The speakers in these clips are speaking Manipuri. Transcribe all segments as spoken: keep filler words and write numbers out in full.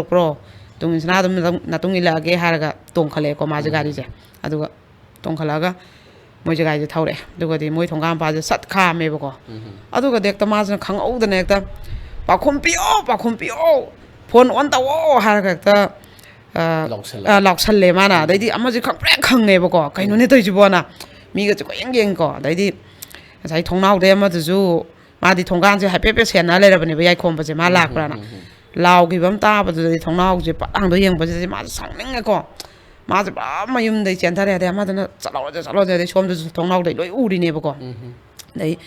ꯄ꯭ꯔꯣ, ꯇꯨꯡ ꯏꯟꯁꯤꯅ ꯑꯗꯨꯝ ꯅꯇꯨꯡ ꯏꯜꯂꯛꯑꯒꯦ ꯍꯥꯏꯔꯒ ꯇꯣꯡꯈꯠꯂꯛꯑꯦꯀꯣ ꯃꯥꯁꯦ ꯒꯥꯔꯤꯁꯦ꯫ ꯑꯗꯨꯒ ꯇꯣꯡꯈꯠꯂꯛꯑꯒ ꯃꯣꯏꯁꯦ ꯒꯥꯔꯤꯁꯦ ꯊꯧꯔꯛꯑꯦ꯫ ꯑꯗꯨꯒꯗꯤ ꯃꯣꯏ ꯊꯣꯡꯒꯥꯟ ꯃꯄꯥꯁꯦ ꯁꯠ ꯈꯥꯝꯃꯦꯕꯀꯣ꯫ ꯑꯗꯨꯒꯗꯤ ꯍꯦꯛꯇ ꯃꯥꯁꯤꯅ ꯈꯪꯍꯧꯗꯅ ꯍꯦꯛꯇ, "ꯄꯥꯎꯈꯨꯝ ꯄꯤꯌꯣ, ꯄꯥꯎꯈꯨꯝ ꯄꯤꯌꯣ, ꯐꯣꯟ ꯑꯣꯟ ꯇꯧꯑꯣ" ꯍꯥꯏꯔꯒ ꯍꯦꯛꯇ, ꯑ, ꯂꯥꯎꯁꯜꯂꯦ꯫ ꯑ, ꯂꯥꯎꯁꯜꯂꯦ ꯃꯥꯅ꯫ ꯑꯗꯩꯗꯤ ꯑꯃꯁꯦ ꯈꯪꯄ꯭ꯔꯦꯛ ꯈꯪꯉꯦꯕꯀꯣ, "ꯀꯩꯅꯣꯅꯦ ꯇꯧꯔꯤꯁꯤꯕꯣꯅ?" ꯃꯤꯒꯁꯦ ꯀꯣꯏꯌꯦꯡ ꯌꯦꯡꯉꯤꯀꯣ꯫ ꯑꯗꯩꯗꯤ ꯉꯁꯥꯏ ꯊꯣꯡꯅꯥꯎꯗꯩ ꯑꯃꯗꯨꯁꯨ, ꯃꯥꯗꯤ ꯊꯣꯡꯒꯥꯟꯁꯦ ꯍꯥꯏꯐꯦꯠ ꯍꯥꯏꯐꯦꯠ ꯁꯦꯟꯅ ꯂꯩꯔꯕꯅꯦꯕ, ꯌꯥꯏꯈꯣꯝꯕꯁꯦ ꯃꯥ ꯂꯥꯛꯄ꯭ꯔꯥꯅ꯫ ꯂꯥꯎꯈꯤꯕ ꯑꯃ ꯇꯥꯕꯗꯨꯗꯗꯤ ꯊꯣꯡꯅꯥꯎꯁꯦ ꯄꯠ ꯍꯥꯡꯗꯣꯛ ꯌꯦꯡꯕꯁꯤꯗꯗꯤ ꯃꯥꯁꯦ ꯁꯥꯎꯅꯤꯡꯉꯦꯀꯣ꯫ ꯃꯥꯁꯦ ꯄꯨꯔꯥ ꯃꯌꯨꯝꯗꯩ ꯆꯦꯟꯊꯔꯦ꯫ ꯑꯗꯩ ꯑꯃꯗꯨꯅ, "ꯆꯠꯂꯣꯁꯦ, ꯆꯠꯂꯣꯁꯦ", ꯑꯗꯩ ꯁꯣꯝꯗꯁꯨ ꯊꯣꯡꯅꯥꯎꯗꯩ ꯂꯣꯏ ꯎꯔꯤꯅꯦꯕꯀꯣ꯫ ꯑꯗꯩ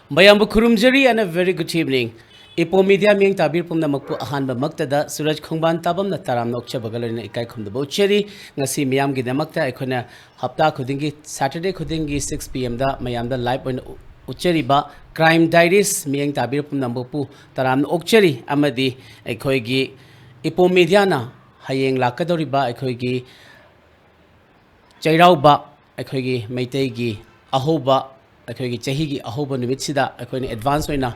ꯃꯌꯥꯝꯕꯨ ꯈꯨꯔꯨꯝꯖꯔꯤ and a very good evening. ꯏꯄꯣ ꯃꯤꯗꯤꯌꯥ ꯃꯤꯌꯦꯡ ꯇꯥꯕꯤꯔ ꯄꯨꯝꯅꯃꯛꯄꯨ ꯑꯍꯥꯟꯕꯃꯛꯇꯗ ꯁꯨꯔꯖ ꯈꯣꯡꯕꯥꯟ ꯇꯥꯕꯝꯅ ꯇꯔꯥꯝꯅ ꯑꯣꯛꯆꯕꯒ ꯂꯣꯏꯅꯅ ꯏꯀꯥꯏ ꯈꯨꯝꯅꯕ ꯎꯠꯆꯔꯤ꯫ ꯉꯁꯤ ꯃꯤꯌꯥꯝꯒꯤꯗꯃꯛꯇ ꯑꯩꯈꯣꯏꯅ ꯍꯞꯇꯥ ꯈꯨꯗꯤꯡꯒꯤ Saturday ꯈꯨꯗꯤꯡꯒꯤ six P M ꯗ ꯃꯌꯥꯝꯗ live ꯑꯣꯏꯅ ꯎ-, ꯎꯠꯆꯔꯤꯕ Crime Diaries ꯃꯤꯌꯦꯡ ꯇꯥꯕꯤꯔ ꯄꯨꯝꯅꯃꯛꯄꯨ ꯇꯔꯥꯝꯅ ꯑꯣꯛꯆꯔꯤ꯫ ꯑꯃꯗꯤ ꯑꯩꯈꯣꯏꯒꯤ ꯏꯄꯣ ꯃꯤꯗꯤꯌꯥꯅ ꯍꯌꯦꯡ ꯂꯥꯛꯀꯗꯧꯔꯤꯕ ꯑꯩꯈꯣꯏꯒꯤ ꯆꯩꯔꯥꯎꯕ, ꯑꯩꯈꯣꯏꯒꯤ ꯃꯩꯇꯩꯒꯤ ꯑꯍꯧꯕ, ꯑꯩꯈꯣꯏꯒꯤ ꯆꯍꯤꯒꯤ ꯑꯍꯧꯕ ꯅꯨꯃꯤꯠꯁꯤꯗ ꯑꯩꯈꯣꯏꯅ advance ꯑꯣꯏꯅ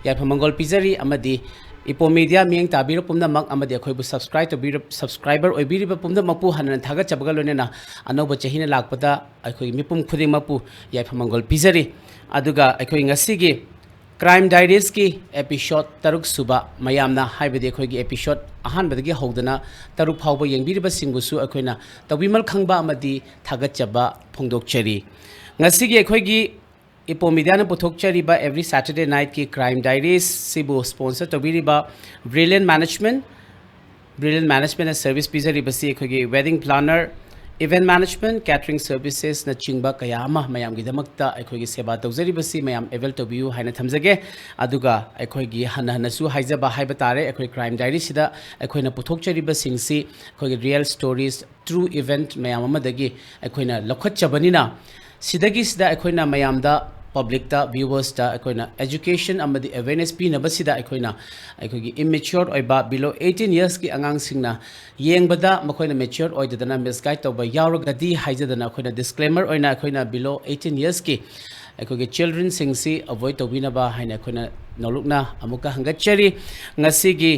ꯌꯥꯏꯐ ꯃꯪꯒꯣꯜ ꯄꯤꯖꯔꯤ꯫ ꯑꯃꯗꯤ ꯏꯄꯣ ꯃꯤꯗꯤꯌꯥ ꯃꯤꯠꯌꯦꯡ ꯇꯥꯕꯤꯔ ꯄꯨꯝꯅꯃꯛ ꯑꯃꯗꯤ ꯑꯩꯈꯣꯏꯕꯨ subscribe ꯇꯧꯕꯤꯔ-, subscriber ꯑꯣꯏꯕꯤꯔꯤꯕ ꯄꯨꯝꯅꯃꯛꯄꯨ ꯍꯟꯅ ꯊꯥꯒꯠꯆꯕꯒ ꯂꯣꯏꯅꯅ ꯑꯅꯧꯕ ꯆꯍꯤꯅ ꯂꯥꯛꯄꯗ ꯑꯩꯈꯣꯏꯒꯤ ꯃꯤꯄꯨꯝ ꯈꯨꯗꯤꯡꯃꯛꯄꯨ ꯌꯥꯏꯐ ꯃꯪꯒꯣꯜ ꯄꯤꯖꯔꯤ꯫ ꯑꯗꯨꯒ ꯑꯩꯈꯣꯏ ꯉꯁꯤꯒꯤ Crime Diaries ꯀꯤ episode ꯇꯔꯨꯛ ꯁꯨꯕ ꯃꯌꯥꯝꯅ, ꯍꯥꯏꯕꯗꯤ ꯑꯩꯈꯣꯏꯒꯤ episode ꯑꯍꯥꯟꯕꯗꯒꯤ ꯍꯧꯗꯅ ꯇꯔꯨꯛ ꯐꯥꯎꯕ ꯌꯦꯡꯕꯤꯔꯤꯕꯁꯤꯡꯕꯨꯁꯨ ꯑꯩꯈꯣꯏꯅ ꯇꯧꯕꯤꯃꯜ ꯈꯪꯕ ꯑꯃꯗꯤ ꯊꯥꯒꯠꯆꯕ ꯐꯣꯡꯗꯣꯛꯆꯔꯤ꯫ ꯉꯁꯤꯒꯤ ꯑꯩꯈꯣꯏꯒꯤ ꯏꯄꯣ ꯃꯤꯗꯤꯌꯥꯅ ꯄꯨꯊꯣꯛꯆꯔꯤꯕ every Saturday night ꯀꯤ Crime Diaries ꯁꯤꯕꯨ sponsor ꯇꯧꯕꯤꯔꯤꯕ Brilliant Management, Brilliant Management ꯅ service ꯄꯤꯖꯔꯤꯕꯁꯤ ꯑꯩꯈꯣꯏꯒꯤ wedding planner, event management, catering services ꯅꯆꯤꯡꯕ ꯀꯌꯥ ꯑꯃ ꯃꯌꯥꯝꯒꯤꯗꯃꯛꯇ ꯑꯩꯈꯣꯏꯒꯤ ꯁꯦꯕꯥ ꯇꯧꯖꯔꯤꯕꯁꯤ ꯃꯌꯥꯝ avail ꯇꯧꯕꯤꯌꯨ ꯍꯥꯏꯅ ꯊꯝꯖꯒꯦ꯫ ꯑꯗꯨꯒ ꯑꯩꯈꯣꯏꯒꯤ ꯍꯟꯅ ꯍꯟꯅꯁꯨ ꯍꯥꯏꯖꯕ ꯍꯥꯏꯕ ꯇꯥꯔꯦ, ꯑꯩꯈꯣꯏ Crime Diaries ꯁꯤꯗ ꯑꯩꯈꯣꯏꯅ ꯄꯨꯊꯣꯛꯆꯔꯤꯕꯁꯤꯡꯁꯤ ꯑꯩꯈꯣꯏꯒꯤ real stories, true event ꯃꯌꯥꯝ ꯑꯃꯗꯒꯤ ꯑꯩꯈꯣꯏꯅ ꯂꯧꯈꯠꯆꯕꯅꯤꯅ, ꯁꯤꯗꯒꯤꯁꯤꯗ ꯑꯩꯈꯣꯏꯅ ꯃꯌꯥꯝꯗ ꯄꯕ꯭ꯂꯤꯛꯇ, ꯚ꯭ꯌꯨꯋꯔꯁꯇ ꯑꯩꯈꯣꯏꯅ ꯑꯦꯖꯨꯀꯦꯁꯟ ꯑꯃꯗꯤ ꯑꯦꯋꯦꯔꯅꯦꯁ ꯄꯤꯅꯕꯁꯤꯗ ꯑꯩꯈꯣꯏꯅ ꯑꯩꯈꯣꯏꯒꯤ ꯏꯝꯃꯦꯆ꯭ꯌꯣꯔ ꯑꯣꯏꯕ, below eighteen ꯏꯌꯔꯁꯀꯤ ꯑꯉꯥꯡꯁꯤꯡꯅ ꯌꯦꯡꯕꯗ ꯃꯈꯣꯏꯅ ꯃꯦꯆ꯭ꯌꯣꯔ ꯑꯣꯏꯗꯗꯅ ꯃꯤꯁꯒꯥꯏꯗ ꯇꯧꯕ ꯌꯥꯎꯔꯒꯗꯤ ꯍꯥꯏꯖꯗꯅ ꯑꯩꯈꯣꯏꯅ ꯗꯤꯁꯀ꯭ꯂꯦꯃꯔ ꯑꯣꯏꯅ ꯑꯩꯈꯣꯏꯅ below eighteen ꯏꯌꯔꯁꯀꯤ ꯑꯩꯈꯣꯏꯒꯤ ꯆꯤꯜꯗ꯭ꯔꯦꯟꯁꯤꯡꯁꯤ ꯑꯦꯚꯣꯏꯗ ꯇꯧꯕꯤꯅꯕ ꯍꯥꯏꯅ ꯑꯩꯈꯣꯏꯅ ꯅꯧꯂꯨꯛꯅ ꯑꯃꯨꯛꯀ ꯍꯪꯒꯠꯆꯔꯤ꯫ ꯉꯁꯤꯒꯤ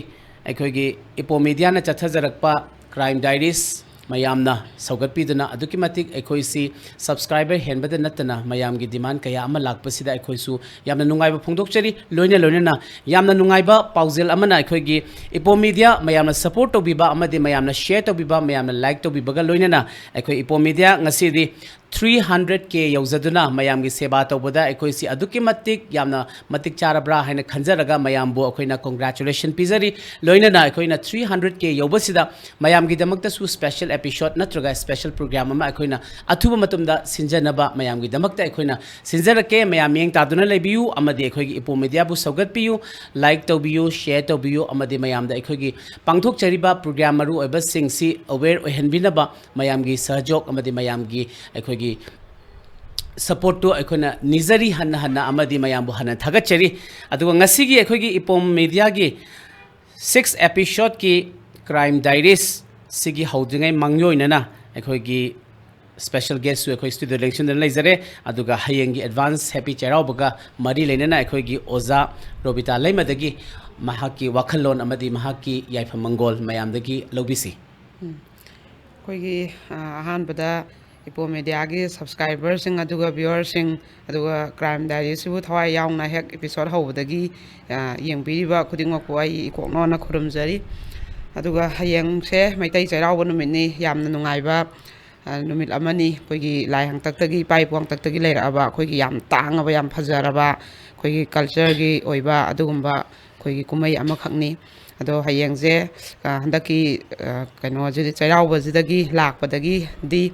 ꯑꯩꯈꯣꯏꯒꯤ ꯏꯄꯣ ꯃꯤꯗꯤꯌꯥꯅ ꯆꯠꯊꯖꯔꯛꯄ ꯀ꯭ꯔꯥꯏꯝ ꯗꯥꯏꯔꯤꯁ ꯃꯌꯥꯝꯅ ꯁꯧꯒꯠꯄꯤꯗꯨꯅ ꯑꯗꯨꯛꯀꯤ ꯃꯇꯤꯛ ꯑꯩꯈꯣꯏꯁꯤ ꯁꯕꯁꯀ꯭ꯔꯥꯏꯕꯔ ꯍꯦꯟꯕꯗ ꯅꯠꯇꯅ ꯃꯌꯥꯝꯒꯤ ꯗꯤꯃꯥꯟ ꯀꯌꯥ ꯑꯃ ꯂꯥꯛꯄꯁꯤꯗ ꯑꯩꯈꯣꯏꯁꯨ ꯌꯥꯝꯅ ꯅꯨꯡꯉꯥꯏꯕ ꯐꯣꯡꯗꯣꯛꯆꯔꯤ꯫ ꯂꯣꯏꯅ ꯂꯣꯏꯅꯅ ꯌꯥꯝꯅ ꯅꯨꯡꯉꯥꯏꯕ ꯄꯥꯎꯖꯦꯜ ꯑꯃꯅ ꯑꯩꯈꯣꯏꯒꯤ ꯏꯄꯣ ꯃꯤꯗꯤꯌꯥ ꯃꯌꯥꯝꯅ ꯁꯄꯣꯔꯠ ꯇꯧꯕꯤꯕ ꯑꯃꯗꯤ ꯃꯌꯥꯝꯅ ꯁꯤꯌꯔ ꯇꯧꯕꯤꯕ, ꯃꯌꯥꯝꯅ ꯂꯥꯏꯛ ꯇꯧꯕꯤꯕꯒ ꯂꯣꯏꯅꯅ ꯑꯩꯈꯣꯏ ꯏꯄꯣ ꯃꯤꯗꯤꯌꯥ ꯉꯁꯤꯗꯤ three hundred K ꯌꯧꯖꯗꯨꯅ ꯃꯌꯥꯝꯒꯤ ꯁꯦꯕꯥ ꯇꯧꯕꯗ ꯑꯩꯈꯣꯏꯁꯤ ꯑꯗꯨꯛꯀꯤ ꯃꯇꯤꯛ ꯌꯥꯝꯅ ꯃꯇꯤꯛ ꯆꯥꯔꯕ꯭ꯔꯥ ꯍꯥꯏꯅ ꯈꯟꯖꯔꯒ ꯃꯌꯥꯝꯕꯨ ꯑꯩꯈꯣꯏꯅ congratulation ꯄꯤꯖꯔꯤ꯫ ꯂꯣꯏꯅꯅ ꯑꯩꯈꯣꯏꯅ three hundred K ꯌꯧꯕꯁꯤꯗ ꯃꯌꯥꯝꯒꯤꯗꯃꯛꯇꯁꯨ ꯁ꯭ꯄꯦꯁꯦꯜ ꯑꯦꯄꯤꯁꯣꯗ ꯅꯠꯇ꯭ꯔꯒ ꯁ꯭ꯄꯦꯁꯦꯜ ꯄ꯭ꯔꯣꯒ꯭ꯔꯥꯝ ꯑꯃ ꯑꯩꯈꯣꯏꯅ ꯑꯊꯨꯕ ꯃꯇꯝꯗ ꯁꯤꯟꯖꯅꯕ ꯃꯌꯥꯝꯒꯤꯗꯃꯛꯇ ꯑꯩꯈꯣꯏꯅ ꯁꯤꯟꯖꯔꯛꯀꯦ꯫ ꯃꯌꯥꯝ ꯃꯤꯠꯌꯦꯡ ꯇꯥꯗꯨꯅ ꯂꯩꯕꯤꯌꯨ ꯑꯃꯗꯤ ꯑꯩꯈꯣꯏꯒꯤ ꯏꯄꯣ ꯃꯤꯗꯤꯌꯥꯕꯨ ꯁꯧꯒꯠꯄꯤꯌꯨ, ꯂꯥꯏꯛ ꯇꯧꯕꯤꯌꯨ, ꯁꯤꯌꯔ ꯇꯧꯕꯤꯌꯨ ꯑꯃꯗꯤ ꯃꯌꯥꯝꯗ ꯑꯩꯈꯣꯏꯒꯤ ꯄꯥꯡꯊꯣꯛꯆꯔꯤꯕ ꯄ꯭ꯔꯣꯒ꯭ꯔꯥꯝ ꯃꯔꯨ ꯑꯣꯏꯕꯁꯤꯡꯁꯤ ꯑꯦꯋꯦꯌꯔ ꯑꯣꯏꯍꯟꯕꯤꯅꯕ ꯃꯌꯥꯝꯒꯤ ꯁꯍꯖꯣꯛ ꯑꯃꯗꯤ ꯃꯌꯥꯝꯒꯤ ꯑꯩꯈꯣꯏꯒꯤ ꯁꯄꯣꯔꯠꯇꯨ ꯑꯩꯈꯣꯏꯅ ꯅꯤꯖꯔꯤ ꯍꯟꯅ ꯍꯟꯅ ꯑꯃꯗꯤ ꯃꯌꯥꯝꯕꯨ ꯍꯟꯅ ꯊꯥꯒꯠꯆꯔꯤ꯫ ꯑꯗꯨꯒ ꯉꯁꯤꯒꯤ ꯑꯩꯈꯣꯏꯒꯤ ꯏꯄꯣꯝ ꯃꯤꯗꯤꯌꯥꯒꯤ ꯁꯤꯛꯁ ꯑꯦꯄꯤꯁꯣꯗꯀꯤ ꯀ꯭ꯔꯥꯏꯝ ꯗꯥꯏꯔꯤꯁ ꯁꯤꯒꯤ ꯍꯧꯗ꯭ꯔꯤꯉꯩ ꯃꯥꯡꯑꯣꯏꯅꯅ ꯑꯩꯈꯣꯏꯒꯤ ꯁ꯭ꯄꯦꯁꯦꯜ ꯒꯦꯁꯁꯨ ꯑꯩꯈꯣꯏ ꯁ꯭ꯇꯨꯗꯤꯑꯣ ꯂꯦꯡꯁꯤꯟꯗꯨꯅ ꯂꯩꯖꯔꯦ꯫ ꯑꯗꯨꯒ ꯍꯌꯦꯡꯒꯤ ꯑꯦꯗꯚꯥꯟꯁ ꯍꯦꯄꯤ ꯆꯩꯔꯥꯎꯕꯒ ꯃꯔꯤ ꯂꯩꯅꯅ ꯑꯩꯈꯣꯏꯒꯤ ꯑꯣꯖꯥ ꯔꯣꯕꯤꯇꯥ ꯂꯩꯃꯗꯒꯤ ꯃꯍꯥꯛꯀꯤ ꯋꯥꯈꯜꯂꯣꯟ ꯑꯃꯗꯤ ꯃꯍꯥꯛꯀꯤ ꯌꯥꯏꯐ ꯃꯪꯒꯣꯜ ꯃꯌꯥꯝꯗꯒꯤ ꯂꯧꯕꯤꯁꯤ꯫ ꯑꯩꯈꯣꯏꯒꯤ ꯑ, ꯑꯍꯥꯟꯕꯗ ꯏꯄꯣ ꯃꯦꯗꯤꯌꯥꯒꯤ ꯁꯕꯁꯀ꯭ꯔꯥꯏꯕꯔꯁꯤꯡ ꯑꯗꯨꯒ ꯚ꯭ꯌꯨꯋꯔꯁꯤꯡ ꯑꯗꯨꯒ ꯀ꯭ꯔꯥꯏꯝ ꯗꯥꯏꯔꯤꯁꯤꯕꯨ ꯊꯋꯥꯏ ꯌꯥꯎꯅ ꯍꯦꯛ ꯑꯦꯄꯤꯁꯣꯗ ꯍꯧꯕꯗꯒꯤ ꯑ, ꯌꯦꯡꯕꯤꯔꯤꯕ ꯈꯨꯗꯤꯡꯃꯛꯄꯨ ꯑꯩ ꯏꯀꯣꯛꯅꯣꯅ ꯈꯨꯔꯨꯝꯖꯔꯤ꯫ ꯑꯗꯨꯒ ꯍꯌꯦꯡꯁꯦ ꯃꯩꯇꯩ ꯆꯩꯔꯥꯎꯕ ꯅꯨꯃꯤꯠꯅꯤ꯫ ꯌꯥꯝꯅ ꯅꯨꯡꯉꯥꯏꯕ ꯑ, ꯅꯨꯃꯤꯠ ꯑꯃꯅꯤ꯫ ꯑꯩꯈꯣꯏꯒꯤ ꯂꯥꯏ ꯍꯥꯛꯇꯛꯇꯒꯤ, ꯏꯄꯥ ꯏꯄꯨ ꯍꯥꯛꯇꯛꯇꯒꯤ ꯂꯩꯔꯛꯑꯕ ꯑꯩꯈꯣꯏꯒꯤ ꯌꯥꯝ ꯇꯥꯡꯉꯕ, ꯌꯥꯝ ꯐꯖꯔꯕ ꯑꯩꯈꯣꯏꯒꯤ ꯀꯜꯆꯔꯒꯤ ꯑꯣꯏꯕ ꯑꯗꯨꯒꯨꯝꯕ ꯑꯩꯈꯣꯏꯒꯤ ꯀꯨꯝꯍꯩ ꯑꯃꯈꯛꯅꯤ꯫ ꯑꯗꯣ ꯍꯌꯦꯡꯁꯦ ꯑ, ꯍꯟꯗꯛꯀꯤ ꯑ, ꯀꯩꯅꯣꯁꯤꯗꯤ, ꯆꯩꯔꯥꯎꯕꯁꯤꯗꯒꯤ ꯂꯥꯛꯄꯗꯒꯤꯗꯤ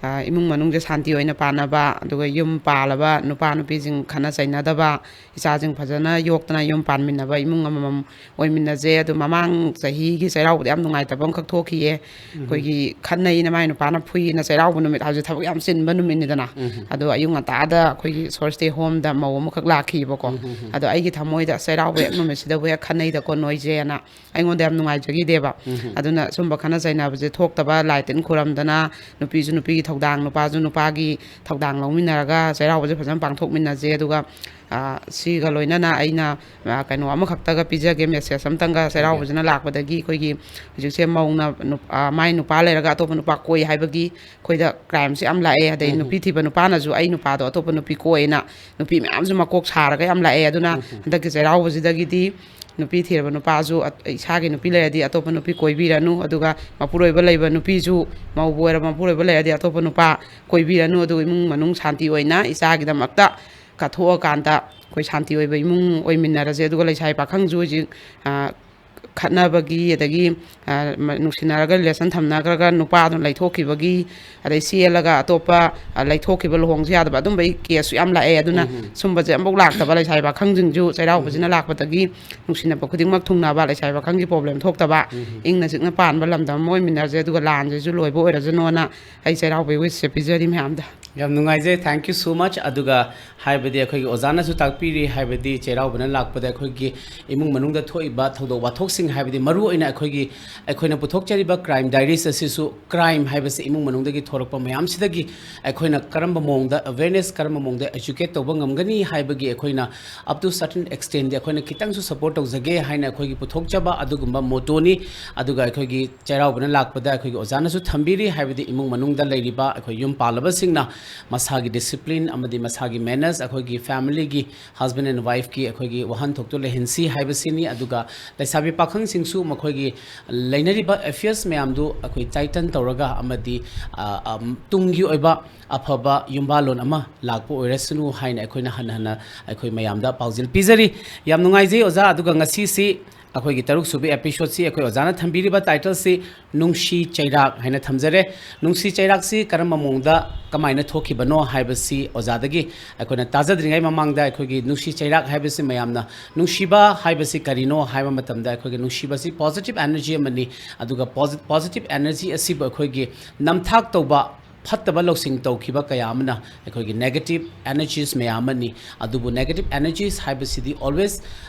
ꯏꯃꯨꯡ ꯃꯅꯨꯡꯁꯦ ꯁꯥꯟꯇꯤ ꯑꯣꯏꯅ ꯄꯥꯟꯅꯕ, ꯑꯗꯨꯒ ꯌꯨꯝ ꯄꯥꯜꯂꯕ ꯅꯨꯄꯥ ꯅꯨꯄꯤꯁꯤꯡ ꯈꯠꯅ ꯆꯩꯅꯗꯕ, ꯏꯆꯥꯁꯤꯡ ꯐꯖꯅ ꯌꯣꯛꯇꯅ ꯌꯨꯝ ꯄꯥꯟꯃꯤꯟꯅꯕ ꯏꯃꯨꯡ ꯑꯃꯃꯝ ꯑꯣꯏꯃꯤꯟꯅꯁꯦ꯫ ꯑꯗꯨ ꯃꯃꯥꯡ ꯆꯍꯤꯒꯤ ꯆꯩꯔꯥꯎꯕꯗ ꯌꯥꯝ ꯅꯨꯡꯉꯥꯏꯇꯕ ꯑꯃꯈꯛ ꯊꯣꯛꯈꯤꯌꯦ꯫ ꯑꯩꯈꯣꯏꯒꯤ ꯈꯠꯅꯩꯅ ꯃꯥꯏ ꯅꯨꯄꯥꯅ ꯐꯨꯏꯅ ꯆꯩꯔꯥꯎꯕ ꯅꯨꯃꯤꯠ ꯍꯥꯏꯕꯁꯦ ꯊꯕꯛ ꯌꯥꯝ ꯆꯤꯟꯕ ꯅꯨꯃꯤꯠꯅꯤꯗꯅ꯫ ꯑꯗꯣ ꯑꯌꯨꯛ ꯉꯟꯇꯥꯗ ꯑꯩꯈꯣꯏꯒꯤ ꯁꯣꯔꯁ ꯗꯦ ꯍꯣꯝꯗ ꯃꯧ ꯑꯃꯈꯛ ꯂꯥꯛꯈꯤꯕꯀꯣ꯫ ꯑꯗꯣ ꯑꯩꯒꯤ ꯊꯃꯣꯏꯗ "ꯆꯩꯔꯥꯎꯕ ꯍꯦꯛ ꯅꯨꯃꯤꯠꯁꯤꯗꯕꯨ ꯍꯦꯛ ꯈꯠꯅꯩꯗꯀꯣ ꯅꯣꯏꯁꯦꯅ" ꯑꯩꯉꯣꯟꯗ ꯌꯥꯝ ꯅꯨꯡꯉꯥꯏꯖꯈꯤꯗꯦꯕ꯫ ꯑꯗꯨꯅ ꯁꯨꯝꯕ ꯈꯠꯅ ꯆꯩꯅꯕꯁꯦ ꯊꯣꯛꯇꯕ, ꯂꯥꯏ ꯇꯤꯟ ꯈꯨꯔꯝꯗꯅ, ꯅꯨꯄꯤꯁꯨ ꯅꯨꯄꯤꯒꯤ ꯊꯧꯗꯥꯡ, ꯅꯨꯄꯥꯁꯨ ꯅꯨꯄꯥꯒꯤ ꯊꯧꯗꯥꯡ ꯂꯧꯃꯤꯟꯅꯔꯒ ꯆꯩꯔꯥꯎꯕꯁꯦ ꯐꯖꯅ ꯄꯥꯡꯊꯣꯛꯃꯤꯟꯅꯁꯦ꯫ ꯑꯗꯨꯒ, ꯑ, ꯁꯤꯒ ꯂꯣꯏꯅꯅ ꯑꯩꯅ, ꯑ, ꯀꯩꯅꯣ ꯑꯃꯈꯛꯇꯒ ꯄꯤꯖꯒꯦ, ꯃꯦꯁꯦꯖ ꯑꯃꯇꯪꯒ꯫ ꯆꯩꯔꯥꯎꯕꯁꯤꯅ ꯂꯥꯛꯄꯗꯒꯤ ꯑꯩꯈꯣꯏꯒꯤ ꯍꯧꯖꯤꯛꯁꯦ ꯃꯧꯅ ꯅꯨꯞ-, ꯑ, ꯃꯥꯏ ꯅꯨꯄꯥ ꯂꯩꯔꯒ ꯑꯇꯣꯞꯄ ꯅꯨꯄꯥ ꯀꯣꯏ ꯍꯥꯏꯕꯒꯤ ꯑꯩꯈꯣꯏꯗ ꯀ꯭ꯔꯥꯏꯝꯁꯦ ꯌꯥꯝ ꯂꯥꯛꯑꯦ꯫ ꯑꯗꯩ ꯅꯨꯄꯤ ꯊꯤꯕ ꯅꯨꯄꯥꯅꯁꯨ "ꯑꯩ ꯅꯨꯄꯥꯗꯣ ꯑꯇꯣꯞꯄ ꯅꯨꯄꯤ ꯀꯣꯏꯅ" ꯅꯨꯄꯤ ꯃꯌꯥꯝꯁꯨ ꯃꯀꯣꯛ ꯁꯥꯔꯒ ꯌꯥꯝ ꯂꯥꯛꯑꯦ꯫ ꯑꯗꯨꯅ ꯍꯟꯗꯛꯀꯤ ꯆꯩꯔꯥꯎꯕꯁꯤꯗꯒꯤꯗꯤ ꯅꯨꯄꯤ ꯊꯤꯔꯕ ꯅꯨꯄꯥꯁꯨ ꯑꯠ-, ꯏꯁꯥꯒꯤ ꯅꯨꯄꯤ ꯂꯩꯔꯗꯤ ꯑꯇꯣꯞꯄ ꯅꯨꯄꯤ ꯀꯣꯏꯕꯤꯔꯅꯨ, ꯑꯗꯨꯒ ꯃꯄꯨꯔꯣꯏꯕ ꯂꯩꯕ ꯅꯨꯄꯤꯁꯨ, ꯃꯧꯕꯨ ꯑꯣꯏꯔꯣ ꯃꯄꯨꯔꯣꯏꯕ ꯂꯩꯔꯗꯤ ꯑꯇꯣꯞꯄ ꯅꯨꯄꯥ ꯀꯣꯏꯕꯤꯔꯅꯨ, ꯑꯗꯨꯒ ꯏꯃꯨꯡ ꯃꯅꯨꯡ ꯁꯥꯟꯇꯤ ꯑꯣꯏꯅ ꯏꯆꯥꯒꯤꯗꯃꯛꯇ ꯀꯠꯊꯣꯛꯑꯀꯥꯟꯗ ꯑꯩꯈꯣꯏ ꯁꯥꯟꯇꯤ ꯑꯣꯏꯕ ꯏꯃꯨꯡ ꯑꯣꯏꯃꯤꯟꯅꯔꯁꯦ꯫ ꯑꯗꯨꯒ ꯂꯩꯁꯥꯕꯤ ꯄꯥꯈꯪꯁꯨ ꯍꯧꯖꯤꯛ, ꯑ, ꯈꯠꯅꯕꯒꯤ, ꯑꯗꯒꯤ, ꯑ, ꯃ-, ꯅꯨꯡꯁꯤꯅꯔꯒ ꯔꯤꯂꯦꯁꯟ ꯊꯝꯅꯈ꯭ꯔꯒ ꯅꯨꯄꯥꯗꯨꯅ ꯂꯩꯊꯣꯛꯈꯤꯕꯒꯤ, ꯑꯗꯩ ꯆꯦꯜꯂꯒ ꯑꯇꯣꯞꯄ, ꯑ, ꯂꯩꯊꯣꯛꯈꯤꯕ, ꯂꯨꯍꯣꯡꯁꯨ ꯌꯥꯗꯕ, ꯑꯗꯨꯝꯕꯒꯤ ꯀꯦꯁꯁꯨ ꯌꯥꯝ ꯂꯥꯛꯑꯦ꯫ ꯑꯗꯨꯅ ꯁꯨꯝꯕꯁꯦ ꯑꯃꯐꯥꯎ ꯂꯥꯛꯇꯕ, ꯂꯩꯁꯥꯕꯤ ꯄꯥꯈꯪꯁꯤꯡꯁꯨ ꯆꯩꯔꯥꯎꯕꯁꯤꯅ ꯂꯥꯛꯄꯗꯒꯤ ꯅꯨꯡꯁꯤꯅꯕ ꯈꯨꯗꯤꯡꯃꯛ ꯊꯨꯡꯅꯕ, ꯂꯩꯁꯥꯕꯤ ꯄꯥꯈꯪꯒꯤ ꯄ꯭ꯔꯣꯕ꯭ꯂꯦꯝ ꯊꯣꯛꯇꯕ, ꯏꯪꯅ ꯆꯤꯛꯅ ꯄꯥꯟꯕ ꯂꯝꯗꯝ ꯑꯃ ꯑꯣꯏꯃꯤꯟꯅꯔꯁꯦ, ꯑꯗꯨꯒ ꯂꯥꯟꯁꯤꯁꯨ ꯂꯣꯏꯕ ꯑꯣꯏꯔꯁꯅꯣꯅ ꯑꯩ ꯆꯩꯔꯥꯎꯕꯒꯤ ꯋꯤꯁꯁꯦ ꯄꯤꯖꯔꯤ ꯃꯌꯥꯝꯗ꯫ ꯌꯥꯝ ꯅꯨꯡꯉꯥꯏꯖꯩ, thank you so much꯫ ꯑꯗꯨꯒ ꯍꯥꯏꯕꯗꯤ ꯑꯩꯈꯣꯏꯒꯤ ꯑꯣꯖꯥꯅꯁꯨ ꯇꯥꯛꯄꯤꯔꯤ, ꯍꯥꯏꯕꯗꯤ ꯆꯩꯔꯥꯎꯕꯅ ꯂꯥꯛꯄꯗ ꯑꯩꯈꯣꯏꯒꯤ ꯏꯃꯨꯡ ꯃꯅꯨꯡꯗ ꯊꯣꯛꯏꯕ ꯊꯧꯗꯣꯛ ꯋꯥꯊꯣꯛꯁꯤꯡ, ꯍꯥꯏꯕꯗꯤ ꯃꯔꯨꯑꯣꯏꯅ ꯑꯩꯈꯣꯏꯒꯤ, ꯑꯩꯈꯣꯏꯅ ꯄꯨꯊꯣꯛꯆꯔꯤꯕ ꯀ꯭ꯔꯥꯏꯝ ꯗꯥꯏꯔꯤꯁ ꯑꯁꯤꯁꯨ, ꯀ꯭ꯔꯥꯏꯝ ꯍꯥꯏꯕꯁꯤ ꯏꯃꯨꯡ ꯃꯅꯨꯡꯗꯒꯤ ꯊꯣꯔꯛꯄ ꯃꯌꯥꯝꯁꯤꯗꯒꯤ ꯑꯩꯈꯣꯏꯅ ꯀꯔꯝꯕ ꯃꯑꯣꯡꯗ ꯑꯦꯋꯦꯔꯅꯦꯁ, ꯀꯔꯝꯕ ꯃꯑꯣꯡꯗ ꯑꯦꯖꯨꯀꯦꯠ ꯇꯧꯕ ꯉꯝꯒꯅꯤ ꯍꯥꯏꯕꯒꯤ ꯑꯩꯈꯣꯏꯅ up to certain extent ꯗꯤ ꯑꯩꯈꯣꯏꯅ ꯈꯤꯇꯪꯁꯨ ꯁꯄꯣꯔꯠ ꯇꯧꯖꯒꯦ ꯍꯥꯏꯅ ꯑꯩꯈꯣꯏꯒꯤ ꯄꯨꯊꯣꯛꯆꯕ ꯑꯗꯨꯒꯨꯝꯕ ꯃꯣꯇꯣꯅꯤ꯫ ꯑꯗꯨꯒ ꯑꯩꯈꯣꯏꯒꯤ ꯆꯩꯔꯥꯎꯕꯅ ꯂꯥꯛꯄꯗ ꯑꯩꯈꯣꯏꯒꯤ ꯑꯣꯖꯥꯅꯁꯨ ꯊꯝꯕꯤꯔꯤ, ꯍꯥꯏꯕꯗꯤ ꯏꯃꯨꯡ ꯃꯅꯨꯡꯗ ꯂꯩꯔꯤꯕ ꯑꯩꯈꯣꯏ ꯌꯨꯝ ꯄꯥꯜꯂꯕꯁꯤꯡꯅ ꯃꯁꯥꯒꯤ ꯗꯤꯁꯤꯄ꯭ꯂꯤꯟ ꯑꯃꯗꯤ ꯃꯁꯥꯒꯤ ꯃꯦꯅꯔꯁ, ꯑꯩꯈꯣꯏꯒꯤ ꯐꯦꯃꯤꯂꯤꯒꯤ ꯍꯁꯕꯦꯟ ꯑꯦꯟ ꯋꯥꯏꯐꯀꯤ ꯑꯩꯈꯣꯏꯒꯤ ꯋꯥꯍꯟꯊꯣꯛꯇꯨ ꯂꯩꯍꯟꯁꯤ ꯍꯥꯏꯕꯁꯤꯅꯤ꯫ ꯑꯗꯨꯒ ꯂꯩꯁꯥꯕꯤ ꯄꯥꯈꯪꯁꯤꯡꯁꯨ ꯃꯈꯣꯏꯒꯤ ꯂꯩꯅꯔꯤꯕ ꯑꯦꯐꯤꯌꯔꯁ ꯃꯌꯥꯝꯗꯨ ꯑꯩꯈꯣꯏ ꯇꯥꯏꯇꯟ ꯇꯧꯔꯒ ꯑꯃꯗꯤ, ꯑ, ꯑꯝ, ꯇꯨꯡꯒꯤ ꯑꯣꯏꯕ ꯑꯐꯕ ꯌꯨꯝꯕꯥꯜꯂꯣꯟ ꯑꯃ ꯂꯥꯛꯄ ꯑꯣꯏꯔꯁꯅꯨ ꯍꯥꯏꯅ ꯑꯩꯈꯣꯏꯅ ꯍꯟꯅ ꯍꯟꯅ ꯑꯩꯈꯣꯏ ꯃꯌꯥꯝꯗ ꯄꯥꯎꯖꯦꯜ ꯄꯤꯖꯔꯤ꯫ ꯌꯥꯝ ꯅꯨꯡꯉꯥꯏꯖꯩ ꯑꯣꯖꯥ꯫ ꯑꯗꯨꯒ ꯉꯁꯤꯁꯤ ꯑꯩꯈꯣꯏꯒꯤ ꯇꯔꯨꯛ ꯁꯨꯕ ꯑꯦꯄꯤꯁꯣꯗꯁꯤ ꯑꯩꯈꯣꯏ ꯑꯣꯖꯥꯅ ꯊꯝꯕꯤꯔꯤꯕ ꯇꯥꯏꯇꯜꯁꯤ ꯅꯨꯡꯁꯤ ꯆꯩꯔꯥꯛ ꯍꯥꯏꯅ ꯊꯝꯖꯔꯦ꯫ ꯅꯨꯡꯁꯤ ꯆꯩꯔꯥꯛꯁꯤ ꯀꯔꯝꯕ ꯃꯑꯣꯡꯗ ꯀꯃꯥꯏꯅ ꯊꯣꯛꯈꯤꯕꯅꯣ ꯍꯥꯏꯕꯁꯤ ꯑꯣꯖꯥꯗꯒꯤ ꯑꯩꯈꯣꯏꯅ ꯇꯥꯖꯗ꯭ꯔꯤꯉꯩ ꯃꯃꯥꯡꯗ, ꯑꯩꯈꯣꯏꯒꯤ ꯅꯨꯡꯁꯤ ꯆꯩꯔꯥꯛ ꯍꯥꯏꯕꯁꯤ ꯃꯌꯥꯝꯅ ꯅꯨꯡꯁꯤꯕ ꯍꯥꯏꯕꯁꯤ ꯀꯔꯤꯅꯣ ꯍꯥꯏꯕ ꯃꯇꯝꯗ, ꯑꯩꯈꯣꯏꯒꯤ ꯅꯨꯡꯁꯤꯕꯁꯤ ꯄꯣꯖꯤꯇꯤꯚ ꯑꯦꯅꯔꯖꯤ ꯑꯃꯅꯤ꯫ ꯑꯗꯨꯒ ꯄꯣꯖꯤꯇꯤꯚ ꯑꯦꯅꯔꯖꯤ ꯑꯁꯤꯕꯨ ꯑꯩꯈꯣꯏꯒꯤ ꯅꯝꯊꯥꯛ ꯇꯧꯕ, ꯐꯠꯇꯕ ꯂꯧꯁꯤꯡ ꯇꯧꯈꯤꯕ ꯀꯌꯥ ꯑꯃꯅ ꯑꯩꯈꯣꯏꯒꯤ ꯅꯦꯒꯦꯇꯤꯚ ꯑꯦꯅꯔꯖꯤꯁ ꯃꯌꯥꯝ ꯑꯃꯅꯤ꯫ ꯑꯗꯨꯕꯨ ꯅꯦꯒꯦꯇꯤꯚ ꯑꯦꯅꯔꯖꯤꯁ ꯍꯥꯏꯕꯁꯤꯗꯤ always,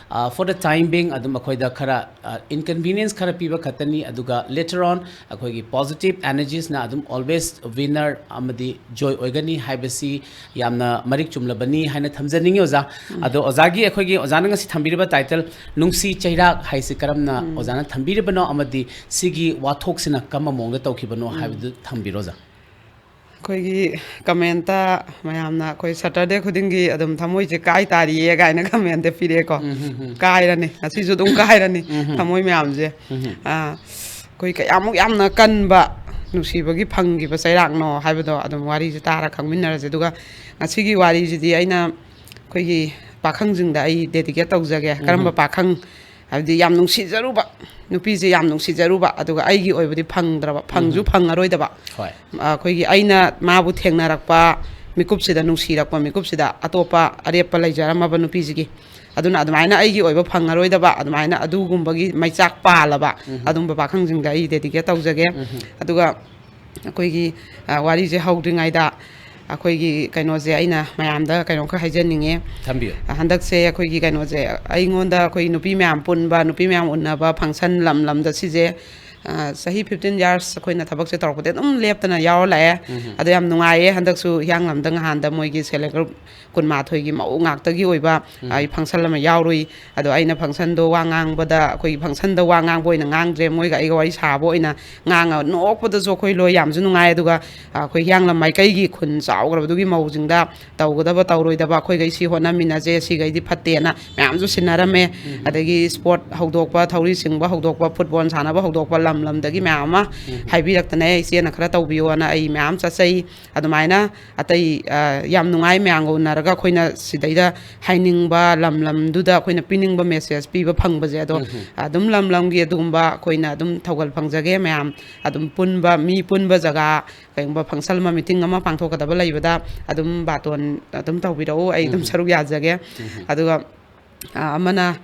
for the time being, ꯑꯗꯨꯝ ꯑꯩꯈꯣꯏꯗ ꯈꯔ ꯏꯟꯀꯟꯚꯤꯅꯤꯌꯦꯟꯁ ꯈꯔ ꯄꯤꯕ ꯈꯛꯇꯅꯤ꯫ ꯑꯗꯨꯒ later on ꯑꯩꯈꯣꯏꯒꯤ ꯄꯣꯖꯤꯇꯤꯚ ꯑꯦꯅꯔꯖꯤꯁꯅ ꯑꯗꯨꯝ always winner ꯑꯃꯗꯤ ꯖꯣꯏ ꯑꯣꯏꯒꯅꯤ ꯍꯥꯏꯕꯁꯤ ꯌꯥꯝꯅ ꯃꯔꯤꯛ ꯆꯨꯝꯂꯕꯅꯤ ꯍꯥꯏꯅ ꯊꯝꯖꯅꯤꯡꯉꯤ, ꯑꯣꯖꯥ꯫ ꯑꯗꯣ ꯑꯣꯖꯥꯒꯤ, ꯑꯩꯈꯣꯏꯒꯤ ꯑꯣꯖꯥꯅ ꯉꯁꯤ ꯊꯝꯕꯤꯔꯤꯕ ꯇꯥꯏꯇꯜ ꯅꯨꯡꯁꯤ ꯆꯩꯔꯥꯛ ꯍꯥꯏꯁꯤ ꯀꯔꯝꯅ ꯑꯣꯖꯥꯅ ꯊꯝꯕꯤꯔꯤꯕꯅꯣ, ꯑꯃꯗꯤ ꯁꯤꯒꯤ ꯋꯥꯊꯣꯛꯁꯤꯅ ꯀꯔꯝꯕ ꯃꯑꯣꯡꯗ ꯇꯧꯈꯤꯕꯅꯣ ꯍꯥꯏꯕꯗꯨ ꯊꯝꯕꯤꯔꯣ, ꯑꯣꯖꯥ꯫ ꯑꯩꯈꯣꯏꯒꯤ ꯀꯃꯦꯟꯇ ꯃꯌꯥꯝꯅ ꯑꯩꯈꯣꯏ ꯁꯇꯔꯗꯦ ꯈꯨꯗꯤꯡꯒꯤ ꯑꯗꯨꯝ ꯊꯃꯣꯏꯁꯦ ꯀꯥꯏ ꯇꯥꯔꯤꯌꯦ ꯀꯥꯏꯅ ꯀꯃꯦꯟꯇ ꯄꯤꯔꯛꯑꯦꯀꯣ꯫ ꯀꯥꯏꯔꯅꯤ, ꯉꯁꯤꯁꯨ ꯑꯗꯨꯝ ꯀꯥꯏꯔꯅꯤ ꯊꯃꯣꯏ ꯃꯌꯥꯝꯁꯦ꯫ ꯑꯥ, ꯑꯩꯈꯣꯏ ꯀꯌꯥꯃꯨꯛ ꯌꯥꯝꯅ ꯀꯟꯕ ꯅꯨꯡꯁꯤꯕꯒꯤ ꯐꯪꯈꯤꯕ ꯆꯩꯔꯥꯛꯅꯣ ꯍꯥꯏꯕꯗꯣ ꯑꯗꯨꯝ ꯋꯥꯔꯤꯁꯦ ꯇꯥꯔ ꯈꯪꯃꯤꯟꯅꯔꯁꯦ꯫ ꯑꯗꯨꯒ ꯉꯁꯤꯒꯤ ꯋꯥꯔꯤꯁꯤꯗꯤ ꯑꯩꯅ ꯑꯩꯈꯣꯏꯒꯤ ꯄꯥꯈꯪꯁꯤꯡꯗ ꯑꯩ ꯗꯦꯗꯤꯀꯦꯠ ꯇꯧꯖꯒꯦ꯫ ꯀꯔꯝꯕ ꯄꯥꯈꯪ? ꯍꯥꯏꯕꯗꯤ ꯌꯥꯝ ꯅꯨꯡꯁꯤꯖꯔꯨꯕ, ꯅꯨꯄꯤꯁꯦ ꯌꯥꯝ ꯅꯨꯡꯁꯤꯖꯔꯨꯕ, ꯑꯗꯨꯒ ꯑꯩꯒꯤ ꯑꯣꯏꯕꯗꯤ ꯐꯪꯗ꯭ꯔꯕ, ꯐꯪꯁꯨ ꯐꯪꯉꯔꯣꯏꯗꯕ꯫ ꯍꯣꯏ꯫ ꯑꯩꯈꯣꯏꯒꯤ ꯑꯩꯅ ꯃꯥꯕꯨ ꯊꯦꯡꯅꯔꯛꯄ ꯃꯤꯀꯨꯞꯁꯤꯗ, ꯅꯨꯡꯁꯤꯔꯛꯄ ꯃꯤꯀꯨꯞꯁꯤꯗ ꯑꯇꯣꯞꯄ ꯑꯔꯦꯞꯄ ꯂꯩꯖꯔꯝꯃꯕ ꯅꯨꯄꯤꯁꯤꯒꯤ꯫ ꯑꯗꯨꯅ ꯑꯗꯨꯃꯥꯏꯅ ꯑꯩꯒꯤ ꯑꯣꯏꯕ ꯐꯪꯉꯔꯣꯏꯗꯕ, ꯑꯗꯨꯃꯥꯏꯅ ꯑꯗꯨꯒꯨꯝꯕꯒꯤ ꯃꯩꯆꯥꯛ ꯄꯥꯜꯂꯕ ꯑꯗꯨꯝꯕ ꯄꯥꯈꯪꯁꯤꯡꯗ ꯑꯩ ꯗꯦꯗꯤꯀꯦꯠ ꯇꯧꯖꯒꯦ꯫ ꯑꯗꯨꯒ ꯑꯩꯈꯣꯏꯒꯤ, ꯑ, ꯋꯥꯔꯤꯁꯦ ꯍꯧꯗ꯭ꯔꯤꯉꯩꯗ ꯑꯩꯈꯣꯏꯒꯤ ꯀꯩꯅꯣꯁꯦ ꯑꯩꯅ ꯃꯌꯥꯝꯗ ꯀꯩꯅꯣꯝꯈꯛ ꯍꯥꯏꯖꯅꯤꯡꯉꯦ꯫ ꯊꯝꯕꯤꯌꯨ꯫ ꯍꯟꯗꯛꯁꯦ ꯑꯩꯈꯣꯏꯒꯤ ꯀꯩꯅꯣꯁꯦ, ꯑꯩꯉꯣꯟꯗ ꯑꯩꯈꯣꯏ ꯅꯨꯄꯤ ꯃꯌꯥꯝ ꯄꯨꯟꯕ, ꯅꯨꯄꯤ ꯃꯌꯥꯝ ꯎꯟꯅꯕ ꯐꯪꯁꯟ ꯂꯝ ꯂꯝꯗ ꯁꯤꯁꯦ, ꯑ, ꯆꯍꯤ ꯐꯤꯐꯇꯤꯟ ꯌꯥꯔꯁ ꯑꯩꯈꯣꯏꯅ ꯊꯕꯛꯁꯦ ꯇꯧꯔꯛꯄꯗꯒꯤ ꯑꯗꯨꯝ ꯂꯦꯞꯇꯅ ꯌꯥꯎꯔ ꯂꯥꯛꯑꯦ꯫ ꯑꯗꯣ ꯌꯥꯝ ꯅꯨꯡꯉꯥꯏꯌꯦ꯫ ꯍꯟꯗꯛꯁꯨ ꯍꯤꯌꯥꯡꯂꯝꯗ ꯉꯍꯥꯟꯗ ꯃꯣꯏꯒꯤ ꯁꯦꯜꯐ ꯍꯦꯜꯞ ꯒ꯭ꯔꯨꯞ ꯀꯨꯟꯃꯥꯊꯣꯏꯒꯤ ꯃꯧ ꯉꯥꯛꯇꯒꯤ ꯑꯣꯏꯕ, ꯑ, ꯐꯪꯁꯟ ꯑꯃ ꯌꯥꯎꯔꯨꯏ꯫ ꯑꯗꯣ ꯑꯩꯅ ꯐꯪꯁꯟꯗꯣ ꯋꯥ ꯉꯥꯡꯕꯗ, ꯑꯩꯈꯣꯏꯒꯤ ꯐꯪꯁꯟꯗ ꯋꯥ ꯉꯥꯡꯕ ꯑꯣꯏꯅ ꯉꯥꯡꯗ꯭ꯔꯦ, ꯃꯣꯏꯒ ꯑꯩꯒ ꯋꯥꯔꯤ ꯁꯥꯕ ꯑꯣꯏꯅ ꯉꯥꯡꯉ ꯅꯣꯛꯄꯗꯁꯨ ꯑꯩꯈꯣꯏ ꯂꯣꯏ ꯌꯥꯝꯁꯨ ꯅꯨꯡꯉꯥꯏ꯫ ꯑꯗꯨꯒ, ꯑ, ꯑꯩꯈꯣꯏ ꯍꯤꯌꯥꯡꯂꯝ ꯃꯥꯏꯀꯩꯒꯤ ꯈꯨꯟ ꯆꯥꯎꯈ꯭ꯔꯕꯗꯨꯒꯤ ꯃꯧꯁꯤꯡꯗ ꯇꯧꯒꯗꯕ ꯇꯧꯔꯣꯏꯗꯕ ꯑꯩꯈꯣꯏꯈꯩ ꯁꯤ ꯍꯣꯠꯅꯃꯤꯟꯅꯁꯦ, ꯁꯤꯈꯩꯗꯤ ꯐꯠꯇꯦꯅ ꯃꯌꯥꯝꯁꯨ ꯁꯤꯟꯅꯔꯝꯃꯦ꯫ ꯑꯗꯒꯤ ꯁ꯭ꯄꯣꯔꯠ ꯍꯧꯗꯣꯛꯄ, ꯊꯧꯔꯤ ꯆꯤꯡꯕ ꯍꯧꯗꯣꯛꯄ, ꯐꯨꯠꯕꯣꯜ ꯁꯥꯟꯅꯕ ꯍꯧꯗꯣꯛꯄ, ꯂꯝ ꯂꯝ ꯂꯝꯗꯒꯤ ꯃꯌꯥꯝ ꯑꯃ ꯍꯥꯏꯕꯤꯔꯛꯇꯅ, "ꯑꯦ, ꯏꯆꯦꯅ ꯈꯔ ꯇꯧꯕꯤꯌꯣꯅ" ꯑꯩ ꯃꯌꯥꯝ ꯆꯠꯆꯩ꯫ ꯑꯗꯨꯃꯥꯏꯅ ꯑꯇꯩ, ꯑ, ꯌꯥꯝ ꯅꯨꯡꯉꯥꯏ, ꯃꯌꯥꯝꯒ ꯎꯅꯔꯒ ꯑꯩꯈꯣꯏꯅ ꯁꯤꯗꯩꯗ ꯍꯥꯏꯅꯤꯡꯕ ꯂꯝ ꯂꯝꯗꯨꯗ ꯑꯩꯈꯣꯏꯅ ꯄꯤꯅꯤꯡꯕ ꯃꯦꯁꯦꯖ ꯄꯤꯕ ꯐꯪꯕꯁꯦ꯫ ꯑꯗꯣ ꯑꯗꯨꯝ ꯂꯝ ꯂꯝꯒꯤ ꯑꯗꯨꯒꯨꯝꯕ ꯑꯩꯈꯣꯏꯅ ꯑꯗꯨꯝ ꯊꯧꯒꯜ ꯐꯪꯖꯒꯦ꯫ ꯃꯌꯥꯝ ꯑꯗꯨꯝ ꯄꯨꯟꯕ, ꯃꯤ ꯄꯨꯟꯕ ꯖꯒꯥ, ꯀꯩꯒꯨꯝꯕ ꯐꯪꯁꯟ ꯑꯃ, ꯃꯤꯇꯤꯡ ꯑꯃ ꯄꯥꯡꯊꯣꯛꯀꯗꯕ ꯂꯩꯕꯗ ꯑꯗꯨꯝ ꯕꯥꯇꯣꯟ ꯑꯗꯨꯝ ꯇꯧꯕꯤꯔꯛꯎ, ꯑꯩ ꯑꯗꯨꯝ ꯁꯔꯨꯛ ꯌꯥꯖꯒꯦ꯫ ꯑꯗꯨꯒ, ꯑ, ꯑꯃꯅ,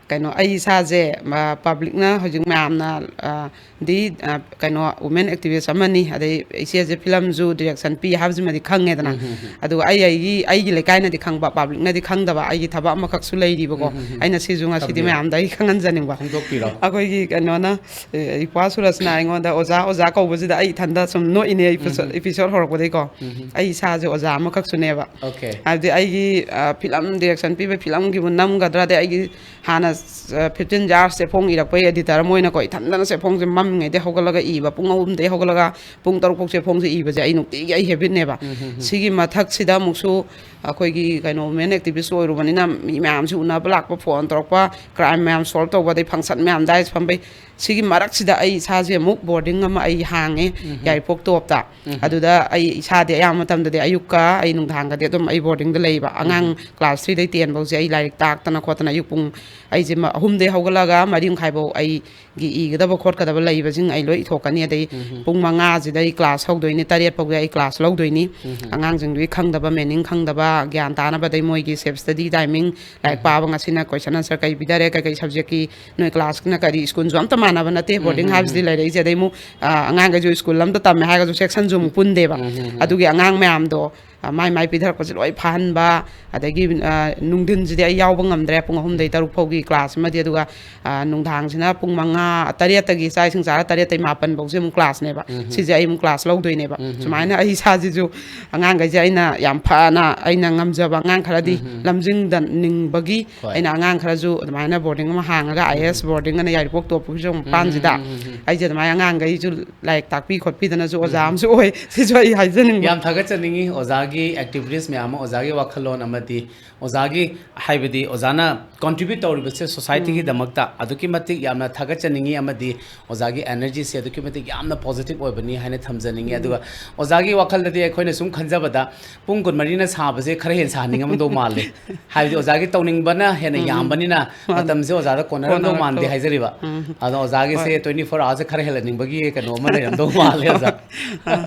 ꯀꯩꯅꯣ, ꯑꯩ ꯏꯁꯥꯁꯦ, ꯑ, ꯄꯕ꯭ꯂꯤꯛꯅ ꯍꯧꯖꯤꯛ ꯃꯌꯥꯝꯅ, ꯑ, ꯗꯤ, ꯑ, ꯀꯩꯅꯣ, ꯋꯨꯃꯦꯟ ꯑꯦꯛꯇꯤꯚꯤꯁ ꯑꯃꯅꯤ, ꯑꯗꯩ ꯏꯆꯦꯁꯦ ꯐꯤꯂꯝꯁꯨ ꯗꯤꯔꯦꯛꯁꯟ ꯄꯤ ꯍꯥꯏꯕꯁꯤꯃꯗꯤ ꯈꯪꯉꯦꯗꯅ꯫ ꯑꯗꯨꯒ ꯑꯩ, ꯑꯩꯒꯤ, ꯑꯩꯒꯤ ꯂꯩꯀꯥꯏꯅꯗꯤ ꯈꯪꯕ, ꯄꯕ꯭ꯂꯤꯛꯅꯗꯤ ꯈꯪꯗꯕ ꯑꯩꯒꯤ ꯊꯕꯛ ꯑꯃꯈꯛꯁꯨ ꯂꯩꯔꯤꯕꯀꯣ꯫ ꯑꯩꯅ ꯁꯤꯁꯨ ꯉꯁꯤꯗꯤ ꯇꯝꯕꯤꯌꯨ꯫ ꯃꯌꯥꯝꯗ ꯑꯩ ꯈꯪꯍꯟꯖꯅꯤꯡꯕ꯫ ꯐꯣꯡꯗꯣꯛꯄꯤꯔꯣ꯫ ꯑꯩꯈꯣꯏꯒꯤ ꯀꯩꯅꯣꯅ, ꯑꯦ, ꯏꯄ꯭ꯋꯥ ꯁꯨꯔꯖꯅ ꯑꯩꯉꯣꯟꯗ "ꯑꯣꯖꯥ, ꯑꯣꯖꯥ" ꯀꯧꯕꯁꯤꯗ ꯑꯩ ꯏꯊꯟꯗ ꯁꯨꯝ ꯅꯣꯛꯏꯅꯦ, ꯏꯄꯤꯁꯣꯗ, ꯏꯄꯤꯁꯣꯗ ꯍꯧꯔꯛꯄꯗꯩꯀꯣ꯫ ꯑꯩ ꯏꯁꯥꯁꯦ ꯑꯣꯖꯥ ꯑꯃꯈꯛꯁꯨꯅꯦꯕ꯫ ꯑꯣꯀꯦ꯫ ꯍꯥꯏꯕꯗꯤ ꯑꯩꯒꯤ, ꯑ, ꯐꯤꯂꯝ ꯗꯤꯔꯦꯛꯁꯟ ꯄꯤꯕ ꯐꯤꯂꯝꯒꯤꯕꯨ ꯅꯝꯒꯗ꯭ꯔꯥ, ꯑꯗꯩ ꯑꯩꯒꯤ ꯍꯥꯟꯅ, ꯑ, ꯐꯤꯐꯇꯤꯟ ꯌꯥꯔꯁ ꯆꯦꯐꯣꯡ ꯏꯔꯛꯄꯩ ꯑꯦꯗꯤꯇꯔ ꯑꯃ ꯑꯣꯏꯅꯀꯣ, ꯏꯊꯟꯗꯅ ꯆꯦꯐꯣꯡꯁꯦ ꯃꯝꯃꯤꯉꯩꯗꯩ ꯍꯧꯒꯠꯂꯒ ꯏꯕ, ꯄꯨꯡ ꯑꯍꯨꯝꯗꯩ ꯍꯧꯒꯠꯂꯒ ꯄꯨꯡ ꯇꯔꯨꯛ ꯐꯥꯎ ꯆꯦꯐꯣꯡꯁꯦ ꯏꯕꯁꯦ ꯑꯩ ꯅꯨꯡꯇꯤꯒꯤ ꯑꯩ ꯍꯦꯕꯤꯠꯅꯦꯕ꯫ ꯁꯤꯒꯤ ꯃꯊꯛꯁꯤꯗ ꯑꯃꯨꯛꯁꯨ ꯑꯩꯈꯣꯏꯒꯤ ꯀꯩꯅꯣ, ꯋꯨꯃꯦꯟ ꯑꯦꯛꯇꯤꯚꯤꯁ ꯑꯣꯏꯔꯨꯕꯅꯤꯅ ꯃꯤ ꯃꯌꯥꯝꯁꯤ ꯎꯅꯕ ꯂꯥꯛꯄ, ꯐꯣꯟ ꯇꯧꯔꯛꯄ, ꯀ꯭ꯔꯥꯏꯝ ꯃꯌꯥꯝ ꯁꯣꯜꯕ ꯇꯧꯕ, ꯑꯗꯩ ꯐꯪꯁꯟ ꯃꯌꯥꯝ ꯗꯥꯏꯁ ꯐꯝꯕꯩ, ꯁꯤꯒꯤ ꯃꯔꯛꯁꯤꯗ ꯑꯩ ꯏꯁꯥꯁꯦ ꯑꯃꯨꯛ ꯕꯣꯔꯗꯤꯡ ꯑꯃ ꯑꯩ ꯍꯥꯡꯉꯦ, ꯌꯥꯏꯔꯤꯄꯣꯛ ꯇꯣꯞꯇ꯫ ꯑꯗꯨꯗ ꯑꯩ ꯏꯁꯥꯗꯤ ꯑꯌꯥꯝꯕ ꯃꯇꯝꯗꯗꯤ ꯑꯌꯨꯛꯀ ꯑꯩ ꯅꯨꯡꯗꯥꯡꯒꯗꯤ ꯑꯗꯨꯝ ꯑꯩ ꯕꯣꯔꯗꯤꯡꯗ ꯂꯩꯕ꯫ ꯑꯉꯥꯡ ꯀ꯭ꯂꯥꯁ ꯊ꯭ꯔꯤꯗꯒꯤ ꯇꯦꯟ ꯐꯥꯎꯁꯦ ꯑꯩ ꯂꯥꯏꯔꯤꯛ ꯇꯥꯛꯇꯅ ꯈꯣꯠꯇꯅ ꯑꯌꯨꯛ ꯄꯨꯡ, ꯑꯩꯁꯦ ꯃ-, ꯑꯍꯨꯝꯗꯒꯤ ꯍꯧꯒꯠꯂꯒ ꯃꯔꯤ ꯃꯈꯥꯏꯐꯥꯎ ꯑꯩꯒꯤ ꯏꯒꯗꯕ ꯈꯣꯠꯀꯗꯕ ꯂꯩꯕꯁꯤꯡ ꯑꯩ ꯂꯣꯏ ꯏꯊꯣꯛꯀꯅꯤ꯫ ꯑꯗꯩ ꯄꯨꯡ ꯃꯉꯥꯁꯤꯗ ꯑꯩ ꯀ꯭ꯂꯥꯁ ꯍꯧꯗꯣꯏꯅꯤ, ꯇꯔꯦꯠ ꯐꯥꯎꯗꯤ ꯑꯩ ꯀ꯭ꯂꯥꯁ ꯂꯧꯗꯣꯏꯅꯤ꯫ ꯑꯉꯥꯡꯁꯤꯡꯗꯨꯒꯤ ꯈꯪꯗꯕ, ꯃꯤꯅꯤꯡ ꯈꯪꯗꯕ, ꯒ꯭ꯌꯥꯟ ꯇꯥꯅꯕ, ꯑꯗꯩ ꯃꯣꯏꯒꯤ ꯁꯦꯜꯐ ꯁ꯭ꯇꯗꯤ ꯇꯥꯏꯃꯤꯡ, ꯂꯥꯏꯔꯤꯛ ꯄꯥꯕ ꯉꯁꯤꯅ ꯀꯣꯏꯁꯟ ꯑꯟꯁꯔ ꯀꯩ ꯄꯤꯊꯔꯦ, ꯀꯩꯀꯩ ꯁꯕꯖꯦꯛꯀꯤ ꯅꯣꯏ ꯀ꯭ꯂꯥꯁꯅ ꯀꯔꯤ, ꯁ꯭ꯀꯨꯜꯁꯨ ꯑꯝꯇ ꯃꯥꯟꯅꯕ ꯅꯠꯇꯦ, ꯕꯣꯔꯗꯤꯡ ꯍꯥꯏꯕꯁꯤꯗꯤ ꯂꯩꯔꯛꯏꯁꯦ꯫ ꯑꯗꯩ ꯑꯃꯨꯛ, ꯑ, ꯑꯉꯥꯡꯈꯩꯁꯨ ꯁ꯭ꯀꯨꯜ ꯑꯝꯇ ꯇꯝꯃꯦ ꯍꯥꯏꯔꯒꯁꯨ ꯁꯦꯛꯁꯟꯁꯨ ꯑꯃꯨꯛ ꯄꯨꯟꯗꯦꯕ꯫ ꯑꯗꯨꯒꯤ ꯑꯉꯥꯡ ꯃꯌꯥꯝꯗꯣ, ꯑ, ꯃꯥꯏ ꯃꯥꯏ ꯄꯤꯊꯔꯛꯄꯁꯦ ꯂꯣꯏ ꯐꯥꯍꯟꯕ, ꯑꯗꯒꯤ, ꯑ, ꯅꯨꯡꯊꯤꯟꯁꯤꯗꯤ ꯑꯩ ꯌꯥꯎꯕ ꯉꯝꯗ꯭ꯔꯦ, ꯄꯨꯡ ꯑꯍꯨꯝꯗꯒꯤ ꯇꯔꯨꯛ ꯐꯥꯎꯒꯤ ꯀ꯭ꯂꯥꯁ ꯑꯃꯗꯤ, ꯑꯗꯨꯒ, ꯑ, ꯅꯨꯡꯗꯥꯡꯁꯤꯅ ꯄꯨꯡ ꯃꯉꯥ, ꯇꯔꯦꯠꯇꯒꯤ ꯆꯥꯛ ꯏꯁꯤꯡ ꯆꯥꯔ ꯇꯔꯦꯠꯇꯒꯤ ꯃꯥꯄꯟ ꯐꯥꯎꯁꯦ ꯑꯃꯨꯛ ꯀ꯭ꯂꯥꯁꯅꯦꯕ꯫ ꯁꯤꯁꯦ ꯑꯩ ꯑꯃꯨꯛ ꯀ꯭ꯂꯥꯁ ꯂꯧꯗꯣꯏꯅꯦꯕ꯫ ꯁꯨꯃꯥꯏꯅ ꯑꯩ ꯏꯁꯥꯁꯤꯁꯨ ꯑꯉꯥꯡꯈꯩꯁꯦ ꯑꯩꯅ ꯌꯥꯝ ꯐꯅ, ꯑꯩꯅ ꯉꯝꯖꯕ ꯑꯉꯥꯡ ꯈꯔꯗꯤ ꯂꯝꯖꯤꯡꯗꯅꯤꯡꯕꯒꯤ ꯑꯩꯅ ꯑꯉꯥꯡ ꯈꯔꯁꯨ ꯑꯗꯨꯃꯥꯏꯅ ꯕꯣꯔꯗꯤꯡ ꯑꯃ ꯍꯥꯡꯉꯒ, ꯑꯥꯏ ꯑꯦ ꯑꯦꯁ ꯕꯣꯔꯗꯤꯡ ꯑꯅ ꯌꯥꯏꯔꯤꯄꯣꯛ ꯇꯣꯞꯄꯒꯤꯁꯨ ꯃꯄꯥꯟꯁꯤꯗ ꯑꯩꯁꯦ ꯑꯗꯨꯃꯥꯏꯅ ꯑꯉꯥꯡꯈꯩꯁꯨ ꯂꯥꯏꯔꯤꯛ ꯇꯥꯛꯄꯤ ꯈꯣꯠꯄꯤꯗꯅꯁꯨ ꯑꯣꯖꯥ ꯑꯃꯁꯨ ꯑꯣꯏ꯫ ꯁꯤꯁꯨ ꯑꯩ ꯍꯥꯏꯖꯅꯤꯡꯕ꯫ ꯌꯥꯝ ꯊꯥꯒꯠꯆꯅꯤꯡꯉꯤ ꯑꯣꯖꯥꯒꯤ ꯑꯦꯛꯇꯤꯚꯤꯇꯤꯁ ꯃꯌꯥꯝ ꯑꯃ, ꯑꯣꯖꯥꯒꯤ ꯋꯥꯈꯜꯂꯣꯟ ꯑꯃꯗꯤ ꯑꯣꯖꯥꯒꯤ, ꯍꯥꯏꯕꯗꯤ ꯑꯣꯖꯥꯅ ꯀꯟꯇ꯭ꯔꯤꯕ꯭ꯌꯨꯠ ꯇꯧꯔꯤꯕꯁꯦ ꯁꯣꯁꯥꯏꯇꯤꯒꯤꯗꯃꯛꯇ ꯑꯗꯨꯛꯀꯤ ꯃꯇꯤꯛ ꯌꯥꯝꯅ ꯊꯥꯒꯠꯆꯅꯤꯡꯉꯤ, ꯑꯃꯗꯤ ꯑꯣꯖꯥꯒꯤ ꯑꯦꯅꯔꯖꯤꯁꯦ ꯑꯗꯨꯛꯀꯤ ꯃꯇꯤꯛ ꯌꯥꯝꯅ ꯄꯣꯖꯤꯇꯤꯚ ꯑꯣꯏꯕꯅꯤ ꯍꯥꯏꯅ ꯊꯝꯖꯅꯤꯡꯉꯤ꯫ ꯑꯗꯨꯒ ꯑꯣꯖꯥꯒꯤ ꯋꯥꯈꯜꯗꯗꯤ ꯑꯩꯈꯣꯏꯅ ꯁꯨꯝ ꯈꯟꯖꯕꯗ, ꯄꯨꯡ ꯀꯨꯟꯃꯔꯤꯅ ꯁꯥꯕꯁꯦ ꯈꯔ ꯍꯦꯟꯅ ꯁꯥꯍꯟꯅꯤꯡꯉꯝꯗꯧ ꯃꯥꯜꯂꯦ꯫ ꯍꯥꯏꯕꯗꯤ ꯑꯣꯖꯥꯒꯤ ꯇꯧꯅꯤꯡꯕꯅ ꯍꯦꯟꯅ ꯌꯥꯝꯕꯅꯤꯅ, ꯃꯥꯅꯦ꯫ ꯃꯇꯝꯁꯦ ꯑꯣꯖꯥꯗ ꯀꯣꯟꯅꯔꯝꯗꯧ ꯃꯥꯟꯗꯦ ꯀꯣꯟꯅꯔꯛꯇꯕ꯫ ꯍꯥꯏꯖꯔꯤꯕ꯫ ꯎꯝ꯫ ꯑꯗꯣ ꯑꯣꯖꯥꯒꯤꯁꯦ ꯍꯣꯏ꯫ Twenty four hours ꯈꯔ ꯍꯦꯜꯍꯟꯅꯤꯡꯕꯒꯤ ꯀꯩꯅꯣ ꯑꯃ ꯂꯩꯔꯝꯗꯧ ꯃꯥꯜꯂꯦ, ꯑꯣꯖꯥ꯫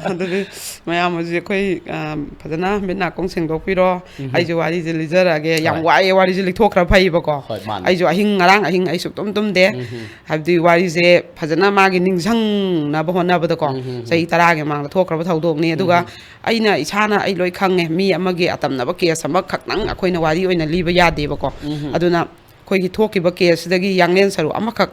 ꯑꯗꯨꯗꯤ ꯃꯌꯥꯝ ꯍꯧꯖꯤꯛ ꯑꯩꯈꯣꯏ, ꯑ, ꯐꯖꯅ ꯃꯤꯠ ꯅꯥꯀꯣꯡ ꯁꯦꯡꯗꯣꯛꯄꯤꯔꯣ꯫ ꯎꯝ꯫ ꯑꯩꯁꯨ ꯋꯥꯔꯤꯁꯦ ꯂꯤꯖꯔꯛꯑꯒꯦ꯫ ꯌꯥꯝ ꯍꯣꯏ꯫ ꯋꯥꯏꯑꯦ, ꯋꯥꯔꯤꯁꯦ ꯂꯤꯊꯣꯛꯈ꯭ꯔ ꯐꯩꯕꯀꯣ꯫ ꯍꯣꯏ, ꯃꯥꯅꯦ꯫ ꯑꯩꯁꯨ ꯑꯍꯤꯡ, ꯉꯔꯥꯡ ꯑꯍꯤꯡ ꯑꯩ ꯁꯨꯛꯇꯨꯝ ꯇꯨꯝꯗꯦ꯫ ꯎꯝ꯫ ꯍꯥꯏꯕꯗꯤ ꯋꯥꯔꯤꯁꯦ ꯐꯖꯅ ꯃꯥꯒꯤ ꯅꯤꯡꯁꯤꯡꯅꯕ ꯍꯣꯠꯅꯕꯗꯀꯣ꯫ ꯎꯝ꯫ ꯆꯍꯤ ꯇꯔꯥꯒꯤ ꯃꯃꯥꯡꯗ ꯊꯣꯛꯈ꯭ꯔꯕ ꯊꯧꯗꯣꯛꯅꯤ꯫ ꯑꯗꯨꯒ ꯎꯝ꯫ ꯑꯩꯅ ꯏꯁꯥꯅ ꯑꯩ ꯂꯣꯏ ꯈꯪꯉꯦ꯫ ꯃꯤ ꯑꯃꯒꯤ ꯑꯇꯝꯅꯕ ꯀꯦꯁ ꯑꯃꯈꯛꯇꯪ ꯑꯩꯈꯣꯏꯅ ꯋꯥꯔꯤ ꯑꯣꯏꯅ ꯂꯤꯕ ꯌꯥꯗꯦꯕꯀꯣ꯫ ꯎꯝ꯫ ꯑꯗꯨꯅ ꯑꯩꯈꯣꯏꯒꯤ ꯊꯣꯛꯈꯤꯕ ꯀꯦꯁꯁꯤꯗꯒꯤ ꯌꯥꯡꯂꯦꯟ ꯁꯔꯨ ꯑꯃꯈꯛ,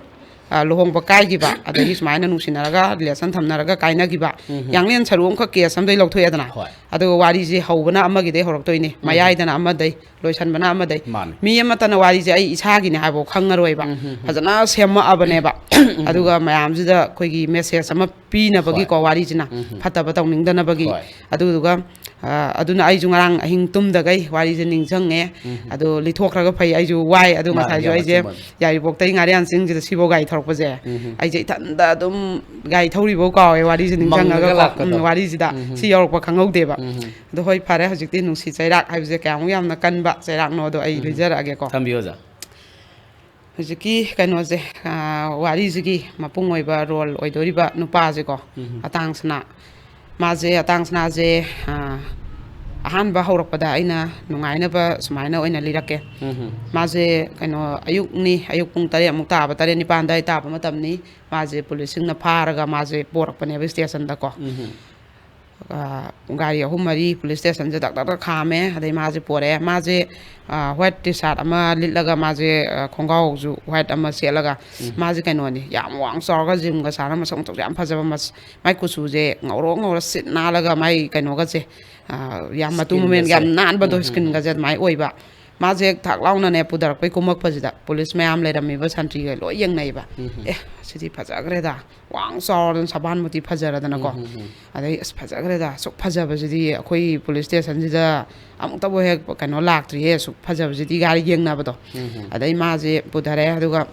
ꯑ, ꯂꯨꯍꯣꯡꯕ ꯀꯥꯏꯈꯤꯕ, ꯑꯗꯒꯤ ꯁꯨꯃꯥꯏꯅ ꯅꯨꯡꯁꯤꯅꯔꯒ ꯔꯤꯂꯦꯁꯟ ꯊꯝꯅꯔꯒ ꯀꯥꯏꯅꯈꯤꯕ, ꯎꯝ꯫ ꯌꯥꯡꯂꯦꯟ ꯁꯔꯨ ꯑꯃꯈꯛ ꯀꯦꯁ ꯑꯃꯗꯒꯤ ꯂꯧꯊꯣꯛꯑꯦꯗꯅ꯫ ꯍꯣꯏ꯫ ꯑꯗꯨꯒ ꯋꯥꯔꯤꯁꯦ ꯍꯧꯕꯅ ꯑꯃꯒꯤꯗꯩ ꯍꯧꯔꯛꯇꯣꯏꯅꯦ, ꯎꯝ꯫ ꯃꯌꯥꯏꯗꯅ ꯑꯃꯗꯩ, ꯂꯣꯏꯁꯟꯕꯅ ꯑꯃꯗꯩ꯫ ꯃꯥꯅꯦ꯫ ꯃꯤ ꯑꯃꯠꯇꯅ ꯋꯥꯔꯤꯁꯦ ꯑꯩ ꯏꯁꯥꯒꯤꯅꯦ ꯍꯥꯏꯕ ꯈꯪꯉꯔꯣꯏꯕ꯫ ꯎꯝ, ꯎꯝ, ꯎꯝ꯫ ꯐꯖꯅ ꯁꯦꯝꯃꯛꯑꯕꯅꯦꯕ꯫ ꯎꯝ꯫ ꯑꯗꯨꯒ ꯃꯌꯥꯝꯁꯤꯗ ꯑꯩꯈꯣꯏꯒꯤ ꯃꯦꯁꯦꯖ ꯑꯃ ꯄꯤꯅꯕꯒꯤꯀꯣ, ꯍꯣꯏ꯫ ꯋꯥꯔꯤꯁꯤꯅ ꯎꯝ, ꯎꯝ꯫ ꯐꯠꯇꯕ ꯇꯧꯅꯤꯡꯗꯅꯕꯒꯤ꯫ ꯍꯣꯏ꯫ ꯑꯗꯨꯗꯨꯒ, ꯑ, ꯑꯗꯨꯅ ꯑꯩꯁꯨ ꯉꯔꯥꯡ ꯑꯍꯤꯡ ꯇꯨꯝꯗꯒꯩ ꯋꯥꯔꯤꯁꯦ ꯅꯤꯡꯁꯤꯡꯉꯦ꯫ ꯎꯝ꯫ ꯑꯗꯣ ꯂꯤꯊꯣꯛꯈ꯭ꯔꯒ ꯐꯩ꯫ ꯑꯩꯁꯨ ꯋꯥꯏ꯫ ꯑꯗꯨ ꯃꯥꯅꯦ, ꯉꯁꯥꯏꯁꯨ ꯌꯥꯝ ꯑꯆꯨꯝꯕꯅꯦ꯫ ꯑꯩꯁꯦ ꯌꯥꯏꯔꯤꯄꯣꯛꯇꯩ ꯉꯥꯔꯤꯌꯥꯟ ꯆꯤꯡꯁꯤꯗ ꯁꯤꯐꯥꯎ ꯒꯥꯔꯤ ꯊꯧꯔꯛꯄꯁꯦ, ꯎꯝ꯫ ꯑꯩꯁꯦ ꯏꯊꯟꯗ ꯑꯗꯨꯝ ꯒꯥꯔꯤ ꯊꯧꯔꯤꯕꯧ ꯀꯥꯎꯋꯦ, ꯋꯥꯔꯤꯁꯦ ꯃꯪꯉꯒ ꯅꯤꯡꯁꯤꯡꯉꯒꯀꯣ꯫ ꯂꯥꯛꯄꯗꯣ꯫ ꯎꯝ, ꯋꯥꯔꯤꯁꯤꯗ ꯎꯝ꯫ ꯁꯤ ꯌꯧꯔꯛꯄ ꯈꯪꯍꯧꯗꯦꯕ꯫ ꯎꯝ꯫ ꯑꯗꯣ ꯍꯣꯏ, ꯐꯔꯦ, ꯍꯧꯖꯤꯛꯇꯤ ꯅꯨꯡꯁꯤ ꯆꯩꯔꯥꯛ ꯍꯥꯏꯕꯁꯦ ꯀꯌꯥꯃꯨꯛ ꯌꯥꯝꯅ ꯀꯟꯕ ꯆꯩꯔꯥꯛꯅꯣꯗꯣ ꯑꯩ ꯎꯝ꯫ ꯂꯤꯖꯔꯛꯑꯒꯦꯀꯣ꯫ ꯊꯝꯕꯤꯌꯨ, ꯑꯣꯖꯥ꯫ ꯍꯧꯖꯤꯛꯀꯤ ꯀꯩꯅꯣꯁꯦ, ꯑꯥ, ꯋꯥꯔꯤꯁꯤꯒꯤ ꯃꯄꯨꯡ ꯑꯣꯏꯕ ꯔꯣꯜ ꯑꯣꯏꯗꯣꯔꯤꯕ ꯅꯨꯄꯥꯁꯦꯀꯣ, ꯎꯝ꯫ ꯑꯇꯥꯡ ꯁꯅꯥ꯫ ꯃꯥꯁꯦ, ꯑꯇꯥꯡ ꯁꯅꯥꯁꯦ, ꯑꯥ, ꯑꯍꯥꯟꯕ ꯍꯧꯔꯛꯄꯗ ꯑꯩꯅ ꯅꯨꯡꯉꯥꯏꯅꯕ ꯁꯨꯃꯥꯏꯅ ꯑꯣꯏꯅ ꯂꯤꯔꯛꯀꯦ꯫ ꯎꯝ꯫ ꯃꯥꯁꯦ ꯀꯩꯅꯣ, ꯑꯌꯨꯛꯅꯤ, ꯑꯌꯨꯛ ꯄꯨꯡ ꯇꯔꯦꯠꯃꯨꯛ ꯇꯥꯕ, ꯇꯔꯦꯠ ꯅꯤꯄꯥꯟ ꯑꯗꯨꯋꯥꯏ ꯇꯥꯕ ꯃꯇꯝꯅꯤ꯫ ꯃꯥꯁꯦ ꯄꯨꯂꯤꯁꯁꯤꯡꯅ ꯐꯥꯔꯒ ꯃꯥꯁꯦ ꯄꯣꯔꯛꯄꯅꯦꯕ ꯁ꯭ꯇꯦꯁꯟꯗꯀꯣ꯫ ꯎꯝ꯫ ꯑ, ꯒꯥꯔꯤ ꯑꯍꯨꯝ ꯃꯔꯤ ꯄꯨꯂꯤꯁ ꯁ꯭ꯇꯦꯁꯟꯁꯦ ꯗꯛ ꯗꯛ ꯗꯛ ꯈꯥꯝꯃꯦ꯫ ꯑꯗꯩ ꯃꯥꯁꯦ ꯄꯣꯔꯛꯑꯦ꯫ ꯃꯥꯁꯦ, ꯑ, ꯋꯥꯏꯠ ꯇꯤ ꯁꯥꯔꯠ ꯑꯃ ꯂꯤꯠꯂꯒ ꯃꯥꯁꯦ, ꯑ, ꯈꯣꯡꯒ꯭ꯔꯥꯎꯁꯨ ꯋꯥꯏꯠ ꯑꯃ ꯁꯦꯠꯂꯒ, ꯎꯝ꯫ ꯃꯥꯁꯦ ꯀꯩꯅꯣꯅꯤ, ꯌꯥꯝ ꯋꯥꯡ ꯆꯥꯎꯔꯒ ꯖꯤꯝꯒ ꯁꯥꯟꯅ ꯃꯁꯛ ꯃꯇꯧꯁꯨ ꯌꯥꯝ ꯐꯖꯕ, ꯃꯁ-, ꯃꯥꯏ ꯀꯨꯆꯨꯁꯦ ꯉꯧꯔꯣꯛ ꯉꯧꯔ ꯁꯤꯠ ꯅꯥꯜꯂꯒ ꯃꯥꯏ ꯀꯩꯅꯣꯒꯁꯦ, ꯑ, ꯌꯥꯝ ꯃꯇꯨ ꯃꯃꯦꯟ ꯌꯥꯝ ꯁ꯭ꯀꯤꯟꯒꯁꯦ꯫ ꯅꯥꯟꯕꯗꯣ, ꯎꯝ, ꯎꯝ, ꯎꯝ꯫ ꯁ꯭ꯀꯤꯟꯒꯁꯦ ꯑꯗꯨꯃꯥꯏꯅ ꯑꯣꯏꯕ꯫ ꯃꯥꯁꯦ ꯊꯥꯛ ꯂꯥꯎꯅꯅꯦ ꯄꯨꯊꯔꯛꯄꯩ ꯀꯨꯝꯃꯛꯄꯁꯤꯗ ꯄꯨꯂꯤꯁ ꯃꯌꯥꯝ ꯂꯩꯔꯝꯃꯤꯕ ꯁꯟꯇ꯭ꯔꯤꯒ ꯂꯣꯏ ꯌꯦꯡꯅꯩꯕ꯫ "ꯑꯦ, ꯁꯤꯗꯤ ꯐꯖꯈ꯭ꯔꯦꯗ, ꯋꯥꯡ ꯆꯥꯎꯔꯗꯅ ꯁꯕꯥꯟꯕꯨꯗꯤ ꯐꯖꯔꯗꯅꯀꯣ꯫ ꯑꯗꯩ ꯑꯁ, ꯐꯖꯈ꯭ꯔꯦꯗ, ꯑꯁꯨꯛ ꯐꯖꯕꯁꯤꯗꯤ ꯑꯩꯈꯣꯏ ꯄꯨꯂꯤꯁ ꯁ꯭ꯇꯦꯁꯟꯁꯤꯗ ꯑꯃꯨꯛꯇꯕꯨ ꯍꯦꯛ ꯀꯩꯅꯣ ꯂꯥꯛꯇ꯭ꯔꯤꯍꯦ, ꯑꯁꯨꯛ ꯐꯖꯕꯁꯤꯗꯤ" ꯒꯥꯏꯅ ꯌꯦꯡꯅꯕꯗꯣ꯫ ꯑꯗꯩ ꯃꯥꯁꯦ ꯄꯨꯊꯔꯦ, ꯑꯗꯨꯒ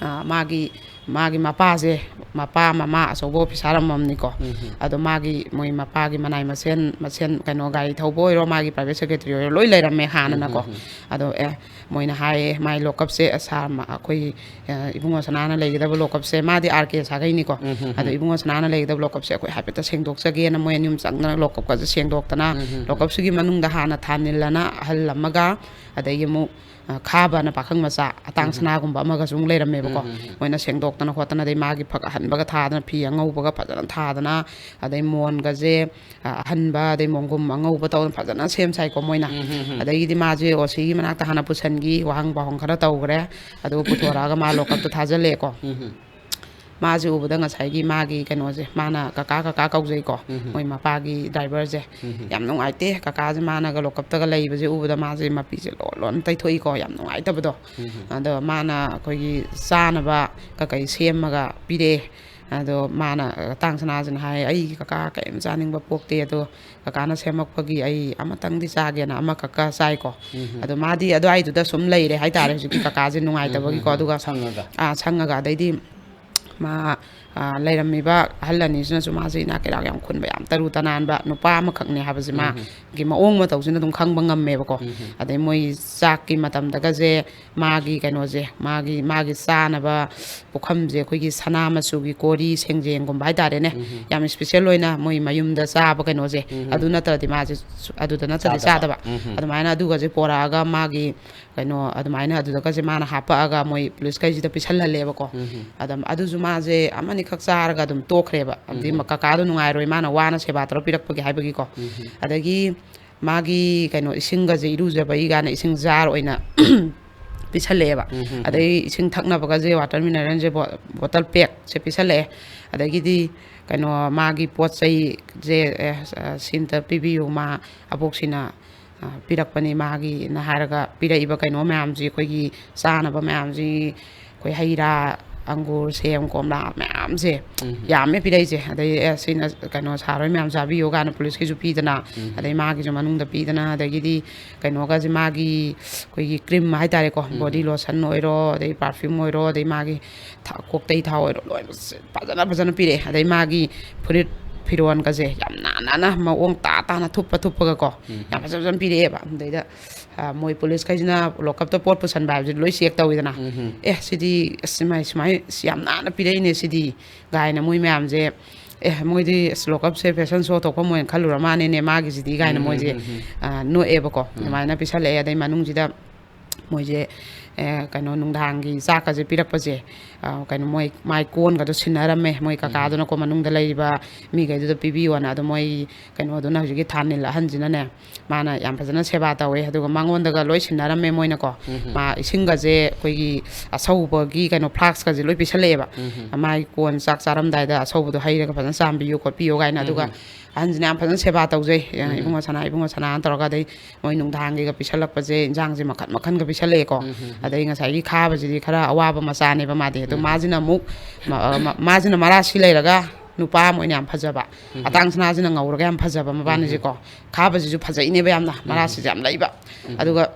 ꯑ, ꯃꯥꯒꯤ ꯃꯥꯒꯤ ꯃꯄꯥꯁꯦ, ꯃꯄꯥ ꯃꯃꯥ ꯑꯆꯧꯕ ꯑꯣꯐꯤꯁꯥꯔ ꯑꯃꯃꯝꯅꯤꯀꯣ꯫ ꯑꯗꯣ ꯃꯥꯒꯤ, ꯃꯣꯏ ꯃꯄꯥꯒꯤ ꯃꯅꯥꯏ ꯃꯁꯦꯟ ꯃꯁꯦꯟ ꯀꯩꯅꯣ, ꯒꯥꯔꯤ ꯊꯧꯕ ꯑꯣꯏꯔꯣ, ꯃꯥꯒꯤ ꯄ꯭ꯔꯥꯏꯚꯦꯠ ꯁꯦꯀ꯭ꯔꯦꯇꯔꯤ ꯑꯣꯏꯔꯣ, ꯂꯣꯏ ꯂꯩꯔꯝꯃꯦ ꯍꯥꯟꯅꯅꯀꯣ꯫ ꯑꯗꯣ ꯑꯦ, ꯃꯣꯏꯅ ꯍꯥꯏꯌꯦ, "ꯃꯥꯏ ꯂꯣꯀꯞꯁꯦ, ꯑ, ꯁꯥꯔ, ꯃ-, ꯑꯩꯈꯣꯏ, ꯑ, ꯏꯕꯨꯡꯉꯣ ꯁꯅꯥꯅ ꯂꯩꯒꯗꯕ ꯂꯣꯀꯞꯁꯦ", ꯃꯥꯗꯤ ꯑꯥꯔ ꯀꯦ ꯁꯥꯒꯩꯅꯤꯀꯣ꯫ "ꯑꯗꯣ ꯏꯕꯨꯡꯉꯣ ꯁꯅꯥꯅ ꯂꯩꯒꯗꯕ ꯂꯣꯀꯞꯁꯦ ꯑꯩꯈꯣꯏ ꯍꯥꯏꯐꯦꯠꯇ ꯁꯦꯡꯗꯣꯛꯆꯒꯦꯅ", ꯃꯣꯏ ꯑꯅꯤ ꯑꯃ ꯆꯪꯗꯅ ꯂꯣꯀꯞꯀꯁꯦ ꯁꯦꯡꯗꯣꯛꯇꯅ, ꯂꯣꯀꯞꯁꯤꯒꯤ ꯃꯅꯨꯡꯗ ꯍꯥꯟꯅ ꯊꯥꯅꯤꯜꯂꯅ ꯑꯍꯜ ꯑꯃꯒ, ꯑꯗꯒꯤ ꯑꯃꯨꯛ, ꯑ, ꯈꯥꯕꯅ ꯄꯥꯈꯪ ꯃꯆꯥ ꯑꯇꯥꯡ ꯁꯅꯥꯒꯨꯝꯕ ꯑꯃꯒꯁꯨ ꯑꯃꯨꯛ ꯂꯩꯔꯝꯃꯦꯕꯀꯣ꯫ ꯃꯣꯏꯅ ꯁꯦꯡꯗꯣꯛꯇꯅ ꯈꯣꯠꯇꯅ, ꯑꯗꯩ ꯃꯥꯒꯤ ꯐꯛ ꯑꯍꯟꯕꯒ ꯊꯥꯗꯅ, ꯐꯤ ꯑꯉꯧꯕꯒ ꯐꯖꯅ ꯊꯥꯗꯅ, ꯑꯗꯩ ꯃꯣꯟꯒꯁꯦ, ꯑ, ꯑꯍꯟꯕ, ꯑꯗꯩ ꯃꯣꯟꯒꯨꯝ ꯑꯉꯧꯕ ꯇꯧꯗꯅ ꯐꯖꯅ ꯁꯦꯝ ꯁꯥꯏꯀꯣ ꯃꯣꯏꯅ꯫ ꯑꯗꯒꯤꯗꯤ ꯃꯥꯁꯦ ꯑꯣ ꯁꯤꯒꯤ ꯃꯅꯥꯛꯇ ꯍꯥꯟꯅ ꯄꯨꯁꯟꯈꯤ, ꯋꯥꯍꯪ ꯄꯥꯎꯍꯪ ꯈꯔ ꯇꯧꯈ꯭ꯔꯦ, ꯑꯗꯨꯒ ꯄꯨꯊꯣꯔꯛꯑꯒ ꯃꯥ ꯂꯣꯀꯞꯇ ꯊꯥꯖꯤꯜꯂꯛꯑꯦꯀꯣ꯫ ꯃꯥꯁꯦ ꯎꯕꯗ ꯉꯁꯥꯏꯒꯤ ꯃꯥꯒꯤ ꯀꯩꯅꯣꯁꯦ, ꯃꯥꯅ "ꯀꯀꯥ, ꯀꯀꯥ" ꯀꯧꯖꯩꯀꯣ꯫ ꯃꯣꯏ ꯃꯄꯥꯒꯤ ꯗ꯭ꯔꯥꯏꯚꯔꯁꯦ꯫ ꯌꯥꯝ ꯅꯨꯡꯉꯥꯏꯇꯦ, ꯀꯀꯥꯁꯦ ꯃꯥꯅꯒ ꯂꯣꯀꯞꯇꯒ ꯂꯩꯕꯁꯦ ꯎꯕꯗ ꯃꯥꯁꯦ ꯃꯄꯤꯁꯦ ꯂꯣꯟ ꯂꯣꯟ ꯇꯩꯊꯣꯛꯏꯀꯣ, ꯌꯥꯝ ꯅꯨꯡꯉꯥꯏꯇꯕꯗꯣ꯫ ꯑꯗꯣ ꯃꯥꯅ ꯑꯩꯈꯣꯏꯒꯤ ꯆꯥꯅꯕ ꯀꯀꯩ ꯁꯦꯝꯃꯒ ꯄꯤꯔꯛꯑꯦ꯫ ꯑꯗꯣ ꯃꯥꯅ, ꯑꯇꯥꯡ ꯁꯅꯥꯁꯤꯅ ꯍꯥꯏ, "ꯑꯩꯒꯤ ꯀꯀꯥ ꯀꯔꯤꯝ ꯆꯥꯅꯤꯡꯕ ꯄꯣꯛꯇꯦ, ꯑꯗꯣ ꯀꯀꯥꯅ ꯁꯦꯝꯃꯛꯄꯒꯤ ꯑꯩ ꯑꯃꯇꯪꯗꯤ ꯆꯥꯒꯦꯅ" ꯑꯃ ꯀꯛꯀ ꯆꯥꯏꯀꯣ꯫ ꯑꯗꯣ ꯃꯥꯗꯤ ꯑꯗꯨꯋꯥꯏꯗꯨꯗ ꯁꯨꯝ ꯂꯩꯔꯦ ꯍꯥꯏꯇꯥꯔꯦ, ꯍꯧꯖꯤꯛꯀꯤ ꯀꯀꯥꯁꯦ ꯅꯨꯡꯉꯥꯏꯇꯕꯒꯤꯀꯣ꯫ ꯑꯗꯨꯒ ꯁꯪꯉꯒ꯫ ꯑꯥ, ꯁꯪꯉꯒ, ꯑꯗꯩꯗꯤ ꯃꯥ, ꯑ, ꯂꯩꯔꯝꯃꯤꯕ ꯑꯍꯜ ꯑꯅꯤꯁꯤꯅꯁꯨ ꯃꯥꯁꯦ ꯏꯅꯥꯛ ꯀꯩꯔꯥꯛ ꯌꯥꯝ ꯈꯨꯟꯕ, ꯌꯥꯝ ꯇꯔꯨ ꯇꯅꯥꯟꯕ ꯅꯨꯄꯥ ꯑꯃꯈꯛꯅꯦ ꯍꯥꯏꯕꯁꯦ ꯃꯥꯒꯤ ꯃꯑꯣꯡ ꯃꯇꯧꯁꯤꯅ ꯑꯗꯨꯝ ꯈꯪꯕ ꯉꯝꯃꯦꯕꯀꯣ꯫ ꯑꯗꯩ ꯃꯣꯏ ꯆꯥꯛꯀꯤ ꯃꯇꯝꯗꯒꯁꯦ ꯃꯥꯒꯤ ꯀꯩꯅꯣꯁꯦ, ꯃꯥꯒꯤ, ꯃꯥꯒꯤ ꯆꯥꯅꯕ ꯄꯨꯈꯝꯁꯦ ꯑꯩꯈꯣꯏꯒꯤ ꯁꯅꯥ ꯃꯆꯨꯒꯤ ꯀꯣꯔꯤ ꯁꯦꯡꯖꯦꯡꯒꯨꯝꯕ ꯍꯥꯏꯇꯥꯔꯦꯅꯦ, ꯌꯥꯝ ꯏꯁꯄꯤꯁꯦꯜ ꯑꯣꯏꯅ ꯃꯣꯏ ꯃꯌꯨꯝꯗ ꯆꯥꯕ ꯀꯩꯅꯣꯁꯦ, ꯑꯗꯨ ꯅꯠꯇ꯭ꯔꯗꯤ ꯃꯥꯁꯦ ꯁꯨ-, ꯑꯗꯨꯗ ꯅꯠꯇ꯭ꯔꯗꯤ ꯆꯥꯗꯕ꯫ ꯆꯥꯗꯕ꯫ ꯑꯗꯨꯃꯥꯏꯅ ꯑꯗꯨꯒꯁꯦ ꯄꯣꯔꯛꯑꯒ ꯃꯥꯒꯤ ꯀꯩꯅꯣ, ꯑꯗꯨꯃꯥꯏꯅ ꯑꯗꯨꯗꯒꯁꯦ ꯃꯥꯅ ꯍꯥꯞꯄꯛꯑꯒ ꯃꯣꯏ ꯄꯨꯂꯤꯁꯈꯩꯁꯤꯗ ꯄꯤꯁꯜꯍꯜꯂꯦꯕꯀꯣ꯫ ꯑꯗꯨꯝ, ꯑꯗꯨꯁꯨ ꯃꯥꯁꯦ ꯑꯃꯅꯤꯈꯛ ꯆꯥꯔꯒ ꯑꯗꯨꯝ ꯇꯣꯛꯈ꯭ꯔꯦꯕ꯫ ꯑꯗꯨꯗꯤ ꯀꯀꯥꯗꯣ ꯅꯨꯡꯉꯥꯏꯔꯣꯏ, ꯃꯥꯅ ꯋꯥꯅ ꯁꯦꯕꯥ ꯇꯧꯔ ꯄꯤꯔꯛꯄꯒꯤ ꯍꯥꯏꯕꯒꯤꯀꯣ꯫ ꯑꯗꯒꯤ ꯃꯥꯒꯤ ꯀꯩꯅꯣ, ꯏꯁꯤꯡꯒꯁꯦ ꯏꯔꯨꯖꯕꯒꯤ ꯀꯥꯏꯅ ꯏꯁꯤꯡ ꯖꯥꯔ ꯑꯣꯏꯅ ꯄꯤꯁꯜꯂꯛꯑꯦꯕ꯫ ꯑꯗꯩ ꯏꯁꯤꯡ ꯊꯛꯅꯕꯒꯁꯦ, ꯋꯥꯇꯔ ꯃꯤꯅꯔꯦꯜꯁꯦ ꯕꯣ-, ꯕꯣꯇꯜ ꯄꯦꯛꯁꯦ ꯄꯤꯁꯜꯂꯛꯑꯦ꯫ ꯑꯗꯒꯤꯗꯤ ꯀꯩꯅꯣ, ꯃꯥꯒꯤ ꯄꯣꯠ ꯆꯩꯁꯦ, ꯑꯦ, ꯁꯤ ꯑꯝꯇ ꯄꯤꯕꯤꯌꯨ, ꯃꯥ ꯑꯕꯣꯛꯁꯤꯅ ꯑ, ꯄꯤꯔꯛꯄꯅꯤ ꯃꯥꯒꯤꯅ ꯍꯥꯏꯔꯒ ꯄꯤꯔꯛꯏꯕ ꯀꯩꯅꯣ ꯃꯌꯥꯝꯁꯤ, ꯑꯩꯈꯣꯏꯒꯤ ꯆꯥꯅꯕ ꯃꯌꯥꯝꯁꯤ, ꯑꯩꯈꯣꯏ ꯍꯩ ꯔꯥ, ꯑꯪꯒꯨꯔ, ꯁꯦꯝ, ꯀꯣꯝꯂꯥ ꯃꯌꯥꯝꯁꯦ ꯌꯥꯝꯃꯦ ꯄꯤꯔꯛꯏꯁꯦ꯫ ꯑꯗꯩ, "ꯑꯦ, ꯁꯤꯅ ꯀꯩꯅꯣ ꯁꯥꯔ ꯍꯣꯏ ꯃꯌꯥꯝ ꯆꯥꯕꯤꯌꯨ" ꯀꯥꯏꯅ ꯄꯨꯂꯤꯁꯀꯤꯁꯨ ꯄꯤꯗꯅ, ꯑꯗꯩ ꯃꯥꯒꯤꯁꯨ ꯃꯅꯨꯡꯗ ꯄꯤꯗꯅ, ꯑꯗꯒꯤꯗꯤ ꯀꯩꯅꯣꯒꯁꯦ ꯃꯥꯒꯤ ꯑꯩꯈꯣꯏꯒꯤ ꯀ꯭ꯔꯤꯝ ꯍꯥꯏꯇꯥꯔꯦꯀꯣ, ꯕꯣꯗꯤ ꯂꯣꯁꯟ ꯑꯣꯏꯔꯣ, ꯑꯗꯩ ꯄꯥꯔꯐ꯭ꯌꯨꯝ ꯑꯣꯏꯔꯣ, ꯑꯗꯩ ꯃꯥꯒꯤ ꯊ-, ꯀꯣꯛꯇꯩ ꯊꯥꯎ ꯑꯣꯏꯔꯣ, ꯂꯣꯏꯅ ꯐꯖꯅ ꯐꯖꯅ ꯄꯤꯔꯛꯑꯦ꯫ ꯑꯗꯩ ꯃꯥꯒꯤ ꯐꯨꯔꯤꯠ ꯐꯤꯔꯣꯟꯒꯁꯦ ꯌꯥꯝ ꯅꯥꯟ ꯅꯥꯟꯅ ꯃꯑꯣꯡ ꯇꯥ ꯇꯥꯅ ꯊꯨꯞꯄ ꯊꯨꯞꯄꯒꯀꯣ, ꯌꯥꯝ ꯐꯖ ꯐꯖꯅ ꯄꯤꯔꯛꯑꯦꯕ꯫ ꯑꯗꯩꯗ, ꯑ, ꯃꯣꯏ ꯄꯨꯂꯤꯁꯈꯩꯁꯤꯅ ꯂꯣꯀꯞꯇ ꯄꯣꯠ ꯄꯨꯁꯟꯕ ꯍꯥꯏꯕꯁꯤ ꯂꯣꯏ ꯆꯦꯛ ꯇꯧꯋꯤꯗꯅ꯫ "ꯑꯦ, ꯁꯤꯗꯤ ꯑꯁ ꯁꯨꯃꯥꯏ ꯁꯨꯃꯥꯏ ꯑꯁ ꯌꯥꯝ ꯅꯥꯟꯅ ꯄꯤꯔꯛꯏꯅꯦ ꯁꯤꯗꯤ" ꯀꯥꯏꯅ ꯃꯣꯏ ꯃꯌꯥꯝꯁꯦ, "ꯑꯦ, ꯃꯣꯏꯗꯤ ꯑꯁ ꯂꯣꯀꯞꯁꯦ ꯐꯦꯁꯟ ꯁꯣ ꯊꯣꯛꯐꯝ ꯑꯣꯏꯅ ꯈꯜꯂꯨꯔ ꯃꯥꯅꯦꯅꯦ ꯃꯥꯒꯤꯁꯤꯗꯤ" ꯀꯥꯏꯅ ꯃꯣꯏꯁꯦ, ꯑ, ꯅꯣꯛꯑꯦꯕꯀꯣ꯫ ꯑꯗꯨꯃꯥꯏꯅ ꯄꯤꯁꯜꯂꯛꯑꯦ꯫ ꯑꯗꯩ ꯃꯅꯨꯡꯁꯤꯗ ꯃꯣꯏꯁꯦ, ꯑꯦ, ꯀꯩꯅꯣ, ꯅꯨꯡꯗꯥꯡꯒꯤ ꯆꯥꯛꯀꯁꯦ ꯄꯤꯔꯛꯄꯁꯦ, ꯑ, ꯀꯩꯅꯣ, ꯃꯣꯏ ꯃꯥꯏ ꯀꯣꯟꯒꯗꯣ ꯁꯤꯟꯅꯔꯝꯃꯦ꯫ ꯃꯣꯏ ꯀꯀꯥꯗꯨꯅꯀꯣ, ꯃꯅꯨꯡꯗ ꯂꯩꯔꯤꯕ ꯃꯤꯈꯩꯗꯨꯗ ꯄꯤꯕꯤꯌꯣꯅ꯫ ꯑꯗꯣ ꯃꯣꯏ ꯀꯩꯅꯣꯗꯨꯅ, ꯍꯧꯖꯤꯛꯀꯤ ꯊꯥꯅꯤꯜ ꯑꯍꯟꯁꯤꯅꯅꯦ, ꯃꯥꯅ ꯌꯥꯝ ꯐꯖꯅ ꯁꯦꯕꯥ ꯇꯧꯋꯦ꯫ ꯑꯗꯨꯒ ꯃꯉꯣꯟꯗꯒ ꯂꯣꯏ ꯁꯤꯟꯅꯔꯝꯃꯦ ꯃꯣꯏꯅꯀꯣ꯫ ꯃꯥ ꯏꯁꯤꯡꯒꯁꯦ ꯑꯩꯈꯣꯏꯒꯤ ꯑꯁꯧꯕꯒꯤ ꯀꯩꯅꯣ ꯐ꯭ꯂꯥꯛꯁꯀꯁꯦ ꯂꯣꯏ ꯄꯤꯁꯜꯂꯛꯑꯦꯕ꯫ ꯃꯥꯒꯤ ꯀꯣꯟ ꯆꯥꯛ ꯆꯥꯔꯝꯗꯥꯏꯗ ꯑꯁꯧꯕꯗꯣ ꯍꯩꯔꯒ ꯐꯖꯅ ꯆꯥꯝꯕꯤꯌꯨ ꯈꯣꯠꯄꯤꯌꯨ ꯀꯥꯏꯅ꯫ ꯑꯗꯨꯒ ꯑꯍꯟꯁꯤꯅ ꯌꯥꯝ ꯐꯖꯅ ꯁꯦꯕꯥ ꯇꯧꯖꯩ, "ꯏꯕꯨꯡꯉꯣ ꯁꯅꯥ, ꯏꯕꯨꯡꯉꯣ ꯁꯅꯥꯅ" ꯇꯧꯔꯒ꯫ ꯑꯗꯩ ꯃꯣꯏ ꯅꯨꯡꯗꯥꯡꯒꯤꯒ ꯄꯤꯁꯜꯂꯛꯄꯁꯦ, ꯏꯟꯖꯥꯡꯁꯦ ꯃꯈꯟ ꯃꯈꯟꯒ ꯄꯤꯁꯜꯂꯛꯑꯦꯀꯣ꯫ ꯑꯗꯩ ꯉꯁꯥꯏꯒꯤ ꯈꯥꯕꯁꯤꯗꯤ ꯈꯔ ꯑꯋꯥꯕ ꯃꯆꯥꯅꯦꯕ ꯃꯥꯗꯤ꯫ ꯑꯗꯣ ꯃꯥꯁꯤꯅ ꯑꯃꯨꯛ, ꯃ-, ꯃ-, ꯃꯥꯁꯤꯅ ꯃꯔꯥꯁꯤ ꯂꯩꯔꯒ ꯅꯨꯄꯥ ꯑꯃ ꯑꯣꯏꯅ ꯌꯥꯝ ꯐꯖꯕ, ꯑꯇꯥꯡ ꯁꯅꯥꯁꯤꯅ ꯉꯧꯔꯒ ꯌꯥꯝ ꯐꯖꯕ ꯃꯕꯥꯅꯤꯁꯦꯀꯣ꯫ ꯈꯥꯕꯁꯤꯁꯨ ꯐꯖꯩꯅꯦꯕ ꯌꯥꯝꯅ, ꯃꯔꯥꯁꯤꯁꯨ ꯌꯥꯝ ꯂꯩꯕ꯫ ꯑꯗꯨꯒ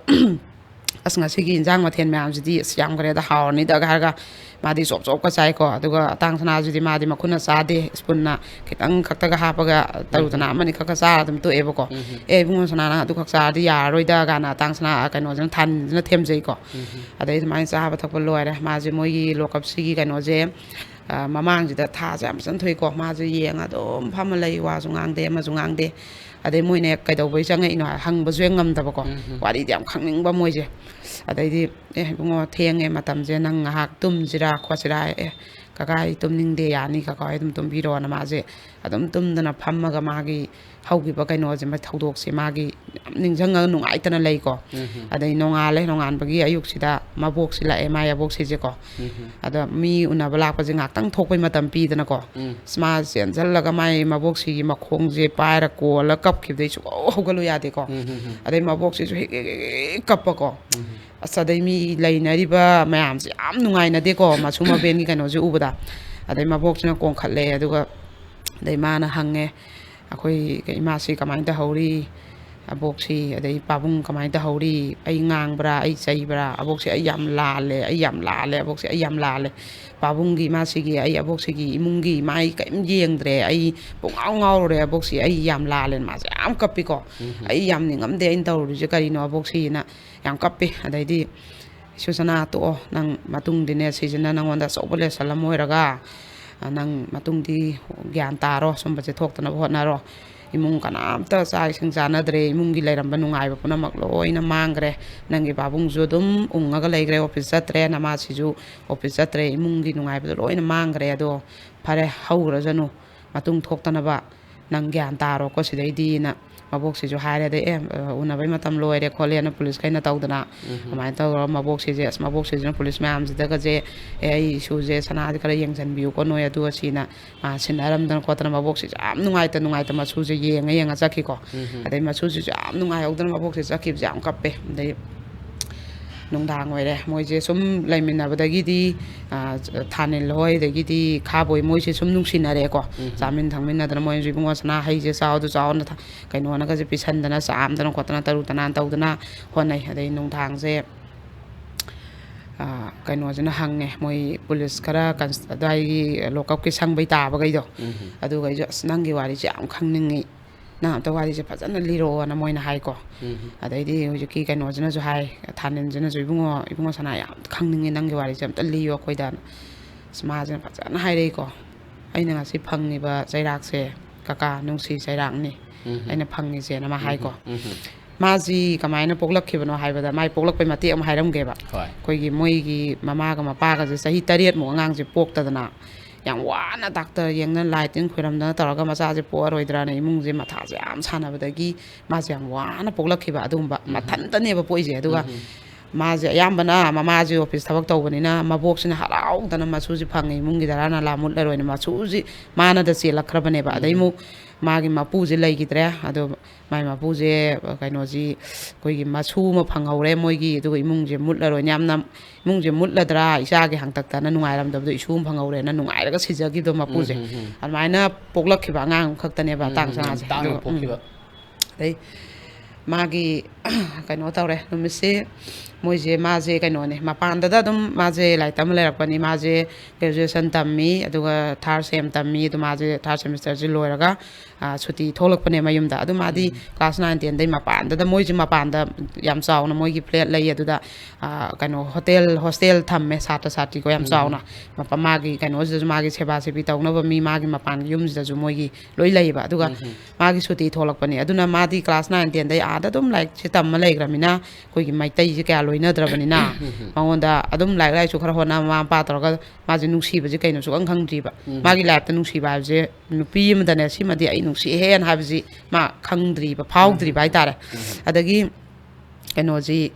ꯑꯁ, ꯉꯁꯤꯒꯤ ꯏꯟꯖꯥꯡ ꯃꯊꯦꯜ ꯃꯌꯥꯝꯁꯤꯗꯤ ꯑꯁ ꯌꯥꯝꯈ꯭ꯔꯦꯗ, ꯍꯥꯎꯔꯅꯤꯗꯒ ꯍꯥꯏꯔꯒ ꯃꯥꯗꯤ ꯆꯣꯞ ꯆꯣꯞꯀ ꯆꯥꯏꯀꯣ꯫ ꯑꯗꯨꯒ ꯑꯇꯥꯡ ꯁꯅꯥꯁꯤꯗꯤ ꯃꯥꯗꯤ ꯃꯈꯨꯠꯅ ꯆꯥꯗꯦ, ꯁ꯭ꯄꯨꯟꯅ ꯈꯤꯇꯪ ꯈꯛꯇꯒ ꯍꯥꯞꯄꯒ ꯇꯔꯨ ꯇꯅꯥ ꯑꯃꯅꯤ ꯈꯛꯀ ꯆꯥꯔ ꯑꯗꯨꯝ ꯇꯣꯛꯑꯦꯕꯀꯣ꯫ "ꯑꯦ, ꯏꯕꯨꯡꯉꯣ ꯁꯅꯥ, ꯅꯪ ꯑꯗꯨꯈꯛ ꯆꯥꯔꯗꯤ ꯌꯥꯔꯔꯣꯏꯗ" ꯀꯥꯏꯅ ꯑꯇꯥꯡ ꯁꯅꯥ, ꯀꯩꯅꯣꯁꯤꯅ, ꯊꯥꯅꯤꯜꯁꯤꯅ ꯊꯦꯝꯖꯩꯀꯣ꯫ ꯑꯗꯩ ꯑꯗꯨꯃꯥꯏꯅ ꯆꯥꯕ ꯊꯛꯄ ꯂꯣꯏꯔꯦ꯫ ꯃꯥꯁꯦ ꯃꯣꯏꯒꯤ ꯂꯣꯀꯞꯁꯤꯒꯤ ꯀꯩꯅꯣꯁꯦ, ꯑ, ꯃꯃꯥꯡꯁꯤꯗ ꯊꯥꯁꯦ ꯌꯥꯝ ꯐꯖꯅ ꯊꯣꯛꯏꯀꯣ꯫ ꯃꯥꯁꯦ ꯌꯦꯡꯉ ꯑꯗꯨꯝ ꯐꯝꯃ ꯂꯩ, ꯋꯥꯁꯨ ꯉꯥꯡꯗꯦ, ꯑꯃꯁꯨ ꯉꯥꯡꯗꯦ꯫ ꯑꯗꯩ ꯃꯣꯏꯅ ꯀꯩꯗꯧꯕꯩ ꯆꯪꯉꯛꯏꯅꯣ ꯍꯥꯏ ꯍꯪꯕꯁꯨ ꯍꯦꯛ ꯉꯝꯗꯕꯀꯣ꯫ ꯋꯥꯔꯤꯗꯤ ꯌꯥꯝ ꯈꯪꯅꯤꯡꯕ ꯃꯣꯏꯁꯦ꯫ ꯑꯗꯩꯗꯤ, "ꯑꯦ, ꯏꯕꯨꯡꯉꯣ, ꯊꯦꯡꯉꯦ ꯃꯇꯝꯁꯦ, ꯅꯪ ꯉꯥꯏꯍꯥꯛ ꯇꯨꯝꯁꯤꯔꯥ ꯈꯣꯠꯁꯤꯔꯥ?" "ꯑꯦ, ꯀꯀꯥ, ꯑꯩ ꯇꯨꯝꯅꯤꯡꯗꯦ, ꯌꯥꯅꯤ, ꯀꯀꯥ ꯍꯣꯏ ꯑꯗꯨꯝ ꯇꯨꯝꯕꯤꯔꯣꯅ" ꯃꯥꯁꯦ ꯑꯗꯨꯝ ꯇꯨꯝꯗꯅ ꯐꯝꯃꯒ ꯃꯥꯒꯤ ꯍꯧꯈꯤꯕ ꯀꯩꯅꯣꯁꯦ, ꯃ-, ꯊꯧꯗꯣꯛꯁꯦ ꯃꯥꯒꯤ ꯌꯥꯝ ꯅꯤꯡꯁꯤꯡꯉꯒ ꯅꯨꯡꯉꯥꯏꯇꯅ ꯂꯩꯀꯣ꯫ ꯑꯗꯩ ꯅꯣꯡꯉꯥꯜꯂꯦ, ꯅꯣꯡꯉꯥꯟꯕꯒꯤ ꯑꯌꯨꯛꯁꯤꯗ ꯃꯕꯣꯛꯁꯤ ꯂꯥꯛꯑꯦ, ꯃꯥꯏ ꯑꯕꯣꯛꯁꯤꯁꯦꯀꯣ꯫ ꯑꯗ ꯃꯤ ꯎꯅꯕ ꯂꯥꯛꯄꯁꯦ ꯉꯥꯛꯇꯪ ꯊꯣꯛꯄꯩ ꯃꯇꯝ ꯄꯤꯗꯅꯀꯣ꯫ ꯑꯁ, ꯃꯥ ꯆꯦꯟꯁꯤꯜꯂꯒ ꯃꯥꯏ ꯃꯕꯣꯛꯁꯤꯒꯤ ꯃꯈꯣꯡꯁꯦ ꯄꯥꯏꯔ ꯀꯣꯜꯂ ꯀꯞꯈꯤꯕꯗꯩ ꯁꯨꯡꯍꯧ ꯍꯧꯒꯠꯂꯨ ꯌꯥꯗꯦꯀꯣ꯫ ꯑꯗꯩ ꯃꯕꯣꯛꯁꯤꯁꯨ ꯍꯦꯛ ꯍꯦꯛ ꯍꯦꯛ ꯍꯦꯛ ꯀꯞꯄꯀꯣ꯫ ꯑꯁ, ꯑꯗꯩ ꯃꯤ ꯂꯩꯅꯔꯤꯕ ꯃꯌꯥꯝꯁꯦ ꯌꯥꯝ ꯅꯨꯡꯉꯥꯏꯅꯗꯦꯀꯣ, ꯃꯁꯨ ꯃꯕꯦꯟꯒꯤ ꯀꯩꯅꯣꯁꯦ ꯎꯕꯗ꯫ ꯑꯗꯩ ꯃꯕꯣꯛꯁꯤꯅ ꯀꯣꯟꯈꯠꯂꯦ, ꯑꯗꯨꯒ ꯑꯗꯩ ꯃꯥꯅ ꯍꯪꯉꯦ, "ꯑꯩꯈꯣꯏ ꯏꯃꯥꯁꯤ ꯀꯃꯥꯏꯅ ꯇꯧꯍꯧꯔꯤ? ꯑꯕꯣꯛꯁꯤ, ꯑꯗꯩ ꯄꯥꯕꯨꯡ ꯀꯃꯥꯏꯅ ꯇꯧꯍꯧꯔꯤ? ꯑꯩ ꯉꯥꯡꯕ꯭ꯔꯥ? ꯑꯩ ꯆꯩꯕ꯭ꯔꯥ? ꯑꯕꯣꯛꯁꯦ ꯑꯩ ꯌꯥꯝ ꯂꯥꯜꯂꯦ, ꯑꯩ ꯌꯥꯝ ꯂꯥꯜꯂꯦ, ꯑꯕꯣꯛꯁꯦ ꯑꯩ ꯌꯥꯝ ꯂꯥꯜꯂꯦ꯫ ꯄꯥꯕꯨꯡꯒꯤ, ꯏꯃꯥꯁꯤꯒꯤ, ꯑꯩ ꯑꯕꯣꯛꯁꯤꯒꯤ ꯏꯃꯨꯡꯒꯤ ꯃꯥꯏ ꯀꯔꯤꯝ ꯌꯦꯡꯗ꯭ꯔꯦ꯫ ꯑꯩ ꯄꯨꯡꯉꯥꯎ ꯉꯥꯎꯔꯨꯔꯦ꯫ ꯑꯕꯣꯛꯁꯤ ꯑꯩ ꯌꯥꯝ ꯂꯥꯜꯂꯦꯅ" ꯃꯥꯁꯦ ꯌꯥꯝ ꯀꯞꯄꯤꯀꯣ꯫ "ꯑꯩ ꯌꯥꯝ ꯅꯤꯡꯉꯝꯗꯦ ꯑꯩꯅ ꯇꯧꯔꯨꯔꯤꯁꯦ ꯀꯔꯤꯅꯣ ꯑꯕꯣꯛꯁꯤꯅ", ꯌꯥꯝ ꯀꯞꯄꯤ꯫ ꯑꯗꯩꯗꯤ, "ꯏꯁꯨ ꯁꯅꯥ, ꯇꯣꯛꯑꯣ, ꯅꯪ ꯃꯇꯨꯡꯗꯤꯅꯦ, ꯁꯤꯁꯤꯅ ꯅꯪꯉꯣꯟꯗ ꯑꯆꯧꯕ ꯂꯦꯁꯟ ꯑꯃ ꯑꯣꯏꯔꯒ, ꯅꯪ ꯃꯇꯨꯡꯗꯤ ꯒ꯭ꯌꯥꯟ ꯇꯥꯔꯣ, ꯁꯨꯝꯕꯁꯦ ꯊꯣꯛꯇꯅꯕ ꯍꯣꯠꯅꯔꯣ꯫ ꯏꯃꯨꯡ ꯀꯅꯥꯝꯇ ꯆꯥꯛ ꯏꯁꯤꯡ ꯆꯥꯅꯗ꯭ꯔꯦ, ꯏꯃꯨꯡꯒꯤ ꯂꯩꯔꯝꯕ ꯅꯨꯡꯉꯥꯏꯕ ꯄꯨꯝꯅꯃꯛ ꯂꯣꯏꯅ ꯃꯥꯡꯈ꯭ꯔꯦ꯫ ꯅꯪꯒꯤ ꯄꯥꯕꯨꯡꯁꯨ ꯑꯗꯨꯝ ꯎꯪꯉꯒ ꯂꯩꯈ꯭ꯔꯦ, ꯑꯣꯐꯤꯁ ꯆꯠꯇ꯭ꯔꯦ, ꯅꯃꯥꯁꯤꯁꯨ ꯑꯣꯐꯤꯁ ꯆꯠꯇ꯭ꯔꯦ, ꯏꯃꯨꯡꯒꯤ ꯅꯨꯡꯉꯥꯏꯕꯗꯣ ꯂꯣꯏꯅ ꯃꯥꯡꯈ꯭ꯔꯦ꯫ ꯑꯗꯣ ꯐꯔꯦ, ꯍꯧꯈ꯭ꯔꯁꯅꯨ, ꯃꯇꯨꯡ ꯊꯣꯛꯇꯅꯕ ꯅꯪ ꯒ꯭ꯌꯥꯟ ꯇꯥꯔꯣꯀꯣ ꯁꯤꯗꯩꯗꯤꯅ" ꯃꯕꯣꯛꯁꯤꯁꯨ ꯍꯥꯏꯔꯦ꯫ ꯑꯗꯩ, "ꯑꯦ, ꯎꯅꯕꯩ ꯃꯇꯝ ꯂꯣꯏꯔꯦ ꯈꯣꯠꯂꯦꯅ" ꯄꯨꯂꯤꯁꯈꯩꯅ ꯇꯧꯗꯅ꯫ ꯑꯗꯨꯃꯥꯏꯅ ꯇꯧꯔꯒ ꯃꯕꯣꯛꯁꯤꯁꯦ, ꯑꯁ, ꯃꯕꯣꯛꯁꯤꯁꯤꯅ ꯄꯨꯂꯤꯁ ꯃꯌꯥꯝꯁꯤꯗꯒꯁꯦ, "ꯑꯦ, ꯑꯩ ꯏꯁꯨꯁꯦ, ꯁꯅꯥꯁꯦ ꯈꯔ ꯌꯦꯡꯁꯤꯟꯕꯤꯌꯨꯀꯣ ꯅꯣꯏ ꯑꯗꯨ ꯑꯁꯤꯅ", ꯃꯥ ꯁꯤꯟꯅꯔꯝꯗꯅ ꯈꯣꯠꯇꯅ ꯃꯕꯣꯛꯁꯤꯁꯨ ꯌꯥꯝ ꯅꯨꯡꯉꯥꯏꯇ ꯅꯨꯡꯉꯥꯏꯇ ꯃꯁꯨꯁꯦ ꯌꯦꯡꯉ ꯌꯦꯡꯉ ꯆꯠꯈꯤꯀꯣ꯫ ꯑꯗꯩ ꯃꯁꯨꯁꯤꯁꯨ ꯌꯥꯝ ꯅꯨꯡꯉꯥꯏꯍꯧꯗꯅ ꯃꯕꯣꯛꯁꯦ ꯆꯠꯈꯤꯕꯁꯦ ꯌꯥꯝ ꯀꯞꯄꯦ꯫ ꯑꯗꯩ ꯅꯨꯡꯗꯥꯡ ꯑꯣꯏꯔꯦ꯫ ꯃꯣꯏꯁꯦ ꯁꯨꯝ ꯂꯩꯃꯤꯟꯅꯕꯗꯒꯤꯗꯤ, ꯑ, ꯊꯥꯅꯤꯜ ꯍꯣꯏ, ꯑꯗꯒꯤꯗꯤ ꯈꯥꯕꯣꯏ, ꯃꯣꯏꯁꯦ ꯁꯨꯝ ꯅꯨꯡꯁꯤꯅꯔꯦꯀꯣ꯫ ꯆꯥꯃꯤꯟ ꯊꯛꯃꯤꯟꯅꯗꯅ ꯃꯣꯏꯅꯁꯨ, "ꯏꯕꯨꯡꯉꯣ, ꯁꯅꯥ ꯍꯩꯁꯦ ꯆꯥꯎ, ꯑꯗꯨ ꯆꯥꯎꯅ", ꯊ-, ꯀꯩꯅꯣꯅꯒꯁꯦ ꯄꯤꯁꯟꯗꯅ, ꯆꯥꯝꯗꯅ ꯈꯣꯠꯇꯅ, ꯇꯔꯨ ꯇꯅꯥꯟ ꯇꯧꯗꯅ ꯍꯣꯠꯅꯩ꯫ ꯑꯗꯩ ꯅꯨꯡꯗꯥꯡꯁꯦ, ꯑ, ꯀꯩꯅꯣꯁꯤꯅ ꯍꯪꯉꯦ, ꯃꯣꯏ ꯄꯨꯂꯤꯁ ꯈꯔ ꯀꯟꯁ-, ꯑꯗꯨꯋꯥꯏꯒꯤ ꯂꯣꯀꯞꯀꯤ ꯁꯪꯕꯩ ꯇꯥꯕꯈꯩꯗꯣ, ꯑꯗꯨꯒꯩꯁꯨ, "ꯑꯁ, ꯅꯪꯒꯤ ꯋꯥꯔꯤꯁꯦ ꯌꯥꯝ ꯈꯪꯅꯤꯡꯉꯤ, ꯅꯪ ꯑꯝꯇ ꯋꯥꯔꯤꯁꯦ ꯐꯖꯅ ꯂꯤꯔꯛꯑꯣꯅ" ꯃꯣꯏꯅ ꯍꯥꯏꯀꯣ꯫ ꯑꯗꯩꯗꯤ ꯍꯧꯖꯤꯛꯀꯤ ꯀꯩꯅꯣꯁꯤꯅꯁꯨ ꯍꯥꯏ, ꯊꯥꯅꯤꯜꯁꯤꯅꯁꯨ, "ꯏꯕꯨꯡꯉꯣ, ꯏꯕꯨꯡꯉꯣ ꯁꯅꯥ, ꯌꯥꯝ ꯈꯪꯅꯤꯡꯉꯤ, ꯅꯪꯒꯤ ꯋꯥꯔꯤꯁꯦ ꯑꯝꯇ ꯂꯤꯌꯣ ꯑꯩꯈꯣꯏꯗꯅ"꯫ ꯑꯁ, ꯃꯥꯁꯤꯅ ꯐꯖꯅ ꯍꯥꯏꯔꯛꯏꯀꯣ꯫ "ꯑꯩꯅ ꯉꯁꯤ ꯐꯪꯉꯤꯕ ꯆꯩꯔꯥꯛꯁꯦ, ꯀꯀꯥ, ꯅꯨꯡꯁꯤ ꯆꯩꯔꯥꯛꯅꯤ ꯑꯩꯅ ꯐꯪꯉꯤꯁꯦꯅ" ꯃꯥ ꯍꯥꯏꯀꯣ꯫ ꯃꯥꯁꯤ ꯀꯃꯥꯏꯅ ꯄꯣꯛꯂꯛꯈꯤꯕꯅꯣ ꯍꯥꯏꯕꯗ, ꯃꯥꯏ ꯄꯣꯛꯂꯛꯄꯩ ꯃꯇꯦꯛ ꯑꯃ ꯍꯥꯏꯔꯝꯒꯦꯕ꯫ ꯑꯩꯈꯣꯏꯒꯤ ꯃꯣꯏꯒꯤ ꯃꯃꯥꯒ ꯃꯄꯥꯒꯁꯦ ꯆꯍꯤ ꯇꯔꯦꯠꯃꯨꯛ ꯑꯉꯥꯡꯁꯦ ꯄꯣꯛꯇꯗꯅ, ꯌꯥꯝ ꯋꯥꯅ ꯗꯥꯛꯇꯔ ꯌꯦꯡꯗꯅ, ꯂꯥꯏ ꯇꯤꯟ ꯈꯣꯏꯔꯝꯗꯅ ꯇꯧꯔꯒ ꯃꯆꯥꯁꯦ ꯄꯣꯛꯑꯔꯣꯏꯗ꯭ꯔꯥꯅ ꯏꯃꯨꯡꯁꯦ ꯃꯊꯥꯁꯦ ꯌꯥꯝ ꯁꯥꯟꯅꯕꯗꯒꯤ ꯃꯥꯁꯦ ꯌꯥꯝ ꯋꯥꯅ ꯄꯣꯛꯂꯛꯈꯤꯕ꯫ ꯑꯗꯨꯒꯨꯝꯕ ꯎꯝ꯫ ꯃꯊꯟꯇꯅꯦꯕ ꯄꯣꯛꯏꯁꯦ꯫ ꯑꯗꯨꯒ ꯎꯝ꯫ ꯃꯥꯁꯦ ꯑꯌꯥꯝꯕꯅ ꯃꯃꯥꯁꯦ ꯑꯣꯐꯤꯁ ꯊꯕꯛ ꯇꯧꯕꯅꯤꯅ ꯃꯕꯣꯛꯁꯤꯅ ꯍꯔꯥꯎꯗꯅ ꯃꯁꯨꯁꯤ ꯐꯪꯉꯦ, ꯏꯃꯨꯡꯒꯤ ꯙꯔꯥ ꯅꯂꯥ ꯃꯨꯠꯂꯔꯣꯏꯅ ꯃꯁꯨꯁꯤ ꯃꯥꯅꯗ ꯆꯦꯜꯂꯛꯈ꯭ꯔꯕꯅꯦꯕ꯫ ꯑꯗꯩ ꯎꯝ꯫ ꯑꯃꯨꯛ ꯃꯥꯒꯤ ꯃꯄꯨꯁꯦ ꯂꯩꯈꯤꯗ꯭ꯔꯦ꯫ ꯑꯗꯣ ꯃꯥꯏ ꯃꯄꯨꯁꯦ, ꯀꯩꯅꯣꯁꯤ, ꯑꯩꯈꯣꯏꯒꯤ ꯃꯁꯨ ꯑꯃ ꯐꯪꯍꯧꯔꯦ ꯃꯣꯏꯒꯤ, ꯑꯗꯨꯒ ꯏꯃꯨꯡꯁꯦ ꯃꯨꯠꯂꯔꯣꯏꯅ ꯌꯥꯝꯅ, ꯏꯃꯨꯡꯁꯦ ꯃꯨꯠꯂꯗ꯭ꯔꯥ ꯏꯆꯥꯒꯤ ꯍꯥꯡꯇꯛꯇꯅ ꯅꯨꯡꯉꯥꯏꯔꯝꯗꯕꯗꯣ, ꯏꯁꯨ ꯑꯃ ꯐꯪꯍꯧꯔꯦꯅ ꯅꯨꯡꯉꯥꯏꯔꯒ ꯁꯤꯖꯈꯤꯕꯗꯣ ꯃꯄꯨꯁꯦ꯫ ꯎꯝ, ꯎꯝ, ꯎꯝ꯫ ꯑꯗꯨꯃꯥꯏꯅ ꯄꯣꯛꯂꯛꯈꯤꯕ ꯑꯉꯥꯡ ꯑꯃꯈꯛꯇꯅꯦꯕ ꯎꯝ, ꯇꯥꯡ ꯎꯝ, ꯌꯥꯝ ꯆꯥꯉꯥꯁꯦ꯫ ꯇꯥꯡꯅ ꯑꯗꯨꯒ, ꯎꯝ꯫ ꯄꯣꯛꯈꯤꯕ꯫ ꯑꯗꯩ ꯃꯥꯒꯤ ꯀꯩꯅꯣ ꯇꯧꯔꯦ ꯅꯨꯃꯤꯠꯁꯦ, ꯃꯣꯏꯁꯦ, ꯃꯥꯁꯦ ꯀꯩꯅꯣꯅꯦ, ꯃꯄꯥꯟꯗꯗ ꯑꯗꯨꯝ ꯃꯥꯁꯦ ꯂꯥꯏꯔꯤꯛ ꯇꯝꯕ ꯂꯩꯔꯛꯄꯅꯤ꯫ ꯃꯥꯁꯦ ꯒ꯭ꯔꯦꯖꯨꯑꯦꯁꯟ ꯇꯝꯃꯤ, ꯑꯗꯨꯒ ꯊꯥꯔꯠ ꯁꯦꯝ ꯇꯝꯃꯤ꯫ ꯑꯗꯨ ꯃꯥꯁꯦ ꯊꯥꯔꯠ ꯁꯦꯃꯤꯁꯇꯔꯁꯦ ꯂꯣꯏꯔꯒ, ꯑ, ꯁꯨꯇꯤ ꯊꯣꯛꯂꯛꯄꯅꯦ ꯃꯌꯨꯝꯗ꯫ ꯑꯗꯨ ꯃꯥꯗꯤ ꯎꯝ꯫ ꯀ꯭ꯂꯥꯁ ꯅꯥꯏꯟ ꯇꯦꯟꯗꯩ ꯃꯄꯥꯟꯗꯗ, ꯃꯣꯏꯁꯦ ꯃꯄꯥꯟꯗ ꯌꯥꯝ ꯆꯥꯎꯅ ꯃꯣꯏꯒꯤ ꯐ꯭ꯂꯦꯠ ꯂꯩ꯫ ꯑꯗꯨꯗ, ꯑ, ꯀꯩꯅꯣ, ꯍꯣꯇꯦꯜ, ꯍꯣꯁꯇꯦꯜ ꯊꯝꯃꯦ ꯁꯥꯇ꯭ꯔ ꯁꯥꯇ꯭ꯔꯤꯀꯣ ꯌꯥꯝ ꯎꯝ꯫ ꯆꯥꯎꯅ꯫ ꯃꯄꯥ-, ꯃꯥꯒꯤ ꯀꯩꯅꯣꯁꯤꯗꯁꯨ ꯃꯥꯒꯤ ꯁꯦꯕꯥ ꯁꯦꯕꯤ ꯇꯧꯅꯕ ꯃꯤ ꯃꯥꯒꯤ ꯃꯄꯥꯟꯒꯤ ꯌꯨꯝꯁꯤꯗꯁꯨ ꯃꯣꯏꯒꯤ ꯂꯣꯏ ꯂꯩꯌꯦꯕ꯫ ꯑꯗꯨꯒ ꯎꯝ꯫ ꯃꯥꯒꯤ ꯁꯨꯇꯤ ꯊꯣꯛꯂꯛꯄꯅꯦ꯫ ꯑꯗꯨꯅ ꯃꯥꯗꯤ ꯀ꯭ꯂꯥꯁ ꯅꯥꯏꯟ ꯇꯦꯟꯗꯩ ꯑꯥꯗ ꯑꯗꯨꯝ ꯂꯥꯏꯔꯤꯛꯁꯦ ꯇꯝꯃ ꯂꯩꯈ꯭ꯔꯃꯤꯅ ꯑꯩꯈꯣꯏꯒꯤ ꯃꯩꯇꯩꯁꯦ ꯀꯌꯥ ꯂꯣꯏꯅꯗ꯭ꯔꯕꯅꯤꯅ ꯎꯝ꯫ ꯃꯉꯣꯟꯗ ꯑꯗꯨꯝ ꯂꯥꯏꯔꯤꯛ ꯂꯥꯏꯁꯨ ꯈꯔ ꯍꯣꯠꯅ, ꯃꯃꯥ ꯃꯄꯥ ꯇꯧꯔꯒ ꯃꯥꯁꯦ ꯅꯨꯡꯁꯤꯕꯁꯦ ꯀꯩꯅꯣ ꯁꯨꯛꯈꯪ ꯈꯪꯗ꯭ꯔꯤꯕ꯫ ꯎꯝ꯫ ꯃꯥꯒꯤ ꯂꯥꯏꯐꯇ ꯅꯨꯡꯁꯤꯕ ꯍꯥꯏꯕꯁꯦ ꯅꯨꯄꯤ ꯑꯃꯗꯅꯦ ꯁꯤꯃꯗꯤ ꯑꯩ ꯅꯨꯡꯁꯤꯍꯦꯅ ꯍꯥꯏꯕꯁꯤ ꯃꯥ ꯈꯪꯗ꯭ꯔꯤꯕ, ꯐꯥꯎꯗ꯭ꯔꯤꯕ ꯎꯝ꯫ ꯍꯥꯏꯇꯥꯔꯦ꯫ ꯎꯝ꯫ ꯑꯗꯒꯤ ꯀꯩꯅꯣꯁꯤ,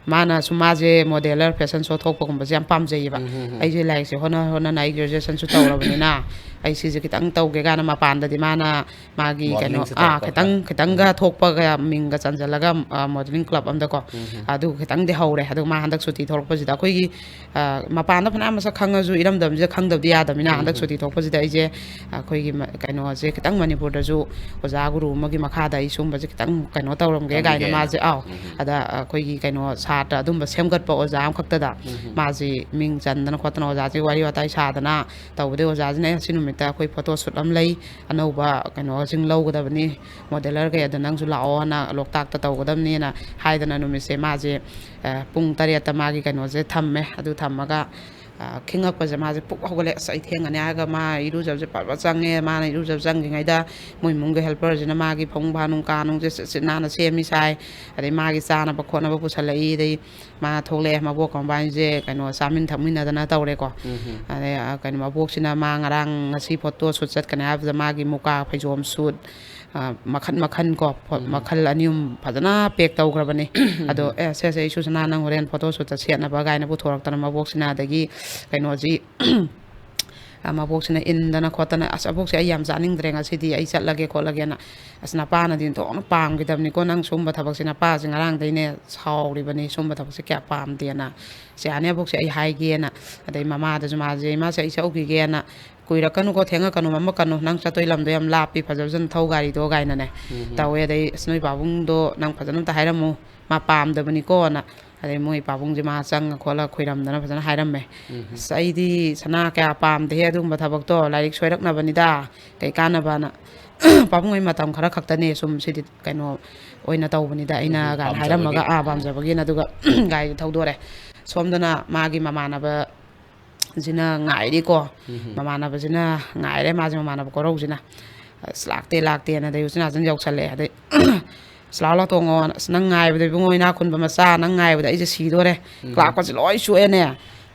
ꯃꯥꯅꯁꯨ, ꯃꯥꯁꯦ ꯃꯣꯗꯦꯂꯔ, ꯐꯦꯁꯟ ꯁꯣ ꯊꯣꯛꯄꯒꯨꯝꯕꯁꯦ ꯌꯥꯝ ꯄꯥꯝꯖꯩꯌꯦꯕ꯫ ꯎꯝ, ꯎꯝ, ꯎꯝ꯫ ꯑꯩꯁꯦ ꯂꯥꯏꯔꯤꯛꯁꯦ ꯍꯣꯠꯅ ꯍꯣꯠꯅꯅ ꯑꯩ ꯒ꯭ꯔꯦꯖꯨꯑꯦꯁꯟꯁꯨ ꯇꯧꯔꯕꯅꯤꯅ ꯑꯩ ꯁꯤꯁꯦ ꯈꯤꯇꯪ ꯇꯧꯒꯦ ꯀꯥꯏꯅ ꯃꯄꯥꯟꯗꯗꯤ ꯃꯥꯅ ꯃꯥꯒꯤ ꯀꯩꯅꯣ, modelling ꯁꯦ ꯑꯥ, ꯇꯧꯔꯛꯄ ꯈꯤꯇꯪ, ꯈꯔ꯫ ꯈꯤꯇꯪꯒ ꯎꯝ꯫ ꯊꯣꯛꯄꯒ ꯃꯤꯡꯒ ꯆꯟꯁꯤꯜꯂꯒ, ꯑ, modelling club ꯑꯝꯗꯀꯣ꯫ ꯎꯝ, ꯎꯝ꯫ ꯑꯗꯨ ꯈꯤꯇꯪꯗꯤ ꯍꯧꯔꯦ꯫ ꯑꯗꯨꯒ ꯃꯥ ꯍꯟꯗꯛ ꯁꯨꯇꯤ ꯊꯣꯛꯂꯛꯄꯁꯤꯗ ꯑꯩꯈꯣꯏꯒꯤ, ꯑ, ꯃꯄꯥꯟꯗ ꯐꯅꯌꯥꯝ ꯃꯁꯛ ꯈꯪꯉꯁꯨ ꯏꯔꯝꯗꯝꯁꯤꯗ ꯈꯪꯗꯕꯗꯤ ꯌꯥꯗꯕꯅꯤꯅ ꯎꯝ, ꯍꯟꯗꯛ ꯎꯝ꯫ ꯁꯨꯇꯤ ꯊꯣꯛꯄꯁꯤꯗ ꯑꯩꯁꯦ ꯑꯩꯈꯣꯏꯒꯤ ꯃ-, ꯀꯩꯅꯣꯁꯦ ꯈꯤꯇꯪ ꯃꯅꯤꯄꯨꯔꯗꯁꯨ ꯑꯣꯖꯥ ꯒꯨꯔꯨ ꯑꯃꯒꯤ ꯃꯈꯥꯗ ꯑꯩ ꯁꯨꯝꯕꯁꯦ ꯈꯤꯇꯪ ꯀꯩꯅꯣ ꯇꯧꯔꯝꯒꯦ ꯀꯥꯏꯅ ꯇꯝꯒꯦꯅ꯫ ꯃꯥꯁꯦ, ꯑꯥꯎ, ꯎꯝ, ꯎꯝ꯫ ꯑꯗ ꯑꯩꯈꯣꯏꯒꯤ ꯀꯩꯅꯣ ꯁꯥꯇ꯭ꯔ ꯑꯗꯨꯝꯕ ꯁꯦꯝꯒꯠꯄ ꯑꯣꯖꯥ ꯑꯃꯈꯛꯇꯗ ꯎꯝ, ꯎꯝ꯫ ꯃꯥꯁꯤ ꯃꯤꯡ ꯆꯟꯗꯅ ꯈꯣꯠꯇꯅ ꯑꯣꯖꯥꯁꯦ ꯋꯥꯔꯤ ꯋꯥꯇꯥꯏ ꯁꯥꯗꯅ ꯇꯧꯕꯗꯩ ꯑꯣꯖꯥꯁꯤꯅ, "ꯑꯦ, ꯁꯤ ꯅꯨꯃꯤꯠꯇ ꯑꯩꯈꯣꯏ ꯐꯣꯇꯣ ꯁꯨꯠ ꯑꯃ ꯂꯩ, ꯑꯅꯧꯕ ꯀꯩꯅꯣꯁꯤꯡ ꯂꯧꯒꯗꯕꯅꯤ, ꯃꯣꯗꯦꯂꯔ ꯀꯩ, ꯑꯗ ꯅꯪꯁꯨ ꯂꯥꯛꯑꯣꯅ ꯂꯣꯛꯇꯥꯛꯇ ꯇꯧꯒꯗꯕꯅꯤꯅ" ꯍꯥꯏꯗꯅ ꯅꯨꯃꯤꯠꯁꯦ ꯃꯥꯁꯦ, ꯑ, ꯄꯨꯡ ꯇꯔꯦꯠꯇ ꯃꯥꯒꯤ ꯀꯩꯅꯣꯁꯦ ꯊꯝꯃꯦ꯫ ꯑꯗꯨ ꯊꯝꯃꯒ ꯈꯤꯡꯉꯛꯄꯁꯦ ꯃꯥꯁꯦ ꯄꯨꯛ ꯍꯧꯒꯠꯂꯦ꯫ ꯑꯁ, ꯑꯩ ꯊꯦꯡꯉꯅꯤ ꯍꯥꯏꯔꯒ ꯃꯥ ꯏꯔꯨꯖꯕꯁꯦ ꯄꯠ ꯄꯠ ꯆꯪꯉꯦ꯫ ꯃꯥꯅ ꯏꯔꯨꯖꯕ ꯆꯪꯗ꯭ꯔꯤꯉꯩꯗ ꯃꯣꯏ ꯏꯃꯨꯡꯒꯤ helperꯁꯤꯅ ꯃꯥꯒꯤ ꯐꯃꯨꯡ ꯐꯥꯅꯨꯡ ꯀꯥ ꯅꯨꯡꯁꯦ ꯁꯤꯠ ꯁꯤꯠ ꯅꯥꯟꯅ ꯁꯦꯝꯃꯤ ꯁꯥꯏ꯫ ꯑꯗꯩ ꯃꯥꯒꯤ ꯆꯥꯅꯕ ꯈꯣꯠꯅꯕ ꯄꯨꯁꯜꯂꯛꯏ꯫ ꯑꯗꯩ ꯃꯥ ꯊꯣꯛꯂꯛꯑꯦ, ꯃꯕꯣꯛꯀ ꯃꯕꯥꯅꯤꯁꯦ ꯀꯩꯅꯣ ꯆꯥꯃꯤꯟ ꯊꯛꯃꯤꯟꯅꯗꯅ ꯇꯧꯔꯦꯀꯣ꯫ ꯎꯝ꯫ ꯑꯗꯩ, ꯑ, ꯀꯩꯅꯣ, ꯃꯕꯣꯛꯁꯤꯅ ꯃꯥ ꯉꯔꯥꯡ ꯉꯁꯤ photo shoot ꯆꯠꯀꯅꯤ ꯍꯥꯏꯕꯗ ꯃꯥꯒꯤ ꯃꯨꯀꯥ ꯐꯩꯖꯣꯝ suit, ꯑ, ꯃꯈꯟ ꯃꯈꯟ ꯀꯣ, ꯐꯣ-, ꯎꯝ꯫ ꯃꯈꯜ ꯑꯅꯤ ꯑꯍꯨꯝ ꯐꯖꯅ pack ꯇꯧꯈ꯭ꯔꯕꯅꯤ꯫ ꯑꯗꯣ, ꯎꯝ꯫ "ꯑꯦ, ꯁꯦ, ꯁꯦ, ꯑꯩꯁꯨ ꯁꯅꯥ ꯅꯪ ꯍꯣꯔꯦꯟ photo shootꯇ ꯁꯦꯠꯅꯕ" ꯀꯥꯏꯅ ꯄꯨꯊꯣꯔꯛꯇꯅ ꯃꯕꯣꯛꯁꯤꯅ, ꯑꯗꯒꯤ ꯀꯩꯅꯣꯁꯤ, ꯑ, ꯃꯕꯣꯛꯁꯤꯅ ꯏꯟꯗꯅ ꯈꯣꯠꯇꯅ, "ꯑꯁ, ꯑꯕꯣꯛꯁꯦ, ꯑꯩ ꯌꯥꯝ ꯆꯥꯅꯤꯡꯗ꯭ꯔꯦ ꯉꯁꯤꯗꯤ, ꯑꯩ ꯆꯠꯂꯒꯦ ꯈꯣꯠꯂꯒꯦꯅ"꯫ "ꯑꯁ, ꯅꯄꯥꯅꯗꯤ ꯑꯣꯟꯊꯣꯛꯅ ꯄꯥꯝꯈꯤꯗꯕꯅꯤꯀꯣ ꯅꯪ ꯁꯨꯝꯕ ꯊꯕꯛꯁꯦ, ꯅꯄꯥꯁꯦ ꯉꯔꯥꯡꯗꯩꯅꯦ ꯁꯥꯎꯔꯤꯕꯅꯤ, ꯁꯨꯝꯕ ꯊꯕꯛꯁꯦ ꯀꯌꯥ ꯄꯥꯝꯗꯦꯅ"꯫ "ꯁꯦ, ꯌꯥꯅꯤ ꯑꯕꯣꯛꯁꯦ, ꯑꯩ ꯍꯥꯏꯒꯦꯅ"꯫ ꯑꯗꯩ ꯃꯃꯥꯗꯁꯨ ꯃꯥꯁꯦ, "ꯏꯃꯥꯁꯦ, ꯑꯩ ꯆꯠꯂꯨꯈꯤꯒꯦꯅ"꯫ "ꯀꯨꯏꯔꯛꯀꯅꯨꯀꯣ, ꯊꯦꯡꯉꯛꯀꯅꯨ, ꯃꯝꯃꯛꯀꯅꯨ, ꯅꯪ ꯆꯠꯇꯣꯏ ꯂꯝꯗꯣ ꯌꯥꯝ ꯂꯥꯞꯄꯤ, ꯐꯖ ꯐꯖꯅ ꯊꯧ ꯒꯥꯔꯤꯗꯣ" ꯀꯥꯏꯅꯅꯦ ꯎꯝ꯫ ꯇꯧꯋꯦ꯫ ꯑꯗꯩ, "ꯑꯁ, ꯅꯣꯏ ꯄꯥꯕꯨꯡꯗꯣ ꯅꯪ ꯐꯖꯅ ꯑꯝꯇ ꯍꯥꯏꯔꯝꯃꯨ, ꯃꯥ ꯄꯥꯝꯗꯕꯅꯤꯀꯣꯅ"꯫ ꯑꯗꯩ ꯃꯣꯏ ꯄꯥꯕꯨꯡꯁꯦ ꯃꯥ ꯆꯪꯉ ꯈꯣꯠꯂ ꯈꯣꯏꯔꯝꯗꯅ ꯐꯖꯅ ꯍꯥꯏꯔꯝꯃꯦ꯫ ꯎꯝ꯫ "ꯑꯁ, ꯑꯩꯗꯤ ꯁꯅꯥ ꯀꯌꯥ ꯄꯥꯝꯗꯦꯍꯦ ꯑꯗꯨꯒꯨꯝꯕ ꯊꯕꯛꯇꯣ, ꯂꯥꯏꯔꯤꯛ ꯁꯣꯏꯔꯛꯅꯕꯅꯤꯗ, ꯀꯩ ꯀꯥꯟꯅꯕꯅ꯫ ꯄꯥꯕꯨꯡ, ꯑꯩ ꯃꯇꯝ ꯈꯔ ꯈꯛꯇꯅꯦ ꯁꯨꯝ ꯁꯤꯗꯤ ꯀꯩꯅꯣ ꯑꯣꯏꯅ ꯇꯧꯕꯅꯤꯗ ꯑꯩꯅ" ꯎꯝ, ꯀꯥꯏꯅ ꯄꯥꯝꯖꯕꯒꯤ꯫ ꯍꯥꯏꯔꯝꯃꯒ, ꯑꯥ, ꯄꯥꯝꯖꯕꯒꯤꯅ, ꯑꯗꯨꯒ ꯒꯥꯔꯤꯗꯣ ꯊꯧꯗꯣꯔꯦ꯫ ꯁꯣꯝꯗꯅ ꯃꯥꯒꯤ ꯃꯃꯥꯟꯅꯕ ꯁꯤꯅ ꯉꯥꯏꯔꯤꯀꯣ꯫ ꯎꯝ꯫ ꯃꯃꯥꯟꯅꯕꯁꯤꯅ ꯉꯥꯏꯔꯦ, ꯃꯥꯁꯦ ꯃꯃꯥꯟꯅꯕ ꯀꯣꯔꯧꯁꯤꯅ꯫ "ꯑꯁ, ꯂꯥꯛꯇꯦ, ꯂꯥꯛꯇꯦꯅ" ꯑꯗꯩ ꯎꯆꯤꯟ ꯅꯥꯆꯤꯟ ꯌꯧꯁꯜꯂꯛꯑꯦ꯫ ꯑꯗꯩ, "ꯑꯁ, ꯂꯥꯛꯑꯣ, ꯂꯥꯛꯑꯣ, ꯇꯣꯡꯉꯣ"꯫ "ꯑꯁ, ꯅꯪ ꯉꯥꯏꯕꯗ ꯏꯕꯨꯡꯉꯣ, ꯏꯅꯥꯛ ꯈꯨꯟꯕ ꯃꯆꯥ, ꯅꯪ ꯉꯥꯏꯕꯗ ꯑꯩꯁꯦ ꯁꯤꯗꯣꯔꯦ꯫ ꯎꯝ꯫ ꯂꯥꯛꯄꯁꯦ ꯂꯣꯏ ꯁꯣꯛꯑꯦꯅꯦ꯫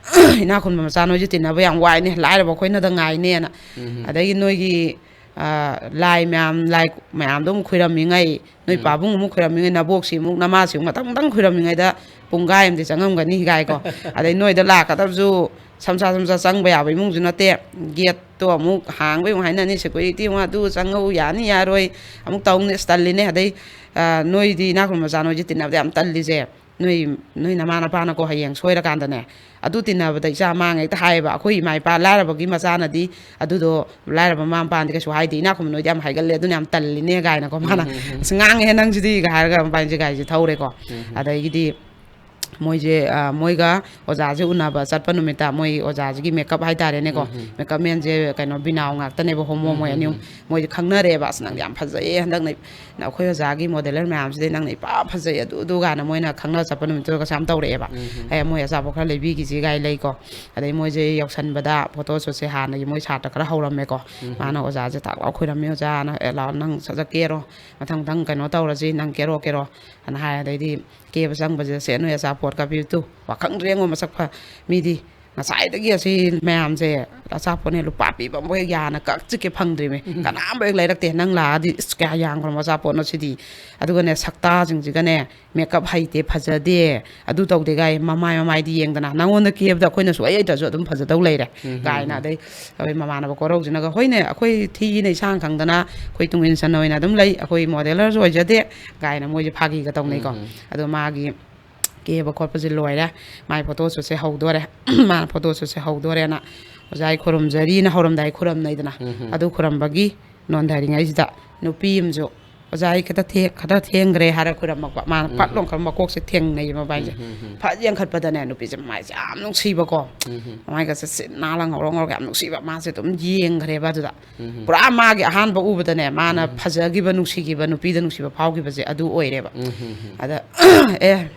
ꯏꯅꯥꯛ ꯈꯨꯟꯕ ꯃꯆꯥ ꯅꯣꯏꯁꯦ ꯇꯤꯟꯅꯕ ꯌꯥꯝ ꯋꯥꯏꯅꯦ, ꯂꯥꯏꯔꯕ ꯑꯩꯈꯣꯏꯅꯗ ꯉꯥꯏꯅꯦꯅ"꯫ ꯎꯝ꯫ ꯑꯗꯒꯤ ꯅꯣꯏꯒꯤ, ꯑ, ꯂꯥꯏ ꯃꯌꯥꯝ, ꯂꯥꯏ ꯃꯌꯥꯝꯗꯣ ꯑꯃꯨꯛ ꯈꯣꯏꯔꯝꯃꯤꯉꯩ, ꯅꯣꯏ ꯎꯝ꯫ ꯄꯥꯕꯨꯡ ꯑꯃꯨꯛ ꯈꯣꯏꯔꯝꯃꯤꯉꯩ, ꯅꯕꯣꯛꯁꯤ ꯑꯃꯨꯛ, ꯅꯃꯥꯁꯤ ꯑꯃꯨꯛ, ꯉꯥꯛꯇꯪ, ꯉꯥꯛꯇꯪ ꯈꯣꯏꯔꯝꯃꯤꯉꯩꯗ ꯄꯨꯡꯈꯥꯏ ꯑꯃꯗꯤ ꯆꯪꯉꯝꯒꯅꯤ ꯀꯥꯏꯀꯣ꯫ ꯑꯗꯩ ꯅꯣꯏꯗ ꯂꯥꯛꯀꯗꯕꯁꯨ ꯁꯝꯁꯥ ꯁꯝꯁꯥ ꯆꯪꯕ ꯌꯥꯕ ꯏꯃꯨꯡꯁꯨ ꯅꯠꯇꯦ꯫ Gateꯇꯣ ꯑꯃꯨꯛ ꯍꯥꯡꯕꯩ ꯑꯃꯨꯛ ꯍꯥꯏꯅꯅꯤ, security ꯑꯃꯨꯛ, "ꯑꯗꯨ ꯆꯪꯉꯧ, ꯌꯥꯅꯤ ꯌꯥꯔꯣꯏ", ꯑꯃꯨꯛ ꯇꯧꯅꯤ꯫ ꯑꯁ, ꯇꯜꯂꯤꯅꯦ꯫ ꯑꯗꯩ, ꯑ, ꯅꯣꯏꯗꯤ ꯏꯅꯥꯛ ꯈꯨꯟꯕ ꯃꯆꯥ ꯅꯣꯏꯁꯦ ꯇꯤꯟꯅꯕꯗ ꯌꯥꯝ ꯇꯜꯂꯤꯁꯦ꯫ ꯅꯣꯏ, ꯅꯣꯏ ꯅꯃꯥ ꯅꯄꯥꯅꯀꯣ ꯍꯌꯦꯡ ꯁꯣꯏꯔꯀꯥꯟꯗꯅꯦ, "ꯑꯗꯨ ꯇꯤꯟꯅꯕꯗ ꯏꯆꯥ ꯃꯥꯡꯉꯦ" ꯍꯦꯛꯇ ꯍꯥꯏꯌꯦꯕ꯫ ꯑꯩꯈꯣꯏ ꯏꯃꯥ ꯏꯄꯥ ꯂꯥꯏꯔꯕꯒꯤ ꯃꯆꯥꯅꯗꯤ ꯑꯗꯨꯗꯣ, ꯂꯥꯏꯔꯕ ꯃꯃꯥ ꯃꯄꯥꯅꯗꯤ ꯀꯩꯁꯨ ꯍꯥꯏꯗꯦ, "ꯏꯅꯥꯛ ꯈꯨꯟꯕ ꯅꯣꯏꯗꯤ ꯌꯥꯝ ꯍꯥꯏꯒꯜꯂꯦ, ꯑꯗꯨꯅ ꯌꯥꯝ ꯇꯜꯂꯤꯅꯦ" ꯀꯥꯏꯅꯀꯣ꯫ ꯃꯥꯅ, ꯎꯝ, ꯎꯝ, ꯎꯝ꯫ "ꯑꯁ, ꯉꯥꯡꯉꯦꯍꯦ ꯅꯪꯁꯤꯗꯤꯒ" ꯍꯥꯏꯔꯒ ꯃꯕꯥꯅꯤꯁꯦ ꯒꯥꯔꯤꯁꯦ ꯊꯧꯔꯦꯀꯣ꯫ ꯎꯝ, ꯎꯝ꯫ ꯑꯗꯒꯤꯗꯤ ꯃꯣꯏꯁꯦ, ꯑ, ꯃꯣꯏꯒ ꯑꯣꯖꯥꯁꯦ ꯎꯅꯕ ꯆꯠꯄ ꯅꯨꯃꯤꯠꯇ, ꯃꯣꯏ ꯑꯣꯖꯥꯁꯤꯒꯤ ꯃꯦꯀꯞ ꯍꯥꯏꯇꯥꯔꯦꯅꯦꯀꯣ, ꯎꯝ, ꯎꯝ꯫ ꯃꯦꯀꯞ ꯃꯦꯟꯁꯦ ꯀꯩꯅꯣ ꯕꯤꯅꯥꯎ ꯉꯥꯛꯇꯅꯦꯕ, ꯍꯣꯃꯣ, ꯎꯝ, ꯃꯣꯏ ꯎꯝ, ꯑꯅꯤ ꯑꯍꯨꯝ꯫ ꯎꯝ꯫ ꯃꯣꯏꯁꯦ ꯈꯪꯅꯔꯦꯕ, "ꯑꯁ, ꯅꯪꯗꯤ ꯌꯥꯝ ꯐꯖꯩꯌꯦ, ꯍꯟꯗꯛꯅ ꯑꯩꯈꯣꯏ ꯑꯣꯖꯥꯒꯤ ꯃꯣꯗꯦꯂꯔ ꯃꯌꯥꯝꯁꯤꯗꯩ ꯅꯪꯅ ꯏꯐ ꯐꯖꯩ", ꯑꯗꯨ ꯑꯗꯨ ꯀꯥꯏꯅ ꯃꯣꯏꯅ ꯈꯪꯅ ꯆꯠꯄ ꯅꯨꯃꯤꯠꯇꯨꯗ ꯀꯩꯁꯨ ꯌꯥꯝ ꯇꯧꯔꯛꯑꯦꯕ꯫ ꯎꯝ, ꯎꯝ꯫ "ꯑꯦ, ꯃꯣꯏ ꯑꯆꯥꯄꯣꯠ ꯈꯔ ꯂꯩꯕꯤꯈꯤꯁꯤ" ꯀꯥꯏ ꯂꯩꯀꯣ꯫ ꯑꯗꯩ ꯃꯣꯏꯁꯦ ꯌꯧꯁꯟꯕꯗ ꯐꯣꯇꯣ ꯁꯨꯠꯁꯦ ꯍꯥꯟꯅꯒꯤ ꯃꯣꯏ ꯁꯥꯇ꯭ꯔ ꯈꯔ ꯍꯧꯔꯝꯃꯦꯀꯣ꯫ ꯎꯝ꯫ ꯃꯥꯅ ꯑꯣꯖꯥꯁꯦ ꯊꯥꯛ ꯂꯥꯎ ꯈꯣꯏꯔꯝꯃꯤ, "ꯑꯣꯖꯥꯅ, ꯑꯦ, ꯂꯥꯛꯑꯣ, ꯅꯪ ꯁꯠ ꯁꯠ ꯀꯦꯔꯣ, ꯃꯊꯪ ꯃꯊꯪ ꯀꯩꯅꯣ ꯇꯧꯔꯁꯤ, ꯅꯪ ꯀꯦꯔꯣ ꯀꯦꯔꯣ" ꯑꯅ ꯍꯥꯏ꯫ ꯑꯗꯩꯗꯤ ꯀꯦꯕ ꯆꯪꯕꯁꯤꯗ ꯁꯦ ꯅꯣꯏ ꯑꯆꯥꯄꯣꯠ ꯀꯥꯕꯤꯌꯨ ꯇꯨ꯫ ꯋꯥꯈꯪ ꯔꯦꯡꯉꯣ ꯃꯁꯛ ꯐ-, ꯃꯤꯗꯤ ꯉꯁꯥꯏꯗꯒꯤ ꯑꯁꯤ ꯃꯌꯥꯝꯁꯦ ꯑꯆꯥꯄꯣꯠꯅꯦ ꯂꯨꯄꯥ ꯄꯤꯕ ꯑꯃꯕꯨ ꯍꯦꯛ ꯌꯥꯅ ꯀꯛ ꯆꯤꯛꯀꯦ ꯐꯪꯗ꯭ꯔꯤꯃꯤ꯫ ꯎꯝ꯫ ꯀꯅꯥꯝꯕ ꯍꯦꯛ ꯂꯩꯔꯛꯇꯦ꯫ ꯅꯪ ꯂꯥꯛꯑꯗꯤ ꯏꯁ ꯀꯌꯥ ꯌꯥꯝꯈ꯭ꯔꯕ ꯑꯆꯥꯄꯣꯠꯅꯣ ꯁꯤꯗꯤ꯫ ꯑꯗꯨꯒꯅꯦ ꯁꯛꯇꯥꯁꯤꯡꯁꯤꯒꯅꯦ ꯃꯦꯀꯞ ꯍꯩꯇꯦ, ꯐꯖꯗꯦ, ꯑꯗꯨ ꯇꯧꯗꯦ ꯀꯥꯏ, ꯃꯃꯥꯏ ꯃꯃꯥꯏꯗꯤ ꯌꯦꯡꯗꯅ ꯅꯪꯉꯣꯟꯗ ꯀꯦꯕꯗ ꯑꯩꯈꯣꯏꯅ ꯁꯨꯛꯍꯩ ꯍꯩꯇ꯭ꯔꯁꯨ ꯑꯗꯨꯝ ꯐꯖꯗꯧ ꯂꯩꯔꯦ ꯎꯝ, ꯎꯝ, ꯀꯥꯏꯅ꯫ ꯎꯝ꯫ ꯑꯗꯩ ꯑꯩꯈꯣꯏ ꯃꯃꯥꯟꯅꯕ ꯀꯣꯔꯧꯁꯤꯅꯒ, "ꯍꯣꯏꯅꯦ, ꯑꯩꯈꯣꯏ ꯊꯤꯅ ꯏꯁꯥꯡ ꯈꯪꯗꯅ ꯑꯩꯈꯣꯏ ꯇꯨꯡ ꯏꯟꯁꯟ ꯑꯣꯏꯅ ꯑꯗꯨꯝ ꯂꯩ, ꯑꯩꯈꯣꯏ ꯃꯣꯗꯦꯂꯔꯁꯨ ꯑꯣꯏꯖꯗꯦ" ꯀꯥꯏꯅ ꯃꯣꯏꯁꯦ ꯐꯥꯒꯤꯒ ꯇꯧꯅꯩꯀꯣ꯫ ꯎꯝ, ꯎꯝ꯫ ꯑꯗꯣ ꯃꯥꯒꯤ ꯀꯦꯕ ꯈꯣꯠꯄꯁꯦ ꯂꯣꯏꯔꯦ, ꯃꯥꯏ ꯐꯣꯇꯣ ꯁꯨꯠꯁꯦ ꯍꯧꯗꯣꯔꯦ꯫ ꯃꯥꯅ ꯐꯣꯇꯣ ꯁꯨꯠꯁꯦ ꯍꯧꯗꯣꯔꯦꯅ ꯑꯣꯖꯥ ꯑꯩ ꯈꯨꯔꯨꯝꯖꯔꯤꯅ ꯍꯧꯔꯝꯗꯥꯏ ꯈꯨꯔꯝꯅꯩꯗꯅ, ꯎꯝ, ꯎꯝ꯫ ꯑꯗꯨ ꯈꯨꯔꯝꯕꯒꯤ ꯅꯣꯟꯊꯔꯤꯉꯩꯁꯤꯗ ꯅꯨꯄꯤ ꯑꯃꯁꯨ, "ꯑꯣꯖꯥ, ꯑꯩ ꯈꯤꯇ ꯊꯦ-, ꯈꯤꯇ ꯊꯦꯡꯈ꯭ꯔꯦ" ꯍꯥꯏꯔ ꯈꯨꯔꯝꯃꯛꯄ꯫ ꯃꯥꯅ ꯎꯝ, ꯐꯠ ꯎꯝ꯫ ꯂꯥꯎ ꯈꯔ ꯃꯀꯣꯛꯁꯦ ꯊꯦꯡꯅꯩꯌꯦ ꯃꯕꯥꯏꯁꯦ꯫ ꯎꯝ, ꯎꯝ, ꯎꯝ꯫ ꯐꯠ ꯌꯦꯡꯈꯠꯄꯗꯅꯦ ꯅꯨꯄꯤꯁꯦ ꯃꯃꯥꯏꯁꯦ ꯌꯥꯝ ꯅꯨꯡꯁꯤꯕꯀꯣ꯫ ꯎꯝ, ꯎꯝ꯫ ꯃꯃꯥꯏꯒꯁꯦ ꯁꯤꯠ ꯅꯥꯜꯂ ꯉꯧꯔꯣꯛ ꯉꯧꯔꯒ ꯌꯥꯝ ꯅꯨꯡꯁꯤꯕ꯫ ꯃꯥꯁꯦ ꯑꯗꯨꯝ ꯌꯦꯡꯈ꯭ꯔꯦꯕ ꯑꯗꯨꯗ꯫ ꯎꯝ, ꯎꯝ꯫ ꯄꯨꯔꯥ ꯃꯥꯒꯤ ꯑꯍꯥꯟꯕ ꯎꯕꯗꯅꯦ, ꯃꯥꯅ ꯎꯝ꯫ ꯐꯖꯈꯤꯕ, ꯅꯨꯡꯁꯤꯈꯤꯕ, ꯅꯨꯄꯤꯗ ꯅꯨꯡꯁꯤꯕ ꯐꯥꯎꯈꯤꯕꯁꯦ ꯑꯗꯨ ꯑꯣꯏꯔꯦꯕ꯫ ꯎꯝ, ꯎꯝ, ꯎꯝ꯫ ꯑꯗ, ꯑꯦ,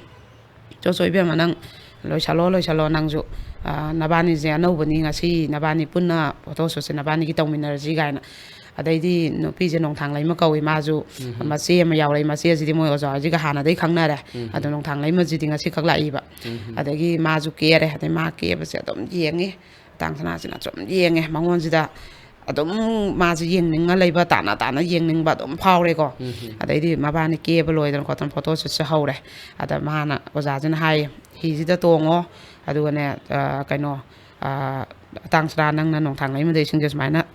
"ꯆꯣ, ꯆꯣ, ꯏꯕꯦꯝꯃ, ꯅꯪ ꯂꯣꯏꯁꯜꯂꯣ, ꯂꯣꯏꯁꯜꯂꯣ, ꯅꯪꯁꯨ, ꯑ, ꯅꯕꯥꯅꯤꯁꯦ ꯑꯅꯧꯕꯅꯤ, ꯉꯁꯤ ꯅꯕꯥꯅꯤ ꯄꯨꯟꯅ ꯐꯣꯇꯣ ꯁꯨꯠꯁꯦ ꯅꯕꯥꯅꯤꯒꯤ ꯇꯧꯃꯤꯟꯅꯔꯁꯤ" ꯀꯥꯏꯅ꯫ ꯑꯗꯩꯗꯤ ꯅꯨꯄꯤꯁꯦ ꯅꯣꯡꯊꯥꯡꯂꯩꯃ ꯀꯧꯏ, ꯃꯥꯁꯨ ꯎꯝ꯫ ꯃꯆꯦ ꯑꯃ ꯌꯥꯎꯔꯛꯏ, ꯃꯆꯦꯁꯤꯗꯤ ꯃꯣꯏ ꯑꯣꯖꯥ ꯍꯣꯏꯁꯤꯒ ꯍꯥꯟꯅꯗꯩ ꯈꯪꯅꯔꯦ꯫ ꯎꯝ꯫ ꯑꯗꯣ ꯅꯣꯡꯊꯥꯡꯂꯩꯃꯁꯤꯗꯤ ꯉꯁꯤ ꯈꯛ ꯂꯥꯛꯏꯕ꯫ ꯎꯝ꯫ ꯑꯗꯒꯤ ꯃꯥꯁꯨ ꯀꯦꯔꯦ, ꯑꯗꯩ ꯃꯥ ꯀꯦꯕꯁꯦ ꯑꯗꯨꯝ ꯌꯦꯡꯉꯤ, ꯇꯥꯡ ꯁꯅꯥꯁꯤꯅ ꯁꯨꯝ ꯌꯦꯡꯉꯦ, ꯃꯉꯣꯟꯁꯤꯗ ꯑꯗꯨꯝ ꯃꯥꯁꯦ ꯌꯦꯡꯅꯤꯡꯉ ꯂꯩꯕ, ꯇꯥꯅ ꯇꯥꯅ ꯌꯦꯡꯅꯤꯡꯕ ꯑꯗꯨꯝ ꯐꯥꯎꯔꯦꯀꯣ꯫ ꯎꯝ꯫ ꯑꯗꯩꯗꯤ ꯃꯕꯥꯅꯤ ꯀꯦꯕ ꯂꯣꯏꯗꯅ ꯈꯣꯠꯇꯅ ꯐꯣꯇꯣ ꯁꯨꯠꯁꯦ ꯍꯧꯔꯦ꯫ ꯑꯗ ꯃꯥꯅ, ꯑꯣꯖꯥꯁꯤꯅ ꯍꯥꯏꯌꯦ, "ꯍꯤꯁꯤꯗ ꯇꯣꯡꯉꯣ, ꯑꯗꯨꯒꯅꯦ, ꯑ, ꯀꯩꯅꯣ, ꯑ, ꯇꯥꯡ ꯁꯅꯥ, ꯅꯪꯅ ꯅꯣꯡꯊꯥꯡꯂꯩꯃꯗ ꯏꯁꯤꯡꯁꯦ ꯁꯨꯃꯥꯏꯅ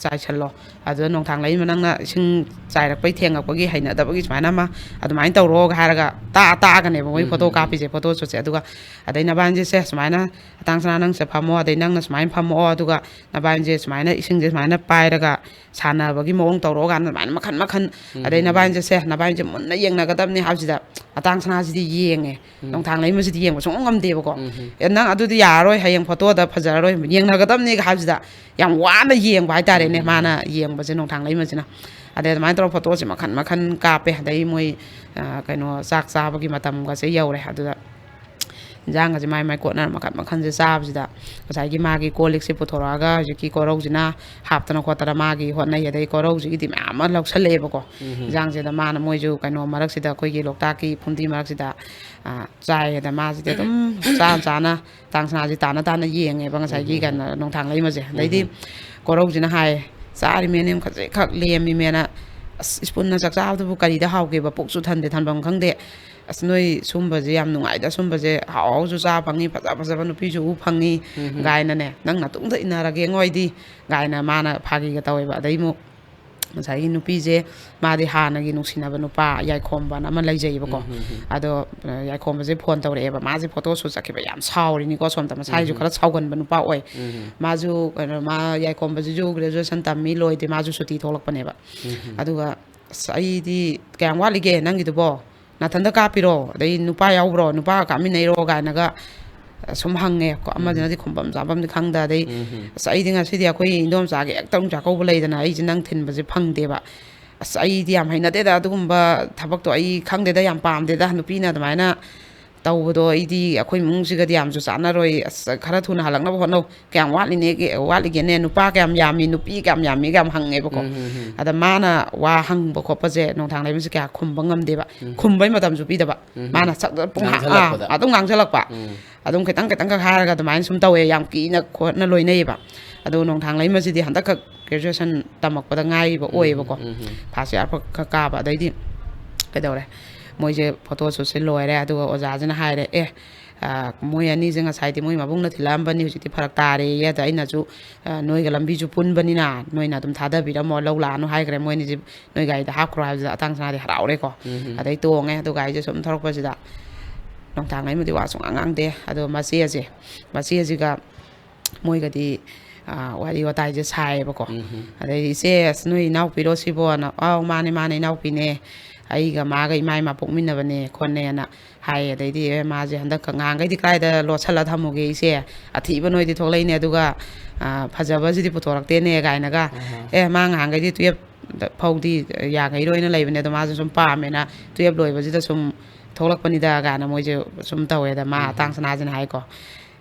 ꯆꯥꯏꯁꯜꯂꯣ, ꯑꯗꯨꯗ ꯅꯣꯡꯊꯥꯡ ꯂꯩꯃ ꯅꯪꯅ ꯏꯁꯤꯡ ꯆꯥꯏꯔꯛꯄꯩ ꯊꯦꯡꯉꯛꯄꯒꯤ ꯍꯩꯅꯗꯕꯒꯤ ꯁꯨꯃꯥꯏꯅ ꯑꯃ ꯑꯗꯨꯃꯥꯏꯅ ꯇꯧꯔꯣꯒ ꯍꯥꯏꯔꯒ ꯇꯥꯛꯑ ꯇꯥꯛꯑꯒꯅꯦꯕ ꯃꯣꯏ ꯎꯝ, ꯐꯣꯇꯣ ꯎꯝ, ꯎꯝ꯫ ꯀꯥꯞꯄꯤꯁꯦ, ꯐꯣꯇꯣ ꯁꯨꯠꯁꯦ꯫ ꯑꯗꯨꯒ ꯑꯗꯩ ꯅꯕꯥꯅꯤꯁꯦ ꯁꯦ ꯁꯨꯃꯥꯏꯅ ꯑꯇꯥꯡ ꯁꯅꯥ ꯅꯪꯁꯦ ꯐꯝꯃꯣ, ꯑꯗꯩ ꯅꯪꯅ ꯁꯨꯃꯥꯏꯅ ꯐꯝꯃꯛꯑꯣ, ꯑꯗꯨꯒ ꯅꯕꯥꯅꯤꯁꯦ ꯁꯨꯃꯥꯏꯅ ꯏꯁꯤꯡꯁꯦ ꯁꯨꯃꯥꯏꯅ ꯄꯥꯏꯔꯒ ꯁꯥꯟꯅꯕꯒꯤ ꯃꯑꯣꯡ ꯇꯧꯔꯛꯑꯣ ꯀꯥꯏꯅ ꯑꯗꯨꯃꯥꯏꯅ ꯃꯈꯟ ꯃꯈꯟ꯫ ꯎꯝ, ꯑꯗꯩ ꯎꯝ, ꯎꯝ꯫ ꯅꯕꯥꯅꯤꯁꯦ ꯁꯦ ꯅꯕꯥꯅꯤꯁꯦ ꯃꯨꯟꯅ ꯌꯦꯡꯅꯒꯗꯕꯅꯤ ꯍꯥꯏꯕꯁꯤꯗ ꯑꯇꯥꯡ ꯁꯅꯥꯁꯤꯗꯤ ꯌꯦꯡꯉꯦ꯫ ꯎꯝ꯫ ꯅꯣꯡꯊꯥꯡ ꯂꯩꯃꯁꯤꯗꯤ ꯌꯦꯡꯕ ꯁꯨꯡꯉꯝ ꯉꯝꯗꯦꯕꯀꯣ꯫ ꯎꯝ, ꯎꯝ꯫ "ꯑꯦ, ꯅꯪ ꯑꯗꯨꯗꯤ ꯌꯥꯔꯔꯣꯏ, ꯍꯌꯦꯡ ꯐꯣꯇꯣꯗ ꯐꯖꯔꯔꯣꯏ, ꯌꯦꯡꯅꯒꯗꯕꯅꯤꯒ" ꯍꯥꯏꯕꯁꯤꯗ ꯌꯥꯝ ꯋꯥꯅ ꯌꯦꯡꯕ ꯍꯥꯏꯇꯥꯔꯦꯅꯦ, ꯎꯝ, ꯎꯝ, ꯎꯝ꯫ ꯃꯥꯅ ꯌꯦꯡꯕꯁꯦ ꯅꯣꯡꯊꯥꯡ ꯂꯩꯃꯁꯤꯅ꯫ ꯑꯗꯩ ꯑꯗꯨꯃꯥꯏꯅ ꯇꯧꯔꯒ ꯐꯣꯇꯣꯁꯦ ꯃꯈꯟ ꯃꯈꯟ ꯀꯥꯞꯄꯦ꯫ ꯑꯗꯩ ꯃꯣꯏ, ꯑ, ꯀꯩꯅꯣ, ꯆꯥꯛ ꯆꯥꯕꯒꯤ ꯃꯇꯝꯒꯁꯦ ꯌꯧꯔꯦ꯫ ꯑꯗꯨꯗ ꯏꯟꯖꯥꯡꯒꯁꯦ ꯃꯥꯏ ꯃꯥꯏ ꯀꯣꯠꯅꯔ ꯃꯈꯟ ꯃꯈꯟꯁꯦ ꯆꯥꯕꯁꯤꯗ ꯉꯁꯥꯏꯒꯤ ꯃꯥꯒꯤ ꯀꯣꯜ ꯂꯤꯛꯁꯦ ꯄꯨꯊꯣꯔꯛꯑꯒ ꯍꯧꯖꯤꯛꯀꯤ ꯀꯣꯔꯧꯁꯤꯅ ꯍꯥꯞꯇꯅ ꯈꯣꯠꯇꯅ ꯃꯥꯒꯤ ꯍꯣꯠꯅꯩ꯫ ꯑꯗꯩ ꯀꯣꯔꯧꯁꯤꯒꯤꯗꯤ ꯃꯌꯥꯝ ꯑꯃ ꯂꯧꯁꯜꯂꯛꯑꯦꯕꯀꯣ꯫ ꯎꯝ, ꯎꯝ꯫ ꯏꯟꯖꯥꯡꯁꯤꯗ ꯃꯥꯅ ꯃꯣꯏꯁꯨ ꯀꯩꯅꯣ ꯃꯔꯛꯁꯤꯗ ꯑꯩꯈꯣꯏꯒꯤ ꯂꯣꯛꯇꯥꯛꯀꯤ ꯐꯨꯝꯗꯤ ꯃꯔꯛꯁꯤꯗ, ꯑ, ꯆꯥꯏꯌꯦꯗ ꯃꯥꯁꯤꯗꯤ ꯑꯗꯨꯝ ꯆꯥꯅ ꯆꯥꯅ ꯇꯥꯡ ꯁꯅꯥꯁꯤ ꯇꯥꯅ ꯇꯥꯅ ꯌꯦꯡꯉꯦꯕ ꯉꯁꯥꯏꯒꯤ ꯎꯝ, ꯎꯝ, ꯀꯩꯅꯣ ꯎꯝ꯫ ꯅꯣꯡꯊꯥꯡ ꯂꯩꯃꯁꯦ꯫ ꯎꯝ, ꯑꯗꯩꯗꯤ ꯎꯝ꯫ ꯀꯣꯔꯧꯁꯤꯅ ꯍꯥꯏ, "ꯆꯥꯔꯤꯃꯦꯅꯦ ꯈꯖꯤꯛꯈꯛ ꯂꯦꯝꯃꯤꯃꯦꯅ, ꯑꯁ, ꯏꯁꯄꯨꯟꯅ ꯆꯥꯛ ꯆꯥꯕꯗꯨꯕꯨ ꯀꯔꯤꯗ ꯍꯥꯎꯒꯦꯕ? ꯄꯨꯛꯁꯨ ꯊꯟꯗꯦ, ꯊꯟꯐꯝ ꯈꯪꯗꯦ꯫ ꯑꯁ, ꯅꯣꯏ ꯁꯨꯝꯕꯁꯦ ꯌꯥꯝ ꯅꯨꯡꯉꯥꯏꯗ, ꯁꯨꯝꯕꯁꯦ ꯍꯥꯎ ꯍꯥꯎꯁꯨ ꯆꯥ ꯐꯪꯉꯤ, ꯐꯖ ꯐꯖꯕ ꯅꯨꯄꯤꯁꯨ ꯎ ꯐꯪꯉꯤ" ꯎꯝ, ꯎꯝ꯫ ꯀꯥꯏꯅꯅꯦ, "ꯅꯪ ꯅꯇꯨꯡꯗ ꯏꯟꯅꯔꯒꯦ ꯑꯩꯗꯤ" ꯀꯥꯏꯅ ꯃꯥꯅ ꯐꯥꯒꯤꯒ ꯇꯧꯋꯦꯕ꯫ ꯑꯗꯩ ꯑꯃꯨꯛ ꯉꯁꯥꯏꯒꯤ ꯅꯨꯄꯤꯁꯦ, ꯃꯥꯗꯤ ꯍꯥꯟꯅꯒꯤ ꯅꯨꯡꯁꯤꯅꯕ ꯅꯨꯄꯥ ꯌꯥꯏꯈꯣꯝꯕꯅ ꯑꯃ ꯂꯩꯖꯩꯌꯦꯕꯀꯣ꯫ ꯎꯝ, ꯎꯝ, ꯎꯝ꯫ ꯑꯗꯣ, ꯑ, ꯌꯥꯏꯈꯣꯝꯕꯁꯦ ꯐꯣꯟ ꯇꯧꯔꯛꯑꯦꯕ꯫ ꯃꯥꯁꯦ ꯐꯣꯇꯣ ꯁꯨꯠ ꯆꯠꯈꯤꯕ ꯌꯥꯝ ꯁꯥꯎꯔꯤꯅꯤꯀꯣ, ꯁꯣꯝꯗ ꯃꯁꯥꯏꯁꯨ ꯎꯝ, ꯎꯝ꯫ ꯈꯔ ꯁꯥꯎꯒꯟꯕ ꯅꯨꯄꯥ ꯑꯣꯏ꯫ ꯎꯝ, ꯎꯝ꯫ ꯃꯥꯁꯨ ꯀꯩꯅꯣ, ꯃꯥ ꯌꯥꯏꯈꯣꯝꯕꯁꯤꯁꯨ ꯒ꯭ꯔꯦꯖꯨꯑꯦꯁꯟ ꯇꯝꯃꯤ, ꯂꯣꯏꯗ꯭ꯔꯤ, ꯃꯥꯁꯨ ꯁꯨꯇꯤ ꯊꯣꯛꯂꯛꯄꯅꯦꯕ꯫ ꯎꯝ, ꯎꯝ꯫ ꯑꯗꯨꯒ, "ꯑꯁ, ꯑꯩꯗꯤ ꯀꯌꯥꯝ ꯋꯥꯠꯂꯤꯒꯦ ꯅꯪꯒꯤꯗꯨꯕꯣ? ꯅꯥꯊꯟꯗ ꯀꯥꯞꯄꯤꯔꯣ? ꯑꯗꯩ ꯅꯨꯄꯥ ꯌꯥꯎꯕ꯭ꯔꯣ? ꯅꯨꯄꯥꯒ ꯀꯥꯞꯃꯤꯟꯅꯩꯔꯣ?" ꯀꯥꯏꯅꯒ ꯁꯨꯝ ꯍꯪꯉꯦ꯫ ꯀꯣ, ꯎꯝ꯫ ꯑꯃꯗꯨꯅꯗꯤ ꯈꯨꯝꯐꯝ ꯆꯥꯐꯝꯗꯤ ꯈꯪꯗ꯫ ꯑꯗꯩ, ꯎꯝ, ꯎꯝ꯫ "ꯑꯁ, ꯑꯩꯗꯤ ꯉꯁꯤꯗꯤ ꯑꯩꯈꯣꯏ ꯏꯟꯗꯣꯝꯆꯥꯒꯤ ꯍꯦꯛꯇ ꯑꯃꯨꯛ ꯆꯥꯛꯀꯧꯕ ꯂꯩꯗꯅ, ꯑꯩꯁꯦ ꯅꯪ ꯊꯤꯟꯕꯁꯦ ꯐꯪꯗꯦꯕ꯫ ꯑꯁ, ꯑꯩꯗꯤ ꯌꯥꯝ ꯍꯩꯅꯗꯦꯗ ꯑꯗꯨꯒꯨꯝꯕ ꯊꯕꯛꯇꯣ, ꯑꯩ ꯈꯪꯗꯦꯗ, ꯌꯥꯝ ꯄꯥꯝꯗꯦꯗ ꯅꯨꯄꯤꯅ ꯑꯗꯨꯃꯥꯏꯅ ꯇꯧꯕꯗꯣ, ꯑꯩꯗꯤ ꯑꯩꯈꯣꯏ ꯏꯃꯨꯡꯁꯤꯒꯗꯤ ꯌꯥꯝꯁꯨ ꯆꯥꯟꯅꯔꯣꯏ꯫ ꯑꯁ, ꯈꯔ ꯊꯨꯅ ꯍꯜꯂꯛꯅꯕ ꯍꯣꯠꯅꯧ꯫ ꯀꯌꯥꯝ ꯋꯥꯠꯂꯤꯅꯦꯒꯦ, ꯋꯥꯠꯂꯤꯒꯦꯅꯦ? ꯅꯨꯄꯥ ꯀꯌꯥꯝ ꯌꯥꯝꯃꯤ, ꯅꯨꯄꯤ ꯀꯌꯥꯝ ꯌꯥꯝꯃꯤ?" ꯀꯌꯥꯝ ꯍꯪꯉꯦꯕꯀꯣ꯫ ꯎꯝ, ꯎꯝ, ꯎꯝ꯫ ꯑꯗ ꯃꯥꯅ ꯋꯥ ꯍꯪꯕ ꯈꯣꯠꯄꯁꯦ ꯅꯣꯡꯊꯥꯡ ꯂꯩꯃꯁꯦ ꯀꯌꯥ ꯈꯨꯝꯕ ꯉꯝꯗꯦꯕ꯫ ꯎꯝ꯫ ꯈꯨꯝꯕꯩ ꯃꯇꯝꯁꯨ ꯄꯤꯗꯕ꯫ ꯎꯝ꯫ ꯃꯥꯅ ꯁꯛ ꯄꯨꯡꯍꯥ-, ꯉꯥꯡꯁꯜꯂꯛꯄꯗ꯫ ꯑꯥ, ꯑꯗꯨꯝ ꯉꯥꯡꯁꯜꯂꯛꯄ꯫ ꯎꯝ꯫ ꯑꯗꯨꯝ ꯈꯤꯇꯪ ꯈꯤꯇꯪꯈꯛ ꯍꯥꯏꯔꯒ ꯑꯗꯨꯃꯥꯏꯅ ꯁꯨꯝ ꯇꯧꯋꯦ, ꯌꯥꯝ ꯀꯤꯅ ꯈꯣꯠꯅ ꯂꯣꯏꯅꯩꯌꯦꯕ꯫ ꯑꯗꯣ ꯅꯣꯡꯊꯥꯡ ꯂꯩꯃꯁꯤꯗꯤ ꯍꯟꯗꯛꯈꯛ ꯒ꯭ꯔꯦꯖꯨꯑꯦꯁꯟ ꯇꯝꯃꯛꯄꯗ ꯉꯥꯏꯔꯤꯕ ꯎꯝ, ꯑꯣꯏꯌꯦꯕꯀꯣ꯫ ꯎꯝ, ꯎꯝ꯫ ꯐꯥꯔꯁ ꯏꯌꯥꯔ ꯈꯛ ꯀꯥꯕ꯫ ꯑꯗꯩꯗꯤ ꯀꯩꯗꯧꯔꯦ, ꯃꯣꯏꯁꯦ ꯐꯣꯇꯣ ꯁꯨꯠꯁꯦ ꯂꯣꯏꯔꯦ, ꯑꯗꯨꯒ ꯑꯣꯖꯥꯁꯤꯅ ꯍꯥꯏꯔꯦ, "ꯑꯦ, "ꯑ, ꯃꯣꯏ ꯑꯅꯤꯁꯦ ꯉꯁꯥꯏꯗꯤ ꯃꯣꯏ ꯃꯕꯨꯡꯅ ꯊꯤꯜꯂꯛꯑꯝꯕꯅꯤ, ꯍꯧꯖꯤꯛꯇꯤ ꯐꯔꯛ ꯇꯥꯔꯦꯌꯦ꯫ ꯑꯗ ꯑꯩꯅꯁꯨ, ꯑ, ꯅꯣꯏꯒ ꯂꯝꯕꯤꯁꯨ ꯄꯨꯟꯕꯅꯤꯅ ꯅꯣꯏꯅ ꯑꯗꯨꯝ ꯊꯥꯗꯕꯤꯔꯝꯃꯣ, ꯂꯧ ꯂꯥꯛꯑꯅꯨ ꯍꯥꯏꯈ꯭ꯔꯦ꯫ ꯃꯣꯏ ꯑꯅꯤꯁꯦ ꯅꯣꯏ ꯒꯥꯔꯤꯗ ꯍꯥꯞꯈ꯭ꯔꯣ" ꯍꯥꯏꯕꯗꯨꯗ ꯑꯇꯥꯡ ꯁꯅꯥꯗꯤ ꯍꯔꯥꯎꯔꯦꯀꯣ꯫ ꯎꯝ꯫ ꯑꯗꯩ ꯇꯣꯡꯉꯦ꯫ ꯑꯗꯨ ꯒꯥꯔꯤꯁꯦ ꯁꯨꯝ ꯊꯧꯔꯛꯄꯁꯤꯗ ꯅꯣꯡꯊꯥꯡ ꯂꯩꯃꯗꯤ ꯋꯥ ꯁꯨꯡꯉꯥꯡ ꯉꯥꯡꯗꯦ꯫ ꯑꯗꯣ ꯃꯆꯦꯁꯦ, ꯃꯆꯦꯁꯤꯒ ꯃꯣꯏꯒꯗꯤ, ꯑ, ꯋꯥꯔꯤ ꯋꯥꯇꯥꯏꯁꯦ ꯁꯥꯏꯌꯦꯕꯀꯣ꯫ ꯎꯝ꯫ ꯑꯗꯩꯗꯤ, "ꯏꯆꯦ, ꯑꯁ, ꯅꯣꯏ ꯏꯅꯥꯎꯄꯤꯔꯣ ꯁꯤꯕꯣꯅ?" "ꯑꯥꯎ, ꯃꯥꯅꯦ, ꯃꯥꯅꯦ, ꯏꯅꯥꯎꯄꯤꯅꯦ꯫ ꯑꯩꯒ ꯃꯥꯒ ꯏꯃꯥ ꯏꯃꯥ ꯄꯣꯛꯃꯤꯟꯅꯕꯅꯦ ꯈꯣꯠꯅꯦꯅ" ꯍꯥꯏꯌꯦ꯫ ꯑꯗꯩꯗꯤ, "ꯑꯦ, ꯃꯥꯁꯦ ꯍꯟꯗꯛ ꯉꯍꯥꯟꯈꯩꯗꯤ ꯀꯗꯥꯏꯗ ꯂꯣꯠꯁꯜꯂ ꯊꯝꯃꯨꯒꯦ ꯏꯆꯦ? ꯑꯊꯤꯕ ꯅꯣꯏꯗꯤ ꯊꯣꯛꯂꯛꯏꯅꯦ, ꯑꯗꯨꯒ, ꯑ, ꯐꯖꯕꯁꯤꯗꯤ ꯄꯨꯊꯣꯔꯛꯇꯦꯅꯦ" ꯀꯥꯏꯅꯒ꯫ ꯑꯍꯥ꯫ "ꯑꯦ, ꯃꯥ ꯉꯍꯥꯟꯈꯩꯗꯤ ꯇꯨꯌꯦꯞ ꯐꯥꯎꯗꯤ ꯌꯥꯡꯈꯩ ꯂꯣꯏꯅ ꯂꯩꯕꯅꯦ, ꯑꯗꯣ ꯃꯥꯁꯨ ꯁꯨꯝ ꯄꯥꯝꯃꯦꯅ ꯇꯨꯌꯦꯞ ꯂꯣꯏꯕꯁꯤꯗ ꯁꯨꯝ ꯊꯣꯛꯂꯛꯄꯅꯤꯗ" ꯀꯥꯏꯅ ꯃꯣꯏꯁꯦ ꯁꯨꯝ ꯇꯧꯋꯦꯗ꯫ ꯃꯥ ꯎꯝ꯫ ꯑꯇꯥꯡ ꯁꯅꯥꯁꯤꯅ ꯍꯥꯏꯀꯣ,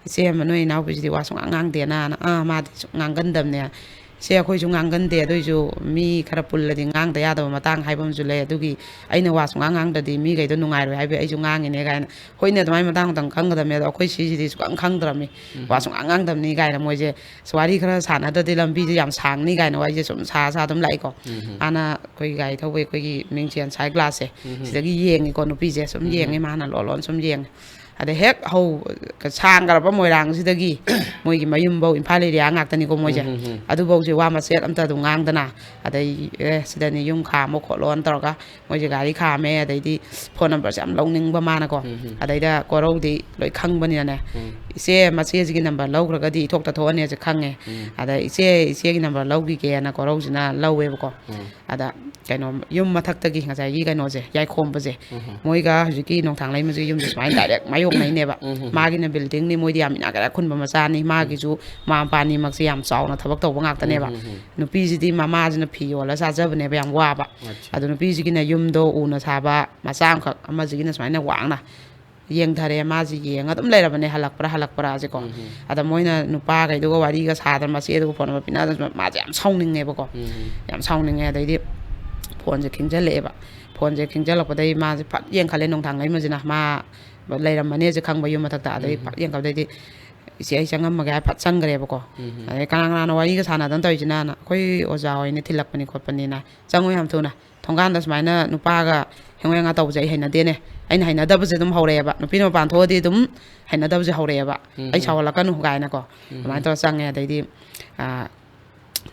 "ꯏꯆꯦ ꯑꯃ, ꯅꯣꯏ ꯏꯅꯥꯎꯄꯤꯁꯤꯗꯤ ꯋꯥ ꯁꯨꯡꯉꯥꯡ ꯉꯥꯡꯗꯦꯅ", ꯑꯥ, "ꯃꯥꯗꯤ ꯁꯨꯝ ꯉꯥꯡꯒꯟꯗꯕꯅꯦ"꯫ "ꯏꯆꯦ, ꯑꯩꯈꯣꯏꯁꯨ ꯉꯥꯡꯒꯟꯗꯦ, ꯑꯗꯨꯏꯁꯨ ꯃꯤ ꯈꯔ ꯄꯨꯜꯂꯗꯤ ꯉꯥꯡꯗ ꯌꯥꯗꯕ ꯃꯇꯥꯡ ꯍꯥꯏꯕ ꯑꯃꯁꯨ ꯂꯩ, ꯑꯗꯨꯒꯤ ꯑꯩꯅ ꯋꯥ ꯁꯨꯡꯉꯥꯡ ꯉꯥꯡꯗ꯭ꯔꯗꯤ ꯃꯤꯈꯩꯗꯣ ꯅꯨꯡꯉꯥꯏꯔꯣꯏ ꯍꯥꯏꯕꯒꯤ ꯑꯩꯁꯨ ꯉꯥꯡꯉꯤꯅꯦ" ꯀꯥꯏꯅ꯫ "ꯍꯣꯏꯅꯦ, ꯑꯗꯨꯃꯥꯏꯅ ꯃꯇꯥꯡ ꯃꯇꯝ ꯈꯪꯒꯗꯕꯅꯦ, ꯑꯗꯣ ꯑꯩꯈꯣꯏ ꯁꯤꯁꯤꯗꯤ ꯁꯨꯡꯈꯪ ꯈꯪꯗ꯭ꯔꯕꯅꯤ, ꯎꯝ꯫ ꯋꯥ ꯁꯨꯡꯉꯥꯡ ꯉꯥꯡꯗꯕꯅꯤ" ꯀꯥꯏꯅ ꯃꯣꯏꯁꯦ꯫ ꯑꯁ, ꯋꯥꯔꯤ ꯈꯔ ꯁꯥꯟꯅꯗ꯭ꯔꯗꯤ ꯂꯝꯕꯤꯁꯦ ꯌꯥꯝ ꯁꯥꯡꯅꯤ ꯀꯥꯏꯅ ꯋꯥꯔꯤꯁꯦ ꯁꯨꯝ ꯁꯥ ꯁꯥ ꯑꯗꯨꯝ ꯂꯥꯛꯏꯀꯣ꯫ ꯎꯝ꯫ ꯍꯥꯟꯅ ꯑꯩꯈꯣꯏꯒꯤ ꯒꯥꯔꯤ ꯊꯧꯕ ꯑꯩꯈꯣꯏꯒꯤ ꯃꯤꯡꯆꯦꯟ ꯁꯥꯏ ꯒ꯭ꯂꯥꯁꯁꯦ, ꯎꯝ꯫ ꯁꯤꯗꯒꯤ ꯌꯦꯡꯉꯤꯀꯣ ꯅꯨꯄꯤꯁꯦ, ꯁꯨꯝ ꯎꯝ꯫ ꯌꯦꯡꯉꯦ, ꯃꯥꯅ ꯂꯣꯟ ꯂꯣꯟ ꯁꯨꯝ ꯌꯦꯡꯉꯦ꯫ ꯑꯗ ꯍꯦꯛ ꯍꯧ-, ꯁꯥꯡꯈ꯭ꯔꯕ ꯃꯣꯏꯔꯥꯡꯁꯤꯗꯒꯤ ꯃꯣꯏꯒꯤ ꯃꯌꯨꯝꯐꯧ ꯏꯝꯐꯥꯜ ꯑꯦꯔꯤꯌꯥ ꯉꯥꯛꯇꯅꯤꯀꯣ ꯃꯣꯏꯁꯦ꯫ ꯎꯝ, ꯎꯝ, ꯎꯝ꯫ ꯑꯗꯨꯐꯧꯁꯦ ꯋꯥ ꯃꯆꯦꯠ ꯑꯝꯇ ꯑꯗꯨꯝ ꯉꯥꯡꯗꯅ, ꯑꯗꯩ, "ꯑꯦ, ꯁꯤꯗꯅꯤ ꯌꯨꯝ ꯈꯥꯝꯃꯣ ꯈꯣꯠꯂꯣꯅ" ꯇꯧꯔꯒ ꯃꯣꯏꯁꯦ ꯒꯥꯔꯤ ꯈꯥꯝꯃꯦ꯫ ꯑꯗꯩꯗꯤ ꯐꯣꯟ ꯅꯝꯕꯔꯁꯦ ꯌꯥꯝ ꯂꯧꯅꯤꯡꯕ ꯃꯥꯅꯀꯣ꯫ ꯎꯝ, ꯎꯝ꯫ ꯑꯗꯩꯗ ꯀꯣꯔꯧꯗꯤ ꯂꯣꯏ ꯈꯪꯕꯅꯤꯅꯅꯦ, ꯎꯝ꯫ "ꯏꯆꯦ, ꯃꯆꯦꯁꯤꯒꯤ ꯅꯝꯕꯔ ꯂꯧꯈ꯭ꯔꯒꯗꯤ ꯏꯊꯣꯛꯇ ꯊꯣꯛꯑꯅꯤꯁꯦ ꯈꯪꯉꯦ꯫ ꯎꯝ꯫ ꯑꯗ ꯏꯆꯦ, ꯏꯆꯦꯒꯤ ꯅꯝꯕꯔ ꯂꯧꯈꯤꯒꯦꯅ" ꯀꯣꯔꯧꯁꯤꯅ ꯂꯧꯋꯦꯕꯀꯣ꯫ ꯎꯝ꯫ ꯑꯗ ꯀꯩꯅꯣ, ꯌꯨꯝ ꯃꯊꯛꯇꯒꯤ ꯉꯁꯥꯏꯒꯤ ꯀꯩꯅꯣꯁꯦ, ꯌꯥꯏꯈꯣꯝꯕꯁꯦ, ꯎꯝ꯫ ꯃꯣꯏꯒ ꯍꯧꯖꯤꯛꯀꯤ ꯅꯣꯡꯊꯥꯡ ꯂꯩꯃꯁꯦ ꯌꯨꯝꯁꯦ ꯁꯨꯃꯥꯏꯅ ꯗꯥꯏꯔꯦꯛ ꯃꯥꯌꯣꯛꯅꯩꯅꯦꯕ꯫ ꯎꯝ꯫ ꯃꯥꯒꯤꯅ ꯕꯤꯜꯗꯤꯡꯅꯤ, ꯃꯣꯏꯗꯤ ꯌꯥꯝ ꯏꯅꯥꯛ ꯀꯩꯔꯥꯛ ꯈꯨꯟꯕ ꯃꯆꯥꯅꯤ, ꯃꯥꯒꯤꯁꯨ ꯃꯃꯥ ꯃꯄꯥꯅꯤꯃꯛꯁꯦ ꯌꯥꯝ ꯆꯥꯎꯅ ꯊꯕꯛ ꯇꯧꯕ ꯉꯥꯛꯇꯅꯦꯕ꯫ ꯎꯝ, ꯎꯝ, ꯎꯝ꯫ ꯅꯨꯄꯤꯁꯤꯗꯤ ꯃꯃꯥꯁꯤꯅ ꯐꯤ ꯌꯣꯜꯂ ꯆꯥꯖꯕꯅꯦꯕ, ꯌꯥꯝ ꯋꯥꯕ꯫ ꯑꯠꯆꯥ꯫ ꯑꯗꯣ ꯅꯨꯄꯤꯁꯤꯒꯤꯅ ꯌꯨꯝꯗꯣ ꯎꯅ ꯁꯥꯕ ꯃꯆꯥ ꯑꯃꯈꯛ, ꯑꯃꯁꯤꯒꯤꯅ ꯁꯨꯃꯥꯏꯅ ꯋꯥꯡꯅ ꯌꯦꯡꯊꯔꯦ꯫ ꯃꯥꯁꯦ ꯌꯦꯡꯉ ꯑꯗꯨꯝ ꯂꯩꯔꯕꯅꯦ, ꯍꯜꯂꯛꯄ꯭ꯔꯥ ꯍꯜꯂꯛꯄ꯭ꯔꯥ ꯁꯦꯀꯣ꯫ ꯎꯝ꯫ ꯑꯗ ꯃꯣꯏꯅ ꯅꯨꯄꯥꯈꯩꯗꯨꯒ ꯋꯥꯔꯤꯒ ꯁꯥꯗꯅ, ꯃꯆꯦꯗꯨꯒ ꯐꯣꯟ ꯅꯝꯕꯔ ꯄꯤꯅꯗꯅ, ꯃꯥꯁꯦ ꯌꯥꯝ ꯁꯥꯎꯅꯤꯡꯉꯦꯕꯀꯣ꯫ ꯎꯝ꯫ ꯌꯥꯝ ꯁꯥꯎꯅꯤꯡꯉꯦ꯫ ꯑꯗꯩꯗꯤ ꯐꯣꯟꯁꯦ ꯈꯤꯡꯖꯜꯂꯛꯑꯦꯕ꯫ ꯐꯣꯟꯁꯦ ꯈꯤꯡꯖꯜꯂꯛꯄꯗꯩ ꯃꯥꯁꯦ ꯐꯠ ꯌꯦꯡꯈꯠꯂꯦ, ꯅꯣꯡꯊꯥꯡ ꯂꯩꯃꯁꯤꯅ꯫ ꯃꯥ ꯂꯩꯔꯝꯃꯅꯦꯁꯦ ꯈꯪꯕ ꯌꯨꯝ ꯃꯊꯛꯇ꯫ ꯑꯗꯩ ꯎꯝ꯫ ꯐꯠ ꯌꯦꯡꯈꯠꯄꯗꯩꯗꯤ "ꯏꯆꯦ, ꯑꯩ ꯆꯪꯉꯝꯃꯒꯦ" ꯍꯥꯏ ꯐꯠ ꯆꯪꯈ꯭ꯔꯦꯕꯀꯣ꯫ ꯑꯗꯩ ꯀꯅꯥ ꯀꯅꯥꯅꯣ ꯋꯥꯔꯤꯒ ꯁꯥꯟꯅꯗꯅ ꯇꯧꯔꯤꯁꯤꯅꯅ, "ꯑꯩꯈꯣꯏ ꯑꯣꯖꯥ ꯍꯣꯏꯅ ꯊꯤꯜꯂꯛꯄꯅꯤ ꯈꯣꯠꯄꯅꯤꯅ, ꯆꯪꯉꯣ ꯌꯥꯝ ꯊꯨꯅ꯫ ꯊꯣꯡꯒꯥꯟꯗ ꯁꯨꯃꯥꯏꯅ ꯅꯨꯄꯥꯒ ꯍꯦꯡꯋꯦꯡꯒ ꯇꯧꯕꯁꯦ ꯑꯩ ꯍꯩꯅꯗꯦꯅꯦ꯫ ꯑꯩꯅ ꯍꯩꯅꯗꯕꯁꯦ ꯑꯗꯨꯝ ꯍꯧꯔꯛꯑꯦꯕ꯫ ꯅꯨꯄꯤꯅ ꯃꯄꯥꯟ ꯊꯣꯛꯑꯗꯤ ꯑꯗꯨꯝ ꯍꯩꯅꯗꯕꯁꯦ ꯍꯧꯔꯛꯑꯦꯕ꯫ ꯑꯩ ꯁꯥꯎꯍꯜꯂꯛꯀꯅꯨ" ꯀꯥꯏꯅꯀꯣ꯫ ꯑꯗꯨꯃꯥꯏꯅ ꯇꯧꯔ ꯆꯪꯉꯦ꯫ ꯑꯗꯩꯗꯤ, ꯑ,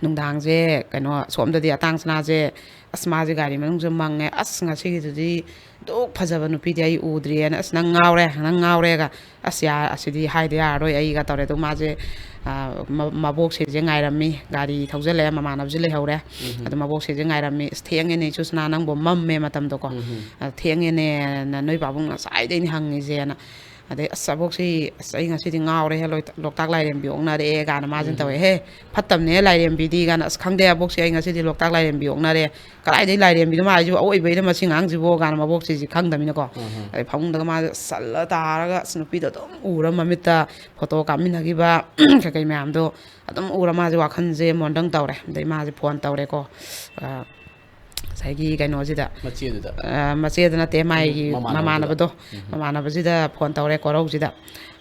ꯅꯨꯡꯗꯥꯡꯁꯦ ꯀꯩꯅꯣ, ꯁꯣꯝꯗꯗꯤ ꯑꯇꯥꯡ ꯁꯅꯥꯁꯦ, ꯑꯁ, ꯃꯥꯁꯦ ꯒꯥꯔꯤ ꯃꯅꯨꯡꯁꯨ ꯃꯪꯉꯦ, "ꯑꯁ, ꯉꯁꯤꯒꯤꯗꯨꯗꯤ ꯑꯗꯨꯛ ꯐꯖꯕ ꯅꯨꯄꯤꯗꯤ ꯑꯩ ꯎꯗ꯭ꯔꯤꯌꯦꯅ, ꯑꯁ, ꯅꯪ ꯉꯥꯎꯔꯦ, ꯅꯪ ꯉꯥꯎꯔꯦꯒ, ꯑꯁ, ꯌꯥ-, ꯑꯁꯤꯗꯤ ꯍꯥꯏꯗ ꯌꯥꯔꯔꯣꯏ ꯑꯩꯒ" ꯇꯧꯔꯦ꯫ ꯑꯗꯨ ꯃꯥꯁꯦ, ꯑ, ꯃ-, ꯃꯕꯣꯛꯁꯤꯁꯦ ꯉꯥꯏꯔꯝꯃꯤ, ꯒꯥꯔꯤ ꯊꯧꯖꯤꯜꯂꯛꯑꯦ, ꯃꯃꯥꯟꯅꯕꯁꯨ ꯂꯩꯍꯧꯔꯦ꯫ ꯑꯗꯨ ꯃꯕꯣꯛꯁꯤꯁꯦ ꯉꯥꯏꯔꯝꯃꯤ, "ꯑꯁ, ꯊꯦꯡꯉꯦꯅꯦ ꯏꯆꯨ ꯁꯅꯥ, ꯅꯪꯕꯨ ꯃꯝꯃꯦ ꯃꯇꯝꯗꯣꯀꯣ, ꯑ, ꯊꯦꯡꯉꯦꯅꯦꯅ ꯅꯣꯏ ꯄꯥꯕꯨꯡ ꯉꯁꯥꯏꯗꯩꯅꯦ ꯍꯪꯉꯤꯁꯦꯅ"꯫ ꯑꯗꯩ, "ꯑꯁ, ꯑꯕꯣꯛꯁꯤ, ꯑꯁ, ꯑꯩ ꯉꯁꯤꯗꯤ ꯉꯥꯎꯔꯦꯍꯦ, ꯂꯣꯏ-, ꯂꯣꯛꯇꯥꯛ ꯂꯥꯏꯔꯦꯝꯕꯤ ꯑꯣꯛꯅꯔꯛꯑꯦ" ꯀꯥꯏꯅ ꯃꯥꯁꯤꯅ ꯇꯧꯋꯦ꯫ "ꯍꯦ, ꯐꯠꯇꯕꯅꯦ ꯂꯥꯏꯔꯦꯝꯕꯤꯗꯤ" ꯀꯥꯏꯅ꯫ "ꯑꯁ, ꯈꯪꯗꯦ ꯑꯕꯣꯛꯁꯤ, ꯑꯩ ꯉꯁꯤꯗꯤ ꯂꯣꯛꯇꯥꯛ ꯂꯥꯏꯔꯦꯝꯕꯤ ꯑꯣꯛꯅꯔꯦ꯫ ꯀꯗꯥꯏꯗꯩ ꯂꯥꯏꯔꯦꯝꯕꯤꯅꯣ ꯃꯥ ꯍꯥꯏꯁꯤꯕꯨ? ꯑꯋꯣꯏꯕꯩꯔ ꯃꯁꯤ ꯑꯉꯥꯡꯁꯤꯕꯨ?" ꯀꯥꯏꯅ ꯃꯕꯣꯛꯁꯤꯁꯤ ꯈꯪꯗꯕꯅꯤꯅꯀꯣ꯫ ꯑꯗꯩ ꯐꯃꯨꯡꯗꯒ ꯃꯥꯁꯦ ꯁꯜꯂ ꯇꯥꯔꯒ, ꯑꯁ, ꯅꯨꯄꯤꯗꯣ ꯑꯗꯨꯝ ꯎꯔ ꯃꯃꯤꯠꯇ ꯐꯣꯇꯣ ꯀꯥꯞꯃꯤꯟꯅꯈꯤꯕ ꯀꯩꯀꯩ ꯃꯌꯥꯝꯗꯣ ꯑꯗꯨꯝ ꯎꯔ ꯃꯥꯁꯦ ꯋꯥꯈꯜꯁꯦ ꯃꯣꯟꯗꯪ ꯇꯧꯔꯦ꯫ ꯑꯗꯩ ꯃꯥꯁꯦ ꯐꯣꯟ ꯇꯧꯔꯦꯀꯣ꯫ ꯑ, ꯉꯁꯥꯏꯒꯤ ꯀꯩꯅꯣꯁꯤꯗ, ꯃꯆꯦꯗꯨꯗ꯫ ꯑ, ꯃꯆꯦꯗ ꯅꯠꯇꯦ, ꯃꯥꯒꯤ ꯎꯝ, ꯃꯃꯥꯟꯅꯕꯗꯨꯗ꯫ ꯃꯃꯥꯟꯅꯕꯗꯣ, ꯎꯝ꯫ ꯃꯃꯥꯟꯅꯕꯁꯤꯗ ꯐꯣꯟ ꯇꯧꯔꯦ, ꯀꯣꯔꯧꯁꯤꯗ꯫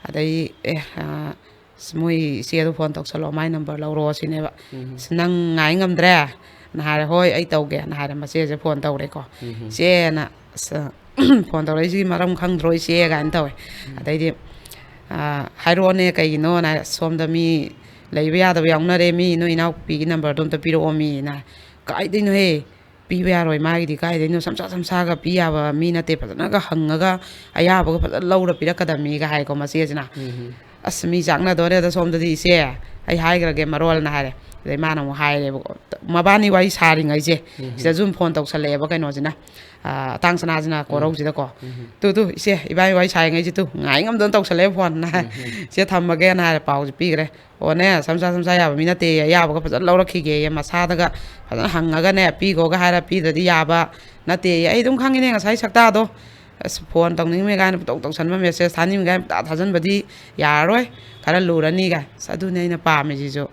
ꯑꯗꯩ, "ꯑꯦ, ꯑ, ꯑꯁ, ꯃꯣꯏ ꯏꯆꯦꯗꯣ ꯐꯣꯟ ꯇꯧꯁꯜꯂꯣ, ꯃꯥꯏ ꯅꯝꯕꯔ ꯂꯧꯔꯣ" ꯁꯤꯅꯦꯕ꯫ ꯎꯝ꯫ "ꯑꯁ, ꯅꯪ ꯉꯥꯏ ꯉꯝꯗ꯭ꯔꯦ?" ꯅ ꯍꯥꯏꯔꯦ꯫ "ꯍꯣꯏ, ꯑꯩ ꯇꯧꯒꯦ" ꯅ ꯍꯥꯏꯔꯦ꯫ ꯃꯆꯦꯁꯦ ꯐꯣꯟ ꯇꯧꯔꯦꯀꯣ꯫ ꯎꯝ꯫ "ꯏꯆꯦꯅ, ꯑꯁ, ꯐꯣꯟ ꯇꯧꯔꯛꯏꯁꯤꯒꯤ ꯃꯔꯝ ꯈꯪꯗ꯭ꯔꯣ ꯏꯆꯦ?" ꯀꯥꯏꯅ ꯇꯧꯋꯦ꯫ ꯎꯝ꯫ ꯑꯗꯩꯗꯤ, "ꯑ, ꯍꯥꯏꯔꯛꯑꯣꯅꯦ, ꯀꯩꯒꯤꯅꯣ?" ꯅ ꯍꯥꯏꯔꯦ꯫ "ꯑꯁ, ꯁꯣꯝꯗ ꯃꯤ ꯂꯩꯕ ꯌꯥꯗꯕ ꯌꯥꯎꯅꯔꯦ, ꯃꯤ ꯅꯣꯏ ꯏꯅꯥꯎꯄꯤꯒꯤ ꯅꯝꯕꯔꯗꯣ ꯑꯝꯇ ꯄꯤꯔꯛꯑꯣ ꯃꯤ" ꯅ꯫ "ꯀꯥꯏꯗꯩꯅꯣꯍꯦ? ꯄꯤꯕ ꯌꯥꯔꯣꯏ, ꯃꯥꯒꯤꯗꯤ ꯀꯥꯏꯗꯩꯅꯣ, ꯁꯝꯁꯥ ꯁꯝꯁꯥꯒ ꯄꯤ ꯌꯥꯕ ꯃꯤ ꯅꯠꯇꯦ, ꯐꯖꯅꯒ ꯍꯪꯉꯒ ꯑꯌꯥꯕꯒ ꯐꯖꯅ ꯂꯧꯔ ꯄꯤꯔꯛꯀꯗꯕꯅꯤꯒ" ꯍꯥꯏꯀꯣ ꯃꯆꯦꯁꯤꯅ꯫ ꯎꯝ꯫ "ꯑꯁ, ꯃꯤ ꯆꯥꯛꯅꯗꯣꯔꯦꯗ ꯁꯣꯝꯗꯗꯤ ꯏꯆꯦ, ꯑꯩ ꯍꯥꯏꯈ꯭ꯔꯒꯦ ꯃꯔꯣꯜꯅ" ꯍꯥꯏꯔꯦ꯫ ꯑꯗꯩ ꯃꯥꯅ ꯑꯃꯨꯛ ꯍꯥꯏꯔꯦꯕꯀꯣ, ꯃꯕꯥꯅꯤ ꯋꯥꯔꯤ ꯁꯥꯔꯤꯉꯩꯁꯦ, ꯎꯝ꯫ ꯁꯤꯗꯁꯨ ꯑꯗꯨꯝ ꯐꯣꯟ ꯇꯧꯁꯜꯂꯛꯑꯦꯕ ꯀꯩꯅꯣꯁꯤꯅ, ꯑ, ꯑꯇꯥꯡ ꯁꯅꯥꯁꯤꯅ ꯎꯝ꯫ ꯀꯣꯔꯧꯁꯤꯗꯀꯣ꯫ ꯎꯝ꯫ "ꯇꯨ, ꯇꯨ, ꯏꯆꯦ, ꯏꯕꯥꯅꯤ ꯋꯥꯔꯤ ꯁꯥꯔꯤꯉꯩꯁꯦ ꯇꯨ, ꯉꯥꯏ ꯉꯝꯗꯅ ꯇꯧꯁꯜꯂꯛꯑꯦ ꯐꯣꯟ" ꯍꯥꯏ꯫ ꯎꯝ꯫ "ꯏꯆꯦ, ꯊꯝꯃꯒꯦꯅ" ꯍꯥꯏꯔꯦ, ꯄꯥꯎꯁꯦ ꯄꯤꯈ꯭ꯔꯦ꯫ "ꯑꯣꯅꯦ, ꯁꯝꯁꯥ ꯁꯝꯁꯥ ꯌꯥꯕ ꯃꯤ ꯅꯠꯇꯦ, ꯑꯌꯥꯕꯒ ꯐꯖꯅ ꯂꯧꯔꯛꯈꯤꯒꯦꯌꯦ, ꯃꯁꯥꯗꯒ ꯐꯖꯅ ꯍꯪꯉꯒꯅꯦ, ꯄꯤꯈꯣꯒ ꯍꯥꯏꯔ ꯄꯤꯗ꯭ꯔꯗꯤ ꯌꯥꯕ ꯅꯠꯇꯦꯌꯦ꯫ ꯑꯩ ꯑꯗꯨꯝ ꯈꯪꯉꯤꯅꯦ ꯉꯁꯥꯏ ꯁꯛꯇꯥꯗꯣ꯫ ꯑꯁ, ꯐꯣꯟ ꯇꯧꯅꯤꯡꯃꯦ ꯀꯥꯏꯅ ꯄꯨꯡꯇꯧ ꯇꯧꯁꯟꯕ, ꯃꯦꯁꯦꯖ ꯊꯥꯅꯤꯡꯃꯦ ꯀꯥꯏꯅ ꯄꯨꯡꯊꯥ ꯊꯥꯖꯟꯕꯗꯤ ꯌꯥꯔꯔꯣꯏ, ꯈꯔ ꯂꯨꯔꯅꯤ" ꯀꯥꯏ꯫ ꯑꯁ, ꯑꯗꯨꯅꯦ ꯑꯩꯅ ꯄꯥꯝꯃꯤꯁꯤꯁꯨ꯫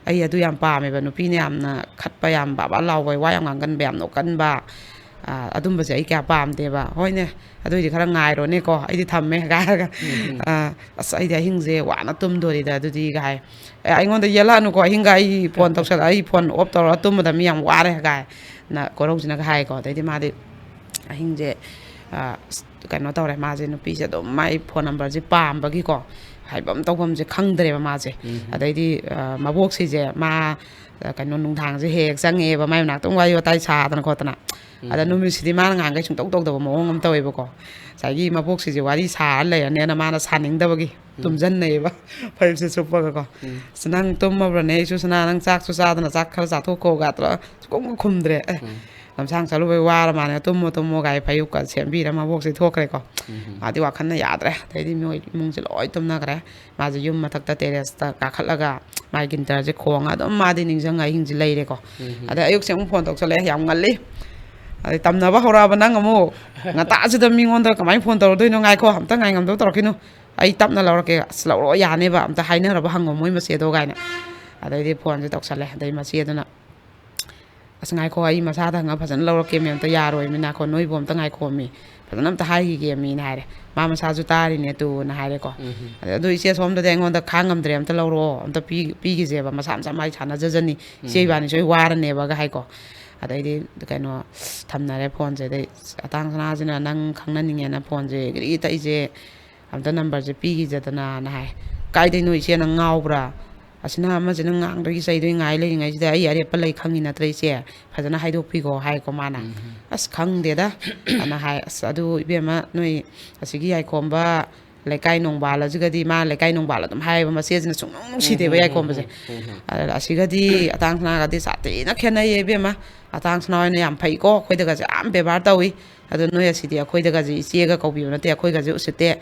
ꯑꯩ ꯑꯗꯨ ꯌꯥꯝ ꯄꯥꯝꯃꯦꯕ, ꯅꯨꯄꯤꯅ ꯌꯥꯝꯅ ꯈꯠꯄ, ꯌꯥꯝ ꯕꯥꯕꯥ ꯂꯥꯎꯕ, ꯋꯥ ꯌꯥꯝ ꯉꯥꯡꯒꯟꯕ, ꯌꯥꯝ ꯅꯣꯛꯀꯟꯕ, ꯑꯥ, ꯑꯗꯨꯝꯕꯁꯦ ꯑꯩ ꯀꯌꯥ ꯄꯥꯝꯗꯦꯕ꯫ "ꯍꯣꯏꯅꯦ, ꯑꯗꯨꯏꯗꯤ ꯈꯔ ꯉꯥꯏꯔꯣꯅꯦꯀꯣ, ꯑꯩꯗꯤ ꯊꯝꯃꯦ" ꯍꯥꯏꯔꯒ, "ꯑꯥ, ꯑꯁ, ꯑꯩꯗꯤ ꯑꯍꯤꯡꯁꯦ ꯋꯥꯅ ꯇꯨꯝꯗꯣꯔꯤꯗ ꯑꯗꯨꯗꯤ" ꯍꯥꯏ꯫ "ꯑꯦ, ꯑꯩꯉꯣꯟꯗ ꯌꯦꯜꯂꯛꯑꯅꯨꯀꯣ, ꯑꯍꯤꯡꯒ ꯑꯩ ꯐꯣꯟ ꯇꯧꯁꯜꯂꯛ-, ꯑꯩ ꯐꯣꯟ ꯑꯣꯐ ꯇꯧꯔꯒ ꯇꯨꯝꯕꯗ ꯃꯤ ꯌꯥꯝ ꯋꯥꯔꯦ" ꯀꯥꯏꯅ ꯀꯣꯏꯔꯧꯁꯤꯅꯒ ꯍꯥꯏꯀꯣ꯫ ꯑꯗꯩꯗꯤ ꯃꯥꯗꯤ ꯑꯍꯤꯡꯁꯦ, ꯑꯥ, ꯑꯁ, ꯀꯩꯅꯣ ꯇꯧꯔꯦ, ꯃꯥꯁꯦ ꯅꯨꯄꯤꯁꯦ ꯑꯗꯨꯝ ꯃꯥꯏ ꯐꯣꯟ ꯅꯝꯕꯔꯁꯦ ꯄꯥꯝꯕꯒꯤꯀꯣ, ꯍꯥꯏꯐꯝ ꯇꯧꯐꯝꯁꯦ ꯈꯪꯗ꯭ꯔꯦꯕ ꯃꯥꯁꯦ꯫ ꯑꯗꯩꯗꯤ, ꯑꯥ, ꯃꯕꯣꯛꯁꯤꯁꯦ ꯃꯥ, ꯑꯥ, ꯀꯩꯅꯣ, ꯅꯨꯡꯗꯥꯡꯁꯦ ꯍꯦꯛ ꯍꯦꯛ ꯆꯪꯉꯛꯑꯦꯕ ꯃꯥꯏ ꯃꯅꯥꯛꯇ ꯑꯗꯨꯝ ꯋꯥꯔꯤ ꯋꯥꯇꯥꯏ ꯁꯥꯗꯅ ꯈꯣꯠꯇꯅ꯫ ꯑꯗ ꯅꯨꯃꯤꯠꯁꯤꯗꯤ ꯃꯥꯅ ꯉꯍꯥꯟꯈꯩ ꯁꯨꯡꯇꯧ ꯇꯧꯗꯕ ꯃꯑꯣꯡ ꯑꯃ ꯇꯧꯋꯦꯕꯀꯣ꯫ ꯉꯁꯥꯏꯒꯤ ꯃꯕꯣꯛꯁꯤꯁꯦ ꯋꯥꯔꯤ ꯁꯥꯔ ꯂꯩꯔꯅꯦꯅ ꯃꯥꯅ ꯁꯥꯅꯤꯡꯗꯕꯒꯤ ꯇꯨꯝꯁꯤꯟꯅꯩꯌꯦꯕ, ꯐꯩꯖꯨꯞꯁꯦ ꯁꯨꯞꯄꯒꯀꯣ꯫ "ꯑꯁ, ꯅꯪ ꯇꯨꯝꯃꯕ꯭ꯔꯅꯦ? ꯑꯩꯁꯨ ꯁꯅꯥ, ꯅꯪ ꯆꯥꯛꯁꯨ ꯆꯥꯗꯅ ꯆꯥꯛ ꯈꯔ ꯆꯥꯊꯣꯛꯈꯣꯒ" ꯇꯧꯔꯒ ꯁꯨꯡꯈꯨꯝ ꯈꯨꯝꯗ꯭ꯔꯦ꯫ "ꯑꯦ, ꯂꯝꯁꯥꯡ ꯆꯠꯂꯨꯕꯩ ꯋꯥꯔ ꯃꯥꯅꯦ, ꯇꯨꯝꯃꯣ ꯇꯨꯝꯃꯣ" ꯀꯥꯏ ꯐꯩꯖꯨꯞꯀ ꯁꯦꯝꯕꯤꯔ ꯃꯕꯣꯛꯁꯦ ꯊꯣꯛꯈ꯭ꯔꯦꯀꯣ꯫ ꯃꯥꯗꯤ ꯋꯥꯈꯜꯅ ꯌꯥꯗ꯭ꯔꯦ꯫ ꯑꯗꯩꯗꯤ ꯃꯣꯏ ꯏꯃꯨꯡꯁꯦ ꯂꯣꯏ ꯇꯨꯝꯅꯈ꯭ꯔꯦ꯫ ꯃꯥꯁꯦ ꯌꯨꯝ ꯃꯊꯛꯇ ꯇꯦꯔꯦꯁꯇ ꯀꯥꯈꯠꯂꯒ ꯃꯥꯏ ꯒꯤꯟꯇꯔꯁꯦ ꯈꯣꯡꯉ ꯑꯗꯨꯝ ꯃꯥꯗꯤ ꯅꯤꯡꯁꯤꯡꯉ ꯑꯍꯤꯡꯁꯦ ꯂꯩꯔꯦꯀꯣ꯫ ꯑꯗꯩ ꯑꯌꯨꯛꯁꯦ ꯑꯃꯨꯛ ꯐꯣꯟ ꯇꯧꯁꯜꯂꯛꯑꯦ, ꯌꯥꯝ ꯉꯜꯂꯤ꯫ ꯑꯗꯩ, "ꯇꯝꯅꯕ ꯍꯧꯔꯛꯑꯕ ꯅꯪ ꯑꯃꯨꯛ? ꯉꯟꯇꯥꯁꯤꯗ ꯃꯤꯉꯣꯟꯗ ꯀꯃꯥꯏꯅ ꯐꯣꯟ ꯇꯧꯔꯗꯣꯏꯅꯣ? ꯉꯥꯏꯈꯣ, ꯑꯝꯇ ꯉꯥꯏꯉꯝꯗꯕ ꯇꯧꯔꯛꯈꯤꯅꯨ, ꯑꯩ ꯇꯞꯅ ꯂꯧꯔꯛꯀꯦ꯫ ꯑꯁ, ꯂꯧꯔꯛꯑꯣ, ꯌꯥꯅꯦꯕ, ꯑꯝꯇ ꯍꯥꯏꯅꯔꯕ ꯍꯪꯉꯣ ꯃꯣꯏ ꯃꯆꯦꯗꯣ" ꯀꯥꯏꯅ꯫ ꯑꯗꯩꯗꯤ ꯐꯣꯟꯁꯦ ꯇꯧꯁꯜꯂꯦ꯫ ꯑꯗꯩ ꯃꯆꯦꯗꯨꯅ, "ꯑꯁ, ꯉꯥꯏꯈꯣ, ꯑꯩ ꯃꯁꯥꯗ ꯍꯪꯉ ꯐꯖꯅ ꯂꯧꯔꯛꯀꯦꯃꯤ, ꯑꯝꯇ ꯌꯥꯔꯣꯏꯃꯤ, ꯉꯥꯏꯈꯣ, ꯅꯣꯏꯕꯨ ꯑꯝꯇ ꯉꯥꯏꯈꯣꯃꯤ, ꯐꯖꯅ ꯑꯝꯇ ꯍꯥꯏꯈꯤꯒꯦꯃꯤꯅ" ꯍꯥꯏꯔꯦ꯫ "ꯃꯥ ꯃꯁꯥꯁꯨ ꯇꯥꯔꯤꯅꯦ ꯇꯨꯅ" ꯍꯥꯏꯔꯦꯀꯣ꯫ "ꯑꯗ-, ꯑꯗꯨ ꯏꯆꯦ, ꯁꯣꯝꯗꯗꯤ ꯑꯩꯉꯣꯟꯗ ꯈꯥꯡ ꯉꯝꯗ꯭ꯔꯦ, ꯑꯝꯇ ꯂꯧꯔꯛꯑꯣ, ꯑꯝꯇ ꯄꯤ-, ꯄꯤꯈꯤꯁꯦꯕ, ꯃꯁꯥ ꯃꯁꯥ ꯃꯥꯏ ꯁꯥꯟꯅꯖꯖꯅꯤ, ꯏꯆꯦ ꯏꯕꯥꯅꯤꯁꯨ ꯑꯩ ꯋꯥꯔꯅꯦꯕꯒ" ꯍꯥꯏꯀꯣ꯫ ꯑꯗꯩꯗꯤ ꯀꯩꯅꯣ, ꯊꯝꯅꯔꯦ ꯐꯣꯟꯁꯦ꯫ ꯑꯗꯩ ꯑꯇꯥꯡ ꯁꯅꯥꯁꯤꯅ ꯅꯪ ꯈꯪꯅꯅꯤꯡꯉꯦꯅ ꯐꯣꯟꯁꯦ ꯒ꯭ꯔꯤ ꯇꯛꯏꯁꯦ, "ꯑꯝꯇ ꯅꯝꯕꯔꯁꯦ ꯄꯤꯈꯤꯁꯦꯗꯅ"ꯅ ꯍꯥꯏ꯫ "ꯀꯥꯏꯗꯩꯅꯣ ꯏꯆꯦ, ꯅꯪ ꯉꯥꯎꯕ꯭ꯔꯥ? ꯑꯁꯤꯅ ꯑꯃꯁꯤꯅ ꯉꯥꯡꯗꯣꯏꯒꯤ ꯆꯩꯗꯣꯏ ꯉꯥꯏ ꯂꯩꯔꯤꯉꯩꯁꯤꯗ ꯑꯩ ꯑꯔꯦꯞꯄ ꯂꯩ ꯈꯪꯉꯤ ꯅꯠꯇ꯭ꯔ ꯏꯆꯦ? ꯐꯖꯅ ꯍꯥꯏꯗꯣꯛꯄꯤꯈꯣ" ꯍꯥꯏꯀꯣ ꯃꯥꯅ꯫ "ꯑꯁ, ꯈꯪꯗꯦꯗ" ꯑꯅ ꯍꯥꯏ꯫ "ꯑꯁ, ꯑꯗꯨ ꯏꯕꯦꯝꯃ, ꯅꯣꯏ ꯑꯁꯤꯒꯤ ꯌꯥꯏꯈꯣꯝꯕ ꯂꯩꯀꯥꯏ ꯅꯣꯡꯕꯥꯜ ꯑꯁꯤꯒꯗꯤ", ꯃꯥ ꯂꯩꯀꯥꯏ ꯅꯣꯡꯕꯥꯜ ꯑꯗꯨꯝ ꯍꯥꯏꯌꯦꯕ, ꯃꯆꯦꯁꯤꯅ ꯁꯨꯡꯅꯨꯡ ꯅꯨꯡꯁꯤꯗꯦꯕ ꯌꯥꯏꯈꯣꯝꯕꯁꯦ꯫ "ꯑꯗ ꯑꯁꯤꯒꯗꯤ ꯑꯇꯥꯡ ꯁꯅꯥꯒꯗꯤ ꯁꯥꯊꯤꯅ ꯈꯦꯠꯅꯩꯌꯦ ꯏꯕꯦꯝꯃ, ꯑꯇꯥꯡ ꯁꯅꯥ ꯍꯣꯏꯅ ꯌꯥꯝ ꯐꯩꯀꯣ, ꯑꯩꯈꯣꯏꯗꯒꯁꯦ ꯌꯥꯝ ꯕꯦꯕꯥꯔ ꯇꯧꯏ꯫ ꯑꯗꯣ ꯅꯣꯏ ꯑꯁꯤꯗꯤ ꯑꯩꯈꯣꯏꯗꯒꯁꯦ ꯏꯆꯦꯒ ꯀꯧꯕꯤꯕ ꯅꯠꯇꯦ, ꯑꯩꯈꯣꯏꯒꯁꯦ ꯎꯁꯤꯠꯇꯦ꯫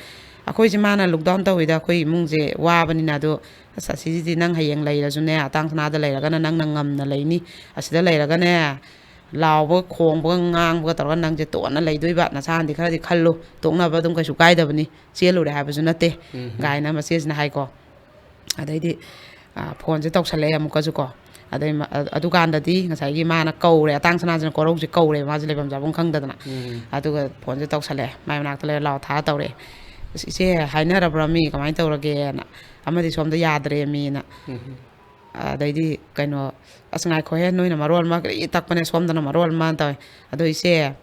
ꯑꯩꯈꯣꯏꯁꯦ ꯃꯥꯅ ꯂꯨꯛ ꯗꯥꯎꯟ ꯇꯧꯋꯤꯗ, ꯑꯩꯈꯣꯏ ꯏꯃꯨꯡꯁꯦ ꯋꯥꯕꯅꯤꯅ꯫ ꯑꯗꯣ ꯑꯁ, ꯑꯁꯤꯁꯤꯗꯤ ꯅꯪ ꯍꯌꯦꯡ ꯂꯩꯔꯁꯨꯅꯦ, ꯑꯇꯥꯡ ꯁꯅꯥꯗ ꯂꯩꯔꯒꯅ ꯅꯪꯅ ꯉꯝꯅ ꯂꯩꯅꯤ, ꯑꯁꯤꯗ ꯂꯩꯔꯒꯅꯦ ꯂꯥꯎꯕꯒ ꯈꯣꯡꯕꯒ ꯉꯥꯡꯕꯒ ꯇꯧꯔꯒ ꯅꯪꯁꯦ ꯇꯣꯛꯅ ꯂꯩꯗꯣꯏꯕ, ꯅꯁꯥꯅꯗꯤ ꯈꯔꯗꯤ ꯈꯜꯂꯨ, ꯇꯣꯛꯅꯕ ꯑꯗꯨꯝ ꯀꯩꯁꯨ ꯀꯥꯏꯗꯕꯅꯤ, ꯆꯦꯜꯂꯨꯔꯦ ꯍꯥꯏꯕꯁꯨ ꯅꯠꯇꯦ" ꯀꯥꯏꯅ ꯃꯆꯦꯁꯤꯅ ꯍꯥꯏꯀꯣ꯫ ꯑꯗꯩꯗꯤ, ꯑ, ꯐꯣꯟꯁꯦ ꯇꯧꯁꯜꯂꯛꯑꯦ ꯑꯃꯨꯛꯀꯁꯨ ꯀꯣ꯫ ꯑꯗꯩ ꯃ-, ꯑ-, ꯑꯗꯨꯀꯥꯟꯗꯗꯤ ꯉꯁꯥꯏꯒꯤ ꯃꯥꯅ ꯀꯧꯔꯦ, ꯑꯇꯥꯡ ꯁꯅꯥꯁꯤꯅ ꯀꯣꯔꯧꯁꯦ ꯀꯧꯔꯦ, ꯃꯥꯁꯦ ꯂꯩꯐꯝ ꯆꯥꯐꯝ ꯈꯪꯗꯗꯅ꯫ ꯎꯝ. ꯑꯗꯨꯒ ꯐꯣꯟꯁꯦ ꯇꯧꯁꯜꯂꯛꯑꯦ, ꯃꯥꯏ ꯃꯅꯥꯛꯇ ꯂꯩꯔ ꯂꯥꯎ ꯊꯥꯔ ꯇꯧꯔꯛꯑꯦ꯫ "ꯑꯁ, ꯏꯆꯦ ꯍꯥꯏꯅꯔꯕ꯭ꯔꯥ ꯃꯤ, ꯀꯃꯥꯏꯅ ꯇꯧꯔꯒꯦꯅ?" "ꯑꯃꯗꯤ ꯁꯣꯝꯗ ꯌꯥꯗ꯭ꯔꯦ ꯃꯤꯅ"꯫ ꯎꯝ. ꯑꯗꯩꯗꯤ ꯀꯩꯅꯣ, "ꯑꯁ, ꯉꯥꯏꯈꯣꯍꯦ, ꯅꯣꯏꯅ ꯃꯔꯣꯜ ꯑꯃ ꯀꯔꯤ ꯇꯛꯄꯅꯦ, ꯁꯣꯝꯗꯅ ꯃꯔꯣꯜ ꯑꯃ" ꯇꯧꯋꯦ꯫ "ꯑꯗꯣ ꯏꯆꯦ,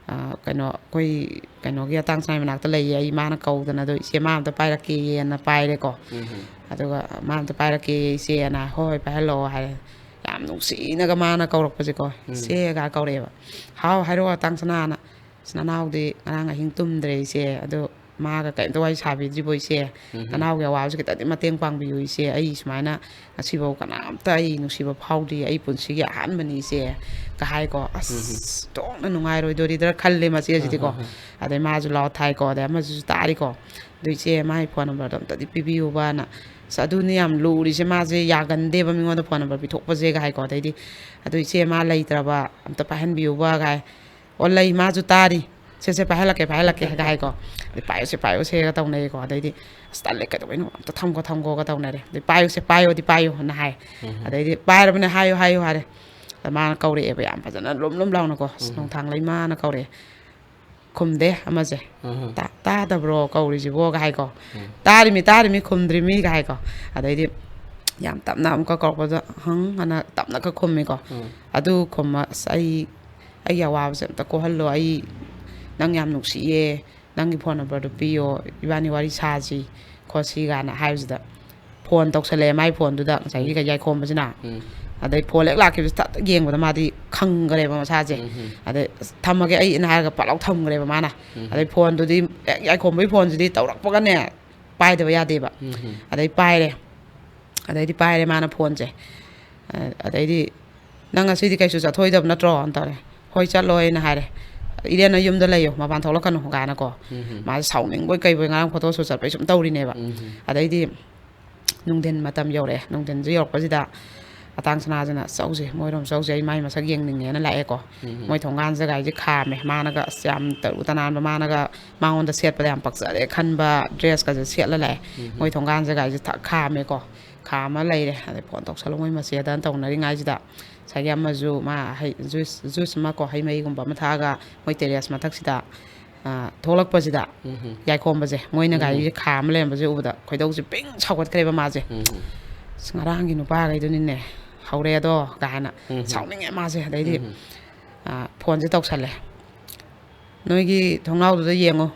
ꯑ, ꯀꯩꯅꯣ, ꯑꯩꯈꯣꯏ ꯀꯩꯅꯣꯒꯤ ꯑꯇꯥꯡ ꯁꯅꯥꯏ ꯃꯅꯥꯛꯇ ꯂꯩꯌꯦ, ꯑꯩ ꯃꯥꯅ ꯀꯧꯗꯅ, ꯑꯗꯣ ꯏꯆꯦ ꯃꯥ ꯑꯝꯇ ꯄꯥꯏꯔꯛꯀꯦꯌꯦꯅ" ꯄꯥꯏꯔꯦꯀꯣ꯫ ꯎꯝ. ꯑꯗꯨꯒ "ꯃꯥ ꯑꯝꯇ ꯄꯥꯏꯔꯛꯀꯦ ꯏꯆꯦꯅ", "ꯍꯣꯏ, ꯍꯣꯏ, ꯄꯥꯏꯍꯜꯂꯛꯑꯣ" ꯍꯥꯏꯔꯦ꯫ ꯌꯥꯝ ꯅꯨꯡꯁꯤꯅꯒ ꯃꯥꯅ ꯀꯧꯔꯛꯄꯁꯦꯀꯣ, ꯎꯝ. "ꯏꯆꯦꯒ" ꯀꯧꯔꯛꯑꯦꯕ꯫ "ꯍꯥꯎ, ꯍꯥꯏꯔꯛꯑꯣ ꯑꯇꯥꯡ ꯁꯅꯥꯅ꯫ ꯑꯁ, ꯅꯅꯥꯎꯗꯤ ꯉꯔꯥꯡ ꯑꯍꯤꯡ ꯇꯨꯝꯗ꯭ꯔꯦ ꯏꯆꯦ, ꯑꯗꯣ ꯃꯥꯒ ꯀꯩꯝꯇ ꯋꯥꯔꯤ ꯁꯥꯕꯤꯗ꯭ꯔꯤꯕꯣ ꯏꯆꯦ? ꯎꯝ. ꯅꯅꯥꯎꯒꯤ ꯑꯋꯥꯕꯁꯦ ꯈꯤꯇꯪꯗꯤ ꯃꯇꯦꯡ ꯄꯥꯡꯕꯤꯌꯨ ꯏꯆꯦ, ꯑꯩ ꯁꯨꯃꯥꯏꯅ ꯉꯁꯤꯐꯥꯎ ꯀꯅꯥꯝꯇ ꯑꯩ ꯅꯨꯡꯁꯤꯕ ꯐꯥꯎꯗ꯭ꯔꯤ, ꯑꯩ ꯄꯨꯟꯁꯤꯒꯤ ꯑꯍꯥꯟꯕꯅꯤ ꯏꯆꯦ"ꯀ ꯍꯥꯏꯀꯣ꯫ ꯑꯁ, ꯎꯝ. ꯊꯣꯛꯅ ꯅꯨꯡꯉꯥꯏꯔꯣꯏꯗꯣꯔꯤꯗ꯭ꯔꯥ ꯈꯜꯂꯦ ꯃꯆꯦꯁꯤꯗꯤꯀꯣ꯫ ꯎꯝ. ꯑꯗꯩ ꯃꯥꯁꯨ ꯂꯥꯎ ꯊꯥꯏꯀꯣ, ꯑꯗꯩ ꯑꯃꯁꯤꯁꯨ ꯇꯥꯔꯤꯀꯣ꯫ "ꯑꯗꯨ ꯏꯆꯦ, ꯃꯥꯒꯤ ꯐꯣꯟ ꯅꯝꯕꯔꯗꯣ ꯑꯝꯇꯗꯤ ꯄꯤꯕꯤꯌꯨꯕꯅ"꯫ ꯑꯁ, ꯑꯗꯨꯅꯤ ꯌꯥꯝ ꯂꯨꯔꯤꯁꯦ, ꯃꯥꯁꯦ ꯌꯥꯒꯟꯗꯦꯕ ꯃꯤꯉꯣꯟꯗ ꯐꯣꯟ ꯅꯝꯕꯔ ꯄꯤꯊꯣꯛꯄꯁꯦꯒ ꯍꯥꯏꯀꯣ꯫ ꯑꯗꯩꯗꯤ, "ꯑꯗꯨ ꯏꯆꯦ, ꯃꯥ ꯂꯩꯇ꯭ꯔꯕ, ꯑꯝꯇ ꯄꯥꯏꯍꯟꯕꯤꯌꯨꯕꯒ" ꯍꯥꯏ꯫ "ꯑꯣ, ꯂꯩ, ꯃꯥꯁꯨ ꯇꯥꯔꯤ, ꯁꯦ, ꯁꯦ, ꯄꯥꯏꯍꯜꯂꯛꯀꯦ, ꯄꯥꯏꯍꯜꯂꯛꯀꯦꯒ" ꯍꯥꯏꯀꯣ꯫ "ꯑꯗꯩ ꯄꯥꯏꯌꯨꯁꯦ, ꯄꯥꯏꯌꯨꯁꯦꯒ" ꯇꯧꯅꯩꯀꯣ꯫ ꯑꯗꯩꯗꯤ, "ꯑꯁ, ꯇꯜꯂꯦ, ꯀꯩꯗꯧꯕꯩꯅꯣ, ꯑꯝꯇ ꯊꯝꯈꯣ, ꯊꯝꯈꯣꯒ" ꯇꯧꯅꯔꯦ꯫ ꯑꯗꯩ "ꯄꯥꯏꯌꯨꯁꯦ, ꯄꯥꯏꯌꯣꯗꯤ ꯄꯥꯏꯌꯣꯅ" ꯍꯥꯏ꯫ ꯎꯝ. ꯑꯗꯩꯗꯤ "ꯄꯥꯏꯔꯕꯅꯦ, ꯍꯥꯏꯌꯨ, ꯍꯥꯏꯌꯨ" ꯍꯥꯏꯔꯦ꯫ ꯑꯗ ꯃꯥꯅ ꯀꯧꯔꯛꯑꯦꯕ ꯌꯥꯝ ꯐꯖꯅ ꯂꯨꯝ ꯂꯨꯝ ꯂꯥꯎꯅꯀꯣ꯫ "ꯑꯁ, ꯎꯝ. ꯅꯣꯡꯊꯥꯡ ꯂꯩꯃꯥꯅ ꯀꯧꯔꯛꯑꯦ꯫ ꯈꯨꯝꯗꯦ ꯑꯃꯁꯦ꯫ ꯎꯝ. "ꯇꯥ-, ꯇꯥꯗꯕ꯭ꯔꯣ ꯀꯧꯔꯤꯁꯤꯕꯣꯒ" ꯍꯥꯏꯀꯣ꯫ ꯎꯝ. "ꯇꯥꯔꯤꯃꯤ, ꯇꯥꯔꯤꯃꯤ, ꯈꯨꯝꯗ꯭ꯔꯤꯃꯤꯒ" ꯍꯥꯏꯀꯣ꯫ ꯑꯗꯩꯗꯤ ꯌꯥꯝ ꯇꯞꯅ ꯑꯃꯨꯛꯀ ꯀꯧꯔꯛꯄꯗ, "ꯍꯪ" ꯑꯅ ꯇꯞꯅꯒ ꯈꯨꯝꯃꯤꯀꯣ꯫ ꯎꯝ. ꯑꯗꯨ ꯈꯨꯝꯃ, "ꯑꯁ, ꯑꯩ, ꯑꯩꯒꯤ ꯑꯋꯥꯕꯁꯦ ꯑꯝꯇ ꯀꯣꯛꯍꯜꯂꯣ, ꯑꯩ ꯅꯪ ꯌꯥꯝ ꯅꯨꯡꯁꯤꯌꯦ, ꯅꯪꯒꯤ ꯐꯣꯟ ꯅꯝꯕꯔꯗꯨ ꯄꯤꯌꯣ, ꯏꯕꯥꯅꯤ ꯋꯥꯔꯤ ꯁꯥꯁꯤ ꯈꯣꯠꯁꯤ" ꯀꯥꯏꯅ ꯍꯥꯏꯕꯁꯤꯗ, ꯐꯣꯟ ꯇꯧꯁꯜꯂꯛꯑꯦ ꯃꯥꯏ ꯐꯣꯟꯗꯨꯗ, ꯉꯁꯥꯏꯒꯤ ꯎꯝ. ꯌꯥꯏꯈꯣꯝꯕꯁꯤꯅ꯫ ꯎꯝ. ꯑꯗꯩ ꯐꯣꯟ ꯍꯦꯛ ꯂꯥꯛꯈꯤꯕꯁꯤ ꯊꯠ ꯌꯦꯡꯕꯗ ꯃꯥꯗꯤ ꯈꯪꯈ꯭ꯔꯦꯕ ꯃꯁꯥꯁꯦ꯫ ꯎꯝ. ꯑꯗꯩ "ꯑꯁ, ꯊꯝꯃꯒꯦ ꯑꯩ" ꯑꯅ ꯍꯥꯏꯔꯒ ꯄꯠ ꯂꯥꯎ ꯊꯝꯈ꯭ꯔꯦꯕ ꯃꯥꯅ꯫ ꯎꯝ. ꯑꯗꯩ ꯐꯣꯟꯗꯨꯗꯤ ꯍꯦꯛ ꯌꯥꯏꯈꯣꯝꯕꯒꯤ ꯐꯣꯟꯁꯤꯗꯤ ꯇꯧꯔꯛꯄꯒꯅꯦ ꯄꯥꯏꯗꯕ ꯌꯥꯗꯦꯕ꯫ ꯎꯝ. ꯑꯗꯩ ꯄꯥꯏꯔꯦ꯫ ꯑꯗꯩꯗꯤ ꯄꯥꯏꯔꯦ ꯃꯥꯅ ꯐꯣꯟꯁꯦ꯫ ꯑ-, ꯑꯗꯩꯗꯤ "ꯅꯪ ꯉꯁꯤꯗꯤ ꯀꯩꯁꯨ ꯆꯠꯊꯣꯛꯑꯣꯏꯗꯕ ꯅꯠꯇ꯭ꯔꯣ?" ꯇꯧꯔꯦ꯫ "ꯍꯣꯏ, ꯆꯠꯂꯣꯏꯅ" ꯍꯥꯏꯔꯦ꯫ "ꯏꯔꯦꯟꯅ ꯌꯨꯝꯗ ꯂꯩꯌꯣ, ꯃꯄꯥꯟ ꯊꯣꯛꯂꯛꯀꯅꯨ" ꯀꯥꯏꯅꯀꯣ꯫ ꯎꯝ. ꯃꯥꯁꯦ ꯁꯥꯎꯅꯤꯡꯕꯣꯏ ꯀꯩꯕꯣꯏ, ꯉꯔꯥꯡ ꯐꯣꯇꯣ ꯁꯨꯠ ꯆꯠꯄꯩ ꯁꯨꯝ ꯇꯧꯔꯤꯅꯦꯕ꯫ ꯎꯝ. ꯑꯗꯩꯗꯤ ꯅꯨꯡꯊꯤꯟ ꯃꯇꯝ ꯌꯧꯔꯛꯑꯦ꯫ ꯅꯨꯡꯊꯤꯟꯁꯦ ꯌꯧꯔꯛꯄꯁꯤꯗ ꯑꯇꯥꯡ ꯁꯅꯥꯁꯤꯅ "ꯆꯧꯁꯦ, ꯃꯣꯏꯔꯣꯝ ꯆꯧꯁꯦ, ꯑꯩ ꯃꯥꯏ ꯃꯁꯛ ꯌꯦꯡꯅꯤꯡꯉꯦꯅ" ꯂꯥꯛꯑꯦꯀꯣ꯫ ꯎꯝ. ꯃꯣꯏ ꯊꯣꯡꯒꯥꯟ ꯖꯒꯥꯁꯦ ꯈꯥꯝꯃꯦ꯫ ꯃꯥꯅꯒ ꯑꯁ ꯌꯥꯝ ꯇꯔꯨ ꯇꯅꯥꯟꯕ, ꯃꯥꯅꯒ ꯃꯉꯣꯟꯗ ꯁꯦꯠꯄꯗ ꯌꯥꯝ ꯄꯛꯆꯔꯦ ꯈꯟꯕ ꯗ꯭ꯔꯦꯁꯀꯁꯦ ꯁꯦꯠꯂ ꯂꯥꯛꯑꯦ꯫ ꯎꯝ. ꯃꯣꯏ ꯊꯣꯡꯒꯥꯟ ꯖꯒꯥꯁꯦ ꯊꯛ ꯈꯥꯝꯃꯦꯀꯣ꯫ ꯈꯥ ꯑꯃ ꯂꯩꯔꯦ, ꯑꯗꯩ ꯐꯣꯟ ꯇꯧꯁꯜꯂꯨ ꯃꯣꯏ ꯃꯆꯦꯗꯅ ꯇꯧꯅꯔꯤꯉꯥꯏꯁꯤꯗ, ꯉꯁꯥꯏꯒꯤ ꯑꯃꯁꯨ ꯃꯥ ꯍꯩ, ꯖꯨꯏꯁ, ꯖꯨꯏꯁ ꯑꯃ ꯀꯣ, ꯍꯩ ꯃꯍꯤꯒꯨꯝꯕ ꯑꯃ ꯊꯛꯑꯒ ꯃꯣꯏ ꯇꯦꯔꯦꯁ ꯃꯊꯛꯁꯤꯗ, ꯑ, ꯊꯣꯛꯂꯛꯄꯁꯤꯗ, ꯎꯝ꯫ ꯌꯥꯏꯈꯣꯝꯕꯁꯦ, ꯃꯣꯏꯅ ꯎꯝ꯫ ꯒꯥꯔꯤꯁꯦ ꯈꯥ ꯑꯃ ꯂꯩꯔꯝꯕꯁꯦ ꯎꯕꯗ ꯈꯣꯏꯗꯧꯁꯦ ꯄꯤꯡ ꯁꯥꯎꯒꯠꯈ꯭ꯔꯦꯕ ꯃꯥꯁꯦ꯫ ꯎꯝ꯫ "ꯑꯁ, ꯉꯔꯥꯡꯒꯤ ꯅꯨꯄꯥꯈꯩꯗꯨꯅꯤꯅꯦ, ꯍꯧꯔꯦ ꯑꯗꯣ" ꯀꯥꯏꯅ ꯎꯝ꯫ ꯁꯥꯎꯅꯤꯡꯉꯦ ꯃꯥꯁꯦ꯫ ꯑꯗꯩꯗꯤ, ꯎꯝ꯫ ꯑ, ꯐꯣꯟꯁꯦ ꯇꯧꯁꯜꯂꯦ꯫ "ꯅꯣꯏꯒꯤ ꯊꯣꯡꯅꯥꯎꯗꯨꯗ ꯌꯦꯡꯉꯣ,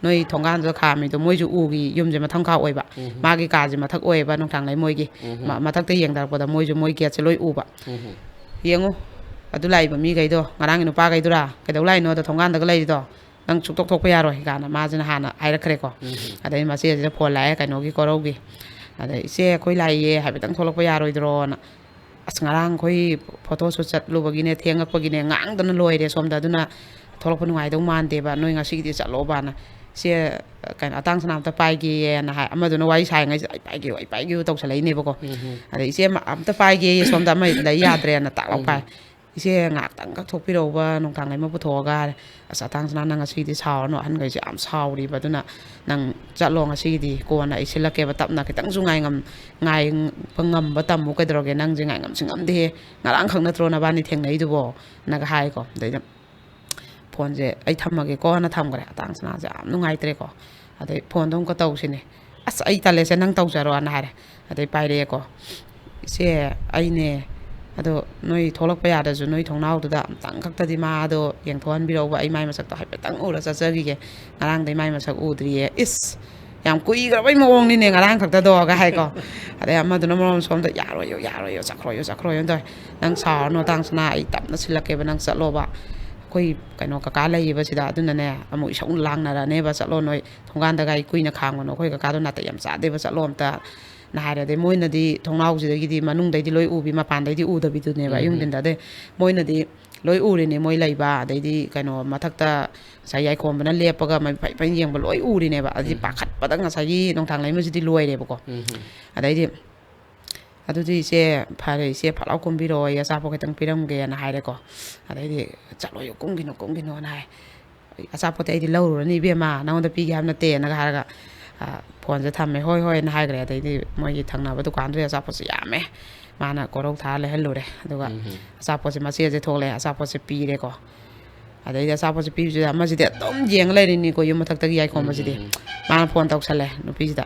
ꯅꯣꯏ ꯊꯣꯡꯒꯥꯟꯗꯨꯗ ꯈꯥꯝꯃꯤꯗꯣ, ꯃꯣꯏꯁꯨ ꯎꯒꯤ ꯌꯨꯝꯁꯦ ꯃꯊꯪ ꯈꯥ ꯑꯣꯏꯕ, ꯎꯝ꯫ ꯃꯥꯒꯤ ꯀꯥꯁꯦ ꯃꯊꯛ ꯑꯣꯏꯌꯦꯕ ꯅꯣꯡꯊꯥꯡꯂꯩ ꯃꯣꯏꯒꯤ꯫ ꯎꯝ꯫ ꯃ-, ꯃꯊꯛꯇ ꯌꯦꯡꯊꯔꯛꯄꯗ ꯃꯣꯏꯁꯨ ꯃꯣꯏ ꯒꯦꯠꯁꯦ ꯂꯣꯏ ꯎꯕ꯫ ꯎꯝ꯫ ꯌꯦꯡꯉꯨ, ꯑꯗꯨ ꯂꯥꯛꯏꯕ ꯃꯤꯈꯩꯗꯣ ꯉꯔꯥꯡꯒꯤ ꯅꯨꯄꯥꯈꯩꯗꯨꯔꯥ? ꯀꯩꯗꯧ ꯂꯥꯛꯏꯅꯣꯗ ꯊꯣꯡꯒꯥꯟꯗꯒ ꯂꯩꯔꯤꯗꯣ? ꯅꯪ ꯁꯨꯛꯊꯣꯛ ꯊꯣꯛꯄ ꯌꯥꯔꯣꯏ" ꯀꯥꯏꯅ ꯃꯥꯁꯤꯅ ꯍꯥꯟꯅ ꯍꯥꯏꯔꯛꯈ꯭ꯔꯦꯀꯣ꯫ ꯎꯝ꯫ ꯑꯗꯩ ꯃꯆꯦꯁꯤꯗ ꯐꯣꯟ ꯂꯥꯛꯑꯦ, ꯀꯩꯅꯣꯒꯤ, ꯀꯣꯔꯧꯒꯤ꯫ ꯑꯗꯩ, "ꯏꯆꯦ, ꯑꯩꯈꯣꯏ ꯂꯥꯛꯏꯌꯦ, ꯍꯥꯏꯐꯦꯠꯇꯪ ꯊꯣꯛꯂꯛꯄ ꯌꯥꯔꯣꯏꯗ꯭ꯔꯣꯅ?" "ꯑꯁ, ꯉꯔꯥꯡ ꯑꯩꯈꯣꯏ ꯐꯣꯇꯣ ꯁꯨꯠ ꯆꯠꯂꯨꯕꯒꯤꯅꯦ, ꯊꯦꯡꯉꯛꯄꯒꯤꯅꯦ, ꯉꯥꯡꯗꯅ ꯂꯣꯏꯔꯦ ꯁꯣꯝꯗ, ꯑꯗꯨꯅ ꯊꯣꯛꯂꯛꯄ ꯅꯨꯡꯉꯥꯏꯗꯧ ꯃꯥꯟꯗꯦꯕ, ꯅꯣꯏ ꯉꯁꯤꯒꯤꯗꯤ ꯆꯠꯂꯣꯕꯅ꯫ ꯏꯆꯦ, ꯀꯩꯅꯣ, ꯑꯇꯥꯡ ꯁꯅꯥ ꯑꯝꯇ ꯄꯥꯏꯒꯦꯌꯦꯅ" ꯍꯥꯏ꯫ ꯑꯃꯗꯨꯅ ꯋꯥꯔꯤ ꯁꯥꯔꯤꯉꯩꯁꯤꯗ "ꯑꯩ ꯄꯥꯏꯒꯦꯌꯨ, ꯑꯩ ꯄꯥꯏꯒꯦꯌꯨ" ꯇꯧꯁꯜꯂꯛꯏꯅꯦꯕꯀꯣ꯫ ꯎꯝ꯫ ꯑꯗꯩ "ꯏꯆꯦ, ꯑꯃ-, ꯑꯝꯇ ꯄꯥꯏꯒꯦꯌꯦ ꯁꯣꯝꯗ", ꯑꯃ ꯂꯩ ꯌꯥꯗ꯭ꯔꯦꯅ ꯇꯥꯛ ꯂꯥꯎ ꯎꯝ꯫ ꯄꯥꯏ꯫ "ꯏꯆꯦ, ꯉꯥꯏꯍꯥꯛꯇꯪ ꯀꯛꯊꯣꯛꯄꯤꯔꯛꯎꯕ, ꯅꯣꯡꯊꯥꯡꯂꯩꯃ ꯄꯨꯊꯣꯛꯑꯒ" ꯍꯥꯏꯔꯦ꯫ "ꯑꯁ, ꯑꯇꯥꯡ ꯁꯅꯥ, ꯅꯪ ꯉꯁꯤꯗꯤ ꯁꯥꯎꯔꯅꯨ, ꯑꯍꯟꯈꯩꯁꯦ ꯌꯥꯝ ꯁꯥꯎꯔꯤꯕ, ꯑꯗꯨꯅ ꯅꯪ ꯆꯠꯂꯣ ꯉꯁꯤꯒꯤꯗꯤ, ꯀꯣꯟꯅ ꯑꯩ ꯁꯤꯜꯂꯛꯀꯦꯕ ꯇꯞꯅ, ꯈꯤꯇꯪꯁꯨ ꯉꯥꯏꯉꯝ-, ꯉꯥꯏꯕ ꯉꯝꯕ ꯇꯝꯃꯨ, ꯀꯩꯗꯧꯔꯒꯦ, ꯅꯪꯁꯦ ꯉꯥꯏꯉꯝꯁꯤ ꯉꯝꯗꯦꯍꯦ, ꯉꯔꯥꯡꯈꯛ ꯅꯠꯇ꯭ꯔꯣ ꯅꯕꯥꯅꯤ ꯊꯦꯡꯅꯩꯗꯨꯕꯣ?" ꯅꯒ ꯍꯥꯏꯀꯣ꯫ ꯑꯗꯩꯗ ꯐꯣꯟꯁꯦ ꯑꯩ ꯊꯝꯃꯒꯦꯀꯣꯅ ꯊꯝꯈ꯭ꯔꯦ꯫ ꯑꯇꯥꯡ ꯁꯅꯥꯁꯦ ꯌꯥꯝ ꯅꯨꯡꯉꯥꯏꯇ꯭ꯔꯦꯀꯣ꯫ ꯑꯗꯩ ꯐꯣꯟꯗꯣ ꯑꯃꯨꯛꯀ ꯇꯧꯁꯤꯅꯦ꯫ "ꯑꯁ, ꯑꯩ ꯇꯜꯂꯦꯁꯦ, ꯅꯪ ꯇꯧꯖꯔꯣꯅ" ꯍꯥꯏꯔꯦ꯫ ꯑꯗꯩ ꯄꯥꯏꯔꯛꯑꯦꯀꯣ꯫ "ꯏꯆꯦ, ꯑꯩꯅꯦ, ꯑꯗꯣ ꯅꯣꯏ ꯊꯣꯛꯂꯛꯄ ꯌꯥꯗ꯭ꯔꯁꯨ ꯅꯣꯏ ꯊꯣꯡꯅꯥꯎꯗꯨꯗ ꯑꯝꯇꯪ ꯈꯛꯇꯗꯤ ꯃꯥꯗꯣ ꯌꯦꯡꯊꯣꯛꯍꯟꯕꯤꯔꯛꯎꯕ, ꯑꯩ ꯃꯥꯏ ꯃꯁꯛꯇꯣ ꯍꯥꯏꯐꯦꯠꯇꯪ ꯎꯔ ꯆꯠꯆꯈꯤꯒꯦ, ꯉꯔꯥꯡꯗꯩ ꯃꯥꯏ ꯃꯁꯛ ꯎꯗ꯭ꯔꯤꯌꯦ꯫" "ꯏꯁ, ꯌꯥꯝ ꯀꯨꯏꯈ꯭ꯔꯕꯩ ꯃꯑꯣꯡꯅꯤꯅꯦ ꯉꯔꯥꯡ ꯈꯛꯇꯗꯣꯒ" ꯍꯥꯏꯀꯣ꯫ ꯑꯗꯩ ꯑꯃꯗꯨꯅ ꯃꯔꯣꯝ ꯁꯣꯝꯗ "ꯌꯥꯔꯣꯏꯌꯣ, ꯌꯥꯔꯣꯏꯌꯣ, ꯆꯠꯈ꯭ꯔꯣꯌꯣ, ꯆꯠꯈ꯭ꯔꯣꯌꯣ" ꯇꯧꯋꯦ꯫ "ꯅꯪ ꯁꯥꯎꯔꯅꯨ, ꯑꯇꯥꯡ ꯁꯅꯥ, ꯑꯩ ꯇꯞꯅ ꯁꯤꯜꯂꯛꯀꯦꯕ, ꯅꯪ ꯆꯠꯂꯣꯕ꯫ ꯑꯩꯈꯣꯏ ꯀꯩꯅꯣ ꯀꯀꯥ ꯂꯩꯌꯦꯕ ꯁꯤꯗ, ꯑꯗꯨꯅꯅꯦ ꯑꯃꯨꯛ ꯏꯁꯧ ꯂꯥꯡꯅꯔꯅꯦꯕ, ꯆꯠꯂꯣ ꯅꯣꯏ ꯊꯣꯡꯒꯥꯟꯗ ꯒꯥꯔꯤ ꯀꯨꯏꯅ ꯈꯥꯡꯒꯅꯨ, ꯑꯩꯈꯣꯏ ꯀꯀꯥꯗꯣ ꯅꯥꯇꯩ ꯌꯥꯝ ꯆꯥꯗꯦꯕ, ꯆꯠꯂꯣ ꯑꯝꯇ" ꯅ ꯍꯥꯏꯔꯦ꯫ ꯑꯗꯩ ꯃꯣꯏꯅꯗꯤ ꯊꯣꯡꯅꯥꯎꯁꯤꯗꯒꯤꯗꯤ ꯃꯅꯨꯡꯗꯩꯗꯤ ꯂꯣꯏ ꯎꯕꯤ, ꯃꯄꯥꯟꯗꯩꯗꯤ ꯎꯗꯕꯤꯗꯨꯅꯦꯕ ꯎꯝ꯫ ꯑꯌꯨꯛ ꯅꯨꯡꯊꯤꯟꯗ꯫ ꯑꯗꯩ ꯃꯣꯏꯅꯗꯤ ꯂꯣꯏ ꯎꯔꯤꯅꯦ, ꯃꯣꯏ ꯂꯩꯕ, ꯑꯗꯩꯗꯤ ꯀꯩꯅꯣ ꯃꯊꯛꯇ ꯉꯁꯥꯏ ꯌꯥꯏꯈꯣꯝꯕꯅ ꯂꯦꯞꯄꯒ ꯃꯃꯤꯠ ꯐꯩ ꯐꯩ ꯌꯦꯡꯕ ꯂꯣꯏ ꯎꯔꯤꯅꯦꯕ꯫ ꯑꯗꯩꯗꯤ ꯎꯝ꯫ ꯄꯥꯈꯠꯄꯗ ꯉꯁꯥꯏꯒꯤ ꯅꯣꯡꯊꯥꯡ ꯂꯩꯃꯁꯤꯗꯤ ꯂꯣꯏꯔꯦꯕꯀꯣ꯫ ꯎꯝ꯫ ꯑꯗꯩꯗꯤ "ꯑꯗꯨꯗꯤ ꯏꯆꯦ, ꯐꯔꯦ ꯏꯆꯦ, ꯐꯠ ꯂꯥꯎ ꯀꯨꯝꯕꯤꯔꯛꯑꯣ, ꯑꯩ ꯑꯆꯥꯄꯣꯠ ꯈꯤꯇꯪ ꯄꯤꯔꯝꯒꯦꯅ" ꯍꯥꯏꯔꯦꯀꯣ꯫ ꯑꯗꯩꯗꯤ "ꯆꯠꯂꯣꯌꯨ, ꯀꯨꯝꯈꯤꯅꯨ, ꯀꯨꯝꯈꯤꯅꯨꯅ" ꯍꯥꯏ꯫ "ꯑꯆꯥꯄꯣꯠꯇꯤ ꯑꯩꯗꯤ ꯂꯧꯔꯨꯔꯅꯤ ꯏꯕꯦꯝꯃ, ꯅꯉꯣꯟꯗ ꯄꯤꯒꯦ ꯍꯥꯏꯕ ꯅꯠꯇꯦꯅꯒ" ꯍꯥꯏꯔꯒ ꯐꯣꯟꯁꯦ ꯊꯝꯃꯦ꯫ "ꯍꯣꯏ ꯍꯣꯏꯅ" ꯍꯥꯏꯈ꯭ꯔꯦ꯫ ꯑꯗꯩꯗꯤ ꯃꯣꯏꯒꯤ ꯊꯪꯅꯕ ꯗꯨꯀꯥꯟꯗꯨꯗ ꯑꯆꯥꯄꯣꯠꯁꯦ ꯌꯥꯝꯃꯦ꯫ ꯃꯥꯅ ꯀꯣꯔꯧ ꯊꯥꯔ ꯂꯩꯍꯜꯂꯨꯔꯦ꯫ ꯑꯗꯨꯒ ꯑꯆꯥꯄꯣꯠꯁꯦ ꯃꯆꯦꯁꯦ ꯊꯣꯛꯂꯛꯑꯦ, ꯑꯆꯥꯄꯣꯠꯁꯦ ꯄꯤꯔꯦꯀꯣ꯫ ꯑꯗꯩꯗꯤ ꯑꯆꯥꯄꯣꯠꯁꯦ ꯄꯤꯕꯁꯤꯗ ꯑꯃꯁꯤꯗꯤ ꯑꯗꯨꯝ ꯌꯦꯡꯉ ꯂꯩꯔꯤꯅꯤꯀꯣ, ꯌꯨꯝ ꯃꯊꯛꯇꯒꯤ ꯌꯥꯏꯈꯣꯝꯕꯁꯤꯗꯤ꯫ ꯎꯝ, ꯎꯝ, ꯎꯝ꯫ ꯃꯥꯅ ꯐꯣꯟ ꯇꯧꯁꯜꯂꯦ ꯅꯨꯄꯤꯁꯤꯗ,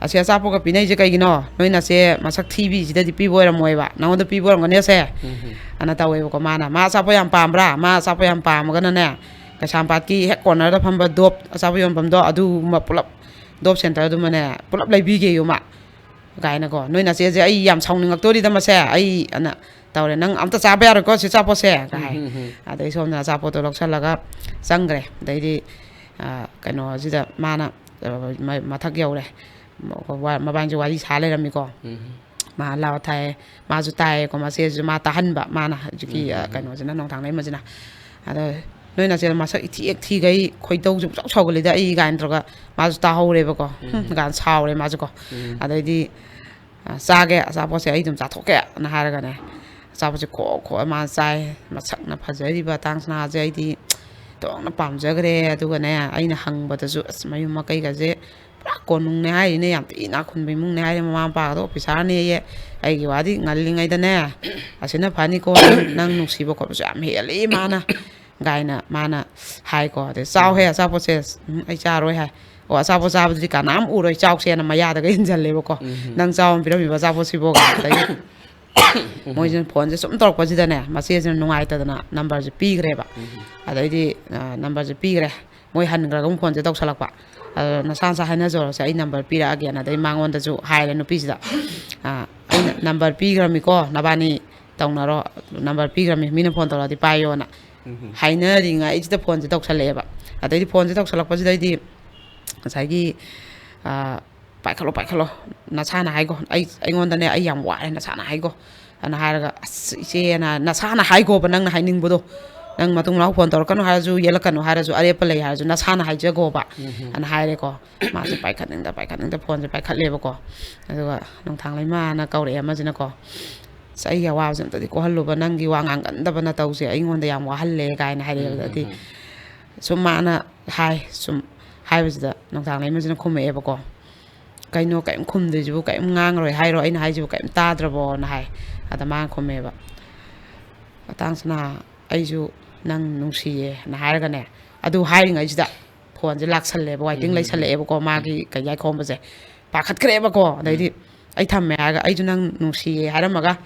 "ꯑꯁꯤ ꯑꯆꯥꯄꯣꯠꯀ ꯄꯤꯅꯩꯁꯦ ꯀꯩꯒꯤꯅꯣ? ꯅꯣꯏ ꯅꯆꯦ ꯃꯁꯛ ꯊꯤꯕꯤꯁꯤꯗꯗꯤ ꯄꯤꯕ ꯑꯣꯏꯔꯝꯃꯣꯏꯕ, ꯅꯉꯣꯟꯗ ꯄꯤꯕ ꯑꯣꯏꯔꯝꯒꯅꯤ ꯑꯁꯦ?" ꯎꯝ, ꯎꯝ꯫ ꯑꯅ ꯇꯧꯋꯦꯕꯀꯣ꯫ ꯃꯥꯅ, "ꯃꯥ ꯑꯆꯥꯄꯣꯠ ꯌꯥꯝ ꯄꯥꯝꯕ꯭ꯔꯥ? ꯃꯥ ꯑꯆꯥꯄꯣꯠ ꯌꯥꯝ ꯄꯥꯝꯃꯒꯅꯅꯦ, ꯀꯩꯁꯥꯝꯄꯥꯠꯀꯤ ꯍꯦꯛ ꯀꯣꯔꯅꯔꯗ ꯐꯝꯕ ꯗꯣꯞ ꯑꯆꯥꯄꯣꯠ ꯌꯣꯟꯐꯝꯗꯣ, ꯑꯗꯨꯒꯨꯝꯕ ꯄꯨꯂꯞ, ꯗꯣꯞ ꯁꯦꯟꯇꯔꯗꯨꯃꯅꯦ ꯄꯨꯂꯞ ꯂꯩꯕꯤꯒꯦꯌꯨ ꯃꯥ" ꯀꯥꯏꯅꯀꯣ꯫ "ꯅꯣꯏ ꯅꯆꯦꯁꯦ ꯑꯩ ꯌꯥꯝ ꯁꯥꯎꯅꯤꯡꯉꯛꯇꯣꯔꯤꯗ ꯃꯁꯦ, ꯑꯩ" ꯑꯅ ꯇꯧꯔꯦ꯫ "ꯅꯪ ꯑꯝꯇ ꯆꯥꯕ ꯌꯥꯔꯣꯏꯀꯣ ꯁꯤ ꯑꯆꯥꯄꯣꯠꯁꯦ" ꯀꯥꯏ꯫ ꯎꯝ, ꯎꯝ, ꯎꯝ꯫ ꯑꯗꯩ ꯁꯣꯝꯗꯅ ꯑꯆꯥꯄꯣꯠꯇꯣ ꯂꯧꯁꯜꯂꯒ ꯆꯪꯈ꯭ꯔꯦ꯫ ꯑꯗꯩꯗꯤ, ꯑ, ꯀꯩꯅꯣꯁꯤꯗ ꯃꯥꯅ, ꯑ, ꯃ-, ꯃꯊꯛ ꯌꯧꯔꯦ꯫ ꯃ-, ꯋꯥ-, ꯃꯕꯥꯅꯤꯁꯦ ꯋꯥꯔꯤ ꯁꯥ ꯂꯩꯔꯝꯃꯤꯀꯣ꯫ ꯎꯝ꯫ ꯃꯥ ꯂꯥꯎ ꯊꯥꯏ, ꯃꯥꯁꯨ ꯇꯥꯏꯌꯦꯀꯣ, ꯃꯆꯦꯁꯤꯁꯨ ꯃꯥ ꯇꯥꯍꯟꯕ, ꯃꯥꯅ ꯍꯧꯖꯤꯛꯀꯤ, ꯎꯝ, ꯑ, ꯎꯝ, ꯎꯝ꯫ ꯀꯩꯅꯣꯁꯤꯅ, ꯅꯣꯡꯊꯥꯡꯂꯩꯃꯁꯤꯅ꯫ ꯑꯗ, "ꯅꯣꯏ ꯅꯆꯦ ꯃꯁꯛ ꯏꯊꯤ ꯍꯦꯛ ꯊꯤꯈꯩ ꯈꯣꯏꯗꯧꯁꯦ ꯄꯨꯡꯁꯥꯎ ꯁꯥꯎꯒꯠꯂꯤꯗ ꯑꯩ" ꯀꯥꯏꯅ ꯇꯧꯔꯒ ꯃꯥꯁꯨ ꯇꯥꯍꯧꯔꯦꯕꯀꯣ꯫ ꯎꯝ꯫ "ꯍꯨꯝ" ꯀꯥꯏꯅ ꯁꯥꯎꯔꯦ ꯃꯥꯁꯨꯀꯣ꯫ ꯎꯝ꯫ ꯑꯗꯩꯗꯤ, "ꯑ, ꯆꯥꯒꯦ, ꯑꯆꯥꯄꯣꯠꯁꯦ ꯑꯩ ꯑꯗꯨꯝ ꯆꯥꯊꯣꯛꯀꯦ" ꯑꯅ ꯍꯥꯏꯔꯒꯅꯦ, ꯑꯆꯥꯄꯣꯠꯁꯦ ꯈꯣꯛ ꯈꯣꯛꯑ ꯃꯥꯅ ꯆꯥꯏ꯫ ꯃꯁꯛꯅ ꯐꯖꯔꯤꯕ ꯇꯥꯡ ꯁꯅꯥꯁꯦ ꯑꯩꯗꯤ ꯊꯣꯏꯗꯣꯛꯅ ꯄꯥꯝꯖꯈ꯭ꯔꯦ꯫ ꯑꯗꯨꯒꯅꯦ, ꯑꯩꯅ ꯍꯪꯕꯗꯁꯨ, ꯑꯁ, ꯃꯌꯨꯝ ꯃꯀꯩꯒꯁꯦ ꯄꯨꯔꯥ ꯀꯣꯅꯨꯡꯅꯦ ꯍꯥꯏꯔꯤꯅꯦ, ꯌꯥꯝ ꯊꯤ ꯏꯅꯥꯛ ꯈꯨꯟꯕ ꯏꯃꯨꯡꯅꯦ ꯍꯥꯏꯔꯦ, ꯃꯃꯥ ꯃꯄꯥꯒꯗꯣ ꯑꯣꯐꯤꯁꯥꯔꯅꯦꯌꯦ꯫ ꯑꯩꯒꯤ ꯋꯥꯗꯤ ꯉꯜꯂꯤꯉꯩꯗꯅꯦ, "ꯑꯁꯤꯅ ꯐꯅꯤꯀꯣ, ꯅꯪ, ꯅꯪ ꯅꯨꯡꯁꯤꯕ ꯈꯣꯠꯄꯁꯨ ꯌꯥꯝ ꯍꯦꯜꯂꯤ" ꯃꯥꯅ ꯀꯥꯏꯅ ꯃꯥꯅ ꯍꯥꯏꯀꯣ꯫ ꯑꯗꯩ, "ꯆꯥꯎꯍꯦ, ꯎꯝ꯫ ꯑꯆꯥꯄꯣꯠꯁꯦ"꯫ "ꯎꯝ, ꯑꯩ ꯆꯥꯔꯣꯏ" ꯍꯥꯏ꯫ "ꯑꯣ, ꯑꯆꯥꯄꯣꯠ ꯆꯥꯕꯗꯨꯗꯤ ꯀꯅꯥꯝ ꯎꯔꯣꯏ, ꯆꯥꯎꯁꯦꯅ" ꯃꯌꯥꯗꯒ ꯏꯟꯁꯤꯜꯂꯦꯕꯀꯣ꯫ ꯎꯝ꯫ "ꯅꯪ ꯆꯥꯎꯅ ꯄꯤꯔꯝꯃꯤꯕ ꯑꯆꯥꯄꯣꯠꯁꯤꯕꯣ" ꯀꯥꯏꯅ꯫ ꯑꯗꯩ ꯎꯝ꯫ ꯃꯣꯏꯁꯤꯅ ꯐꯣꯟꯁꯦ ꯁꯨꯝ ꯇꯧꯔꯛꯄꯁꯤꯗꯅꯦ, ꯃꯆꯦꯁꯤꯅ ꯅꯨꯡꯉꯥꯏꯇꯗꯅ ꯅꯝꯕꯔꯁꯦ ꯄꯤꯈ꯭ꯔꯦꯕ꯫ ꯎꯝ꯫ ꯑꯗꯩꯗꯤ, ꯑ, ꯅꯝꯕꯔꯁꯦ ꯄꯤꯈ꯭ꯔꯦ꯫ ꯃꯣꯏ ꯍꯟꯈ꯭ꯔꯒ ꯑꯃꯨꯛ ꯐꯣꯟꯁꯦ ꯇꯧꯁꯜꯂꯛꯄ꯫ ꯑꯗꯣ "ꯅꯁꯥ ꯅꯁꯥ ꯍꯥꯏꯅꯖꯔꯣꯁꯦ, ꯑꯩ ꯅꯝꯕꯔ ꯄꯤꯔꯛꯑꯒꯦꯅ" ꯑꯗꯩ ꯃꯉꯣꯟꯗꯁꯨ ꯍꯥꯏꯔꯦ ꯅꯨꯄꯤꯁꯤꯗ꯫ ꯑ, "ꯑꯩꯅ ꯅꯝꯕꯔ ꯄꯤꯈ꯭ꯔꯃꯤꯀꯣ, ꯅꯕꯥꯅꯤ ꯇꯧꯅꯔꯣ, ꯅꯝꯕꯔ ꯄꯤꯈ꯭ꯔꯃꯤ, ꯃꯤꯅ ꯐꯣꯟ ꯇꯧꯔꯛꯑꯗꯤ ꯄꯥꯏꯌꯣꯅ" ꯎꯝ꯫ ꯍꯥꯏꯅꯔꯤꯉꯩꯁꯤꯗ ꯐꯣꯟꯁꯦ ꯇꯧꯁꯜꯂꯛꯑꯦꯕ꯫ ꯑꯗꯩꯗꯤ ꯐꯣꯟꯁꯦ ꯇꯧꯁꯜꯂꯛꯄꯁꯤꯗꯩꯗꯤ ꯉꯁꯥꯏꯒꯤ, ꯑ, "ꯄꯥꯏꯈꯠꯂꯣ, ꯄꯥꯏꯈꯠꯂꯣ, ꯅꯁꯥꯅ ꯍꯥꯏꯒꯣ, ꯑꯩ, ꯑꯩꯉꯣꯟꯗꯅꯦ, ꯑꯩ ꯌꯥꯝ ꯋꯥꯔꯦ, ꯅꯁꯥꯅ ꯍꯥꯏꯒꯣ" ꯑꯅ ꯍꯥꯏꯔꯒ, "ꯑꯁ, ꯏꯆꯦꯅ", "ꯅꯁꯥꯅ ꯍꯥꯏꯒꯣꯕ, ꯅꯪꯅ ꯍꯥꯏꯅꯤꯡꯕꯗꯣ, ꯅꯪ ꯃꯇꯨꯡ ꯃꯅꯥꯎ ꯐꯣꯟ ꯇꯧꯔꯛꯀꯅꯨ ꯍꯥꯏꯔꯁꯨ, ꯌꯦꯠꯂꯛꯀꯅꯨ ꯍꯥꯏꯔꯁꯨ, ꯑꯔꯦꯞꯄ ꯂꯩ ꯍꯥꯏꯔꯁꯨ, ꯅꯁꯥꯅ ꯍꯥꯏꯖꯒꯣꯕ" ꯎꯝ꯫ ꯑꯅ ꯍꯥꯏꯔꯦꯀꯣ꯫ ꯃꯥꯁꯦ ꯄꯥꯏꯈꯠꯅꯤꯡꯗ, ꯄꯥꯏꯈꯠꯅꯤꯡꯗ ꯐꯣꯟꯁꯦ ꯄꯥꯏꯈꯠꯂꯦꯕꯀꯣ꯫ ꯑꯗꯨꯒ ꯅꯣꯡꯊꯥꯡꯂꯩꯃꯥꯅ ꯀꯧꯔꯛꯑꯦ ꯑꯃꯁꯤꯅꯀꯣ, "ꯑꯁ, ꯑꯩꯒꯤ ꯑꯋꯥꯕꯁꯦ ꯑꯝꯇꯗꯤ ꯀꯣꯛꯍꯜꯂꯨꯕ, ꯅꯪꯒꯤ ꯋꯥ ꯉꯥꯡꯒꯟꯗꯕ ꯅꯇꯧꯁꯦ ꯑꯩꯉꯣꯟꯗ ꯌꯥꯝ ꯋꯥꯍꯜꯂꯦ" ꯀꯥꯏꯅ ꯍꯥꯏꯔꯛꯑꯦꯕ꯫ ꯎꯝ, ꯎꯝ, ꯑꯗꯩꯗꯤ ꯎꯝ꯫ ꯁꯨꯝ ꯃꯥꯅ ꯍꯥꯏ, ꯁꯨꯝ ꯍꯥꯏꯕꯁꯤꯗ ꯅꯣꯡꯊꯥꯡꯂꯩꯃꯁꯤꯅ ꯈꯨꯝꯃꯛꯑꯦꯕꯀꯣ, "ꯀꯩꯅꯣ ꯀꯔꯤꯝ ꯈꯨꯝꯗ꯭ꯔꯤꯁꯤꯕꯨ? ꯀꯔꯤꯝ ꯉꯥꯡꯉꯔꯣꯏ ꯍꯥꯏꯔꯣ? ꯑꯩꯅ ꯍꯥꯏꯁꯤꯕꯨ ꯀꯔꯤꯝ ꯇꯥꯗ꯭ꯔꯕꯣꯅ?" ꯍꯥꯏ꯫ ꯑꯗ ꯃꯥꯅ ꯈꯨꯝꯃꯦꯕ, "ꯑꯇꯥꯡꯁꯅꯥ, ꯑꯩꯁꯨ ꯅꯪ ꯅꯨꯡꯁꯤꯌꯦꯅ" ꯍꯥꯏꯔꯒꯅꯦ, ꯑꯗꯨ ꯍꯥꯏꯔꯤꯉꯩꯁꯤꯗ ꯐꯣꯟꯁꯦ ꯂꯥꯛꯁꯜꯂꯦꯕ, ꯋꯥꯏꯇꯤꯡ ꯎꯝ, ꯎꯝ, ꯎꯝ꯫ ꯂꯩꯁꯜꯂꯛꯑꯦꯕꯀꯣ, ꯃꯥꯒꯤ ꯀꯩ ꯍꯥꯏ ꯈꯣꯝꯕꯁꯦ꯫ ꯄꯥꯈꯠꯈ꯭ꯔꯦꯕꯀꯣ꯫ ꯑꯗꯩꯗꯤ ꯎꯝ꯫ "ꯑꯩ ꯊꯝꯃꯦ" ꯍꯥꯏꯔꯒ, "ꯑꯩꯁꯨ ꯅꯪ ꯅꯨꯡꯁꯤꯌꯦ" ꯍꯥꯏꯔꯝꯃꯒ,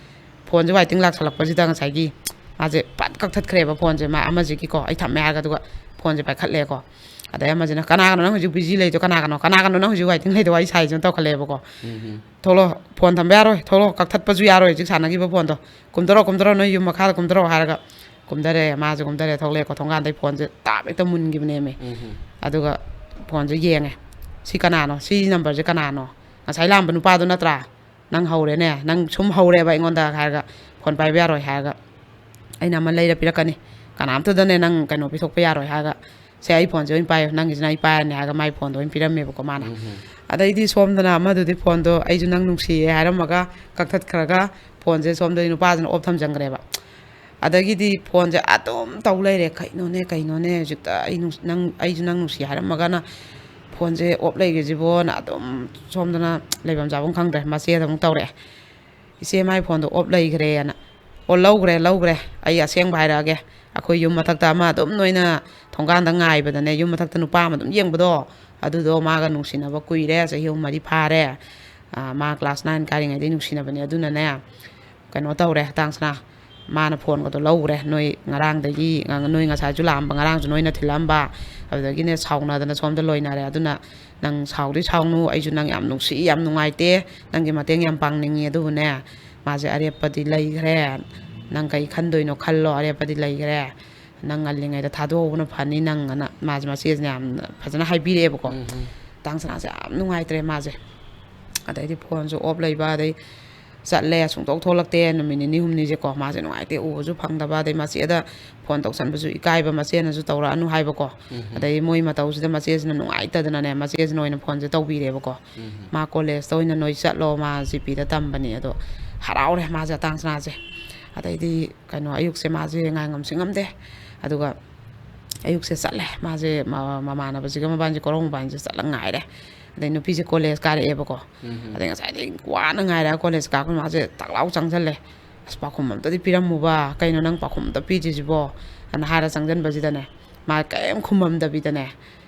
ꯐꯣꯟꯁꯦ ꯋꯥꯏꯇꯤꯡ ꯂꯥꯛꯁꯜꯂꯛꯄꯁꯤꯗ ꯉꯁꯥꯏꯒꯤ ꯃꯥꯁꯦ ꯄꯠ ꯀꯛꯊꯠꯈ꯭ꯔꯦꯕ ꯐꯣꯟꯁꯦ, ꯃꯥ ꯑꯃꯁꯤꯒꯤꯀꯣ, "ꯑꯩ ꯊꯝꯃꯦ" ꯍꯥꯏꯔꯒ, ꯑꯗꯨꯒ ꯐꯣꯟꯁꯦ ꯄꯥꯏꯈꯠꯂꯦꯀꯣ꯫ ꯑꯗꯩ ꯑꯃꯁꯤꯅ, "ꯀꯅꯥꯒꯅꯣ ꯅꯪ ꯍꯧꯖꯤꯛ ꯕꯤꯖꯤ ꯂꯩꯗꯣ? ꯀꯅꯥꯒꯅꯣ? ꯀꯅꯥꯒꯅꯣ ꯅꯪ ꯍꯧꯖꯤꯛ ꯋꯥꯏꯇꯤꯡ ꯂꯩꯗꯣ? ꯋꯥꯔꯤ ꯁꯥꯏꯁꯤꯅ" ꯇꯧꯈꯠꯂꯛꯑꯦꯕꯀꯣ꯫ ꯎꯝ, ꯎꯝ꯫ "ꯊꯣꯛꯂꯛꯑꯣ, ꯐꯣꯟ ꯊꯝꯕ ꯌꯥꯔꯣꯏ, ꯊꯣꯛꯂꯛꯑꯣ, ꯀꯛꯊꯠꯄꯁꯨ ꯌꯥꯔꯣꯏ ꯍꯧꯖꯤꯛ ꯁꯥꯟꯅꯈꯤꯕ ꯐꯣꯟꯗꯣ, ꯀꯨꯝꯊꯔꯛꯑꯣ, ꯀꯨꯝꯊꯔꯛꯑꯣ, ꯅꯣꯏ ꯌꯨꯝ ꯃꯈꯥꯗ ꯀꯨꯝꯊꯔꯛꯑꯣ" ꯍꯥꯏꯔꯒ ꯀꯨꯝꯊꯔꯛꯑꯦ꯫ ꯃꯥꯁꯦ ꯀꯨꯝꯊꯔꯛꯑꯦ, ꯊꯣꯛꯂꯛꯑꯦꯀꯣ, ꯊꯣꯡꯒꯥꯟꯗꯩ ꯐꯣꯟꯁꯦ ꯇꯥꯞ ꯍꯦꯛꯇ ꯃꯨꯟꯈꯤꯕꯅꯦꯃꯤ꯫ ꯎꯝ, ꯎꯝ꯫ ꯑꯗꯨꯒ ꯐꯣꯟꯁꯦ ꯌꯦꯡꯉꯦ꯫ "ꯁꯤ ꯀꯅꯥꯅꯣ? ꯁꯤ ꯅꯝꯕꯔꯁꯦ ꯀꯅꯥꯅꯣ? ꯉꯁꯥꯏ ꯂꯥꯛꯑꯝꯕ ꯅꯨꯄꯥꯗꯣ ꯅꯠꯇ꯭ꯔꯥ? ꯅꯪ ꯍꯧꯔꯦꯅꯦ, ꯅꯪ ꯁꯨꯝ ꯍꯧꯔꯦꯕ ꯑꯩꯉꯣꯟꯗ" ꯍꯥꯏꯔꯒ, "ꯐꯣꯟ ꯄꯥꯏꯕ ꯌꯥꯔꯣꯏ" ꯍꯥꯏꯔꯒ, "ꯑꯩꯅ ꯑꯃ ꯂꯩꯔ ꯄꯤꯔꯛꯀꯅꯤ, ꯀꯅꯥꯝꯇꯗꯅꯦ ꯅꯪ ꯀꯩꯅꯣ ꯄꯤꯊꯣꯛꯄ ꯌꯥꯔꯣꯏ" ꯍꯥꯏꯔꯒ, "ꯁꯦ, ꯑꯩ ꯐꯣꯟꯁꯦ ꯑꯣꯏꯅ ꯄꯥꯏꯌꯨ, ꯅꯪꯒꯤꯁꯤꯅ ꯑꯩ ꯄꯥꯏꯔꯅꯤ" ꯍꯥꯏꯔꯒ ꯃꯥꯏ ꯐꯣꯟꯗꯣ ꯑꯣꯏꯅ ꯄꯤꯔꯝꯃꯦꯕꯀꯣ ꯃꯥꯅ꯫ ꯎꯝ, ꯎꯝ꯫ ꯑꯗꯩꯗꯤ ꯁꯣꯝꯗꯅ ꯑꯃꯗꯨꯗꯤ ꯐꯣꯟꯗꯣ, "ꯑꯩꯁꯨ ꯅꯪ ꯅꯨꯡꯁꯤꯌꯦ" ꯍꯥꯏꯔꯝꯃꯒ ꯀꯛꯊꯠꯈ꯭ꯔꯒ, ꯐꯣꯟꯁꯦ ꯁꯣꯝꯗꯗꯤ ꯅꯨꯄꯥꯁꯤꯅ ꯑꯣꯐ ꯊꯝꯖꯟꯈ꯭ꯔꯦꯕ꯫ ꯑꯗꯒꯤꯗꯤ ꯐꯣꯟꯁꯦ ꯑꯗꯨꯝ ꯇꯧ ꯂꯩꯔꯦ꯫ "ꯀꯩꯅꯣꯅꯦ, ꯀꯩꯅꯣꯅꯦ, ꯍꯧꯖꯤꯛꯇ ꯑꯩ ꯅꯨꯡ-, ꯅꯪ, ꯑꯩꯁꯨ ꯅꯪ ꯅꯨꯡꯁꯤ ꯍꯥꯏꯔꯝꯃꯒꯅ ꯐꯣꯟꯁꯦ ꯑꯣꯐ ꯂꯩꯈ꯭ꯔꯤꯁꯤꯕꯣꯅ" ꯑꯗꯨꯝ ꯁꯣꯝꯗꯅ ꯂꯩꯐꯝ ꯆꯥꯐꯝ ꯈꯪꯗ꯭ꯔꯦ꯫ ꯃꯆꯦꯗ ꯑꯃꯨꯛ ꯇꯧꯔꯛꯑꯦ, "ꯏꯆꯦ, ꯃꯥꯏ ꯐꯣꯟꯗꯣ ꯑꯣꯐ ꯂꯩꯈ꯭ꯔꯦꯅ"꯫ "ꯑꯣ, ꯂꯧꯈ꯭ꯔꯦ, ꯂꯧꯈ꯭ꯔꯦ꯫ ꯑꯩ ꯑꯁꯦꯡꯕ ꯍꯥꯏꯔꯛꯑꯒꯦ꯫ ꯑꯩꯈꯣꯏ ꯌꯨꯝ ꯃꯊꯛꯇ ꯑꯃ ꯑꯗꯨꯝ ꯅꯣꯏꯅ ꯊꯣꯡꯒꯥꯟꯗ ꯉꯥꯏꯕꯗꯅꯦ, ꯌꯨꯝ ꯃꯊꯛꯇ ꯅꯨꯄꯥ ꯑꯃ ꯑꯗꯨꯝ ꯌꯦꯡꯕꯗꯣ, ꯑꯗꯨꯗꯣ ꯃꯥꯒ ꯅꯨꯡꯁꯤꯅꯕ ꯀꯨꯏꯔꯦ, ꯆꯍꯤ ꯑꯍꯨꯝ ꯃꯔꯤ ꯐꯥꯔꯦ꯫ ꯑꯥ, ꯃꯥ class nine ꯀꯥꯔꯤꯉꯩꯗꯩ ꯅꯨꯡꯁꯤꯅꯕꯅꯦ꯫ ꯑꯗꯨꯅꯅꯦ, ꯀꯩꯅꯣ ꯇꯧꯔꯦ, ꯑꯇꯥꯡꯁꯅꯥ, ꯃꯥꯅ ꯐꯣꯟꯒꯗꯣ ꯂꯧꯈ꯭ꯔꯦ꯫ ꯅꯣꯏ ꯉꯔꯥꯡꯗꯒꯤ, ꯅꯣꯏ ꯉꯁꯥꯏꯁꯨ ꯂꯥꯛꯑꯝꯕ, ꯉꯔꯥꯡꯁꯨ ꯅꯣꯏꯅ ꯊꯤꯜꯂꯛꯑꯝꯕ, ꯑꯗꯨꯗꯒꯤꯅꯦ ꯁꯥꯎꯅꯗꯅ ꯁꯣꯝꯗ ꯂꯣꯏꯅꯔꯦ꯫ ꯑꯗꯨꯅ ꯅꯪ ꯁꯥꯎꯗꯤ ꯁꯥꯎꯅꯨ, ꯑꯩꯁꯨ ꯅꯪ ꯌꯥꯝ ꯅꯨꯡꯁꯤ, ꯌꯥꯝ ꯅꯨꯡꯉꯥꯏꯇꯦ, ꯅꯪꯒꯤ ꯃꯇꯦꯡ ꯌꯥꯝ ꯄꯥꯡꯅꯤꯡꯉꯤ꯫ ꯑꯗꯨꯕꯨꯅꯦ, ꯃꯥꯁꯦ ꯑꯔꯦꯞꯄꯗꯤ ꯂꯩꯈ꯭ꯔꯦ, ꯅꯪ ꯀꯩ ꯈꯟꯗꯣꯏꯅꯣ ꯈꯜꯂꯣ, ꯑꯔꯦꯞꯄꯗꯤ ꯂꯩꯈ꯭ꯔꯦ, ꯅꯪ ꯉꯜꯂꯤꯉꯩꯗ ꯊꯥꯗꯣꯛꯍꯧꯕꯅ ꯐꯅꯤ ꯅꯪ" ꯑꯅ ꯃꯥꯁꯦ ꯃꯆꯦꯁꯤꯅ ꯌꯥꯝꯅ ꯐꯖꯅ ꯍꯥꯏꯕꯤꯔꯛꯑꯦꯕꯀꯣ꯫ ꯎꯝ, ꯎꯝ꯫ ꯇꯥꯡꯁꯅꯥꯁꯦ ꯌꯥꯝ ꯅꯨꯡꯉꯥꯏꯇ꯭ꯔꯦ ꯃꯥꯁꯦ꯫ ꯑꯗꯩꯗꯤ ꯐꯣꯟꯁꯨ ꯑꯣꯐ ꯂꯩꯕ, ꯑꯗꯩ ꯆꯠꯂꯦ, ꯁꯨꯡꯊꯣꯛ ꯊꯣꯛꯂꯛꯇꯦ꯫ ꯅꯨꯃꯤꯠ ꯅꯤꯅꯤ ꯍꯨꯝꯅꯤꯁꯦꯀꯣ, ꯃꯥꯁꯦ ꯅꯨꯡꯉꯥꯏꯇꯦ, ꯎꯕꯁꯨ ꯐꯪꯗꯕ, ꯑꯗꯩ ꯃꯆꯦꯗ ꯐꯣꯟ ꯇꯧꯁꯟꯕꯁꯨ ꯏꯀꯥꯏꯕ, ꯃꯆꯦꯅꯁꯨ ꯇꯧꯔꯛꯑꯅꯨ ꯍꯥꯏꯕꯀꯣ꯫ ꯎꯝ, ꯎꯝ꯫ ꯑꯗꯩ ꯃꯣꯏ ꯃꯇꯧꯁꯤꯗ ꯃꯆꯦꯁꯤꯅ ꯅꯨꯡꯉꯥꯏꯇꯗꯅꯅꯦ, ꯃꯆꯦꯁꯤꯅ ꯑꯣꯏꯅ ꯐꯣꯟꯁꯦ ꯇꯧꯕꯤꯔꯦꯕꯀꯣ꯫ ꯎꯝ, ꯎꯝ꯫ "ꯃꯥ ꯀꯣꯂꯦꯖꯇ ꯑꯣꯏꯅ ꯅꯣꯏ ꯆꯠꯂꯣ, ꯃꯥ ꯖꯤ ꯄꯤꯗ ꯇꯝꯕꯅꯤ", ꯑꯗꯣ ꯍꯔꯥꯎꯔꯦ ꯃꯥꯁꯦ, ꯑꯇꯥꯡꯁꯅꯥꯁꯦ꯫ ꯑꯗꯩꯗꯤ ꯀꯩꯅꯣ, ꯑꯌꯨꯛꯁꯦ ꯃꯥꯁꯦ ꯉꯥꯏ ꯉꯝꯁꯤ ꯉꯝꯗꯦ꯫ ꯑꯗꯨꯒ ꯑꯌꯨꯛꯁꯦ ꯆꯠꯂꯦ꯫ ꯃꯥꯁꯦ ꯃ-, ꯃꯃꯥꯟꯅꯕꯁꯤꯒ ꯃꯕꯥꯅꯤꯁꯦ ꯀꯣꯔꯧ ꯃꯕꯥꯅꯤꯁꯦ ꯆꯠꯂꯒ ꯉꯥꯏꯔꯦ꯫ ꯑꯗꯩ ꯅꯨꯄꯤꯁꯦ ꯀꯣꯂꯦꯖ ꯀꯥꯔꯛꯑꯦꯕꯀꯣ꯫ ꯎꯝ꯫ ꯑꯗꯩ ꯉꯁꯥꯏꯗꯒꯤ ꯋꯥꯅ ꯉꯥꯏꯔꯒ ꯀꯣꯂꯦꯖ ꯀꯥꯔꯛꯄ ꯃꯥꯁꯦ ꯇꯛ ꯂꯥꯎ ꯆꯪꯁꯜꯂꯦ꯫ "ꯑꯁ, ꯄꯥꯎꯈꯨꯝ ꯑꯝꯇꯗꯤ ꯄꯤꯔꯝꯃꯨꯕ, ꯀꯩꯅꯣ ꯅꯪ ꯄꯥꯎꯈꯨꯝ ꯑꯝꯇ ꯄꯤꯗ꯭ꯔꯤꯁꯤꯕꯣ?" ꯑꯅ ꯍꯥꯏꯔ ꯆꯪꯁꯟꯕꯁꯤꯗꯅꯦ, ꯃꯥ ꯀꯔꯤꯝ ꯈꯨꯝꯃꯝꯗꯕꯤꯗꯅꯦ,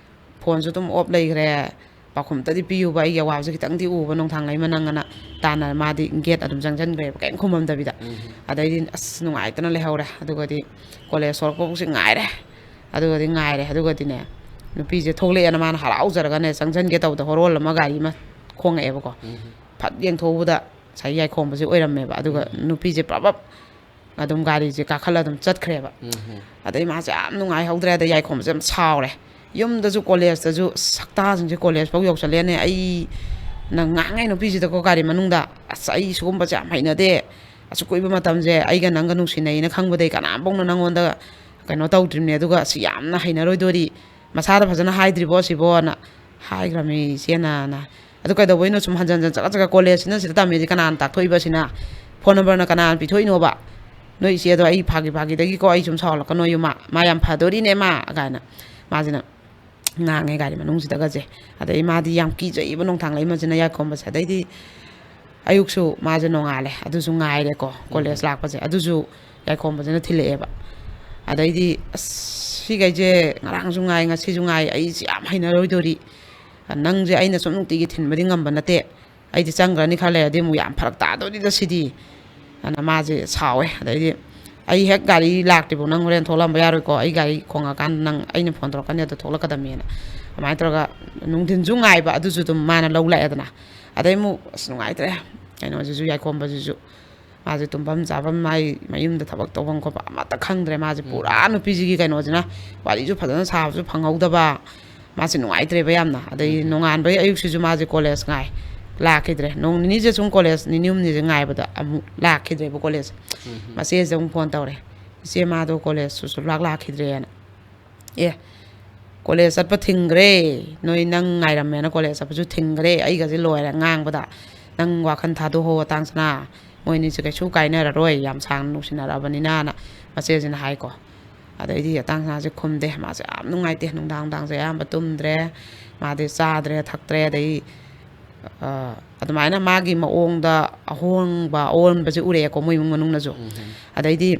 ꯐꯣꯟꯁꯨ ꯑꯗꯨꯝ ꯑꯣꯐ ꯂꯩꯈ꯭ꯔꯦ꯫ "ꯄꯥꯎꯈꯨꯝ ꯑꯝꯇꯗꯤ ꯄꯤꯌꯨꯕ, ꯑꯩꯒꯤ ꯑꯋꯥꯕꯁꯦ ꯈꯤꯇꯪꯗꯤ ꯎꯕ ꯅꯣꯡꯊꯥꯡꯂꯩꯃ ꯅꯪ" ꯑꯅ ꯇꯥꯟꯅ ꯃꯥꯗꯤ ꯒꯦꯠ ꯑꯗꯨꯝ ꯆꯪꯁꯟꯈ꯭ꯔꯦꯕ, ꯀꯔꯤꯝ ꯈꯨꯝꯃꯝꯗꯕꯤꯗ꯫ ꯎꯝ꯫ ꯑꯗꯩꯗꯤ ꯑꯁ ꯅꯨꯡꯉꯥꯏꯇꯅ ꯂꯩꯍꯧꯔꯦ꯫ ꯑꯗꯨꯒꯗꯤ ꯀꯣꯂꯦꯖ ꯊꯣꯛꯂꯛꯄꯐꯥꯎꯁꯦ ꯉꯥꯏꯔꯦ꯫ ꯑꯗꯨꯒꯗꯤ ꯉꯥꯏꯔꯦ꯫ ꯑꯗꯨꯒꯗꯤꯅꯦ, ꯅꯨꯄꯤꯁꯦ ꯊꯣꯛꯂꯛꯑꯦꯅ ꯃꯥꯅ ꯍꯔꯥꯎꯖꯔꯒꯅꯦ, ꯆꯪꯁꯟꯒꯦ ꯇꯧꯕꯗ ꯍꯣꯔꯣꯜ ꯑꯃ ꯒꯥꯔꯤ ꯑꯃ ꯈꯣꯡꯉꯛꯑꯦꯕꯀꯣ꯫ ꯎꯝ꯫ ꯐꯠ ꯌꯦꯡꯊꯣꯛꯎꯕꯗ ꯉꯁꯥꯏ ꯌꯥꯏꯈꯣꯝꯕꯁꯦ ꯑꯣꯏꯔꯝꯃꯦꯕ꯫ ꯑꯗꯨꯒ ꯎꯝ꯫ ꯅꯨꯄꯤꯁꯦ ꯄ꯭ꯔꯞ ꯄ꯭ꯔꯞ ꯑꯗꯨꯝ ꯒꯥꯔꯤꯁꯦ ꯀꯥꯈꯠꯂ ꯑꯗꯨꯝ ꯆꯠꯈ꯭ꯔꯦꯕ꯫ ꯎꯝ꯫ ꯑꯗꯩ ꯃꯥꯁꯦ ꯌꯥꯝ ꯅꯨꯡꯉꯥꯏꯍꯧꯗ꯭ꯔꯦ꯫ ꯑꯗꯩ ꯌꯥꯏꯈꯣꯝꯕꯁꯦ ꯌꯥꯝ ꯁꯥꯎꯔꯦ꯫ "ꯌꯨꯝꯗꯁꯨ ꯀꯣꯂꯦꯖꯇꯁꯨ ꯁꯛꯇꯥꯁꯤꯡꯁꯦ ꯀꯣꯂꯦꯖ ꯐꯥꯎ ꯌꯧꯁꯜꯂꯦꯅꯦ꯫ ꯑꯩ ꯅꯪ ꯉꯥꯡꯉꯦ ꯅꯨꯄꯤꯁꯤꯗꯀꯣ ꯒꯥꯔꯤ ꯃꯅꯨꯡꯗ꯫ ꯑꯁ, ꯑꯩ ꯁꯤꯒꯨꯝꯕꯁꯦ ꯌꯥꯝ ꯍꯩꯅꯗꯦ꯫ ꯑꯁꯨꯛ ꯀꯨꯏꯕ ꯃꯇꯝꯁꯦ ꯑꯩꯒ ꯅꯪꯒ ꯅꯨꯡꯁꯤꯅꯩꯅ ꯈꯪꯕꯗꯩ ꯀꯅꯥꯝꯐꯥꯎꯅ ꯅꯪꯉꯣꯟꯗ ꯀꯩꯅꯣ ꯇꯧꯗ꯭ꯔꯤꯕꯅꯦ꯫ ꯑꯗꯨꯒ ꯑꯁꯤ ꯌꯥꯝꯅ ꯍꯩꯅꯔꯣꯏꯗꯣꯔꯤ꯫ ꯃꯁꯥꯗ ꯐꯖꯅ ꯍꯥꯏꯗ꯭ꯔꯤꯕꯣ ꯑꯁꯤꯕꯣꯅ?" ꯍꯥꯏꯈ꯭ꯔꯕꯅꯤ ꯏꯆꯦꯅ꯫ "ꯑꯗꯨ ꯀꯩꯗꯧꯕꯩꯅꯣ ꯁꯨꯝ ꯍꯟꯖꯟ ꯍꯟꯖꯟ ꯆꯠꯂ ꯆꯠꯂ ꯀꯣꯂꯦꯖꯁꯤꯅ ꯁꯤꯗ ꯇꯝꯃꯤꯁꯤ ꯀꯅꯥꯅ ꯇꯥꯛꯊꯣꯛꯏꯕ? ꯁꯤꯅ ꯐꯣꯟ ꯅꯝꯕꯔꯅ ꯀꯅꯥꯅ ꯄꯤꯊꯣꯛꯏꯅꯣꯕ? ꯅꯣꯏ ꯏꯆꯦꯗꯣ ꯑꯩ ꯐꯥꯒꯤ ꯐꯥꯒꯤꯗꯒꯤꯀꯣ, ꯑꯩ ꯁꯨꯝ ꯁꯥꯎꯍꯜꯂꯛꯀꯅꯣ, ꯌꯨꯝ ꯃꯥ, ꯃꯥ ꯌꯥꯝ ꯐꯗꯣꯔꯤꯅꯦ ꯃꯥ" ꯀꯥꯏꯅ ꯃꯥꯁꯤꯅ ꯉꯥꯡꯉꯦ ꯒꯥꯔꯤ ꯃꯅꯨꯡꯁꯤꯗꯒꯁꯦ꯫ ꯑꯗꯩ ꯃꯥꯗꯤ ꯌꯥꯝ ꯀꯤꯖꯩꯕ ꯅꯣꯡꯊꯥꯡꯂꯩꯃꯁꯤꯅ ꯌꯥꯏꯈꯣꯝꯕꯁꯦ꯫ ꯑꯗꯩꯗꯤ ꯑꯌꯨꯛꯁꯨ ꯃꯥꯁꯦ ꯅꯣꯡꯉꯥꯜꯂꯦ, ꯑꯗꯨꯁꯨ ꯉꯥꯏꯔꯦꯀꯣ, ꯎꯝ꯫ ꯀꯣꯂꯦꯖ ꯂꯥꯛꯄꯁꯦ꯫ ꯑꯗꯨꯁꯨ ꯌꯥꯏꯈꯣꯝꯕꯁꯤꯅ ꯊꯤꯜꯂꯛꯑꯦꯕ꯫ ꯑꯗꯩꯗꯤ, "ꯑꯁ, ꯁꯤꯈꯩꯁꯦ ꯉꯔꯥꯡꯁꯨ ꯉꯥꯏ, ꯉꯁꯤꯁꯨ ꯉꯥꯏ, ꯑꯩꯁꯦ ꯌꯥꯝ ꯍꯩꯅꯔꯣꯏꯗꯣꯔꯤ꯫ ꯅꯪꯁꯦ ꯑꯩꯅ ꯁꯨꯝ ꯅꯨꯡꯇꯤꯒꯤ ꯊꯤꯟꯕꯗꯤ ꯉꯝꯕ ꯅꯠꯇꯦ꯫ ꯑꯩꯗꯤ ꯆꯪꯈ꯭ꯔꯅꯤ ꯈꯔ ꯂꯩꯔꯗꯤ ꯑꯃꯨꯛ ꯌꯥꯝ ꯐꯔꯛ ꯇꯥꯗꯣꯔꯤꯗ ꯁꯤꯗꯤ"꯫ ꯑꯗꯨꯅ ꯃꯥꯁꯦ ꯁꯥꯎꯋꯦ꯫ ꯑꯗꯩꯗꯤ, "ꯑꯩ ꯍꯦꯛ ꯒꯥꯔꯤ ꯂꯥꯛꯇ꯭ꯔꯤꯐꯥꯎ ꯅꯪ ꯍꯣꯔꯦꯟ ꯊꯣꯛꯂꯛꯑꯝꯕ ꯌꯥꯔꯣꯏꯀꯣ, ꯑꯩ ꯒꯥꯔꯤ ꯈꯣꯡꯉꯀꯥꯟꯗ ꯅꯪ ꯑꯩꯅ ꯐꯣꯟ ꯇꯧꯔꯛꯀꯅꯤ, ꯑꯗꯨ ꯊꯣꯛꯂꯛꯀꯗꯕꯅꯦꯅ"꯫ ꯑꯗꯨꯃꯥꯏꯅ ꯇꯧꯔꯒ ꯅꯨꯡꯊꯤꯟꯁꯨ ꯉꯥꯏꯕ, ꯑꯗꯨꯁꯨ ꯑꯗꯨꯝ ꯃꯥꯅ ꯂꯧ ꯂꯥꯛꯑꯦꯗꯅ꯫ ꯑꯗꯩ ꯑꯃꯨꯛ ꯑꯁ ꯅꯨꯡꯉꯥꯏꯇ꯭ꯔꯦ, ꯀꯩꯅꯣꯁꯤꯁꯨ, ꯌꯥꯏꯈꯣꯝꯕꯁꯤꯁꯨ꯫ ꯃꯥꯁꯦ ꯇꯨꯝꯐꯝ ꯆꯥꯐꯝ, ꯃꯥꯏ ꯃꯌꯨꯝꯗ ꯊꯕꯛ ꯇꯧꯐꯝ ꯈꯣꯠꯄ ꯑꯃꯠꯇ ꯈꯪꯗ꯭ꯔꯦ꯫ ꯃꯥꯁꯦ ꯄꯨꯔꯥ ꯎꯝ꯫ ꯅꯨꯄꯤꯁꯤꯒꯤ ꯀꯩꯅꯣꯁꯤꯅ, ꯋꯥꯔꯤꯁꯨ ꯐꯖꯅ ꯁꯥꯕꯁꯨ ꯐꯪꯍꯧꯗꯕ꯫ ꯃꯥꯁꯦ ꯅꯨꯡꯉꯥꯏꯇ꯭ꯔꯦꯕ ꯌꯥꯝꯅ꯫ ꯑꯗꯩ ꯎꯝ꯫ ꯅꯣꯡꯉꯥꯟꯕꯒꯤ ꯑꯌꯨꯛꯁꯤꯁꯨ ꯃꯥꯁꯦ ꯀꯣꯂꯦꯖ ꯉꯥꯏ, ꯂꯥꯛꯈꯤꯗ꯭ꯔꯦ꯫ ꯅꯣꯡ ꯅꯤꯅꯤꯁꯦ ꯁꯨꯝ ꯀꯣꯂꯦꯖ, ꯅꯤꯅꯤ ꯍꯨꯝꯅꯤꯁꯦ ꯉꯥꯏꯕꯗ ꯑꯃꯨꯛ ꯂꯥꯛꯈꯤꯗ꯭ꯔꯦꯕ ꯀꯣꯂꯦꯖ꯫ ꯎꯝ꯫ ꯃꯆꯦꯁꯤꯗ ꯑꯃꯨꯛ ꯐꯣꯟ ꯇꯧꯔꯦ, "ꯏꯆꯦ, ꯃꯥꯗꯣ ꯀꯣꯂꯦꯖꯁꯨ ꯁꯨꯡꯂꯥꯛ ꯂꯥꯛꯈꯤꯗ꯭ꯔꯦꯅ"꯫ "ꯑꯦ, ꯀꯣꯂꯦꯖ ꯆꯠꯄ ꯊꯤꯡꯈ꯭ꯔꯦ, ꯅꯣꯏ ꯅꯪ ꯉꯥꯏꯔꯝꯃꯦꯅ ꯀꯣꯂꯦꯖ ꯆꯠꯄꯁꯨ ꯊꯤꯡꯈ꯭ꯔꯦ, ꯑꯩꯒꯁꯦ ꯂꯣꯏꯔꯦ ꯉꯥꯡꯕꯗ, ꯅꯪ ꯋꯥꯈꯜ ꯊꯥꯗꯣꯛꯍꯧ ꯑꯇꯥꯡꯁꯅꯥ, ꯃꯣꯏꯅꯤꯁꯦ ꯀꯩꯁꯨ ꯀꯥꯏꯅꯔꯔꯣꯏ, ꯌꯥꯝ ꯁꯥꯡꯅ ꯅꯨꯡꯁꯤꯅꯔꯛꯑꯕꯅꯤꯅ"ꯅ ꯃꯆꯦꯁꯤꯅ ꯍꯥꯏꯀꯣ꯫ ꯑꯗꯩꯗꯤ ꯑꯇꯥꯡ ꯁꯅꯥꯁꯦ ꯈꯨꯝꯗꯦ꯫ ꯃꯥꯁꯦ ꯌꯥꯝ ꯅꯨꯡꯉꯥꯏꯇꯦ꯫ ꯅꯨꯡꯗꯥꯡ ꯅꯨꯡꯗꯥꯡꯁꯦ ꯑꯌꯥꯝꯕ ꯇꯨꯝꯗ꯭ꯔꯦ꯫ ꯃꯥꯗꯤ ꯆꯥꯗ꯭ꯔꯦ, ꯊꯛꯇ꯭ꯔꯦ꯫ ꯑꯗꯩ, ꯑ, ꯑꯗꯨꯃꯥꯏꯅ ꯃꯥꯒꯤ ꯃꯑꯣꯡꯗ ꯑꯍꯣꯡꯕ, ꯑꯑꯣꯟꯕꯁꯦ ꯎꯔꯛꯑꯦꯀꯣ, ꯃꯣꯏ ꯏꯃꯨꯡ ꯃꯅꯨꯡꯅꯁꯨ꯫ ꯎꯝ꯫ ꯑꯗꯩꯗꯤ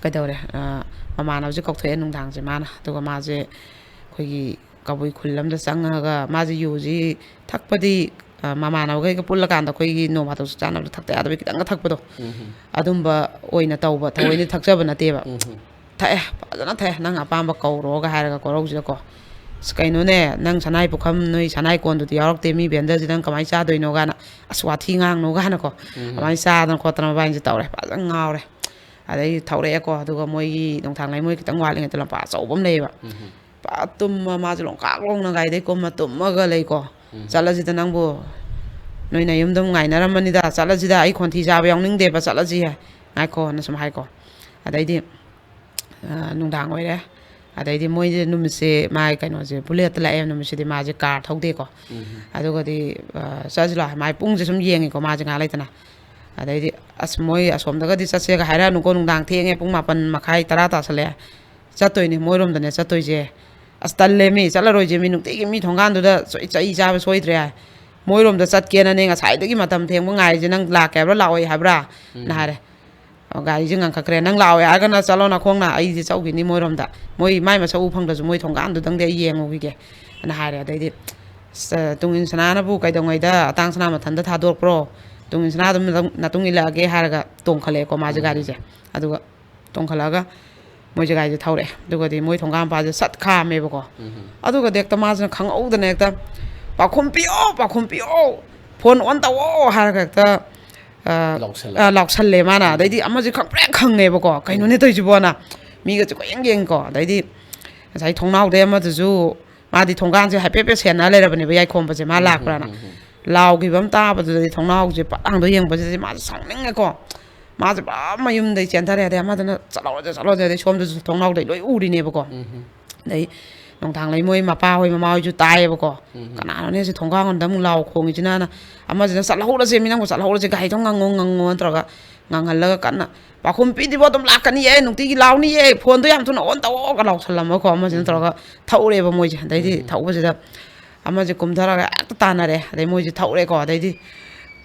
ꯀꯩꯗꯧꯔꯦ? ꯑ, ꯃꯃꯥꯟꯅꯕꯁꯦ ꯀꯧꯊꯣꯛꯑꯦ ꯅꯨꯡꯗꯥꯡꯁꯦ ꯃꯥꯅ꯫ ꯑꯗꯨꯒ ꯃꯥꯁꯦ ꯑꯩꯈꯣꯏꯒꯤ ꯀꯕꯨꯏ ꯈꯨꯜ ꯑꯃꯗ ꯆꯪꯉꯒ ꯃꯥꯁꯦ ꯌꯨꯁꯤ ꯊꯛꯄꯗꯤ, ꯑ, ꯃꯃꯥꯟꯅꯕꯈꯩꯒ ꯄꯨꯜꯂꯀꯥꯟꯗ ꯑꯩꯈꯣꯏꯒꯤ ꯅꯣꯡ ꯐꯥꯗꯣꯛ ꯆꯥꯅꯕꯗ ꯊꯛꯇ ꯌꯥꯗꯕ ꯈꯤꯇꯪꯒ ꯊꯛꯄꯗꯣ, ꯎꯝ꯫ ꯑꯗꯨꯝꯕ ꯑꯣꯏꯅ ꯇꯧꯕ, ꯊꯑꯣꯏꯅ ꯊꯛꯆꯕ ꯅꯠꯇꯦꯕ꯫ ꯎꯝ꯫ "ꯊꯛꯑꯦ, ꯐꯖꯅ ꯊꯛꯑꯦ, ꯅꯪ ꯑꯄꯥꯝꯕ ꯀꯧꯔꯣꯒ" ꯍꯥꯏꯔꯒ ꯀꯣꯔꯧꯁꯤꯗꯀꯣ꯫ "ꯑꯁ, ꯀꯩꯅꯣꯅꯦ, ꯅꯪ ꯁꯅꯥꯏ ꯄꯨꯈꯝ, ꯅꯣꯏ ꯁꯅꯥꯏ ꯀꯣꯟꯗꯨꯗꯤ ꯌꯥꯎꯔꯛꯇꯦ, ꯃꯤ ꯕꯦꯟꯗꯔꯁꯤ ꯅꯪ ꯀꯃꯥꯏꯅ ꯆꯥꯗꯣꯏꯅꯣ?" ꯀꯥꯏꯅ, "ꯑꯁ, ꯋꯥꯊꯤ ꯉꯥꯡꯅꯨ" ꯀꯥꯏꯅꯀꯣ꯫ ꯎꯝ꯫ ꯑꯗꯨꯃꯥꯏꯅ ꯆꯥꯗꯅ ꯈꯣꯠꯇꯅ ꯃꯕꯥꯏꯅꯤꯁꯦ ꯇꯧꯔꯦ, ꯐꯖꯅ ꯉꯥꯎꯔꯦ꯫ ꯑꯗꯩ ꯊꯧꯔꯛꯑꯦꯀꯣ꯫ ꯑꯗꯨꯒ ꯃꯣꯏꯒꯤ ꯅꯣꯡꯊꯥꯡ ꯂꯩꯃꯣꯏ ꯈꯤꯇꯪ ꯋꯥꯠꯂꯤꯉꯩꯗ ꯂꯝꯄꯥꯛ ꯑꯆꯧꯕ ꯑꯃ ꯂꯩꯌꯦꯕ꯫ ꯎꯝ꯫ ꯄꯨꯔꯥ ꯇꯨꯝꯃ, ꯃꯥꯁꯦ ꯂꯣꯡꯀꯥꯛ ꯂꯣꯡꯅ ꯒꯥꯔꯤꯗꯩ ꯀꯨꯝꯃ ꯇꯨꯝꯃꯒ ꯂꯩꯀꯣ꯫ ꯎꯝ꯫ "ꯆꯠꯂꯁꯤꯗ ꯅꯪꯕꯨ, ꯅꯣꯏ ꯅꯌꯨꯝꯗ ꯑꯃꯨꯛ ꯉꯥꯏꯅꯔꯝꯃꯅꯤꯗ, ꯆꯠꯂꯁꯤꯗ, ꯑꯩ ꯈꯣꯟꯊꯤ ꯆꯥꯕ ꯌꯥꯎꯅꯤꯡꯗꯦꯕ, ꯆꯠꯂꯁꯤ, ꯉꯥꯏꯈꯣꯅ" ꯁꯨꯝ ꯍꯥꯏꯀꯣ꯫ ꯑꯗꯩꯗꯤ, ꯑ, ꯅꯨꯡꯗꯥꯡ ꯑꯣꯏꯔꯦ꯫ ꯑꯗꯩꯗꯤ ꯃꯣꯏꯁꯦ ꯅꯨꯃꯤꯠꯁꯦ ꯃꯥꯒꯤ ꯀꯩꯅꯣꯁꯦ ꯕꯨꯂꯦꯠꯇ ꯂꯥꯛꯑꯦ, ꯅꯨꯃꯤꯠꯁꯤꯗꯤ ꯃꯥꯁꯦ ꯀꯥꯔ ꯊꯧꯗꯦꯀꯣ꯫ ꯎꯝ꯫ ꯑꯗꯨꯒꯗꯤ, ꯑ, "ꯆꯠꯂꯁꯤ ꯂꯥꯛꯑꯣ", ꯃꯥꯒꯤ ꯄꯨꯡꯁꯦ ꯁꯨꯝ ꯌꯦꯡꯉꯤꯀꯣ ꯃꯥꯁꯦ ꯉꯥꯏꯍꯥꯛ ꯂꯩꯇꯅ꯫ ꯑꯗꯩꯗꯤ, "ꯑꯁ, ꯃꯣꯏ ꯑꯁꯣꯝꯗꯒꯗꯤ ꯆꯠꯁꯦꯒ ꯍꯥꯏꯔꯛꯑꯅꯨꯀꯣ, ꯅꯨꯡꯗꯥꯡ ꯊꯦꯡꯉꯦ, ꯄꯨꯡ ꯃꯥꯄꯟ ꯃꯈꯥꯏ, ꯇꯔꯥ ꯇꯥꯁꯜꯂꯛꯑꯦ꯫ ꯆꯠꯇꯣꯏꯅꯦ, ꯃꯣꯏꯔꯣꯝꯗꯅꯦ ꯆꯠꯇꯣꯏꯁꯦ꯫ ꯑꯁ, ꯇꯜꯂꯦ ꯃꯤ, ꯆꯠꯂꯔꯣꯏꯁꯦ, ꯃꯤ ꯅꯨꯡꯇꯤꯒꯤ ꯃꯤ ꯊꯣꯡꯒꯥꯟꯗꯨꯗ ꯆꯩ, ꯆꯩ ꯆꯥꯕ ꯁꯣꯏꯗ꯭ꯔꯦ꯫ ꯃꯣꯏꯔꯣꯝꯗ ꯆꯠꯀꯦꯅꯅꯦ ꯉꯁꯥꯏꯗꯒꯤ ꯃꯇꯝ ꯊꯦꯡꯕ ꯉꯥꯏꯔꯤꯁꯦ, ꯅꯪ ꯂꯥꯛꯀꯦ ꯍꯥꯏꯕ꯭ꯔꯥ, ꯂꯥꯛꯑꯣꯏ ꯍꯥꯏꯕ꯭ꯔꯥ?" ꯎꯝ꯫ ꯅ ꯍꯥꯏꯔꯦ꯫ ꯑꯣ, ꯒꯥꯔꯤꯁꯦ ꯉꯪꯈꯠꯈ꯭ꯔꯦ꯫ "ꯅꯪ ꯂꯥꯛꯑꯣꯏ ꯍꯥꯏꯔꯒꯅ ꯆꯠꯂꯣ ꯅꯈꯣꯡꯅ, ꯑꯩꯗꯤ ꯆꯠꯂꯨꯈꯤꯅꯤ ꯃꯣꯏꯔꯣꯝꯗ꯫ ꯃꯣꯏ ꯃꯥꯏ ꯃꯁꯛ ꯎ ꯐꯪꯗ꯭ꯔꯁꯨ ꯃꯣꯏ ꯊꯣꯡꯒꯥꯟꯗꯨꯗꯪꯗꯤ ꯑꯩ ꯌꯦꯡꯉꯨꯈꯤꯒꯦ", ꯅ ꯍꯥꯏꯔꯦ꯫ ꯑꯗꯩꯗꯤ, "ꯑꯁ, ꯇꯨꯡ ꯏꯟꯁꯅꯥꯅꯕꯨ ꯀꯩꯗꯧꯉꯩꯗ ꯑꯇꯥꯡ ꯁꯅꯥ ꯃꯊꯟꯇ ꯊꯥꯗꯣꯔꯛꯄ꯭ꯔꯣ? ꯇꯨꯡ ꯏꯟꯁꯅꯥ ꯑꯗꯨꯝ ꯅꯇꯨꯡ ꯏꯜꯂꯛꯑꯒꯦ" ꯍꯥꯏꯔꯒ ꯇꯣꯡꯈꯠꯂꯛꯑꯦꯀꯣ ꯃꯥꯁꯦ ꯎꯝ꯫ ꯒꯥꯔꯤꯁꯦ꯫ ꯑꯗꯨꯒ ꯇꯣꯡꯈꯠꯂꯛꯑꯒ ꯃꯣꯏꯁꯦ ꯒꯥꯔꯤꯁꯦ ꯊꯧꯔꯛꯑꯦ꯫ ꯑꯗꯨꯒꯗꯤ ꯃꯣꯏ ꯊꯣꯡꯒꯥꯟ ꯃꯄꯥꯁꯦ ꯁꯠ ꯈꯥꯝꯃꯦꯕꯀꯣ꯫ ꯎꯝ꯫ ꯑꯗꯨꯒꯗꯤ ꯍꯦꯛꯇ ꯃꯥꯁꯤꯅ ꯈꯪꯍꯧꯗꯅ ꯍꯦꯛꯇ, "ꯄꯥꯎꯈꯨꯝ ꯄꯤꯌꯣ, ꯄꯥꯎꯈꯨꯝ ꯄꯤꯌꯣ, ꯐꯣꯟ ꯑꯣꯟ ꯇꯧꯑꯣ" ꯍꯥꯏꯔꯒ ꯍꯦꯛꯇ, ꯑ, ꯂꯥꯎꯁꯜꯂꯦ꯫ ꯑ, ꯂꯥꯎꯁꯜꯂꯦ ꯃꯥꯅ꯫ ꯎꯝ꯫ ꯑꯗꯩꯗꯤ ꯑꯃꯁꯦ ꯈꯪꯄ꯭ꯔꯦꯛ ꯈꯪꯉꯦꯕꯀꯣ, "ꯀꯩꯅꯣꯅꯦ ꯎꯝ꯫ ꯇꯧꯔꯤꯁꯤꯕꯣꯅ?" ꯃꯤꯒꯁꯦ ꯀꯣꯏꯌꯦꯡ ꯌꯦꯡꯉꯤꯀꯣ꯫ ꯑꯗꯩꯗꯤ ꯉꯁꯥꯏ ꯊꯣꯡꯅꯥꯎꯗꯩ ꯑꯃꯗꯨꯁꯨ, ꯃꯥꯗꯤ ꯊꯣꯡꯒꯥꯟꯁꯦ ꯍꯥꯏꯐꯦꯠ ꯍꯥꯏꯐꯦꯠ ꯁꯦꯟꯅ ꯂꯩꯔꯕꯅꯦꯕ, ꯌꯥꯏꯈꯣꯝꯕꯁꯦ ꯃꯥ ꯎꯝ, ꯂꯥꯛꯄ꯭ꯔꯥꯅ꯫ ꯎꯝ, ꯎꯝ, ꯎꯝ꯫ ꯂꯥꯎꯈꯤꯕ ꯑꯃ ꯇꯥꯕꯗꯨꯗꯗꯤ ꯊꯣꯡꯅꯥꯎꯁꯦ ꯄꯠ ꯍꯥꯡꯗꯣꯛ ꯌꯦꯡꯕꯁꯤꯗꯗꯤ ꯃꯥꯁꯦ ꯁꯥꯎꯅꯤꯡꯉꯦꯀꯣ꯫ ꯃꯥꯁꯦ ꯄꯨꯔꯥ ꯃꯌꯨꯝꯗꯩ ꯆꯦꯟꯊꯔꯦ꯫ ꯑꯗꯩ ꯑꯃꯗꯨꯅ, "ꯆꯠꯍꯧꯔꯁꯦ, ꯆꯠꯍꯧꯔꯁꯦ", ꯑꯗꯩ ꯁꯣꯝꯗꯁꯨ ꯊꯣꯡꯅꯥꯎꯗꯩ ꯂꯣꯏ ꯎꯔꯤꯅꯦꯕꯀꯣ꯫ ꯎꯝ, ꯎꯝ꯫ ꯑꯗꯩ ꯅꯨꯡꯗꯥꯡ ꯂꯩ ꯃꯣꯏ ꯃꯄꯥ ꯍꯣꯏ ꯃꯃꯥ ꯍꯣꯏꯁꯨ ꯇꯥꯏꯌꯦꯕꯀꯣ꯫ ꯎꯝ꯫ "ꯀꯅꯥꯅꯣꯅꯦ ꯁꯤ ꯊꯣꯡꯒꯥꯡ ꯂꯣꯝꯗ ꯑꯃꯨꯛ ꯂꯥꯎ ꯈꯣꯡꯉꯤꯁꯤꯅꯅ?" ꯑꯃꯁꯤꯅ, "ꯆꯠꯍꯧꯔꯁꯦ ꯃꯤ, ꯅꯪꯕꯨ ꯆꯠꯍꯧꯔꯁꯦ, ꯒꯥꯔꯤꯗꯣ ꯉꯪꯉꯣ, ꯉꯪꯉꯣ" ꯅꯠꯇ꯭ꯔꯒ ꯉꯪꯍꯜꯂꯒ ꯀꯟꯅ "ꯄꯥꯈꯨꯝ ꯄꯤꯗ꯭ꯔꯤꯕꯣ ꯑꯗꯨꯝ ꯂꯥꯛꯀꯅꯤꯌꯦ, ꯅꯨꯡꯇꯤꯒꯤ ꯂꯥꯎꯅꯤꯌꯦ, ꯐꯣꯟꯗꯣ ꯌꯥꯝ ꯊꯨꯅ ꯑꯣꯟ ꯇꯧꯑꯣꯒ" ꯂꯥꯎꯁꯜꯂꯝꯃꯒꯀꯣ꯫ ꯑꯃꯁꯤꯅ ꯎꯝ꯫ ꯇꯧꯔꯒ ꯊꯧꯔꯦꯕ ꯃꯣꯏꯁꯦ꯫ ꯑꯗꯩꯗꯤ ꯎꯝ꯫ ꯊꯧꯕꯁꯤꯗ ꯑꯃꯁꯦ ꯀꯨꯝꯊꯔꯒ ꯍꯦꯛꯇ ꯇꯥꯟꯅꯔꯦ꯫ ꯑꯗꯩ ꯃꯣꯏꯁꯦ ꯊꯧꯔꯦꯀꯣ꯫ ꯑꯗꯩꯗꯤ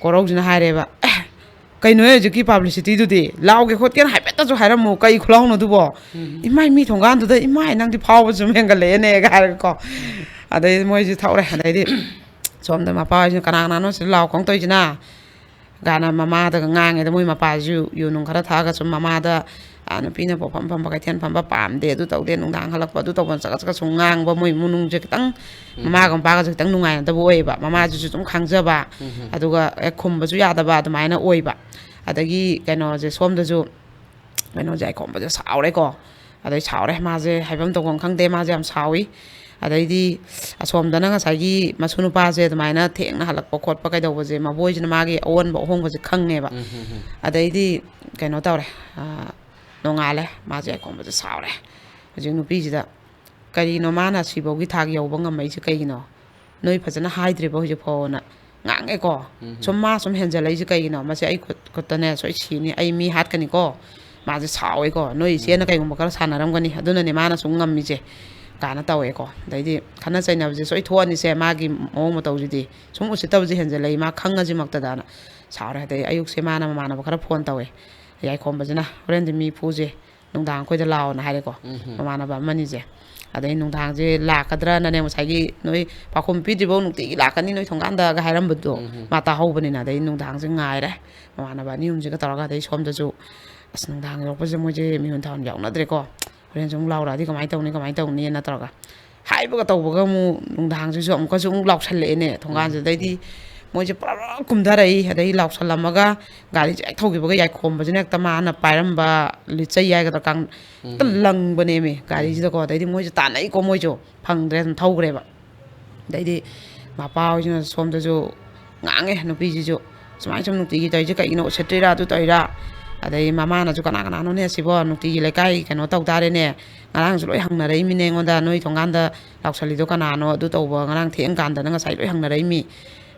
ꯀꯣꯔꯧꯁꯤꯅ ꯍꯥꯏꯔꯦꯕ, "ꯑꯦ, ꯀꯩꯅꯣꯍꯦ ꯍꯧꯖꯤꯛꯀꯤ publicityꯗꯨꯗꯤ? ꯂꯥꯎꯒꯦ ꯈꯣꯠꯀꯦꯅ ꯍꯥꯏꯐꯦꯠꯇꯁꯨ ꯍꯥꯏꯔꯝꯃꯨ, ꯀꯩ ꯈꯨꯂꯥꯎꯅꯣ ꯑꯗꯨꯕꯣ? ꯎꯝ꯫ ꯏꯃꯥꯏ, ꯃꯤ ꯊꯣꯡꯒꯥꯟꯗꯨꯗ, ꯏꯃꯥꯏ, ꯅꯪꯗꯤ ꯐꯥꯎꯕ ꯁꯨꯝ ꯍꯦꯟꯒꯠꯂꯛꯑꯦꯅꯦ" ꯍꯥꯏꯔꯒꯀꯣ꯫ ꯑꯗꯩ ꯃꯣꯏꯁꯦ ꯊꯧꯔꯦ꯫ ꯑꯗꯩꯗꯤ ꯁꯣꯝꯗ ꯃꯄꯥ ꯍꯣꯏꯁꯤꯅ, "ꯀꯅꯥ ꯀꯅꯥꯅꯣ ꯁꯤꯗ ꯂꯥꯎ ꯈꯣꯡ ꯇꯧꯔꯤꯁꯤꯅ?" ꯒꯥꯅ ꯃꯃꯥꯗꯒ ꯉꯥꯡꯉꯦꯗ, ꯃꯣꯏ ꯃꯄꯥꯁꯤꯁꯨ ꯌꯨ ꯅꯨꯡ ꯈꯔ ꯊꯛꯑꯒ ꯁꯨꯝ ꯃꯃꯥꯗ, "ꯑꯥ, ꯅꯨꯄꯤꯅ ꯄꯣꯛꯐꯝ ꯐꯝꯕ ꯀꯩꯊꯦꯜ ꯐꯝꯕ ꯄꯥꯝꯗꯦ, ꯑꯗꯨ ꯇꯧꯗꯦ, ꯅꯨꯡꯗꯥꯡ ꯍꯜꯂꯛꯄ ꯑꯗꯨ ꯇꯧꯕ" ꯆꯒꯠ ꯆꯒꯠ ꯁꯨꯝ ꯉꯥꯡꯕ, ꯃꯣꯏ ꯏꯃꯨꯡ ꯃꯅꯨꯡꯁꯦ ꯈꯤꯇꯪ ꯎꯝ꯫ ꯃꯃꯥꯒ ꯃꯄꯥꯒꯁꯦ ꯈꯤꯇꯪ ꯅꯨꯡꯉꯥꯏꯅꯗꯕ ꯑꯣꯏꯌꯦꯕ꯫ ꯃꯃꯥꯁꯤꯁꯨ ꯎꯝ꯫ ꯑꯗꯨꯝ ꯈꯪꯖꯕ, ꯎꯝ꯫ ꯑꯗꯨꯒ ꯍꯦꯛ ꯈꯨꯝꯕꯁꯨ ꯌꯥꯗꯕ ꯑꯗꯨꯃꯥꯏꯅ ꯑꯣꯏꯕ꯫ ꯑꯗꯒꯤ ꯀꯩꯅꯣꯁꯦ, ꯁꯣꯝꯗꯁꯨ ꯀꯩꯅꯣꯁꯦ, ꯌꯥꯏꯈꯣꯝꯕꯁꯦ ꯁꯥꯎꯔꯦꯀꯣ꯫ ꯑꯗꯩ ꯁꯥꯎꯔꯦ ꯃꯥꯁꯦ, ꯍꯥꯏꯐꯝ ꯇꯧꯐꯝ ꯈꯪꯗꯦ, ꯃꯥꯁꯦ ꯌꯥꯝ ꯁꯥꯎꯏ꯫ ꯑꯗꯩꯗꯤ ꯑꯁꯣꯝꯗꯅ ꯉꯁꯥꯏꯒꯤ ꯃꯁꯨ ꯅꯨꯄꯥꯁꯦ ꯑꯗꯨꯃꯥꯏꯅ ꯊꯦꯡꯅ ꯍꯜꯂꯛꯄ ꯈꯣꯠꯄ ꯀꯩꯗꯧꯕꯁꯦ, ꯃꯕꯣꯏꯁꯤꯅ ꯃꯥꯒꯤ ꯑꯑꯣꯟꯕ ꯑꯍꯣꯡꯕꯁꯦ ꯈꯪꯉꯦꯕ꯫ ꯎꯝ, ꯎꯝ, ꯎꯝ꯫ ꯑꯗꯩꯗꯤ ꯀꯩꯅꯣ ꯇꯧꯔꯦ, ꯑꯥ, ꯅꯣꯡꯉꯥꯜꯂꯦ, ꯃꯥꯁꯦ ꯌꯥꯏꯈꯣꯝꯕꯁꯦ ꯁꯥꯎꯔꯦ꯫ ꯍꯧꯖꯤꯛ ꯅꯨꯄꯤꯁꯤꯗ, "ꯀꯔꯤꯅꯣ ꯃꯥꯅ ꯁꯤꯐꯧꯒꯤ ꯊꯥꯛ ꯌꯧꯕ ꯉꯝꯃꯛꯏꯁꯦ ꯀꯩꯒꯤꯅꯣ? ꯅꯣꯏ ꯐꯖꯅ ꯍꯥꯏꯗ꯭ꯔꯤꯕꯣ ꯍꯧꯖꯤꯛ ꯐꯥꯎꯅ?" ꯉꯥꯡꯉꯦꯀꯣ꯫ ꯎꯝ꯫ "ꯁꯨꯝ ꯃꯥ ꯁꯨꯝ ꯍꯦꯟꯖꯜꯂꯛꯏꯁꯦ ꯀꯩꯒꯤꯅꯣ? ꯃꯁꯤ ꯑꯩ ꯈꯨꯠ-, ꯈꯨꯠꯇꯅꯦ ꯁꯣꯏ ꯁꯤꯅꯤ, ꯑꯩ ꯃꯤ ꯍꯥꯠꯀꯅꯤꯀꯣ"꯫ ꯃꯥꯁꯦ ꯁꯥꯎꯋꯦꯀꯣ꯫ "ꯅꯣꯏ ꯏꯆꯦꯅ ꯎꯝ꯫ ꯀꯩꯒꯨꯝꯕ ꯈꯔ ꯁꯥꯟꯅꯔꯝꯒꯅꯤ, ꯑꯗꯨꯅꯅꯦ ꯃꯥꯅ ꯁꯨꯝ ꯉꯝꯃꯤꯁꯦ" ꯀꯥꯏꯅ ꯇꯧꯋꯦꯀꯣ꯫ ꯑꯗꯩꯗꯤ ꯈꯠꯅ ꯆꯩꯅꯕꯁꯦ ꯁꯣꯏ ꯊꯣꯛꯑꯅꯤꯁꯦ, ꯃꯥꯒꯤ ꯃꯑꯣꯡ ꯃꯇꯧꯁꯤꯗꯤ ꯁꯨꯝ ꯎꯁꯤꯠꯇꯕꯁꯦ ꯍꯦꯟꯖꯜꯂꯛꯏ ꯃꯥ ꯈꯪꯉꯁꯤꯃꯛꯇꯗꯅ ꯁꯥꯎꯔꯦ꯫ ꯑꯗꯩ ꯑꯌꯨꯛꯁꯦ ꯃꯥꯅ ꯃꯃꯥꯟꯅꯕ ꯈꯔ ꯐꯣꯟ ꯇꯧꯋꯦ꯫ ꯌꯥꯏꯈꯣꯝꯕꯁꯤꯅ, "ꯍꯣꯔꯦꯟꯗꯤ ꯃꯤ ꯐꯨꯁꯦ, ꯅꯨꯡꯗꯥꯡ ꯑꯩꯈꯣꯏꯗ ꯂꯥꯛꯑꯣꯅ" ꯍꯥꯏꯔꯦꯀꯣ꯫ ꯎꯝ꯫ ꯃꯃꯥꯟꯅꯕ ꯑꯃꯅꯤꯁꯦ꯫ ꯑꯗꯩ ꯅꯨꯡꯗꯥꯡꯁꯦ ꯂꯥꯛꯀꯗ꯭ꯔꯅꯅꯦ, ꯉꯁꯥꯏꯒꯤ "ꯅꯣꯏ ꯄꯥꯈꯨꯝ ꯄꯤꯗ꯭ꯔꯤꯐꯥꯎ ꯅꯨꯡꯇꯤꯒꯤ ꯂꯥꯛꯀꯅꯤ ꯅꯣꯏ ꯊꯣꯡꯒꯥꯟꯗꯒ" ꯍꯥꯏꯔꯝꯕꯗꯣ ꯎꯝ꯫ ꯃꯥ ꯇꯥꯍꯧꯕꯅꯤꯅ꯫ ꯑꯗꯩ ꯅꯨꯡꯗꯥꯡꯁꯦ ꯉꯥꯏꯔꯦ ꯃꯃꯥꯟꯅꯕ ꯑꯅꯤ ꯑꯍꯨꯝꯁꯤꯒ ꯇꯧꯔꯒ꯫ ꯑꯗꯩ ꯁꯣꯝꯗꯁꯨ, "ꯑꯁ, ꯅꯨꯡꯗꯥꯡ ꯌꯧꯔꯛꯄꯁꯦ ꯃꯣꯏꯁꯦ ꯃꯤꯍꯨꯟ ꯊꯥꯍꯨꯟ ꯌꯥꯎꯅꯗ꯭ꯔꯦꯀꯣ, ꯍꯣꯔꯦꯟꯁꯨ ꯑꯃꯨꯛ ꯂꯥꯎꯔꯛꯑꯗꯤ ꯀꯃꯥꯏꯅ ꯇꯧꯅꯤ, ꯀꯃꯥꯏꯅ ꯇꯧꯅꯤꯅ" ꯇꯧꯔꯒ ꯍꯥꯏꯕꯒ ꯇꯧꯕꯒ ꯑꯃꯨꯛ ꯅꯨꯡꯗꯥꯡꯁꯤꯁꯨ ꯑꯃꯨꯛꯀꯁꯨ ꯑꯃꯨꯛ ꯂꯥꯎꯁꯜꯂꯛꯑꯦꯅꯦ ꯊꯣꯡꯒꯥꯟꯁꯤꯗ꯫ ꯎꯝ꯫ ꯑꯗꯩꯗꯤ ꯃꯣꯏꯁꯦ ꯄꯨꯔꯥ ꯀꯨꯝꯊꯔꯛꯏ꯫ ꯑꯗꯩ ꯂꯥꯎꯁꯜꯂꯝꯃꯒ ꯒꯥꯔꯤꯁꯦ ꯍꯦꯛ ꯊꯧꯈꯤꯕꯒ ꯌꯥꯏꯈꯣꯝꯕꯁꯤꯅ ꯍꯦꯛꯇ ꯃꯥꯅ ꯄꯥꯏꯔꯝꯕ ꯂꯤꯆꯩ ꯍꯥꯏꯒꯗ꯭ꯔꯥ, ꯀꯥꯡ-, ꯍꯦꯛꯇ ꯎꯝ꯫ ꯂꯪꯕꯅꯦꯃꯤ ꯎꯝ꯫ ꯒꯥꯔꯤꯁꯤꯗꯀꯣ꯫ ꯑꯗꯩꯗꯤ ꯃꯣꯏꯁꯦ ꯇꯥꯟꯅꯩꯀꯣ, ꯃꯣꯏꯁꯨ ꯐꯪꯗ꯭ꯔꯦ, ꯑꯗꯨꯝ ꯊꯧꯈ꯭ꯔꯦꯕ꯫ ꯑꯗꯩꯗꯤ ꯃꯄꯥ ꯍꯣꯏꯁꯤꯅ ꯁꯣꯝꯗꯁꯨ ꯉꯥꯡꯉꯦ, ꯅꯨꯄꯤꯁꯤꯁꯨ, "ꯁꯨꯃꯥꯏꯅ ꯁꯨꯝ ꯅꯨꯡꯇꯤꯒꯤ ꯇꯧꯔꯤꯁꯦ ꯀꯩꯒꯤꯅꯣ? ꯎꯁꯤꯠꯇ꯭ꯔꯤꯔꯥ? ꯑꯗꯨ ꯇꯧꯔꯤꯔꯥ?" ꯑꯗꯩ ꯃꯃꯥꯅꯁꯨ, "ꯀꯅꯥ ꯀꯅꯥꯅꯣꯅꯦ ꯑꯁꯤꯕꯣ? ꯅꯨꯡꯇꯤꯒꯤ ꯂꯩꯀꯥꯏ ꯀꯩꯅꯣ ꯇꯧ ꯇꯥꯔꯦꯅꯦ꯫ ꯉꯔꯥꯡꯁꯨ ꯂꯣꯏ ꯍꯪꯅꯔꯛꯏꯃꯤꯅꯦ ꯑꯩꯉꯣꯟꯗ, ꯅꯣꯏ ꯊꯣꯡꯒꯥꯟꯗ ꯂꯥꯎꯁꯜꯂꯤꯗꯣ ꯀꯅꯥꯅꯣ? ꯑꯗꯨ ꯇꯧꯕ, ꯉꯔꯥꯡ ꯊꯦꯡꯀꯥꯟꯗꯅ ꯉꯁꯥꯏ ꯂꯣꯏ ꯍꯪꯅꯔꯛꯏꯃꯤ"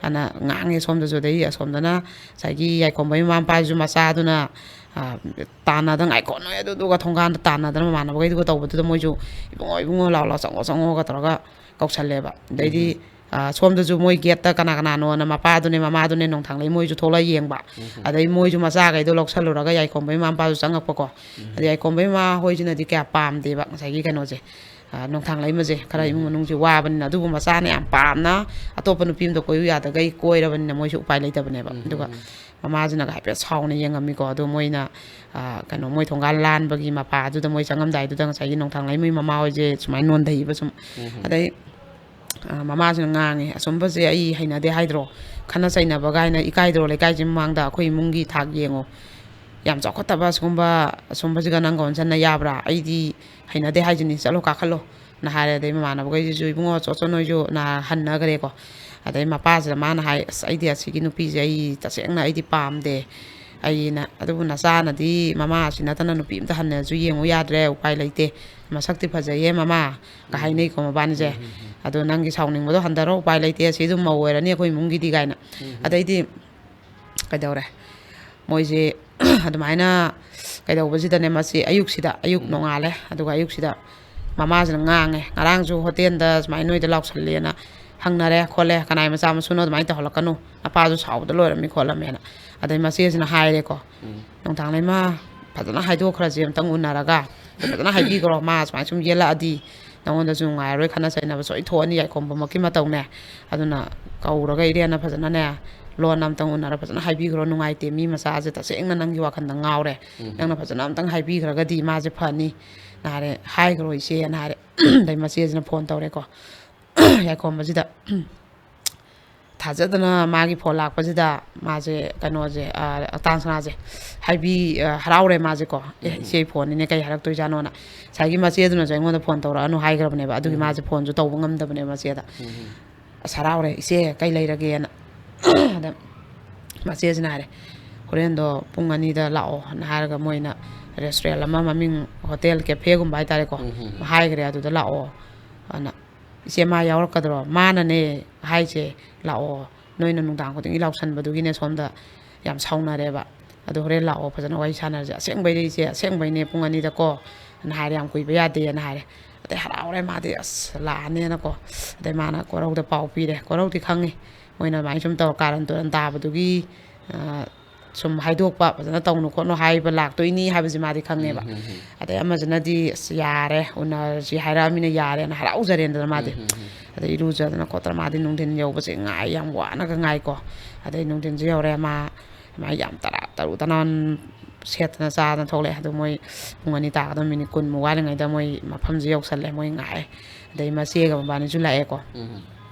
ꯑꯅ ꯉꯥꯡꯉꯦ ꯁꯣꯝꯗꯁꯨ꯫ ꯑꯗꯩ ꯑꯁꯣꯝꯗꯅ ꯉꯁꯥꯏꯒꯤ ꯌꯥꯏꯈꯣꯝꯕꯒꯤ ꯃꯃꯥ ꯃꯄꯥꯁꯨ ꯃꯆꯥꯗꯨꯅ, ꯑ, ꯇꯥꯟꯅꯗꯅ, "ꯉꯥꯏꯈꯣ ꯅꯣꯏ ꯑꯗꯨꯗꯨꯒ" ꯊꯣꯡꯒꯥꯟꯗ ꯇꯥꯟꯅꯗꯅ ꯃꯃꯥꯟꯅꯕꯈꯩꯗꯨꯒ ꯇꯧꯕꯗꯨꯗ ꯃꯣꯏꯁꯨ, "ꯏꯕꯨꯡꯉꯣ, ꯏꯕꯨꯡꯉꯣ, ꯂꯥꯎ, ꯂꯥꯎ, ꯆꯪꯉꯣ, ꯆꯪꯉꯣꯒ" ꯇꯧꯔꯒ ꯀꯧꯁꯜꯂꯦꯕ꯫ ꯑꯗꯩꯗꯤ, ꯎꯝ꯫ ꯑ, ꯁꯣꯝꯗꯁꯨ ꯃꯣꯏ ꯒꯦꯠꯇ ꯀꯅꯥ ꯀꯅꯥꯅꯣꯅ ꯃꯄꯥꯗꯨꯅꯦ, ꯃꯃꯥꯗꯨꯅꯦ, ꯅꯣꯡꯊꯥꯡꯂꯩ ꯃꯣꯏꯁꯨ ꯊꯣꯛꯂꯛꯑ ꯌꯦꯡꯕ꯫ ꯎꯝ꯫ ꯑꯗꯩ ꯃꯣꯏꯁꯨ ꯃꯆꯥꯈꯩꯗꯣ ꯂꯧꯁꯜꯂꯨꯔꯒ ꯌꯥꯏꯈꯣꯝꯕꯩ ꯃꯃꯥ ꯃꯄꯥꯁꯨ ꯆꯪꯉꯛꯄꯀꯣ꯫ ꯎꯝ꯫ ꯑꯗꯩ ꯌꯥꯏꯈꯣꯝꯕꯩ ꯃꯃꯥ ꯍꯣꯏꯁꯤꯅꯗꯤ ꯀꯌꯥ ꯄꯥꯝꯗꯦꯕ ꯉꯁꯥꯏꯒꯤ ꯀꯩꯅꯣꯁꯦ꯫ ꯑ, ꯅꯣꯡꯊꯥꯡꯂꯩꯃꯁꯦ ꯈꯔ ꯏꯃꯨꯡ ꯎꯝ꯫ ꯃꯅꯨꯡꯁꯦ ꯋꯥꯕꯅꯤꯅ, ꯑꯗꯨꯕꯨ ꯃꯆꯥꯅ ꯌꯥꯝ ꯄꯥꯝꯅ ꯑꯇꯣꯞꯄ ꯅꯨꯄꯤ ꯑꯃꯗ ꯀꯣꯏꯌꯨ ꯌꯥꯗꯈꯩ ꯀꯣꯏꯔꯕꯅꯤꯅ ꯃꯣꯏꯁꯨ ꯎꯄꯥꯏ ꯂꯩꯇꯕꯅꯦꯕ꯫ ꯎꯝ, ꯑꯗꯨꯒ ꯎꯝ, ꯎꯝ꯫ ꯃꯃꯥꯁꯤꯅꯒ ꯍꯥꯏꯐꯦꯠ ꯁꯥꯎꯅ ꯌꯦꯡꯉꯝꯃꯤꯀꯣ꯫ ꯑꯗꯣ ꯃꯣꯏꯅ, ꯑ, ꯀꯩꯅꯣ, ꯃꯣꯏ ꯊꯣꯡꯒꯥꯟ ꯂꯥꯟꯕꯒꯤ ꯃꯄꯥꯗꯨꯗ ꯃꯣꯏ ꯆꯪꯉꯝꯗꯥꯏꯗꯨꯗ ꯉꯁꯥꯏꯒꯤ ꯅꯣꯡꯊꯥꯡꯂꯩꯃꯩ ꯃꯃꯥ ꯍꯣꯏꯁꯦ ꯁꯨꯃꯥꯏꯅ ꯅꯣꯟꯊꯩꯕ ꯁꯨꯝ꯫ ꯎꯝ, ꯎꯝ꯫ ꯑꯗꯩ, ꯑ, ꯃꯃꯥꯁꯤꯅ ꯉꯥꯡꯉꯦ, "ꯑꯁꯨꯝꯕꯁꯦ ꯑꯩ ꯍꯩꯅꯗꯦ ꯍꯥꯏꯗ꯭ꯔꯣ? ꯈꯠꯅ ꯆꯩꯅꯕ ꯀꯥꯏꯅ ꯏꯀꯥꯏꯗ꯭ꯔꯣ? ꯂꯩꯀꯥꯏꯁꯤ ꯃꯃꯥꯡꯗ ꯑꯩꯈꯣꯏ ꯏꯃꯨꯡꯒꯤ ꯊꯥꯛ ꯌꯦꯡꯉꯣ꯫ ꯌꯥꯝ ꯆꯥꯎꯈꯠꯇꯕ ꯑꯁꯤꯒꯨꯝꯕ, ꯑꯁꯨꯝꯕꯁꯤꯒ ꯅꯪꯒ ꯑꯣꯟꯁꯤꯟꯅ ꯌꯥꯕ꯭ꯔꯥ? ꯑꯩꯗꯤ ꯍꯩꯅꯗꯦ ꯍꯥꯏꯁꯤꯅꯤ, ꯆꯠꯂꯣ ꯀꯥꯈꯠꯂꯣ" ꯅ ꯍꯥꯏꯔꯦ꯫ ꯑꯗꯩ ꯃꯃꯥꯟꯅꯕꯈꯩꯁꯤꯁꯨ, "ꯏꯕꯨꯡꯉꯣ, ꯆꯣ ꯆꯣ ꯅꯣꯏꯁꯨ" ꯅ ꯍꯟꯅꯈ꯭ꯔꯦꯀꯣ꯫ ꯑꯗꯩ ꯃꯄꯥꯁꯤꯗ ꯃꯥꯅ ꯍꯥꯏ, "ꯑꯁ, ꯑꯩꯗꯤ ꯑꯁꯤꯒꯤ ꯅꯨꯄꯤꯁꯦ ꯑꯩ ꯇꯁꯦꯡꯅ ꯑꯩꯗꯤ ꯄꯥꯝꯗꯦ꯫ ꯑꯩꯅ, ꯑꯗꯨꯕꯨ ꯅꯆꯥꯅꯗꯤ ꯃꯃꯥ ꯑꯁꯤ ꯅꯠꯇꯅ ꯅꯨꯄꯤ ꯑꯝꯇ ꯍꯟꯅꯁꯨ ꯌꯦꯡꯉꯨ ꯌꯥꯗ꯭ꯔꯦ, ꯎꯄꯥꯏ ꯂꯩꯇꯦ꯫ ꯃꯁꯛꯇꯤ ꯐꯖꯩꯌꯦ ꯃꯃꯥ"ꯒ ꯎꯝ꯫ ꯍꯥꯏꯅꯩꯀꯣ ꯃꯕꯥꯅꯤꯁꯦ꯫ ꯎꯝ, ꯎꯝ, ꯎꯝ꯫ "ꯑꯗꯣ ꯅꯪꯒꯤ ꯁꯥꯎꯅꯤꯡꯕꯗꯣ ꯍꯟꯊꯔꯣ, ꯎꯄꯥꯏ ꯂꯩꯇꯦ, ꯑꯁꯤ ꯑꯗꯨꯝ ꯃꯧ ꯑꯣꯏꯔꯅꯤ ꯑꯩꯈꯣꯏ ꯏꯃꯨꯡꯒꯤꯗꯤ" ꯀꯥꯏꯅ꯫ ꯎꯝ, ꯎꯝ꯫ ꯑꯗꯩꯗꯤ ꯀꯩꯗꯧꯔꯦ? ꯃꯣꯏꯁꯦ ꯑꯗꯨꯃꯥꯏꯅ ꯀꯩꯗꯧꯕꯁꯤꯗꯅꯦ, ꯃꯁꯤ ꯑꯌꯨꯛꯁꯤꯗ, ꯑꯌꯨꯛ ꯎꯝ꯫ ꯅꯣꯡꯉꯥꯜꯂꯦ, ꯑꯗꯨꯒ ꯑꯌꯨꯛꯁꯤꯗ ꯃꯃꯥꯁꯤꯅ ꯉꯥꯡꯉꯦ, "ꯉꯔꯥꯡꯁꯨ ꯍꯣꯇꯦꯜꯗ ꯁꯨꯃꯥꯏꯅ ꯅꯣꯏꯗ ꯂꯥꯎꯁꯜꯂꯦꯅ ꯍꯪꯅꯔꯦ ꯈꯣꯠꯂꯦ, ꯀꯅꯥꯏ ꯃꯆꯥ ꯃꯁꯨꯅꯣ, ꯑꯗꯨꯃꯥꯏꯅ ꯇꯧꯍꯜꯂꯛꯀꯅꯨ, ꯅꯄꯥꯁꯨ ꯁꯥꯎꯕꯗ ꯂꯣꯏꯔꯝꯃꯤ ꯈꯣꯠꯂꯝꯃꯦꯅ"꯫ ꯑꯗꯩ ꯃꯆꯦꯁꯤꯅ ꯍꯥꯏꯔꯦꯀꯣ, ꯎꯝ꯫ "ꯅꯣꯡꯊꯥꯡꯂꯩꯃ, ꯐꯖꯅ ꯍꯥꯏꯗꯣꯛꯈ꯭ꯔꯁꯤ ꯑꯝꯇꯪ ꯎꯅꯔꯒ, ꯐꯖꯅ ꯍꯥꯏꯕꯤꯈ꯭ꯔꯣ, ꯃꯥ ꯁꯨꯃꯥꯏꯅ ꯁꯨꯝ ꯌꯦꯜꯂꯛꯑꯗꯤ ꯅꯉꯣꯟꯗꯁꯨ ꯅꯨꯡꯉꯥꯏꯔꯔꯣꯏ, ꯈꯠꯅ ꯆꯩꯅꯕ ꯁꯣꯏ ꯊꯣꯛꯑꯅꯤ, ꯌꯥꯏꯈꯣꯝꯕꯃꯛꯀꯤ ꯃꯇꯧꯅꯦ꯫ ꯑꯗꯨꯅ ꯀꯧꯔꯒ ꯏꯔꯦꯟꯅ ꯐꯖꯅꯅꯦ, ꯂꯣꯟ ꯑꯝꯇꯪ ꯎꯅꯔ ꯐꯖꯅ ꯍꯥꯏꯕꯤꯈ꯭ꯔꯣ, ꯅꯨꯡꯉꯥꯏꯇꯦ, ꯃꯤ ꯃꯆꯥꯁꯦ ꯇꯁꯦꯡꯅ ꯅꯪꯒꯤ ꯋꯥꯈꯜꯗ ꯉꯥꯎꯔꯦ, ꯎꯝ꯫ ꯅꯪꯅ ꯐꯖꯅ ꯑꯝꯇꯪ ꯍꯥꯏꯕꯤꯈ꯭ꯔꯒꯗꯤ ꯃꯥꯁꯦ ꯐꯅꯤ"ꯅ ꯍꯥꯏꯔꯦ, "ꯍꯥꯏꯈ꯭ꯔꯣ ꯏꯆꯦꯅ" ꯍꯥꯏꯔꯦ꯫ ꯑꯗꯩ ꯃꯆꯦꯁꯤꯅ ꯐꯣꯟ ꯇꯧꯔꯦꯀꯣ, ꯌꯥꯏꯈꯣꯝꯕꯁꯤꯗ꯫ ꯊꯥꯖꯗꯅ ꯃꯥꯒꯤ ꯐꯣꯟ ꯂꯥꯛꯄꯁꯤꯗ ꯃꯥꯁꯦ ꯀꯩꯅꯣꯁꯦ, ꯑ, ꯇꯥꯟꯁꯅꯥꯁꯦ ꯍꯥꯏꯕꯤ-, ꯑ, ꯍꯔꯥꯎꯔꯦ ꯃꯥꯁꯦꯀꯣ꯫ "ꯑꯦ, ꯎꯝ꯫ ꯏꯆꯦ ꯐꯣꯟꯅꯤꯅꯦ, ꯀꯩ ꯍꯥꯏꯔꯛꯇꯣꯏꯖꯥꯠꯅꯣꯅ"꯫ ꯉꯁꯥꯏꯒꯤ ꯃꯆꯦꯗꯨꯅꯁꯨ ꯑꯩꯉꯣꯟꯗ ꯐꯣꯟ ꯇꯧꯔꯛꯑꯅꯨ ꯍꯥꯏꯈ꯭ꯔꯕꯅꯦꯕ, ꯑꯗꯨꯒꯤ ꯎꯝ꯫ ꯃꯥꯁꯦ ꯐꯣꯟꯁꯨ ꯇꯧꯕ ꯉꯝꯗꯕꯅꯦꯕ ꯃꯆꯦꯗ꯫ ꯎꯝ꯫ "ꯑꯁ, ꯍꯔꯥꯎꯔꯦ ꯏꯆꯦ, ꯀꯩ ꯂꯩꯔꯒꯦꯅ"꯫ ꯑꯗ ꯃꯆꯦꯁꯤꯅ ꯍꯥꯏꯔꯦ, "ꯍꯣꯔꯦꯟꯗꯣ ꯄꯨꯡ ꯑꯅꯤꯗ ꯂꯥꯛꯑꯣꯅ" ꯍꯥꯏꯔꯒ, ꯃꯣꯏꯅ ꯔꯦꯁꯇꯨꯔꯦꯟ ꯑꯃ, ꯃꯃꯤꯡ ꯍꯣꯇꯦꯜ ꯀꯦꯐꯦꯒꯨꯝꯕ ꯍꯥꯏꯇꯥꯔꯦꯀꯣ, ꯎꯝ, ꯎꯝ, ꯎꯝ꯫ ꯍꯥꯏꯈ꯭ꯔꯦ, "ꯑꯗꯨꯗ ꯂꯥꯛꯑꯣ" ꯑꯅ꯫ "ꯏꯆꯦ, ꯃꯥ ꯌꯥꯎꯔꯛꯀꯗ꯭ꯔꯣ?" "ꯃꯥꯅꯅꯦ ꯍꯥꯏꯁꯦ, ꯂꯥꯛꯑꯣ, ꯅꯣꯏꯅ ꯅꯨꯡꯗꯥꯡ ꯈꯨꯗꯤꯡꯒꯤ ꯂꯥꯎꯁꯟꯕꯗꯨꯒꯤꯅꯦ ꯁꯣꯝꯗ ꯌꯥꯝ ꯁꯥꯎꯅꯔꯦꯕ꯫ ꯑꯗꯣ ꯍꯣꯔꯦꯟ ꯂꯥꯛꯑꯣ, ꯐꯖꯅ ꯋꯥꯔꯤ ꯁꯥꯟꯅꯔꯁꯦ꯫ ꯑꯁꯦꯡꯕꯩꯅꯦ ꯏꯆꯦ, ꯑꯁꯦꯡꯕꯩꯅꯦ, ꯄꯨꯡ ꯑꯅꯤꯗꯀꯣ" ꯑꯅ ꯍꯥꯏꯔꯦ, "ꯌꯥꯝ ꯀꯨꯏꯕ ꯌꯥꯗꯦꯅ" ꯍꯥꯏꯔꯦ꯫ ꯑꯗꯩ ꯍꯔꯥꯎꯔꯦ ꯃꯥꯗꯤ, ꯑꯁ, ꯂꯥꯛꯑꯅꯦꯅꯀꯣ꯫ ꯑꯗꯩ ꯃꯥꯅ ꯀꯣꯔꯧꯗ ꯄꯥꯎ ꯄꯤꯔꯦ꯫ ꯀꯣꯔꯧꯗꯤ ꯈꯪꯉꯤ, ꯃꯣꯏꯅ ꯑꯗꯨꯃꯥꯏꯅ ꯁꯨꯝ ꯇꯧꯔ ꯀꯥꯔꯟ ꯇꯨꯔꯟ ꯇꯥꯕꯗꯨꯒꯤ, ꯑ, ꯁꯨꯝ ꯍꯥꯏꯗꯣꯛꯄ, ꯐꯖꯅ ꯇꯧꯅꯨ ꯈꯣꯠꯅꯨ ꯍꯥꯏꯕ ꯂꯥꯛꯇꯣꯏꯅꯤ ꯍꯥꯏꯕꯁꯤ ꯃꯥꯗꯤ ꯈꯪꯉꯦꯕ꯫ ꯎꯝ, ꯎꯝ, ꯎꯝ꯫ ꯑꯗꯩ ꯑꯃꯁꯤꯅꯗꯤ, "ꯑꯁ, ꯌꯥꯔꯦ, ꯎꯅꯔꯁꯤ ꯍꯥꯏꯔꯛꯑꯃꯤꯅ ꯌꯥꯔꯦꯅ" ꯍꯔꯥꯎꯖꯔꯦꯗꯅ ꯃꯥꯗꯤ꯫ ꯎꯝ, ꯎꯝ, ꯎꯝ꯫ ꯑꯗꯩ ꯏꯔꯨꯖꯗꯅ ꯈꯣꯠꯇꯅ ꯃꯥꯗꯤ ꯅꯨꯡꯊꯤꯟ ꯌꯧꯕꯁꯦ ꯉꯥꯏ, ꯌꯥꯝ ꯋꯥꯅꯒ ꯉꯥꯏꯀꯣ꯫ ꯑꯗꯩ ꯅꯨꯡꯊꯤꯟꯁꯨ ꯌꯧꯔꯦ, ꯃꯥ ꯃꯥ ꯌꯥꯝ ꯇꯔꯥ ꯇꯔꯨ ꯇꯅꯥꯟ ꯁꯦꯠꯇꯅ ꯆꯥꯗꯅ ꯊꯣꯛꯂꯛꯑꯦ꯫ ꯑꯗꯨ ꯃꯣꯏ ꯄꯨꯡ ꯑꯅꯤ ꯇꯥꯒꯗꯕ ꯃꯤꯅꯤꯠ ꯀꯨꯟꯃꯨꯛ ꯋꯥꯠꯂꯤꯉꯩꯗ ꯃꯣꯏ ꯃꯐꯝꯁꯦ ꯌꯧꯁꯜꯂꯦ꯫ ꯃꯣꯏ ꯉꯥꯏꯑꯦ꯫ ꯑꯗꯩ ꯃꯆꯦꯒ ꯃꯕꯥꯅꯤꯁꯨ ꯂꯥꯛꯑꯦꯀꯣ꯫ ꯎꯝ꯫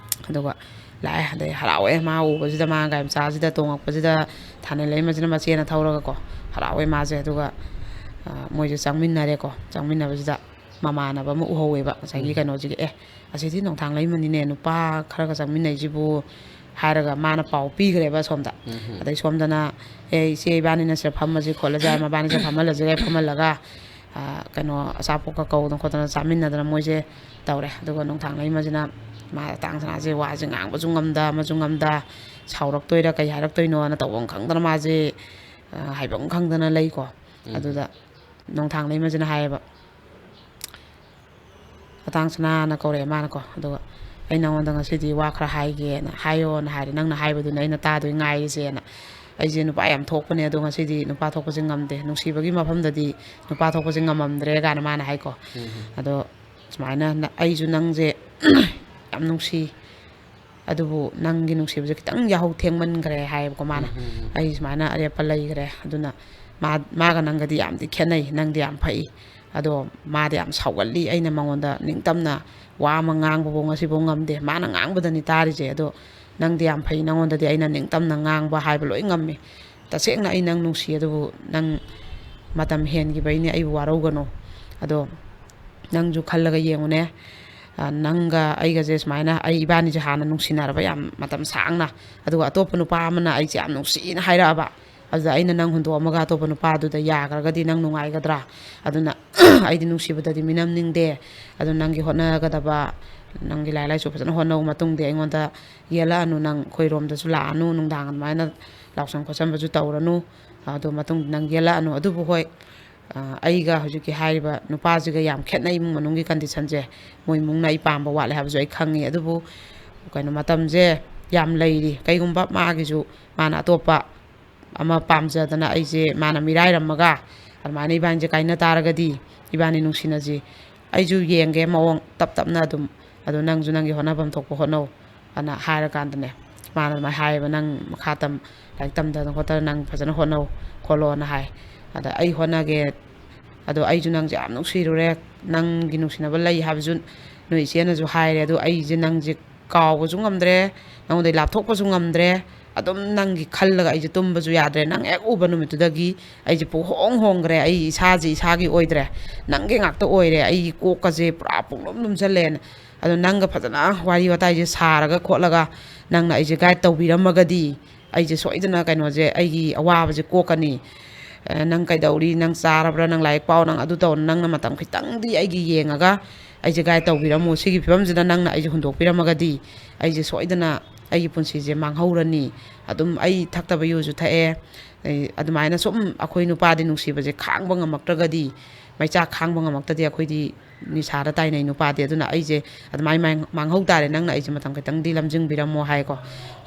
ꯑꯗꯨꯒ ꯂꯥꯛꯑꯦ꯫ ꯑꯗꯩ ꯍꯔꯥꯎꯋꯦ꯫ ꯃꯥ ꯎꯕꯁꯤꯗ, ꯃꯥ ꯒꯥꯔꯤ ꯃꯆꯥꯁꯤꯗ ꯇꯣꯡꯉꯛꯄꯁꯤꯗ, ꯊꯥꯅ ꯂꯩꯃꯁꯤꯅ ꯃꯆꯦꯅ ꯊꯧꯔꯒꯀꯣ, ꯍꯔꯥꯎꯋꯦ ꯃꯥꯁꯦ꯫ ꯑꯗꯨꯒ, ꯑ, ꯃꯣꯏꯁꯦ ꯆꯪꯃꯤꯟꯅꯔꯦꯀꯣ꯫ ꯆꯪꯃꯤꯟꯅꯕꯁꯤꯗ ꯃꯃꯥꯟꯅꯕ ꯑꯃ ꯎꯍꯧꯋꯦꯕ, ꯉꯁꯥꯏꯒꯤ ꯎꯝ꯫ ꯀꯩꯅꯣꯁꯤꯒꯤ, "ꯑꯦ, ꯑꯁꯤꯗꯤ ꯅꯣꯡꯊꯥꯡ ꯂꯩꯃꯅꯤꯅꯦ, ꯅꯨꯄꯥ ꯈꯔꯒ ꯆꯪꯃꯤꯟꯅꯩꯁꯤꯕꯨ" ꯍꯥꯏꯔꯒ ꯃꯥꯅ ꯄꯥꯎ ꯄꯤꯈ꯭ꯔꯦꯕ ꯁꯣꯝꯗ꯫ ꯎꯝ꯫ ꯑꯗꯩ ꯁꯣꯝꯗꯅ, "ꯑꯦ, ꯏꯆꯦ, ꯏꯕꯥꯅꯤꯅ ꯁꯤꯗ ꯐꯝꯃꯁꯤ ꯈꯣꯠꯂꯁꯤ" ꯍꯥꯏꯔ, ꯃꯕꯥꯅꯤꯁꯦ ꯐꯝꯍꯜꯂꯁꯤꯒ ꯐꯝꯍꯜꯂꯒ, ꯑ, ꯀꯩꯅꯣ, ꯑꯆꯥꯄꯣꯠꯀ ꯀꯧꯗꯅ ꯈꯣꯠꯇꯅ ꯆꯥꯃꯤꯟꯅꯗꯅ ꯃꯣꯏꯁꯦ ꯇꯧꯔꯦ꯫ ꯑꯗꯨꯒ ꯅꯣꯡꯊꯥꯡ ꯂꯩꯃꯁꯤꯅ ꯃꯥ, ꯇꯥꯡ ꯁꯅꯥꯁꯦ ꯋꯥꯁꯦ ꯉꯥꯡꯕꯁꯨ ꯉꯝꯗ, ꯑꯃꯁꯨ ꯉꯝꯗ, ꯁꯥꯎꯔꯛꯇꯣꯏꯔꯥ ꯀꯩ ꯍꯥꯏꯔꯛꯇꯣꯏꯅꯣꯅ ꯇꯧꯐꯝ ꯈꯪꯗꯅ ꯃꯥꯁꯦ, ꯑ, ꯍꯥꯏꯐꯝ ꯈꯪꯗꯅ ꯂꯩꯀꯣ꯫ ꯎꯝ꯫ ꯑꯗꯨꯗ ꯅꯣꯡꯊꯥꯡ ꯂꯩꯃꯁꯤꯅ ꯍꯥꯏꯌꯦꯕ, "ꯑꯇꯥꯡ ꯁꯅꯥꯅ ꯀꯧꯔꯛꯑꯦ" ꯃꯥꯅꯀꯣ꯫ ꯑꯗꯨꯒ, "ꯑꯩ ꯅꯉꯣꯟꯗ ꯉꯁꯤꯗꯤ ꯋꯥ ꯈꯔ ꯍꯥꯏꯒꯦꯅ ꯍꯥꯏꯌꯣꯅ ꯍꯥꯏꯔꯦ, ꯅꯪꯅ ꯍꯥꯏꯕꯗꯨꯅ ꯑꯩꯅ ꯇꯥꯗꯣꯏ ꯉꯥꯏꯔꯤꯁꯦꯅ꯫ ꯑꯩꯁꯦ ꯅꯨꯄꯥ ꯌꯥꯝ ꯊꯣꯛꯄꯅꯦ, ꯑꯗꯣ ꯉꯁꯤꯗꯤ ꯅꯨꯄꯥ ꯊꯣꯛꯄꯁꯦ ꯉꯝꯗꯦ, ꯅꯨꯡꯁꯤꯕꯒꯤ ꯃꯐꯝꯗꯗꯤ ꯅꯨꯄꯥ ꯊꯣꯛꯄꯁꯦ ꯉꯝꯃꯝꯗ꯭ꯔꯦ" ꯀꯥꯏꯅ ꯃꯥꯅ ꯍꯥꯏꯀꯣ꯫ ꯎꯝ꯫ ꯑꯗꯣ ꯁꯨꯃꯥꯏꯅ, "ꯅ-, ꯑꯩꯁꯨ ꯅꯪꯁꯦ ꯌꯥꯝ ꯅꯨꯡꯁꯤ, ꯑꯗꯨꯕꯨ ꯅꯪꯒꯤ ꯅꯨꯡꯁꯤꯕꯁꯦ ꯈꯤꯇꯪ ꯌꯥꯍꯧ ꯊꯦꯡꯃꯟꯈ꯭ꯔꯦ" ꯍꯥꯏꯌꯦꯕꯀꯣ ꯃꯥꯅ꯫ ꯎꯝ, ꯎꯝ, ꯎꯝ꯫ "ꯑꯩ ꯁꯨꯃꯥꯏꯅ ꯑꯔꯦꯞꯄ ꯂꯩꯈ꯭ꯔꯦ, ꯑꯗꯨꯅ ꯃꯥ-, ꯃꯥꯒ ꯅꯪꯒꯗꯤ ꯌꯥꯝꯗꯤ ꯈꯦꯠꯅꯩ, ꯅꯪꯗꯤ ꯌꯥꯝ ꯐꯩ, ꯑꯗꯣ ꯃꯥꯗꯤ ꯌꯥꯝ ꯁꯥꯎꯒꯜꯂꯤ, ꯑꯩꯅ ꯃꯉꯣꯟꯗ ꯅꯤꯡꯇꯝꯅ ꯋꯥ ꯑꯃ ꯉꯥꯡꯕꯐꯥꯎ ꯉꯁꯤꯐꯥꯎ ꯉꯝꯗꯦ, ꯃꯥꯅ ꯉꯥꯡꯕꯗꯅꯤ ꯇꯥꯔꯤꯁꯦ, ꯑꯗꯣ ꯅꯪꯗꯤ ꯌꯥꯝ ꯐꯩ, ꯅꯉꯣꯟꯗꯗꯤ ꯑꯩꯅ ꯅꯤꯡꯇꯝꯅ ꯉꯥꯡꯕ ꯍꯥꯏꯕ ꯂꯣꯏ ꯉꯝꯃꯤ꯫ ꯇꯁꯦꯡꯅ ꯑꯩ ꯅꯪ ꯅꯨꯡꯁꯤ, ꯑꯗꯨꯕꯨ ꯅꯪ ꯃꯇꯝ ꯍꯦꯟꯈꯤꯕꯩꯅꯦ, ꯑꯩꯕꯨ ꯋꯥꯔꯧꯒꯅꯨ, ꯑꯗꯣ ꯅꯪꯁꯨ ꯈꯜꯂꯒ ꯌꯦꯡꯉꯨꯅꯦ꯫ ꯑ, ꯅꯪꯒ ꯑꯩꯒꯁꯦ ꯁꯨꯃꯥꯏꯅ, ꯑꯩ ꯏꯕꯥꯅꯤꯁꯦ ꯍꯥꯟꯅ ꯅꯨꯡꯁꯤꯅꯔꯕ ꯌꯥꯝ ꯃꯇꯝ ꯁꯥꯡꯅ, ꯑꯗꯨꯒ ꯑꯇꯣꯞꯄ ꯅꯨꯄꯥ ꯑꯃꯅ ꯑꯩꯁꯦ ꯌꯥꯝ ꯅꯨꯡꯁꯤꯅ ꯍꯥꯏꯔꯛꯑꯕ, ꯑꯗꯨꯗ ꯑꯩꯅ ꯅꯪ ꯍꯨꯟꯗꯣꯛꯑꯝꯃꯒ ꯑꯇꯣꯞꯄ ꯅꯨꯄꯥꯗꯨꯗ ꯌꯥꯈ꯭ꯔꯒꯗꯤ ꯅꯪ ꯅꯨꯡꯉꯥꯏꯒꯗ꯭ꯔꯥ? ꯑꯗꯨꯅ ꯑꯩꯗꯤ ꯅꯨꯡꯁꯤꯕꯗꯗꯤ ꯃꯤꯅꯝꯅꯤꯡꯗꯦ꯫ ꯑꯗꯨ ꯅꯪꯒꯤ ꯍꯣꯠꯅꯒꯗꯕ, ꯅꯪꯒꯤ ꯂꯥꯏꯔꯤꯛ ꯂꯥꯏꯁꯨ ꯐꯖꯅ ꯍꯣꯠꯅꯧ꯫ ꯃꯇꯨꯡꯗꯤ ꯑꯩꯉꯣꯟꯗ ꯌꯦꯜꯂꯛꯑꯅꯨ, ꯅꯪ ꯑꯩꯈꯣꯏꯔꯣꯝꯗꯁꯨ ꯂꯥꯛꯑꯅꯨ, ꯅꯨꯡꯗꯥꯡ ꯑꯗꯨꯃꯥꯏꯅ ꯂꯥꯎꯁꯟ ꯈꯣꯠꯆꯟꯕꯁꯨ ꯇꯧꯔꯅꯨ꯫ ꯑꯗꯨ ꯃꯇꯨꯡꯗꯤ ꯅꯪ ꯌꯦꯜꯂꯛꯑꯅꯨ꯫ ꯑꯗꯨꯕꯨ ꯍꯣꯏ, ꯑ, ꯑꯩꯒ ꯍꯧꯖꯤꯛꯀꯤ ꯍꯥꯏꯔꯤꯕ ꯅꯨꯄꯥꯁꯤꯒ ꯌꯥꯝ ꯈꯦꯠꯅꯩ, ꯏꯃꯨꯡ ꯃꯅꯨꯡꯒꯤ ꯀꯟꯗꯤꯁꯟꯁꯦ꯫ ꯃꯣꯏ ꯏꯃꯨꯡꯅ ꯑꯩ ꯄꯥꯝꯕ ꯋꯥꯠꯂꯦ ꯍꯥꯏꯕꯁꯨ ꯑꯩ ꯈꯪꯉꯤ꯫ ꯑꯗꯨꯕꯨ ꯀꯩꯅꯣ, ꯃꯇꯝꯁꯦ ꯌꯥꯝ ꯂꯩꯔꯤ꯫ ꯀꯩꯒꯨꯝꯕ ꯃꯥꯒꯤꯁꯨ, ꯃꯥꯅ ꯑꯇꯣꯞꯄ ꯑꯃ ꯄꯥꯝꯖꯗꯅ ꯑꯩꯁꯦ ꯃꯥꯅ ꯃꯤꯔꯥꯏꯔꯝꯃꯒ ꯑꯗꯨꯃꯥꯏꯅ ꯏꯕꯥꯅꯤꯁꯦ ꯀꯥꯏꯅ ꯇꯥꯔꯒꯗꯤ, ꯏꯕꯥꯅꯤ ꯅꯨꯡꯁꯤꯅꯁꯤ꯫ ꯑꯩꯁꯨ ꯌꯦꯡꯒꯦ ꯃꯑꯣꯡ ꯇꯞ ꯇꯞꯅ ꯑꯗꯨꯝ, ꯑꯗꯣ ꯅꯪꯁꯨ ꯅꯪꯒꯤ ꯍꯣꯠꯅꯐꯝ ꯊꯣꯛꯄ ꯍꯣꯠꯅꯧ ꯑꯅ ꯍꯥꯏꯔꯀꯥꯟꯗꯅꯦ, ꯃꯥꯅ ꯑꯗꯨꯃꯥꯏꯅ ꯍꯥꯏꯌꯦꯕ, "ꯅꯪ ꯃꯈꯥ ꯇꯝ-, ꯂꯥꯏꯔꯤꯛ ꯇꯝꯗꯅ ꯈꯣꯠꯇꯅ ꯅꯪ ꯐꯖꯅ ꯍꯣꯠꯅꯧ ꯈꯣꯠꯂꯣꯅ" ꯍꯥꯏ꯫ ꯑꯗ ꯑꯩ ꯍꯣꯠꯅꯒꯦ, ꯑꯗꯣ ꯑꯩꯁꯨ ꯅꯪꯁꯦ ꯌꯥꯝ ꯅꯨꯡꯁꯤꯔꯨꯔꯦ, ꯅꯪꯒꯤ ꯅꯨꯡꯁꯤꯅꯕ ꯂꯩ ꯍꯥꯏꯕꯁꯨ ꯅꯣꯏ ꯏꯆꯦꯅꯁꯨ ꯍꯥꯏꯔꯦ, ꯑꯗꯣ ꯑꯩꯁꯦ ꯅꯪꯁꯦ ꯀꯥꯎꯕꯁꯨ ꯉꯝꯗ꯭ꯔꯦ, ꯅꯉꯣꯟꯗꯩ ꯂꯥꯞꯊꯣꯛꯄꯁꯨ ꯉꯝꯗ꯭ꯔꯦ꯫ ꯑꯗꯨꯝ ꯅꯪꯒꯤ ꯈꯜꯂꯒ ꯑꯩꯁꯦ ꯇꯨꯝꯕꯁꯨ ꯌꯥꯗ꯭ꯔꯦ꯫ ꯅꯪ ꯍꯦꯛ ꯎꯕ ꯅꯨꯃꯤꯠꯇꯨꯗꯒꯤ ꯑꯩꯁꯦ ꯄꯨꯡꯍꯣꯡ ꯍꯣꯡꯈ꯭ꯔꯦ꯫ ꯑꯩ ꯏꯁꯥꯁꯦ ꯏꯁꯥꯒꯤ ꯑꯣꯏꯗ꯭ꯔꯦ, ꯅꯪꯒꯤ ꯉꯥꯛꯇ ꯑꯣꯏꯔꯦ꯫ ꯑꯩꯒꯤ ꯀꯣꯛꯀꯁꯦ ꯄꯨꯔꯥ ꯄꯨꯡꯂꯨꯝ ꯂꯨꯝꯁꯜꯂꯦꯅ꯫ ꯑꯗꯣ ꯅꯪꯒ ꯐꯖꯅ ꯋꯥꯔꯤ ꯋꯥꯇꯥꯏꯁꯦ ꯁꯥꯔꯒ ꯈꯣꯠꯂꯒ ꯅꯪꯅ ꯑꯩꯁꯦ ꯒꯥꯏꯗ ꯇꯧꯕꯤꯔꯝꯃꯒꯗꯤ, ꯑꯩꯁꯦ ꯁꯣꯏꯗꯅ ꯀꯩꯅꯣꯁꯦ, ꯑꯩꯒꯤ ꯑꯋꯥꯕꯁꯦ ꯀꯣꯛꯀꯅꯤ꯫ ꯑ, ꯅꯪ ꯀꯩꯗꯧꯔꯤ, ꯅꯪ ꯆꯥꯔꯕ꯭ꯔꯥ, ꯅꯪ ꯂꯥꯏꯔꯤꯛ ꯄꯥꯎ, ꯅꯪ ꯑꯗꯨ ꯇꯧ, ꯅꯪꯅ ꯃꯇꯝ ꯈꯤꯇꯪꯗꯤ ꯑꯩꯒꯤ ꯌꯦꯡꯉꯒ ꯑꯩꯁꯦ ꯒꯥꯏꯗ ꯇꯧꯕꯤꯔꯝꯃꯨ꯫ ꯁꯤꯒꯤ ꯐꯤꯕꯝꯁꯤꯗ ꯅꯪꯅ ꯑꯩꯁꯦ ꯍꯨꯟꯗꯣꯛꯄꯤꯔꯝꯃꯒꯗꯤ ꯑꯩꯁꯦ ꯁꯣꯏꯗꯅ ꯑꯩꯒꯤ ꯄꯨꯟꯁꯤꯁꯦ ꯃꯥꯡꯍꯧꯔꯅꯤ꯫ ꯑꯗꯨꯝ ꯑꯩ ꯊꯛꯇꯕ ꯌꯨꯁꯨ ꯊꯛꯑꯦ, ꯑꯩ ꯑꯗꯨꯃꯥꯏꯅ ꯁꯨꯝ ꯑꯩꯈꯣꯏ ꯅꯨꯄꯥꯗꯤ ꯅꯨꯡꯁꯤꯕꯁꯦ ꯈꯥꯡꯕ ꯉꯝꯃꯛꯇ꯭ꯔꯒꯗꯤ, ꯃꯩꯆꯥꯛ ꯈꯥꯡꯕ ꯉꯝꯃꯛꯇ꯭ꯔꯗꯤ ꯑꯩꯈꯣꯏꯗꯤ ꯅꯤꯁꯥꯗ ꯇꯥꯏꯅꯩ ꯅꯨꯄꯥꯗꯤ꯫ ꯑꯗꯨꯅ ꯑꯩꯁꯦ ꯑꯗꯨꯃꯥꯏꯅ ꯃꯥꯡ-, ꯃꯥꯡꯍꯧ ꯇꯥꯔꯦ꯫ ꯅꯪꯅ ꯑꯩꯁꯦ ꯃꯇꯝ ꯈꯤꯇꯪꯗꯤ ꯂꯝꯖꯤꯡꯕꯤꯔꯝꯃꯣ ꯍꯥꯏꯀꯣ꯫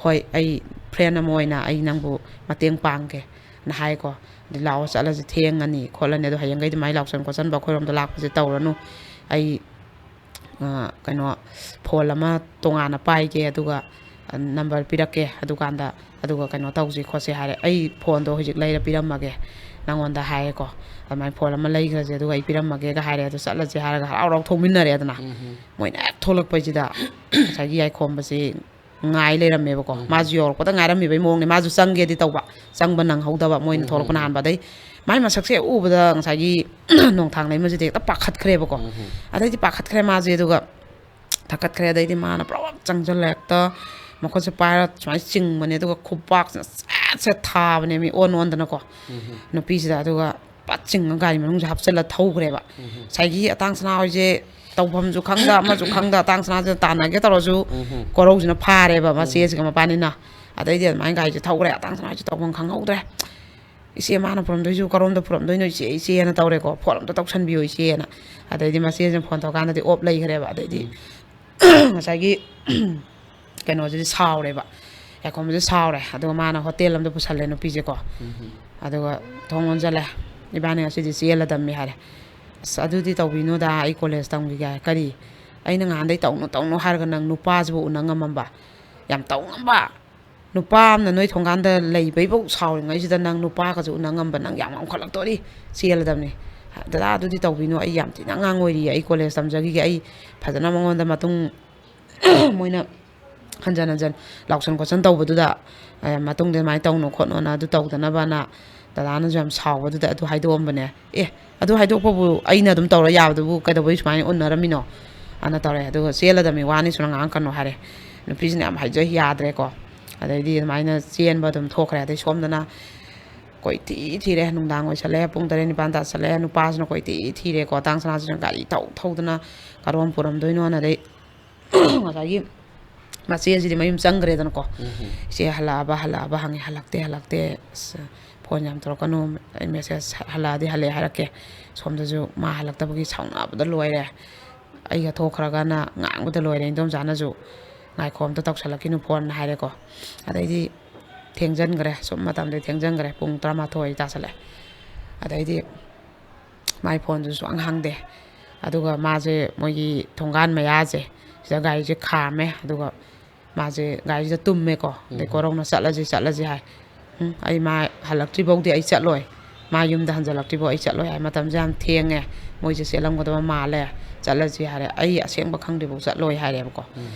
"ꯍꯣꯏ, ꯑꯩ ꯐ꯭ꯔꯦꯟ ꯑꯃ ꯑꯣꯏꯅ ꯑꯩ ꯅꯪꯕꯨ ꯃꯇꯦꯡ ꯄꯥꯡꯒꯦ" ꯅ ꯍꯥꯏꯀꯣ꯫ ꯑꯗꯩ "ꯂꯥꯛꯑꯣ, ꯆꯠꯂꯁꯤ, ꯊꯦꯡꯉꯅꯤ ꯈꯣꯠꯂꯅꯤ, ꯑꯗꯣ ꯍꯌꯦꯡꯈꯩꯗꯤ ꯃꯥꯏ ꯂꯥꯎꯁꯟ ꯈꯣꯠꯆꯟꯕ ꯑꯩꯈꯣꯏꯔꯣꯝꯗ ꯂꯥꯛꯄꯁꯦ ꯇꯧꯔꯅꯨ꯫ ꯑꯩ, ꯑ, ꯀꯩꯅꯣ, ꯐꯣꯟ ꯑꯃ ꯇꯣꯉꯥꯟꯅ ꯄꯥꯏꯒꯦ, ꯑꯗꯨꯒ, ꯑ, ꯅꯝꯕꯔ ꯄꯤꯔꯛꯀꯦ, ꯑꯗꯨꯀꯥꯟꯗ, ꯑꯗꯨꯒ ꯀꯩꯅꯣ ꯇꯧꯁꯤ ꯈꯣꯠꯁꯤ" ꯍꯥꯏꯔꯦ꯫ ꯑꯩ ꯐꯣꯟꯗꯣ ꯍꯧꯖꯤꯛ ꯂꯩꯔ ꯄꯤꯔꯝꯃꯒꯦ ꯅꯪꯉꯣꯟꯗ ꯍꯥꯏꯔꯦꯀꯣ꯫ ꯑꯗꯨꯃꯥꯏꯅ ꯐꯣꯟ ꯑꯃ ꯂꯩꯈ꯭ꯔꯁꯦ, ꯑꯗꯨꯒ ꯑꯩ ꯄꯤꯔꯝꯃꯒꯦꯒ ꯍꯥꯏꯔꯦ꯫ ꯑꯗꯨ ꯆꯠꯂꯁꯦ ꯍꯥꯏꯔꯒ ꯍꯔꯥꯎ ꯍꯔꯥꯎ ꯊꯣꯛꯃꯤꯟꯅꯔꯦꯗꯅ꯫ ꯎꯝ ꯍꯝ꯫ ꯃꯣꯏꯅ ꯍꯦꯛ ꯊꯣꯛꯂꯛꯄꯁꯤꯗ ꯉꯁꯥꯏꯒꯤ ꯌꯥꯏꯈꯣꯝꯕꯁꯤ ꯉꯥꯏ ꯂꯩꯔꯝꯃꯦꯕꯀꯣ꯫ ꯎꯝ꯫ ꯃꯥꯁꯨ ꯌꯧꯔꯛꯄꯗ ꯉꯥꯏꯔꯝꯃꯤꯕꯩ ꯃꯑꯣꯡꯅꯦ꯫ ꯃꯥꯁꯨ ꯆꯪꯒꯦꯗꯤ ꯇꯧꯕ, ꯆꯪꯕ ꯅꯪꯍꯧꯗꯕ, ꯃꯣꯏꯅ ꯎꯝ, ꯊꯣꯛꯂꯛꯄꯅ ꯎꯝ, ꯎꯝ꯫ ꯍꯥꯟꯕ꯫ ꯑꯗꯩ ꯃꯥꯏ ꯃꯁꯛꯁꯦ ꯎꯕꯗ ꯉꯁꯥꯏꯒꯤ ꯅꯣꯡꯊꯥꯡ ꯂꯩꯃꯁꯤꯗꯤ ꯍꯦꯛꯇ ꯄꯥꯈꯠꯈ꯭ꯔꯦꯕꯀꯣ꯫ ꯎꯝ, ꯎꯝ꯫ ꯑꯗꯩꯗꯤ ꯄꯥꯈꯠꯈ꯭ꯔꯦ ꯃꯥꯁꯦ, ꯑꯗꯨꯒ ꯊꯛꯀꯠꯈ꯭ꯔꯦ꯫ ꯑꯗꯩꯗꯤ ꯃꯥꯅ ꯄꯨꯔꯥ ꯆꯪꯁꯤꯜꯂꯦ, ꯍꯦꯛꯇ ꯃꯈꯨꯠꯁꯦ ꯄꯥꯏꯔ ꯁꯨꯃꯥꯏꯅ ꯆꯤꯡꯕꯅꯦ, ꯑꯗꯨꯒ ꯈꯨꯕꯥꯛꯁꯤꯅ ꯁꯦꯠ ꯁꯦꯠ ꯊꯥꯕꯅꯦ ꯃꯤ ꯑꯣꯟ ꯑꯣꯟꯗꯅꯀꯣ꯫ ꯅꯨꯄꯤꯁꯤꯗ ꯑꯗꯨꯒ ꯄꯠ ꯆꯤꯡꯉ ꯒꯥꯔꯤ ꯃꯅꯨꯡꯁꯦ ꯍꯥꯞꯆꯤꯜꯂ ꯊꯧꯈ꯭ꯔꯦꯕ꯫ ꯉꯁꯥꯏꯒꯤ ꯑꯇꯥꯡ ꯁꯅꯥ ꯍꯣꯏꯁꯦ ꯇꯧꯐꯝꯁꯨ ꯈꯪꯗ, ꯑꯃꯁꯨ ꯈꯪꯗ, ꯑꯇꯥꯡ ꯁꯅꯥꯁꯤꯅ ꯇꯥꯟꯅꯒꯦ ꯇꯧꯔꯁꯨ ꯀꯣꯔꯧꯁꯤꯅ ꯐꯥꯔꯦꯕ ꯃꯆꯦꯁꯤꯒ ꯃꯄꯥꯅꯤꯅ꯫ ꯑꯗꯩꯗꯤ ꯑꯗꯨꯃꯥꯏꯅ ꯒꯥꯔꯤꯁꯦ ꯊꯧꯈ꯭ꯔꯦ꯫ ꯑꯇꯥꯡ ꯁꯅꯥ ꯍꯣꯏꯁꯦ ꯇꯧꯐꯝ ꯈꯪꯍꯧꯗ꯭ꯔꯦ꯫ "ꯏꯆꯦ, ꯃꯥꯅ ꯄꯨꯔꯝꯗꯣꯏꯁꯨ ꯀꯔꯣꯝꯗ ꯄꯨꯔꯝꯗꯣꯏꯅꯣ ꯏꯆꯦ, ꯏꯆꯦꯅ ꯇꯧꯔꯦꯀꯣ, ꯐꯣꯟ ꯑꯝꯇ ꯇꯧꯁꯟꯕꯤꯌꯣ ꯏꯆꯦꯅ"꯫ ꯑꯗꯩꯗꯤ ꯃꯆꯦꯁꯤꯅ ꯐꯣꯟ ꯇꯧꯔꯀꯥꯟꯗꯗꯤ ꯑꯣꯞ ꯂꯩꯈ꯭ꯔꯦꯕ꯫ ꯑꯗꯩꯗꯤ ꯉꯁꯥꯏꯒꯤ ꯀꯩꯅꯣꯁꯤꯗꯤ ꯁꯥꯎꯔꯦꯕ, ꯌꯥꯏꯈꯣꯝꯕꯁꯦ ꯁꯥꯎꯔꯦ꯫ ꯑꯗꯨꯒ ꯃꯥꯅ ꯍꯣꯇꯦꯜ ꯑꯃꯗ ꯄꯨꯁꯜꯂꯦ ꯅꯨꯄꯤꯁꯦꯀꯣ꯫ ꯑꯗꯨꯒ ꯊꯣꯡ ꯂꯣꯟꯁꯤꯜꯂꯦ, "ꯏꯕꯥꯅꯤ ꯉꯁꯤꯗꯤ ꯆꯦꯜꯂꯗꯝꯃꯤ" ꯍꯥꯏꯔꯦ꯫ "ꯑꯁ, ꯑꯗꯨꯗꯤ ꯇꯧꯕꯤꯅꯨꯗ, ꯑꯩ ꯀꯣꯂꯦꯖ ꯇꯝꯈꯤꯒꯦ" ꯍꯥꯏ꯫ "ꯀꯔꯤ? ꯑꯩꯅ ꯉꯍꯥꯟꯗꯩ ꯇꯧꯅꯨ ꯇꯧꯅꯨ ꯍꯥꯏꯔꯒ ꯅꯪ ꯅꯨꯄꯥꯁꯤꯕꯨ ꯎꯅ ꯉꯝꯃꯝꯕ? ꯌꯥꯝ ꯇꯧ ꯉꯝꯕ? ꯅꯨꯄꯥ ꯑꯃꯅ ꯅꯣꯏ ꯊꯣꯡꯒꯥꯟꯗ ꯂꯩꯕꯩꯕꯧ ꯁꯥꯎꯔꯤꯉꯩꯁꯤꯗ ꯅꯪ ꯅꯨꯄꯥꯒꯁꯨ ꯎꯅ ꯉꯝꯕ, ꯅꯪ ꯌꯥꯝ ꯉꯥꯎꯈꯠꯂꯛꯇꯣꯔꯤ, ꯆꯦꯜꯂꯗꯝꯅꯤ꯫ ꯗꯗꯥ, ꯑꯗꯨꯗꯤ ꯇꯧꯕꯤꯅꯨ, ꯑꯩ ꯌꯥꯝ ꯊꯤꯅ ꯑꯉꯥꯡ ꯑꯣꯏꯔꯤꯌꯦ, ꯑꯩ ꯀꯣꯂꯦꯖ ꯇꯝꯖꯈꯤꯒꯦ", ꯑꯩ ꯐꯖꯅ ꯃꯉꯣꯟꯗ ꯃꯇꯨꯡ ꯃꯣꯏꯅ ꯍꯟꯖꯟ ꯍꯟꯖꯟ ꯂꯥꯎꯁꯟ ꯈꯣꯠꯆꯟ ꯇꯧꯕꯗꯨꯗ, ꯑꯦ, ꯃꯇꯨꯡꯗ ꯑꯗꯨꯃꯥꯏꯅ ꯇꯧꯅꯨ ꯈꯣꯠꯅꯨꯅ ꯑꯗꯨ ꯇꯧꯗꯅꯕꯅ ꯗꯗꯥꯅꯁꯨ ꯌꯥꯝ ꯁꯥꯎꯕꯗꯨꯗ ꯑꯗꯨ ꯍꯥꯏꯗꯣꯛꯑꯝꯕꯅꯦ꯫ "ꯑꯦ, ꯑꯗꯨ ꯍꯥꯏꯗꯣꯛꯄꯕꯨ ꯑꯩꯅ ꯑꯗꯨꯝ ꯇꯧꯔ ꯌꯥꯕꯗꯨꯕꯨ ꯀꯩꯗꯧꯕꯩ ꯁꯨꯃꯥꯏꯅ ꯎꯟꯅꯔꯝꯃꯤꯅꯣ?" ꯑꯅ ꯇꯧꯔꯦ꯫ ꯑꯗꯨꯒ "ꯆꯦꯜꯂꯗꯝꯃꯤ, ꯋꯥꯅꯤ ꯁꯨꯅ ꯉꯥꯡꯉꯛꯀꯅꯨ" ꯍꯥꯏꯔꯦ꯫ ꯅꯨꯄꯤꯁꯤꯅ ꯌꯥꯝ ꯍꯥꯏꯖ ꯌꯥꯗ꯭ꯔꯦꯀꯣ꯫ ꯑꯗꯩꯗꯤ ꯑꯗꯨꯃꯥꯏꯅ ꯆꯦꯟꯕ ꯑꯗꯨꯝ ꯊꯣꯛꯈ꯭ꯔꯦ꯫ ꯑꯗꯩ ꯁꯣꯝꯗꯅ ꯀꯣꯏꯊꯤ ꯊꯤꯔꯦ꯫ ꯅꯨꯡꯗꯥꯡ ꯑꯣꯏꯁꯜꯂꯦ, ꯄꯨꯡ ꯇꯔꯦꯠ ꯅꯤꯄꯥꯟ ꯇꯥꯁꯜꯂꯦ꯫ ꯅꯨꯄꯥꯁꯤꯅ ꯀꯣꯏꯊꯤ ꯊꯤꯔꯦꯀꯣ꯫ ꯑꯇꯥꯡ ꯁꯅꯥꯁꯤꯅ ꯒꯥꯔꯤ ꯊꯧ ꯊꯧꯗꯅ ꯀꯔꯣꯝ ꯄꯨꯔꯝꯗꯣꯏꯅꯣꯅ꯫ ꯑꯗꯩ ꯉꯁꯥꯏꯒꯤ ꯃꯆꯦꯁꯤꯗꯤ ꯃꯌꯨꯝ ꯆꯪꯈ꯭ꯔꯦꯗꯅꯀꯣ꯫ "ꯏꯆꯦ ꯍꯜꯂꯛꯑꯕ, ꯍꯜꯂꯛꯑꯕ?" ꯍꯪꯉꯦ꯫ "ꯍꯜꯂꯛꯇꯦ, ꯍꯜꯂꯛꯇꯦ꯫ ꯑꯁ, ꯐꯣꯟ ꯌꯥꯝ ꯇꯧꯔꯛꯀꯅꯨ, ꯑꯩ ꯃꯦꯁꯦꯖ ꯍꯜꯂꯛꯑꯗꯤ ꯍꯜꯂꯛꯑꯦ ꯍꯥꯏꯔꯛꯀꯦ"꯫ ꯁꯣꯝꯗꯁꯨ ꯃꯥ ꯍꯜꯂꯛꯇꯕꯒꯤ ꯁꯥꯎꯅꯕꯗ ꯂꯣꯏꯔꯦ꯫ "ꯑꯩꯒ ꯊꯣꯛꯈ꯭ꯔꯒꯅ ꯉꯥꯡꯕꯗ ꯂꯣꯏꯔꯦ"꯫ ꯏꯟꯗꯣꯝꯆꯥꯅꯁꯨ "ꯉꯥꯏꯈꯣ, ꯑꯝꯇ ꯇꯧꯁꯜꯂꯛꯈꯤꯅꯨ ꯐꯣꯟ" ꯍꯥꯏꯔꯦꯀꯣ꯫ ꯑꯗꯩꯗꯤ ꯊꯦꯡꯖꯟꯈ꯭ꯔꯦ꯫ ꯁꯨꯝ ꯃꯇꯝꯗꯤ ꯊꯦꯡꯖꯟꯈ꯭ꯔꯦ꯫ ꯄꯨꯡ ꯇꯔꯥꯃꯥꯊꯣꯏ ꯇꯥꯁꯜꯂꯦ꯫ ꯑꯗꯩꯗꯤ ꯃꯥꯏ ꯐꯣꯟꯗꯨꯁꯨ ꯁꯨꯡꯍꯥꯡ ꯍꯥꯡꯗꯦ꯫ ꯑꯗꯨꯒ ꯃꯥꯁꯦ ꯃꯣꯏꯒꯤ ꯊꯣꯡꯒꯥꯟ ꯃꯌꯥꯁꯦ ꯁꯤꯗ ꯒꯥꯔꯤꯁꯦ ꯈꯥꯝꯃꯦ꯫ ꯑꯗꯨꯒ ꯃꯥꯁꯦ ꯒꯥꯔꯤꯁꯤꯗ ꯇꯨꯝꯃꯦꯀꯣ꯫ ꯑꯗꯩ ꯀꯣꯔꯧꯅ "ꯆꯠꯂꯁꯤ, ꯆꯠꯂꯁꯤ" ꯍꯥꯏ꯫ "ꯎꯝ, ꯑꯩ ꯃꯥ ꯍꯜꯂꯛꯇ꯭ꯔꯤꯐꯧꯗꯤ ꯑꯩ ꯆꯠꯂꯣꯏ, ꯃꯥ ꯌꯨꯝꯗ ꯍꯟꯖꯜꯂꯛꯇ꯭ꯔꯤꯐꯧ ꯑꯩ ꯆꯠꯂꯣꯏ" ꯍꯥꯏ꯫ "ꯃꯇꯝꯁꯦ ꯌꯥꯝ ꯊꯦꯡꯉꯦ, ꯃꯣꯏꯁꯦ ꯆꯦꯜꯂꯝꯒꯗꯕ ꯃꯥꯜꯂꯦ, ꯆꯠꯂꯁꯤ" ꯍꯥꯏꯔꯦ꯫ "ꯑꯩ ꯑꯁꯦꯡꯕ ꯈꯪꯗ꯭ꯔꯤꯐꯧ ꯆꯠꯂꯣꯏ" ꯍꯥꯏꯔꯦꯕꯀꯣ꯫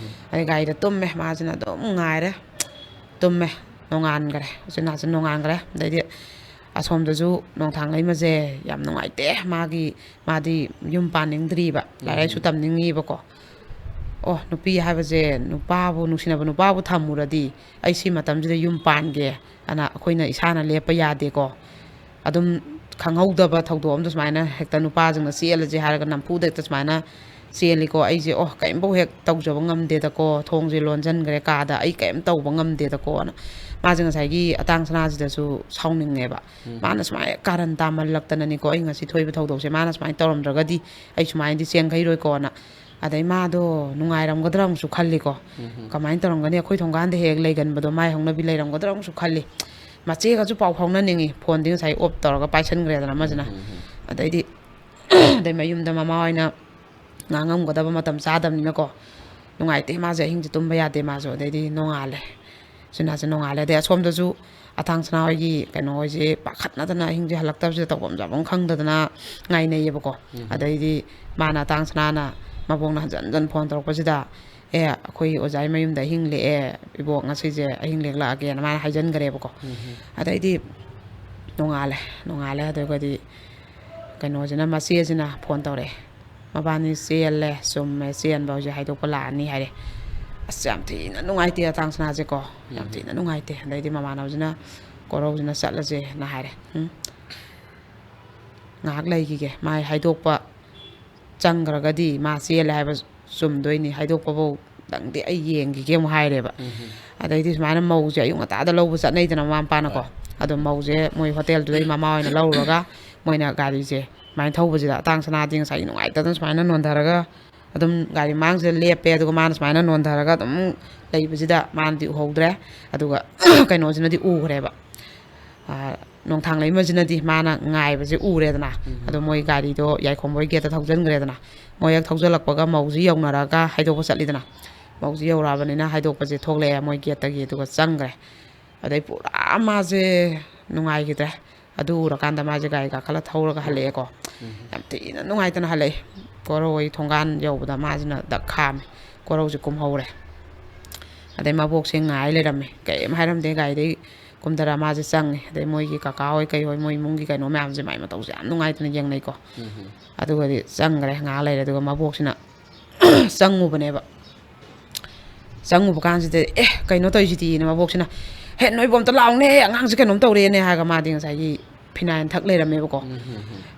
ꯑꯩ ꯒꯥꯔꯤꯗ ꯇꯨꯝꯃꯦ, ꯃꯥꯁꯤꯅ ꯑꯗꯨꯝ ꯉꯥꯏꯔꯦ꯫ ꯇꯨꯝꯃꯦ, ꯅꯣꯡꯉꯥꯟꯈ꯭ꯔꯦ, ꯎꯆꯤꯟ ꯅꯥꯆꯤꯟ ꯅꯣꯡꯉꯥꯟꯈ꯭ꯔꯦ꯫ ꯑꯗꯩꯗꯤ ꯑꯁꯣꯝꯗꯁꯨ ꯅꯣꯡꯊꯥꯡ ꯂꯩꯃꯁꯦ ꯌꯥꯝ ꯅꯨꯡꯉꯥꯏꯇꯦ꯫ ꯃꯥꯒꯤ, ꯃꯥꯗꯤ ꯌꯨꯝ ꯄꯥꯅꯤꯡꯗ꯭ꯔꯤꯕ, ꯂꯥꯏꯔꯤꯛ ꯂꯥꯏꯁꯨ ꯇꯝꯅꯤꯡꯉꯤꯕꯀꯣ꯫ ꯑꯣ, ꯅꯨꯄꯤ ꯍꯥꯏꯕꯁꯦ, ꯅꯨꯄꯥꯕꯨ, ꯅꯨꯡꯁꯤꯅꯕ ꯅꯨꯄꯥꯕꯨ ꯊꯝꯃꯨꯔꯗꯤ ꯑꯩ ꯁꯤ ꯃꯇꯝꯁꯤꯗ ꯌꯨꯝ ꯄꯥꯟꯒꯦ ꯑꯅ ꯑꯩꯈꯣꯏꯅ ꯏꯁꯥꯅ ꯂꯦꯞꯄ ꯌꯥꯗꯦꯀꯣ꯫ ꯑꯗꯨꯝ ꯈꯪꯍꯧꯗꯕ ꯊꯧꯗꯣꯛ ꯑꯝꯗ ꯁꯨꯃꯥꯏꯅ ꯍꯦꯛꯇ ꯅꯨꯄꯥꯁꯤꯡꯅ ꯆꯦꯜꯂꯁꯦ ꯍꯥꯏꯔꯒ ꯅꯝꯐꯨꯗ ꯍꯦꯛꯇ ꯁꯨꯃꯥꯏꯅ ꯆꯦꯜꯂꯤꯀꯣ꯫ ꯑꯩꯁꯦ, "ꯑꯣ, ꯀꯔꯤꯝꯐꯥꯎ ꯍꯦꯛ ꯇꯧꯖꯕ ꯉꯝꯗꯦꯗꯀꯣ, ꯊꯣꯡꯁꯦ ꯂꯣꯟꯁꯤꯟꯈ꯭ꯔꯦ ꯀꯥꯗ, ꯑꯩ ꯀꯔꯤꯝ ꯇꯧꯕ ꯉꯝꯗꯦꯗꯀꯣꯅ"꯫ ꯃꯥꯁꯦ ꯉꯁꯥꯏꯒꯤ ꯑꯇꯥꯡ ꯁꯅꯥꯁꯤꯗꯁꯨ ꯁꯥꯎꯅꯤꯡꯉꯦꯕ꯫ ꯎꯝ꯫ ꯃꯥꯅ ꯁꯨꯃꯥꯏꯅ ꯀꯥꯔꯟ ꯇꯥꯃꯜꯂꯛꯇꯅꯅꯤꯀꯣ, ꯑꯩ ꯉꯁꯤ ꯊꯣꯛꯏꯕ ꯊꯧꯗꯣꯛꯁꯦ ꯃꯥꯅ ꯁꯨꯃꯥꯏꯅ ꯇꯧꯔꯝꯗ꯭ꯔꯒꯗꯤ ꯑꯩ ꯁꯨꯃꯥꯏꯅꯗꯤ ꯆꯦꯟꯈꯩꯔꯣꯏꯀꯣꯅ꯫ ꯑꯗꯩ ꯃꯥꯗꯣ ꯅꯨꯡꯉꯥꯏꯔꯝꯒꯗ꯭ꯔꯥ ꯑꯃꯨꯛꯁꯨ ꯈꯜꯂꯤꯀꯣ꯫ ꯎꯝ꯫ ꯀꯃꯥꯏꯅ ꯇꯧꯔꯝꯒꯅꯤ, ꯑꯩꯈꯣꯏ ꯊꯣꯡꯒꯥꯟꯗ ꯍꯦꯛ ꯍꯦꯛ ꯂꯩꯒꯟꯕꯗꯣ, ꯃꯥꯏ ꯍꯧꯅꯕꯤ ꯂꯩꯔꯝꯒꯗ꯭ꯔꯥ ꯑꯃꯨꯛꯁꯨ ꯈꯜꯂꯤ꯫ ꯃꯆꯦꯒꯁꯨ ꯄꯥꯎ ꯐꯥꯎꯅꯅꯤꯡꯉꯤ, ꯐꯣꯟꯗꯤ ꯉꯁꯥꯏ ꯑꯣꯞ ꯇꯧꯔꯒ ꯄꯥꯏꯁꯟꯈ꯭ꯔꯦꯗꯅ ꯑꯃꯁꯤꯅ꯫ ꯎꯝ, ꯎꯝ, ꯎꯝ꯫ ꯑꯗꯩꯗꯤ ꯑꯗꯩ ꯃꯌꯨꯝꯗ ꯃꯃꯥ ꯍꯣꯏꯅ ꯉꯥꯡꯉꯝꯒꯗꯕ ꯃꯇꯝ ꯆꯥꯗꯕꯅꯤꯅꯀꯣ, ꯅꯨꯡꯉꯥꯏꯇꯦ꯫ ꯃꯥꯁꯦ ꯑꯍꯤꯡꯁꯦ ꯇꯨꯝꯕ ꯌꯥꯗꯦ ꯃꯥꯁꯨ꯫ ꯑꯗꯩꯗꯤ ꯅꯣꯡꯉꯥꯜꯂꯦ, ꯁꯤꯅꯁꯦ ꯅꯣꯡꯉꯥꯜꯂꯦ꯫ ꯑꯗꯩ ꯑꯁꯣꯝꯗꯁꯨ ꯑꯇꯥꯡ ꯁꯅꯥ ꯍꯣꯏꯒꯤ ꯀꯩꯅꯣ ꯍꯣꯏꯁꯦ ꯄꯥꯈꯠꯅꯗꯅ ꯑꯍꯤꯡꯁꯦ ꯍꯜꯂꯛꯇꯕꯁꯤꯗ ꯇꯧꯐꯝ ꯆꯥꯐꯝ ꯈꯪꯗꯗꯅ ꯉꯥꯏꯅꯩꯌꯦꯕꯀꯣ꯫ ꯎꯝ꯫ ꯑꯗꯩꯗꯤ ꯃꯥꯅ, ꯑꯇꯥꯡ ꯁꯅꯥꯅ ꯃꯕꯣꯛꯅ ꯍꯟꯖꯟ ꯍꯟꯖꯟ ꯐꯣꯟ ꯇꯧꯔꯛꯄꯁꯤꯗ, "ꯑꯦ, ꯑꯩꯈꯣꯏ ꯑꯣꯖꯥꯒꯤ ꯃꯌꯨꯝꯗ ꯑꯍꯤꯡ ꯂꯦꯛꯑꯦ ꯏꯕꯣꯛ, ꯉꯁꯤꯁꯦ ꯑꯍꯤꯡ ꯂꯦꯛꯂꯛꯑꯒꯦꯅ" ꯃꯥꯅ ꯍꯥꯏꯖꯟꯈ꯭ꯔꯦꯕꯀꯣ꯫ ꯎꯝ꯫ ꯑꯗꯩꯗꯤ ꯅꯣꯡꯉꯥꯜꯂꯦ꯫ ꯅꯣꯡꯉꯥꯜꯂꯦ ꯑꯗꯨꯒꯗꯤ ꯀꯩꯅꯣꯁꯤꯅ, ꯃꯆꯦꯁꯤꯅ ꯐꯣꯟ ꯇꯧꯔꯛꯑꯦ꯫ "ꯃꯕꯥꯅꯤ ꯆꯦꯜꯂꯦ, ꯆꯨꯝꯃꯦ, ꯆꯦꯟꯕ ꯍꯧꯖꯤꯛ ꯍꯥꯏꯗꯣꯛꯄ ꯂꯥꯛꯑꯅꯤ" ꯍꯥꯏꯔꯦ꯫ ꯑꯁ, ꯌꯥꯝ ꯊꯤꯅ ꯅꯨꯡꯉꯥꯏꯇꯦ ꯑꯇꯥꯡ ꯁꯅꯥꯁꯦꯀꯣ, ꯌꯥꯝ ꯎꯝ꯫ ꯊꯤꯅ ꯅꯨꯡꯉꯥꯏꯇꯦ꯫ ꯑꯗꯩꯗꯤ ꯃꯃꯥꯟꯅꯕꯁꯤꯅ, ꯀꯣꯔꯧꯁꯤꯅ, "ꯆꯠꯂꯁꯦꯅ" ꯍꯥꯏꯔꯦ꯫ ꯎꯝ꯫ ꯉꯥꯏꯍꯥꯛ ꯂꯩꯈꯤꯒꯦ, ꯃꯥꯏ ꯍꯥꯏꯗꯣꯛꯄ ꯆꯪꯈ꯭ꯔꯒꯗꯤ ꯃꯥ ꯆꯦꯜꯂꯦ ꯍꯥꯏꯕ ꯆꯨꯝꯗꯣꯏꯅꯤ, ꯍꯥꯏꯗꯣꯛꯄꯐꯧꯗꯪꯗꯤ ꯑꯩ ꯌꯦꯡꯈꯤꯒꯦ ꯑꯃꯨꯛ ꯍꯥꯏꯔꯦꯕ꯫ ꯎꯝ꯫ ꯑꯗꯩꯗꯤ ꯁꯨꯃꯥꯏꯅ ꯃꯧꯁꯦ ꯑꯌꯨꯛ ꯉꯟꯇꯥꯗ ꯂꯧꯕ ꯆꯠꯅꯩꯗꯅ ꯃꯃꯥ ꯃꯄꯥꯅꯀꯣ꯫ ꯍꯣꯏ꯫ ꯑꯗꯣ ꯃꯧꯁꯦ ꯃꯣꯏ ꯍꯣꯇꯦꯜꯗꯨꯗꯩ ꯃꯃꯥ ꯍꯣꯏꯅ ꯂꯧꯔꯨꯔꯒ ꯃꯣꯏꯅ ꯒꯥꯔꯤꯁꯦ ꯁꯨꯃꯥꯏꯅ ꯊꯧꯕꯁꯤꯗ, ꯑꯇꯥꯡ ꯁꯅꯥꯗꯤ ꯉꯁꯥꯏꯒꯤ ꯅꯨꯡꯉꯥꯏꯇꯗꯅ ꯁꯨꯃꯥꯏꯅ ꯅꯣꯟꯊꯔꯒ ꯑꯗꯨꯝ ꯒꯥꯔꯤ ꯃꯥꯡꯁꯤꯗ ꯂꯦꯞꯄꯦ꯫ ꯑꯗꯨꯒ ꯃꯥꯅ ꯁꯨꯃꯥꯏꯅ ꯅꯣꯟꯊꯔꯒ ꯑꯗꯨꯝ ꯂꯩꯕꯁꯤꯗ ꯃꯥꯅꯗꯤ ꯎꯍꯧꯗ꯭ꯔꯦ, ꯑꯗꯨꯒ ꯀꯩꯅꯣꯁꯤꯅꯗꯤ ꯎꯈ꯭ꯔꯦꯕ꯫ ꯑ, ꯅꯣꯡꯊꯥꯡ ꯂꯩꯃꯁꯤꯅꯗꯤ ꯃꯥꯅ ꯉꯥꯏꯕꯁꯦ ꯎꯔꯦꯗꯅ꯫ ꯎꯝ꯫ ꯑꯗꯣ ꯃꯣꯏ ꯒꯥꯔꯤꯗꯣ ꯌꯥꯏꯈꯣꯝꯕꯣꯏ ꯒꯦꯠꯇ ꯊꯧꯖꯤꯟꯈ꯭ꯔꯦꯗꯅ꯫ ꯃꯣꯏ ꯍꯦꯛ ꯊꯧꯖꯤꯜꯂꯛꯄꯒ ꯃꯧꯁꯤ ꯌꯧꯅꯔꯒ ꯍꯥꯏꯗꯣꯛꯄ ꯆꯠꯂꯤꯗꯅ꯫ ꯃꯧꯁꯤ ꯌꯧꯔꯛꯑꯕꯅꯤꯅ ꯍꯥꯏꯗꯣꯛꯄꯁꯦ ꯊꯣꯛꯂꯛꯑꯦ ꯃꯣꯏ ꯒꯦꯠꯇꯒꯤ, ꯑꯗꯨꯒ ꯆꯪꯈ꯭ꯔꯦ꯫ ꯑꯗꯩ ꯄꯨꯔꯥ ꯃꯥꯁꯦ ꯅꯨꯡꯉꯥꯏꯈꯤꯗ꯭ꯔꯦ꯫ ꯑꯗꯨ ꯎꯔꯀꯥꯟꯗ ꯃꯥꯁꯦ ꯒꯥꯔꯤ ꯀꯥꯈꯠꯂ ꯊꯧꯔꯒ ꯍꯜꯂꯛꯑꯦꯀꯣ꯫ ꯎꯝ꯫ ꯌꯥꯝ ꯊꯤꯅ ꯅꯨꯡꯉꯥꯏꯇꯅ ꯍꯜꯂꯛꯑꯦ꯫ ꯀꯣꯔꯧ ꯍꯣꯏ ꯊꯣꯡꯒꯥꯟ ꯌꯧꯕꯗ ꯃꯥꯁꯤꯅ ꯗꯛ ꯈꯥꯝꯃꯦ꯫ ꯀꯣꯔꯧꯁꯦ ꯀꯨꯝꯍꯧꯔꯦ꯫ ꯑꯗꯩ ꯃꯕꯣꯛꯁꯦ ꯉꯥꯏ ꯂꯩꯔꯝꯃꯦ, ꯀꯔꯤꯝ ꯍꯥꯏꯔꯝꯗꯦ꯫ ꯒꯥꯔꯤꯗꯩ ꯀꯨꯝꯊꯔ ꯃꯥꯁꯦ ꯆꯪꯉꯦ꯫ ꯑꯗꯩ ꯃꯣꯏꯒꯤ ꯀꯀꯥ ꯍꯣꯏ ꯀꯩ ꯍꯣꯏ, ꯃꯣꯏ ꯏꯃꯨꯡꯒꯤ ꯀꯩꯅꯣ ꯃꯌꯥꯝꯁꯦ ꯃꯥꯏ ꯃꯇꯧꯁꯦ ꯌꯥꯝ ꯅꯨꯡꯉꯥꯏꯇꯅ ꯌꯦꯡꯅꯩꯀꯣ꯫ ꯎꯝ꯫ ꯑꯗꯨꯒꯗꯤ ꯆꯪꯈ꯭ꯔꯦ, ꯉꯥꯏꯍꯥꯛ ꯂꯩꯔꯦ꯫ ꯑꯗꯨꯒ ꯃꯕꯣꯛꯁꯤꯅ ꯆꯪꯉꯨꯕꯅꯦꯕ꯫ ꯆꯪꯉꯨꯕ ꯀꯥꯟꯁꯤꯗ, "ꯑꯦ, ꯀꯩꯅꯣ ꯇꯧꯔꯤꯁꯤꯗꯤ?" ꯃꯕꯣꯛꯁꯤꯅ, "ꯍꯦ, ꯅꯣꯏꯕꯣ ꯑꯝꯇ ꯂꯥꯎꯅꯦ, ꯑꯉꯥꯡꯁꯦ ꯀꯩꯅꯣꯝ ꯇꯧꯔꯦꯅꯦ" ꯍꯥꯏꯔꯒ ꯃꯥꯗꯤ ꯉꯁꯥꯏꯒꯤ ꯐꯤꯅꯥꯏꯜ ꯊꯛ ꯂꯩꯔꯝꯃꯦꯕꯀꯣ꯫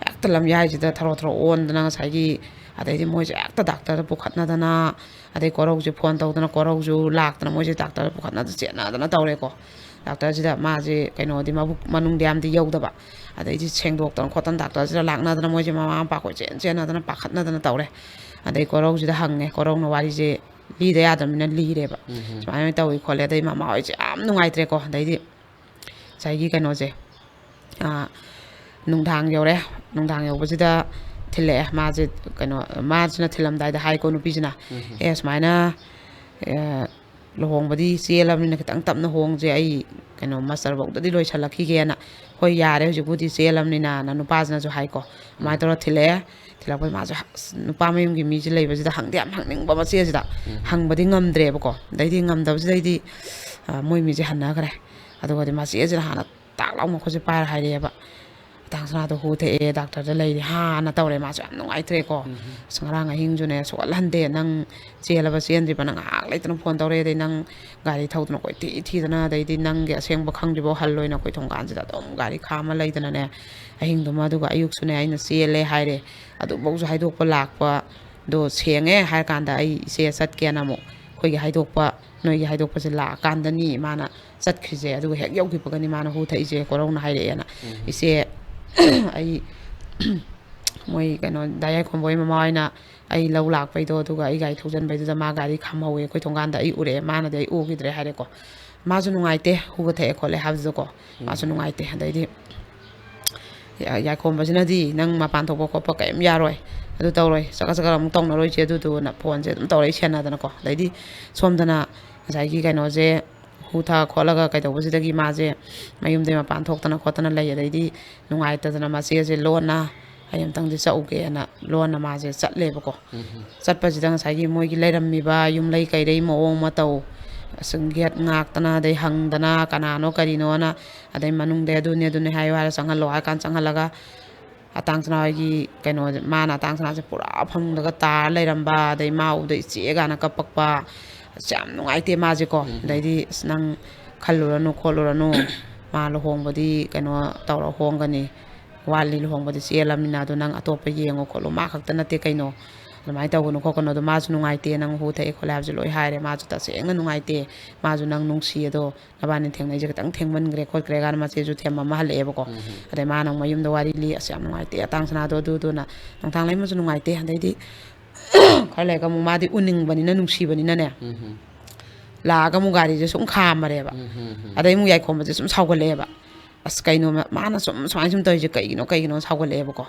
ꯍꯦꯛꯇ ꯂꯝꯌꯥꯏꯁꯤꯗ ꯊꯔꯣ ꯊꯔꯣ ꯑꯣꯟꯗꯅ ꯉꯁꯥꯏꯒꯤ, ꯑꯗꯩꯗꯤ ꯃꯣꯏꯁꯦ ꯍꯦꯛꯇ ꯗꯥꯛꯇꯔꯗ ꯄꯨꯈꯠꯅꯗꯅ, ꯑꯗꯩ ꯀꯣꯔꯧꯁꯦ ꯐꯣꯟ ꯇꯧꯗꯅ ꯀꯣꯔꯧꯁꯨ ꯂꯥꯛꯇꯅ ꯃꯣꯏꯁꯦ ꯗꯥꯛꯇꯔꯗ ꯄꯨꯈꯠꯅꯗꯅ ꯆꯦꯟꯅꯗꯅ ꯇꯧꯔꯦꯀꯣ꯫ ꯗꯥꯛꯇꯔꯁꯤꯗ ꯃꯥꯁꯦ ꯀꯩꯅꯣꯗꯤ ꯃꯕꯨꯛ ꯃꯅꯨꯡꯗꯤ ꯌꯥꯝꯗꯤ ꯌꯧꯗꯕ꯫ ꯑꯗꯩꯗꯤ ꯁꯦꯡꯗꯣꯛꯇꯅ ꯈꯣꯠꯇꯅ ꯗꯥꯛꯇꯔꯁꯤꯗ ꯂꯥꯛꯅꯗꯅ ꯃꯣꯏꯁꯦ ꯃꯃꯥ ꯃꯄꯥ ꯀꯣꯏꯆꯦꯟ ꯆꯦꯟꯅꯗꯅ ꯄꯥꯈꯠꯅꯗꯅ ꯇꯧꯔꯦ꯫ ꯑꯗꯩ ꯀꯣꯔꯧꯁꯤꯗ ꯍꯪꯉꯦ, ꯀꯣꯔꯧꯅ ꯋꯥꯔꯤꯁꯦ ꯂꯤꯗ ꯌꯥꯗꯕꯅꯤꯅ ꯂꯤꯔꯦꯕ꯫ ꯁꯨꯃꯥꯏꯅ ꯇꯧꯏ ꯈꯣꯠꯂꯦ꯫ ꯑꯗꯩ ꯃꯃꯥ ꯍꯣꯏꯁꯦ ꯌꯥꯝ ꯅꯨꯡꯉꯥꯏꯇ꯭ꯔꯦꯀꯣ꯫ ꯑꯗꯩꯗꯤ ꯉꯁꯥꯏꯒꯤ ꯀꯩꯅꯣꯁꯦ, ꯑꯥ, ꯅꯨꯡꯗꯥꯡ ꯌꯧꯔꯦ꯫ ꯅꯨꯡꯗꯥꯡ ꯌꯧꯕꯁꯤꯗ ꯊꯤꯜꯂꯛꯑꯦ꯫ ꯃꯥꯁꯦ ꯀꯩꯅꯣ, ꯃꯥꯁꯤꯅ ꯊꯤꯜꯂꯝꯗꯥꯏꯗ ꯍꯥꯏꯀꯣ ꯅꯨꯄꯤꯁꯤꯅ, "ꯑꯦ, ꯁꯨꯃꯥꯏꯅ, ꯑꯦ, ꯂꯨꯍꯣꯡꯕꯗꯤ ꯆꯦꯜꯂꯕꯅꯤꯅ ꯈꯤꯇꯪ ꯇꯞꯅ ꯍꯣꯡꯁꯦ, ꯑꯩ ꯀꯩꯅꯣ ꯃꯥꯁꯇꯔꯐꯧꯗꯗꯤ ꯂꯣꯏꯁꯤꯜꯂꯛꯈꯤꯒꯦꯅ"꯫ "ꯍꯣꯏ, ꯌꯥꯔꯦ, ꯍꯧꯖꯤꯛꯄꯨꯗꯤ ꯆꯦꯜꯂꯕꯅꯤꯅꯅ" ꯅꯨꯄꯥꯁꯤꯅꯁꯨ ꯍꯥꯏꯀꯣ꯫ ꯑꯗꯨꯃꯥꯏꯅ ꯇꯧꯔ ꯊꯤꯜꯂꯛꯑꯦ꯫ ꯊꯤꯜꯂꯛꯄꯗ ꯃꯥꯁꯨ ꯍ-, ꯑꯁ, ꯅꯨꯄꯥ ꯃꯌꯨꯝꯒꯤ ꯃꯤꯁꯦ ꯂꯩꯕꯁꯤꯗ ꯍꯪꯗꯤ ꯌꯥꯝ ꯍꯪꯅꯤꯡꯕ ꯃꯆꯦꯁꯤꯗ꯫ ꯍꯪꯕꯗꯤ ꯉꯝꯗ꯭ꯔꯦꯕꯀꯣ꯫ ꯑꯗꯩꯗꯤ ꯉꯝꯗꯕꯁꯤꯗꯩꯗꯤ, ꯑ, ꯃꯣꯏ ꯃꯤꯁꯦ ꯍꯟꯅꯈ꯭ꯔꯦ꯫ ꯑꯗꯨꯒꯗꯤ ꯃꯆꯦꯁꯤꯅ ꯍꯥꯟꯅ ꯇꯥꯛ ꯂꯥꯎ ꯃꯈꯨꯠꯁꯦ ꯄꯥꯏꯔ ꯍꯥꯏꯔꯛꯑꯦꯕ, "ꯑꯇꯥꯡ ꯁꯅꯥꯗꯣ ꯍꯨ ꯊꯛꯑꯦ, ꯗꯥꯛꯇꯔꯗ ꯂꯩꯔꯤ ꯍꯥꯅ" ꯇꯧꯔꯦ꯫ ꯃꯥꯁꯨ ꯌꯥꯝ ꯅꯨꯡꯉꯥꯏꯇ꯭ꯔꯦꯀꯣ꯫ ꯑꯁ, ꯉꯔꯥꯡ ꯑꯍꯤꯡꯁꯨꯅꯦ ꯁꯨꯛꯍꯜ ꯍꯟꯗꯦ, ꯅꯪ ꯆꯦꯜꯂꯕ ꯆꯦꯟꯗ꯭ꯔꯤꯕ ꯅꯪ ꯉꯥꯏꯍꯥꯛ ꯂꯩꯇꯅ ꯐꯣꯟ ꯇꯧꯔꯛꯑꯦ, ꯑꯗꯩ ꯅꯪ ꯒꯥꯔꯤ ꯊꯧꯗꯅ ꯀꯣꯏꯊꯤ ꯊꯤꯗꯅ, ꯑꯗꯩꯗꯤ ꯅꯪꯒꯤ ꯑꯁꯦꯡꯕ ꯈꯪꯗ꯭ꯔꯤꯐꯥꯎ ꯍꯜꯂꯣꯏꯅ ꯑꯩꯈꯣꯏ ꯊꯣꯡꯒꯥꯟꯁꯤꯗ ꯑꯗꯨꯝ ꯒꯥꯔꯤ ꯈꯥꯝꯃ ꯂꯩꯗꯅꯅꯦ꯫ ꯑꯍꯤꯡꯗꯨꯃ, ꯑꯗꯨꯒ ꯑꯌꯨꯛꯁꯨꯅꯦ ꯑꯩꯅ ꯆꯦꯜꯂꯦ ꯍꯥꯏꯔꯦ꯫ ꯑꯗꯨꯐꯧꯁꯨ ꯍꯥꯏꯗꯣꯛꯄ ꯂꯥꯛꯄꯗꯣ ꯁꯦꯡꯉꯦ ꯍꯥꯏꯔ ꯀꯥꯟꯗ ꯑꯩ ꯏꯆꯦ ꯆꯠꯀꯦꯅ ꯑꯃꯨꯛ ꯑꯩꯈꯣꯏꯒꯤ ꯍꯥꯏꯗꯣꯛꯄ, ꯅꯣꯏꯒꯤ ꯍꯥꯏꯗꯣꯛꯄꯁꯦ ꯂꯥꯛꯑꯀꯥꯟꯗꯅꯤ ꯃꯥꯅ ꯆꯠꯈ꯭ꯔꯤꯁꯦ꯫ ꯑꯗꯨꯒ ꯍꯦꯛ ꯌꯧꯈꯤꯕꯒꯅꯤ ꯃꯥꯅ ꯍꯨ ꯊꯛꯏꯁꯦ, ꯀꯣꯔꯧꯅ ꯍꯥꯏꯔꯛꯑꯦꯅ꯫ ꯏꯆꯦ, ꯑꯩ ꯃꯣꯏ ꯀꯩꯅꯣ, ꯗꯥ ꯌꯥꯏꯈꯣꯝꯕ ꯍꯣꯏ ꯃꯃꯥ ꯍꯣꯏꯅ ꯑꯩ ꯂꯧ ꯂꯥꯛꯄꯩꯗꯣ, ꯑꯗꯨꯒ ꯑꯩ ꯒꯥꯔꯤ ꯊꯧꯖꯟꯕꯩꯗꯨꯗ ꯃꯥ ꯒꯥꯔꯤ ꯈꯥꯝꯍꯧꯋꯦ ꯑꯩꯈꯣꯏ ꯊꯣꯡꯒꯥꯟꯗ, ꯑꯩ ꯎꯔꯛꯑꯦ, ꯃꯥꯅꯗꯤ ꯑꯩ ꯎꯈꯤꯗ꯭ꯔꯦ ꯍꯥꯏꯔꯦꯀꯣ꯫ ꯃꯥꯁꯨ ꯅꯨꯡꯉꯥꯏꯇꯦ, ꯍꯨꯒ ꯊꯛꯑꯦ ꯈꯣꯠꯂꯦ ꯍꯥꯏꯕꯗꯨꯗꯀꯣ꯫ ꯃꯥꯁꯨ ꯅꯨꯡꯉꯥꯏꯇꯦ꯫ ꯑꯗꯩꯗꯤ ꯌꯥ-, ꯌꯥꯏꯈꯣꯝꯕꯁꯤꯅꯗꯤ, "ꯅꯪ ꯃꯄꯥꯟ ꯊꯣꯛꯄ ꯈꯣꯠꯄ ꯀꯔꯤꯝ ꯌꯥꯔꯣꯏ, ꯑꯗꯨ ꯇꯧꯔꯣꯏ, ꯆꯀꯠ ꯆꯀꯠ ꯑꯃꯨꯛ ꯇꯧꯅꯔꯣꯏꯁꯦ ꯑꯗꯨꯗꯨꯅ" ꯐꯣꯟꯁꯦ ꯑꯗꯨꯝ ꯇꯧꯔꯛꯏ ꯁꯦꯟꯅꯗꯅꯀꯣ꯫ ꯑꯗꯩꯗꯤ ꯁꯣꯝꯗꯅ ꯉꯁꯥꯏꯒꯤ ꯀꯩꯅꯣꯁꯦ, ꯍꯨ ꯊꯛꯑ ꯈꯣꯠꯂꯒ ꯀꯩꯗꯧꯕꯁꯤꯗꯒꯤ ꯃꯥꯁꯦ ꯃꯌꯨꯝꯗꯒꯤ ꯃꯄꯥꯟ ꯊꯣꯛꯇꯅ ꯈꯣꯠꯇꯅ ꯂꯩ꯫ ꯑꯗꯩꯗꯤ ꯅꯨꯡꯉꯥꯏꯇꯗꯅ ꯃꯆꯦꯁꯦ ꯂꯣꯟꯅ, "ꯑꯩ ꯑꯝꯇꯪꯗꯤ ꯆꯠꯎꯒꯦꯅ" ꯂꯣꯟꯅ ꯃꯥꯁꯦ ꯆꯠꯂꯦꯕꯀꯣ꯫ ꯆꯠꯄꯁꯤꯗ ꯉꯁꯥꯏꯒꯤ ꯃꯣꯏꯒꯤ ꯂꯩꯔꯝꯃꯤꯕ ꯌꯨꯝꯂꯩ ꯀꯩꯔꯩ ꯃꯑꯣꯡ ꯃꯇꯧ, ꯑꯁ, ꯒꯦꯠ ꯉꯥꯛꯇꯅ, ꯑꯗꯩ ꯍꯪꯗꯅ ꯀꯅꯥꯅꯣ ꯀꯔꯤꯅꯣꯅ, ꯑꯗꯩ ꯃꯅꯨꯡꯗ ꯑꯗꯨꯅꯦ ꯑꯗꯨꯅꯦ ꯍꯥꯏꯌꯨ ꯍꯥꯏꯔ ꯆꯪꯍꯜꯂꯣ ꯍꯥꯏꯔ ꯀꯥꯟꯗ ꯆꯪꯍꯜꯂꯒ, ꯑꯇꯥꯡ ꯁꯅꯥ ꯍꯣꯏꯒꯤ ꯀꯩꯅꯣꯁꯦ, ꯃꯥꯅ ꯑꯇꯥꯡ ꯁꯅꯥꯁꯦ ꯄꯨꯔꯥ ꯐꯃꯨꯡꯗꯒ ꯇꯥꯔ ꯂꯩꯔꯝꯕ, ꯑꯗꯩ ꯃꯥ ꯎꯕꯗ ꯏꯆꯦ ꯀꯥꯏꯅ ꯀꯞꯄꯛꯄ, ꯑꯁ, ꯌꯥꯝ ꯅꯨꯡꯉꯥꯏꯇꯦ ꯃꯥꯁꯦꯀꯣ꯫ ꯎꯝ꯫ ꯑꯗꯩꯗꯤ, "ꯑꯁ, ꯅꯪ ꯈꯜꯂꯨꯔꯅꯨ ꯈꯣꯠꯂꯨꯔꯅꯨ, ꯃꯥ ꯂꯨꯍꯣꯡꯕꯗꯤ ꯀꯩꯅꯣ ꯇꯧꯔ ꯍꯣꯡꯒꯅꯤ, ꯋꯥꯠꯂꯤ, ꯂꯨꯍꯣꯡꯕꯗꯤ ꯆꯦꯜꯂꯝꯅꯤꯅ, ꯑꯗꯣ ꯅꯪ ꯑꯇꯣꯞꯄ ꯌꯦꯡꯉꯣ ꯈꯣꯠꯂꯣ, ꯃꯥ ꯈꯛꯇ ꯅꯠꯇꯦ ꯀꯩꯅꯣ, ꯑꯗꯨꯃꯥꯏꯅ ꯇꯧꯒꯅꯨ ꯈꯣꯠꯀꯅꯨ, ꯑꯗꯣ ꯃꯥꯁꯨ ꯅꯨꯡꯉꯥꯏꯇꯦ, ꯅꯪ ꯍꯨ ꯊꯛꯑꯦ ꯈꯣꯠꯂꯦ ꯍꯥꯏꯕꯁꯨ ꯂꯣꯏ ꯍꯥꯏꯔꯦ, ꯃꯥꯁꯨ ꯇꯁꯦꯡꯅ ꯅꯨꯡꯉꯥꯏꯇꯦ, ꯃꯥꯁꯨ ꯅꯪ ꯅꯨꯡꯁꯤ, ꯑꯗꯣ ꯅꯕꯥꯅꯤ ꯊꯦꯡꯅꯩꯁꯦ ꯈꯤꯇꯪ ꯊꯦꯡꯃꯟꯈ꯭ꯔꯦ ꯈꯣꯠꯈ꯭ꯔꯦ" ꯀꯥꯏꯅ ꯃꯆꯦꯁꯨ ꯊꯦꯝ ꯑꯃ ꯍꯜꯂꯛꯑꯦꯕꯀꯣ꯫ ꯎꯝ꯫ ꯑꯗꯩ ꯃꯥꯅ ꯑꯃꯨꯛ ꯃꯌꯨꯝꯗ ꯋꯥꯔꯤ ꯂꯤ, "ꯑꯁ, ꯌꯥꯝ ꯅꯨꯡꯉꯥꯏꯇꯦ, ꯑꯇꯥꯡ ꯁꯅꯥꯗꯣ ꯑꯗꯨꯗꯨꯅ", ꯅꯣꯡꯊꯥꯡ ꯂꯩꯃꯁꯨ ꯅꯨꯡꯉꯥꯏꯇꯦ꯫ ꯑꯗꯩꯗꯤ ꯈꯔ ꯂꯩꯔꯒ ꯑꯃꯨꯛ ꯃꯥꯗꯤ ꯎꯅꯤꯡꯕꯅꯤꯅ, ꯅꯨꯡꯁꯤꯕꯅꯤꯅꯅꯦ, ꯎꯝ꯫ ꯂꯥꯛꯑꯒ ꯑꯃꯨꯛ ꯒꯥꯔꯤꯁꯦ ꯁꯨꯝ ꯈꯥꯝꯃꯔꯦꯕ꯫ ꯎꯝ, ꯎꯝ, ꯎꯝ꯫ ꯑꯗꯩ ꯑꯃꯨꯛ ꯌꯥꯏꯈꯣꯝꯕꯁꯦ ꯁꯨꯝ ꯁꯥꯎꯒꯠꯂꯛꯑꯦꯕ꯫ "ꯑꯁ, ꯀꯩꯅꯣ ꯃꯥ-, ꯃꯥꯅ ꯁꯨꯝ ꯁꯨꯃꯥꯏꯅ ꯁꯨꯝ ꯇꯧꯔꯤꯁꯦ ꯀꯩꯒꯤꯅꯣ, ꯀꯩꯒꯤꯅꯣ?" ꯁꯥꯎꯒꯠꯂꯛꯑꯦꯕꯀꯣ꯫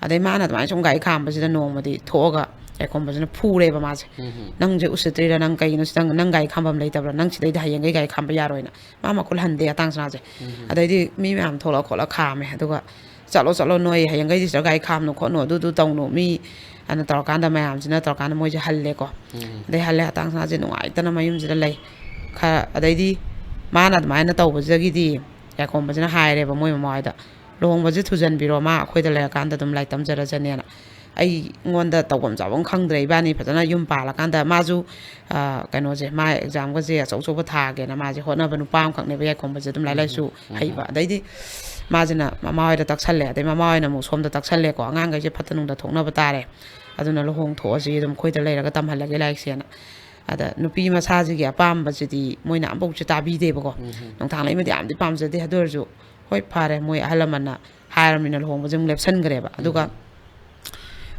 ꯑꯗꯩ ꯃꯥꯅ ꯑꯗꯨꯃꯥꯏꯅ ꯁꯨꯝ ꯒꯥꯔꯤ ꯈꯥꯝꯕꯁꯤꯗ ꯅꯣꯡꯃꯗꯤ ꯊꯣꯛꯑꯒ ꯌꯥꯏꯈꯣꯝꯕꯁꯤꯅ ꯐꯨꯔꯦꯕ ꯃꯥꯁꯦ꯫ ꯎꯝ, ꯎꯝ꯫ "ꯅꯪꯁꯦ ꯎꯁꯤꯠꯇ꯭ꯔꯤꯔꯥ? ꯅꯪ ꯀꯩꯒꯤꯅꯣ ꯁꯤꯗ ꯅꯪ ꯒꯥꯔꯤ ꯈꯥꯝꯐꯝ ꯂꯩꯇꯕ꯭ꯔꯥ? ꯅꯪ ꯁꯤꯗꯩꯗ ꯍꯌꯦꯡꯈꯩ ꯒꯥꯔꯤ ꯈꯥꯝꯕ ꯌꯥꯔꯣꯏꯅ" ꯃꯥ ꯃꯈꯨꯠ ꯍꯟꯗꯦ ꯑꯇꯥꯡ ꯁꯅꯥꯁꯦ꯫ ꯎꯝ꯫ ꯑꯗꯩꯗꯤ ꯃꯤ ꯃꯌꯥꯝ ꯊꯣꯛꯂꯛꯑ ꯈꯣꯠꯂ ꯈꯥꯝꯃꯦ꯫ ꯑꯗꯨꯒ, "ꯆꯠꯂꯣ, ꯆꯠꯂꯣ, ꯅꯣꯏ ꯍꯌꯦꯡꯈꯩꯗꯤ ꯁꯤꯗ ꯒꯥꯔꯤ ꯈꯥꯝꯅꯨ ꯈꯣꯠꯅꯨ, ꯑꯗꯨꯗꯨ ꯇꯧꯅꯨ", ꯃꯤ ꯑꯅ ꯇꯧꯔꯀꯥꯟꯗ, ꯃꯌꯥꯝꯁꯤꯅ ꯇꯧꯔꯀꯥꯟꯗ ꯃꯣꯏꯁꯦ ꯍꯜꯂꯦꯀꯣ꯫ ꯎꯝ꯫ ꯑꯗꯩ ꯍꯜꯂꯦ, ꯑꯇꯥꯡ ꯁꯅꯥꯁꯦ ꯅꯨꯡꯉꯥꯏꯇꯅ ꯃꯌꯨꯝꯁꯤꯗ ꯂꯩ꯫ ꯈꯔ, ꯑꯗꯩꯗꯤ ꯃꯥꯅ ꯑꯗꯨꯃꯥꯏꯅ ꯇꯧꯕꯁꯤꯗꯒꯤꯗꯤ ꯌꯥꯏꯈꯣꯝꯕꯁꯤꯅ ꯍꯥꯏꯔꯦꯕ ꯃꯣꯏ ꯃꯃꯥ ꯍꯣꯏꯗ, "ꯂꯨꯍꯣꯡꯕꯁꯦ ꯊꯨꯖꯟꯕꯤꯔꯣ, ꯃꯥ ꯑꯩꯈꯣꯏꯗ ꯂꯩꯔꯀꯥꯟꯗ ꯑꯗꯨꯝ ꯂꯥꯏꯔꯤꯛ ꯇꯝꯖꯔꯁꯅꯦꯅ꯫ ꯑꯩꯉꯣꯟꯗ ꯇꯧꯐꯝ ꯆꯥꯐꯝ ꯈꯪꯗ꯭ꯔꯦ, ꯏꯕꯥꯅꯤ ꯐꯖꯅ ꯌꯨꯝ ꯄꯥꯜꯂꯀꯥꯟꯗ", ꯃꯥꯁꯨ, ꯑ, ꯀꯩꯅꯣꯁꯦ, ꯃꯥ ꯑꯦꯛꯖꯥꯝꯒꯁꯦ ꯑꯆꯧ ꯑꯆꯧꯕ ꯊꯥꯒꯦꯅ ꯃꯥꯁꯦ ꯍꯣꯠꯅꯕ ꯅꯨꯄꯥ ꯑꯃꯈꯛꯅꯦꯕ ꯌꯥꯏꯈꯣꯝꯕꯁꯦ, ꯑꯗꯨꯝ ꯂꯥꯏꯔꯤꯛ ꯂꯥꯏꯁꯨ ꯍꯩꯕ꯫ ꯑꯗꯩꯗꯤ ꯃꯥꯁꯤꯅ ꯃꯃꯥ ꯍꯣꯏꯗ ꯇꯛꯁꯜꯂꯦ, ꯑꯗꯩ ꯃꯃꯥ ꯍꯣꯏꯅ ꯑꯃꯨꯛ ꯁꯣꯝꯗ ꯇꯛꯁꯜꯂꯦꯀꯣ, "ꯑꯉꯥꯡꯈꯩꯁꯦ ꯐꯠꯇ ꯅꯨꯡꯗ ꯊꯣꯛꯅꯕ ꯇꯥꯔꯦ, ꯑꯗꯨꯅ ꯂꯨꯍꯣꯡꯊꯣꯛꯑꯁꯤ, ꯑꯗꯨꯝ ꯑꯩꯈꯣꯏꯗ ꯂꯩꯔꯒ ꯇꯝꯍꯜꯂꯒꯦ ꯂꯥꯏꯔꯤꯛꯁꯦꯅ"꯫ ꯑꯗ ꯅꯨꯄꯤ ꯃꯁꯥꯁꯤꯒꯤ ꯑꯄꯥꯝꯕꯁꯤꯗꯤ ꯃꯣꯏꯅ ꯑꯝꯐꯥꯎꯁꯨ ꯇꯥꯕꯤꯗꯦꯕꯀꯣ꯫ ꯅꯣꯡꯊꯥꯡ ꯂꯩꯃꯗꯤ ꯌꯥꯝꯗꯤ ꯄꯥꯝꯖꯗꯦ, ꯑꯗꯨ ꯑꯣꯏꯔꯁꯨ ꯍꯣꯏ, ꯐꯔꯦ, ꯃꯣꯏ ꯑꯍꯜ ꯂꯃꯟꯅ ꯍꯥꯏꯔꯕꯅꯤꯅ ꯂꯨꯍꯣꯡꯕꯁꯦ ꯑꯃꯨꯛ ꯂꯦꯞꯁꯟꯈ꯭ꯔꯦꯕ꯫ ꯑꯗꯨꯒ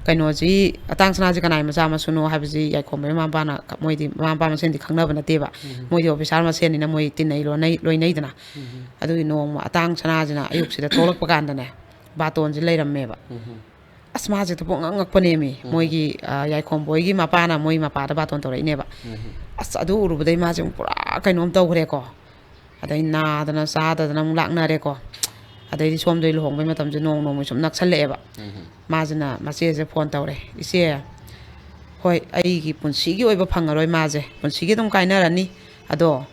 ꯀꯩꯅꯣꯁꯤ, ꯑꯇꯥꯡ ꯁꯅꯥꯁꯤ ꯀꯅꯥꯏ ꯃꯆꯥ ꯃꯁꯨꯅꯣ ꯍꯥꯏꯕꯁꯤ ꯌꯥꯏꯈꯣꯝꯕꯒꯤ ꯃꯃꯥ ꯃꯄꯥꯅ, ꯃꯣꯏꯗꯤ ꯃꯃꯥ ꯃꯄꯥ ꯃꯁꯦꯟꯗꯤ ꯈꯪꯅꯕ ꯅꯠꯇꯦꯕ꯫ ꯃꯣꯏꯗꯤ ꯑꯣꯐꯤꯁꯥꯔ ꯃꯁꯦꯟꯅꯤꯅ ꯃꯣꯏ ꯇꯤꯟꯅꯩ, ꯂꯣꯟꯅꯩ, ꯂꯣꯏꯅꯩꯗꯅ꯫ ꯑꯗꯨꯒꯤ ꯅꯣꯡꯃ ꯑꯇꯥꯡ ꯁꯅꯥꯁꯤꯅ ꯑꯌꯨꯛꯁꯤꯗ ꯊꯣꯛꯂꯛꯄ ꯀꯥꯟꯗꯅꯦ, ꯕꯥꯇꯣꯟꯁꯦ ꯂꯩꯔꯝꯃꯦꯕ꯫ ꯑꯁ, ꯃꯥꯁꯦ ꯊꯨꯞꯄꯣꯛ ꯉꯛ ꯉꯛꯄꯅꯦꯃꯤ꯫ ꯃꯣꯏꯒꯤ, ꯑ, ꯌꯥꯏꯈꯣꯝꯕꯣꯏꯒꯤ ꯃꯄꯥꯅ ꯃꯣꯏ ꯃꯄꯥꯗ ꯕꯥꯇꯣꯟ ꯇꯧꯔꯛꯏꯅꯦꯕ꯫ ꯑꯁ, ꯑꯗꯨ ꯎꯔꯨꯕꯗꯩ ꯃꯥꯁꯦ ꯑꯃꯨꯛ ꯄꯨꯔꯥ ꯀꯩꯅꯣꯝ ꯇꯧꯈ꯭ꯔꯦꯀꯣ꯫ ꯑꯗꯩ ꯅꯥꯗꯅ ꯆꯥꯗꯗꯅ ꯑꯃꯨꯛ ꯂꯥꯛꯅꯔꯦꯀꯣ꯫ ꯑꯗꯩꯗꯤ ꯁꯣꯝꯗꯒꯤ ꯂꯨꯍꯣꯡꯕꯩ ꯃꯇꯝꯁꯦ ꯅꯣꯡ ꯅꯣꯡꯃꯒꯤ ꯁꯨꯝ ꯅꯛꯁꯜꯂꯛꯑꯦꯕ꯫ ꯃꯥꯁꯤꯅ ꯃꯆꯦꯁꯦ ꯐꯣꯟ ꯇꯧꯔꯦ, "ꯏꯆꯦ, ꯍꯣꯏ, ꯑꯩꯒꯤ ꯄꯨꯟꯁꯤꯒꯤ ꯑꯣꯏꯕ ꯐꯪꯉꯔꯣꯏ ꯃꯥꯁꯦ, ꯄꯨꯟꯁꯤꯒꯤ ꯑꯗꯨꯝ ꯀꯥꯏꯅꯔꯅꯤ꯫ ꯑꯗꯣ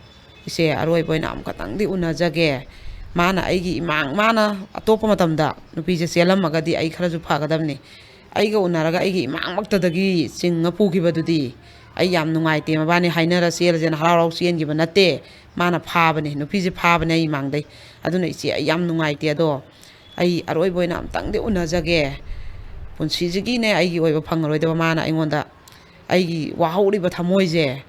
ꯏꯆꯦ, ꯑꯔꯣꯏꯕ ꯑꯣꯏꯅ ꯑꯃꯨꯛꯈꯛꯇꯪꯗꯤ ꯎꯅꯖꯒꯦ꯫ ꯃꯥꯅ ꯑꯩꯒꯤ ꯏꯃꯥꯡ, ꯃꯥꯅ ꯑꯇꯣꯞꯄ ꯃꯇꯝꯗ ꯅꯨꯄꯤꯁꯦ ꯆꯦꯜꯂꯝꯃꯒꯗꯤ ꯑꯩ ꯈꯔꯁꯨ ꯐꯒꯗꯕꯅꯤ꯫ ꯑꯩꯒ ꯎꯅꯔꯒ ꯑꯩꯒꯤ ꯏꯃꯥꯡꯃꯛꯇꯗꯒꯤ ꯆꯤꯡꯉ ꯄꯨꯈꯤꯕꯗꯨꯗꯤ ꯑꯩ ꯌꯥꯝ ꯅꯨꯡꯉꯥꯏꯇꯦ, ꯃꯕꯥꯅꯤ ꯍꯥꯏꯅꯔ ꯆꯦꯜꯂꯁꯦꯅ ꯍꯔꯥꯎ ꯍꯔꯥꯎ ꯆꯦꯟꯈꯤꯕ ꯅꯠꯇꯦ꯫ ꯃꯥꯅ ꯐꯥꯕꯅꯦ, ꯅꯨꯄꯤꯁꯦ ꯐꯥꯕꯅꯦ ꯑꯩ ꯃꯥꯡꯗꯩ꯫ ꯑꯗꯨꯅ ꯏꯆꯦ, ꯑꯩ ꯌꯥꯝ ꯅꯨꯡꯉꯥꯏꯇꯦ, ꯑꯗꯣ ꯑꯩ ꯑꯔꯣꯏꯕ ꯑꯣꯏꯅ ꯑꯝꯇꯪꯗꯤ ꯎꯅꯖꯒꯦ꯫ ꯄꯨꯟꯁꯤꯁꯤꯒꯤꯅꯦ ꯑꯩꯒꯤ ꯑꯣꯏꯕ ꯐꯪꯉꯔꯣꯏꯗꯕ ꯃꯥꯅ ꯑꯩꯉꯣꯟꯗ ꯑꯩꯒꯤ ꯋꯥꯍꯧꯔꯤꯕ ꯊꯃꯣꯏꯁꯦ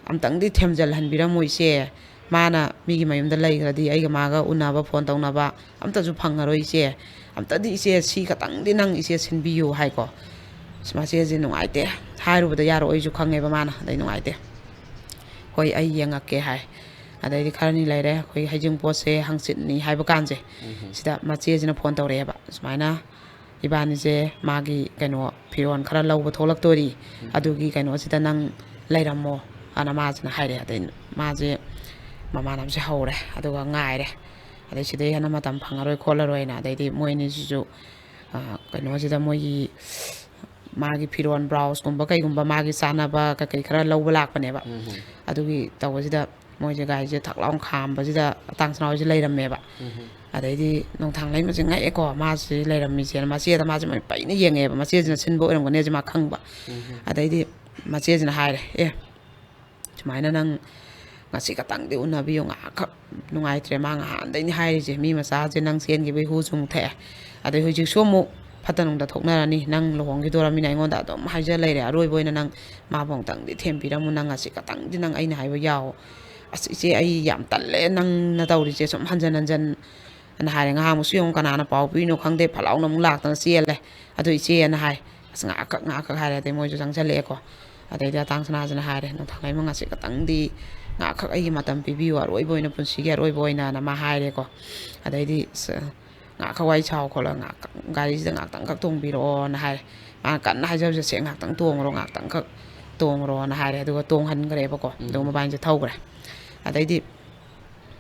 ꯑꯝꯇꯪꯗꯤ ꯊꯦꯝꯖꯤꯜꯍꯟꯕꯤꯔꯝꯃꯣ ꯏꯆꯦ꯫ ꯃꯥꯅ ꯃꯤꯒꯤ ꯃꯌꯨꯝꯗ ꯂꯩꯈ꯭ꯔꯗꯤ ꯑꯩꯒ ꯃꯥꯒ ꯎꯅꯕ, ꯐꯣꯟ ꯇꯧꯅꯕ ꯑꯝꯇꯁꯨ ꯐꯪꯉꯔꯣꯏ ꯏꯆꯦ꯫ ꯑꯝꯇꯗꯤ ꯏꯆꯦ, ꯁꯤ ꯈꯇꯪꯗꯤ ꯅꯪ ꯏꯆꯦ ꯁꯤꯟꯕꯤꯌꯨ ꯍꯥꯏꯀꯣ꯫ ꯑꯁ, ꯃꯆꯦꯁꯦ ꯅꯨꯡꯉꯥꯏꯇꯦ, ꯍꯥꯏꯔꯨꯕꯗ ꯌꯥꯔꯣꯏꯁꯨ ꯈꯪꯉꯦꯕ ꯃꯥꯅ, ꯑꯗꯩ ꯅꯨꯡꯉꯥꯏꯇꯦ꯫ "ꯍꯣꯏ, ꯑꯩ ꯌꯦꯡꯉꯛꯀꯦ" ꯍꯥꯏ꯫ ꯑꯗꯩꯗꯤ ꯈꯔꯅꯤ ꯂꯩꯔꯦ, ꯑꯩꯈꯣꯏ ꯍꯩꯖꯤꯡꯄꯣꯠꯁꯦ ꯍꯪꯆꯤꯠꯅꯤ ꯍꯥꯏꯕ ꯀꯥꯟꯁꯦ, ꯁꯤꯗ ꯃꯆꯦꯁꯤꯅ ꯐꯣꯟ ꯇꯧꯔꯛꯑꯦꯕ, ꯁꯨꯃꯥꯏꯅ ꯏꯕꯥꯅꯤꯁꯦ ꯃꯥꯒꯤ ꯀꯩꯅꯣ ꯐꯤꯔꯣꯜ ꯈꯔ ꯂꯧꯕ ꯊꯣꯛꯂꯛꯇꯣꯔꯤ, ꯑꯗꯨꯒꯤ ꯀꯩꯅꯣꯁꯤꯗ ꯅꯪ ꯂꯩꯔꯝꯃꯣ ꯑꯅ ꯃꯥꯁꯤꯅ ꯍꯥꯏꯔꯛꯑꯦ꯫ ꯑꯗꯩ ꯃꯥꯁꯦ ꯃꯃꯥꯟꯅꯕꯁꯦ ꯍꯧꯔꯦ, ꯑꯗꯨꯒ ꯉꯥꯏꯔꯦ꯫ ꯑꯗꯩ ꯁꯤꯗꯩ ꯍꯦꯟꯅ ꯃꯇꯝ ꯐꯪꯉꯔꯣꯏ ꯈꯣꯠꯂꯔꯣꯏꯅ, ꯑꯗꯩꯗꯤ ꯃꯣꯏ ꯑꯅꯤꯁꯤꯁꯨ, ꯑ, ꯀꯩꯅꯣꯁꯤꯗ ꯃꯣꯏꯒꯤ ꯃꯥꯒꯤ ꯐꯤꯔꯣꯜ ꯕ꯭ꯂꯥꯎꯁꯀꯨꯝꯕ ꯀꯩꯒꯨꯝꯕ ꯃꯥꯒꯤ ꯆꯥꯅꯕ ꯀꯩꯀꯩ ꯈꯔ ꯂꯧꯕ ꯂꯥꯛꯄꯅꯦꯕ꯫ ꯑꯗꯨꯒꯤ ꯇꯧꯕꯁꯤꯗ ꯃꯣꯏꯁꯦ ꯒꯥꯔꯤꯁꯦ ꯊꯛ ꯂꯥꯎꯅ ꯈꯥꯝꯕꯁꯤꯗ ꯑꯇꯥꯡ ꯁꯅꯥꯍꯣꯏꯁꯦ ꯂꯩꯔꯝꯃꯦꯕ꯫ ꯑꯗꯩꯗꯤ ꯅꯣꯡꯊꯥꯡꯂꯩꯃꯁꯦ ꯉꯛꯑꯦꯀꯣ, ꯃꯥꯁꯤ ꯂꯩꯔꯝꯃꯤꯁꯦꯅ꯫ ꯃꯆꯦꯗ ꯃꯥꯁꯦ ꯃꯃꯤꯠ ꯄꯩꯅ ꯌꯦꯡꯉꯦꯕ, ꯃꯆꯦꯁꯤꯅ ꯁꯤꯟꯕ ꯑꯣꯏꯔꯝꯒꯅꯤ ꯍꯥꯏꯁꯦ ꯃꯥ ꯈꯪꯕ꯫ ꯑꯗꯩꯗꯤ ꯃꯆꯦꯁꯤꯅ ꯍꯥꯏꯔꯦ, "ꯑꯦ, ꯁꯨꯃꯥꯏꯅ ꯅꯪ ꯉꯁꯤ ꯈꯛꯇꯪꯗꯤ ꯎꯅꯕꯤꯌꯨ, ꯉꯥꯏꯍꯥꯛꯈꯛ ꯅꯨꯡꯉꯥꯏꯇ꯭ꯔꯦ, ꯃꯥ ꯉꯍꯥꯟꯗꯩꯅꯤ ꯍꯥꯏꯔꯤꯁꯦ, ꯃꯤ ꯃꯆꯥꯁꯦ ꯅꯪ ꯆꯦꯟꯈꯤꯕꯩ ꯍꯨ ꯆꯨꯡꯊꯛꯑꯦ, ꯑꯗꯩ ꯍꯧꯖꯤꯛꯁꯨ ꯑꯃꯨꯛ ꯐꯠꯇ ꯅꯨꯡꯗ ꯊꯣꯛꯅꯔꯅꯤ, ꯅꯪ ꯂꯨꯍꯣꯡꯈꯤꯗꯣꯔꯃꯤꯅ ꯑꯩꯉꯣꯟꯗ ꯑꯗꯨꯝ ꯍꯥꯏꯖ ꯂꯩꯔꯦ, ꯑꯔꯣꯏꯕ ꯑꯣꯏꯅ ꯅꯪ ꯃꯥꯕꯨ ꯑꯃꯨꯛꯇꯪꯗꯤ ꯊꯦꯝꯕꯤꯔꯝꯃꯨ, ꯅꯪ ꯉꯁꯤ ꯈꯛꯇꯪꯗꯤ ꯅꯪ ꯑꯩꯅ ꯍꯥꯏꯕ ꯌꯥꯎ꯫ ꯑꯁ ꯏꯆꯦ, ꯑꯩ ꯌꯥꯝ ꯇꯜꯂꯦ ꯅꯪꯅ ꯇꯧꯔꯤꯁꯦ ꯁꯨꯝ ꯍꯟꯖꯟ ꯍꯟꯖꯟ" ꯑꯅ ꯍꯥꯏꯔꯦ꯫ ꯉꯍꯥꯟꯃꯨꯛꯁꯨ ꯌꯦꯡꯉꯨ, ꯀꯅꯥꯅ ꯄꯥꯎ ꯄꯤꯔꯤꯅꯣ ꯈꯪꯗꯦ, ꯐꯠ ꯂꯥꯎꯅ ꯑꯃꯨꯛ ꯂꯥꯛꯇꯅ ꯆꯦꯜꯂꯦ꯫ "ꯑꯗꯨ ꯏꯆꯦ" ꯑꯅ ꯍꯥꯏ꯫ ꯑꯁ, ꯉꯥꯏꯍꯥꯛꯈꯛ, ꯉꯥꯏꯍꯥꯛꯈꯛ ꯍꯥꯏꯔꯦ꯫ ꯑꯗꯩ ꯃꯣꯏꯁꯨ ꯆꯪꯁꯜꯂꯛꯑꯦꯀꯣ꯫ ꯑꯗꯩꯗꯤ ꯑꯇꯥꯡ ꯁꯅꯥꯁꯤꯅ ꯍꯥꯏꯔꯦ, "ꯅꯣꯡꯊꯥꯡꯂꯩꯃ, ꯉꯁꯤ ꯈꯛꯇꯪꯗꯤ ꯉꯥꯏꯍꯥꯛꯈꯛ ꯑꯩꯒꯤ ꯃꯇꯝ ꯄꯤꯕꯤꯌꯨ, ꯑꯔꯣꯏꯕ ꯑꯣꯏꯅ, ꯄꯨꯟꯁꯤꯒꯤ ꯑꯔꯣꯏꯕ ꯑꯣꯏꯅ" ꯑꯅ ꯃꯥ ꯍꯥꯏꯔꯦꯀꯣ꯫ ꯑꯗꯩꯗꯤ, "ꯑꯁ, ꯉꯥꯏꯍꯥꯛꯈꯛ ꯋꯥꯔꯤ ꯁꯥꯎ ꯈꯣꯠꯂꯣ, ꯉꯥꯏꯍꯥꯛ ꯒꯥꯔꯤꯁꯤꯗ ꯉꯥꯏꯍꯥꯛꯇꯪꯈꯛ ꯇꯣꯡꯕꯤꯔꯛꯑꯣꯅ" ꯍꯥꯏꯔꯦ꯫ ꯃꯥꯅ ꯀꯟꯅ ꯍꯥꯏꯖꯕꯁꯦ, "ꯁꯦ, ꯉꯥꯏꯍꯥꯛꯇꯪ ꯇꯣꯡꯉꯨꯔꯣ, ꯉꯥꯏꯍꯥꯛꯇꯪꯈꯛ ꯇꯣꯡꯉꯨꯔꯣꯅ" ꯍꯥꯏꯔꯦ꯫ ꯑꯗꯨꯒ ꯇꯣꯡꯍꯟꯈ꯭ꯔꯦꯕꯀꯣ꯫ ꯑꯗꯨꯒ ꯃꯕꯥꯅꯤꯁꯦ ꯊꯧꯈ꯭ꯔꯦ꯫ ꯑꯗꯩꯗꯤ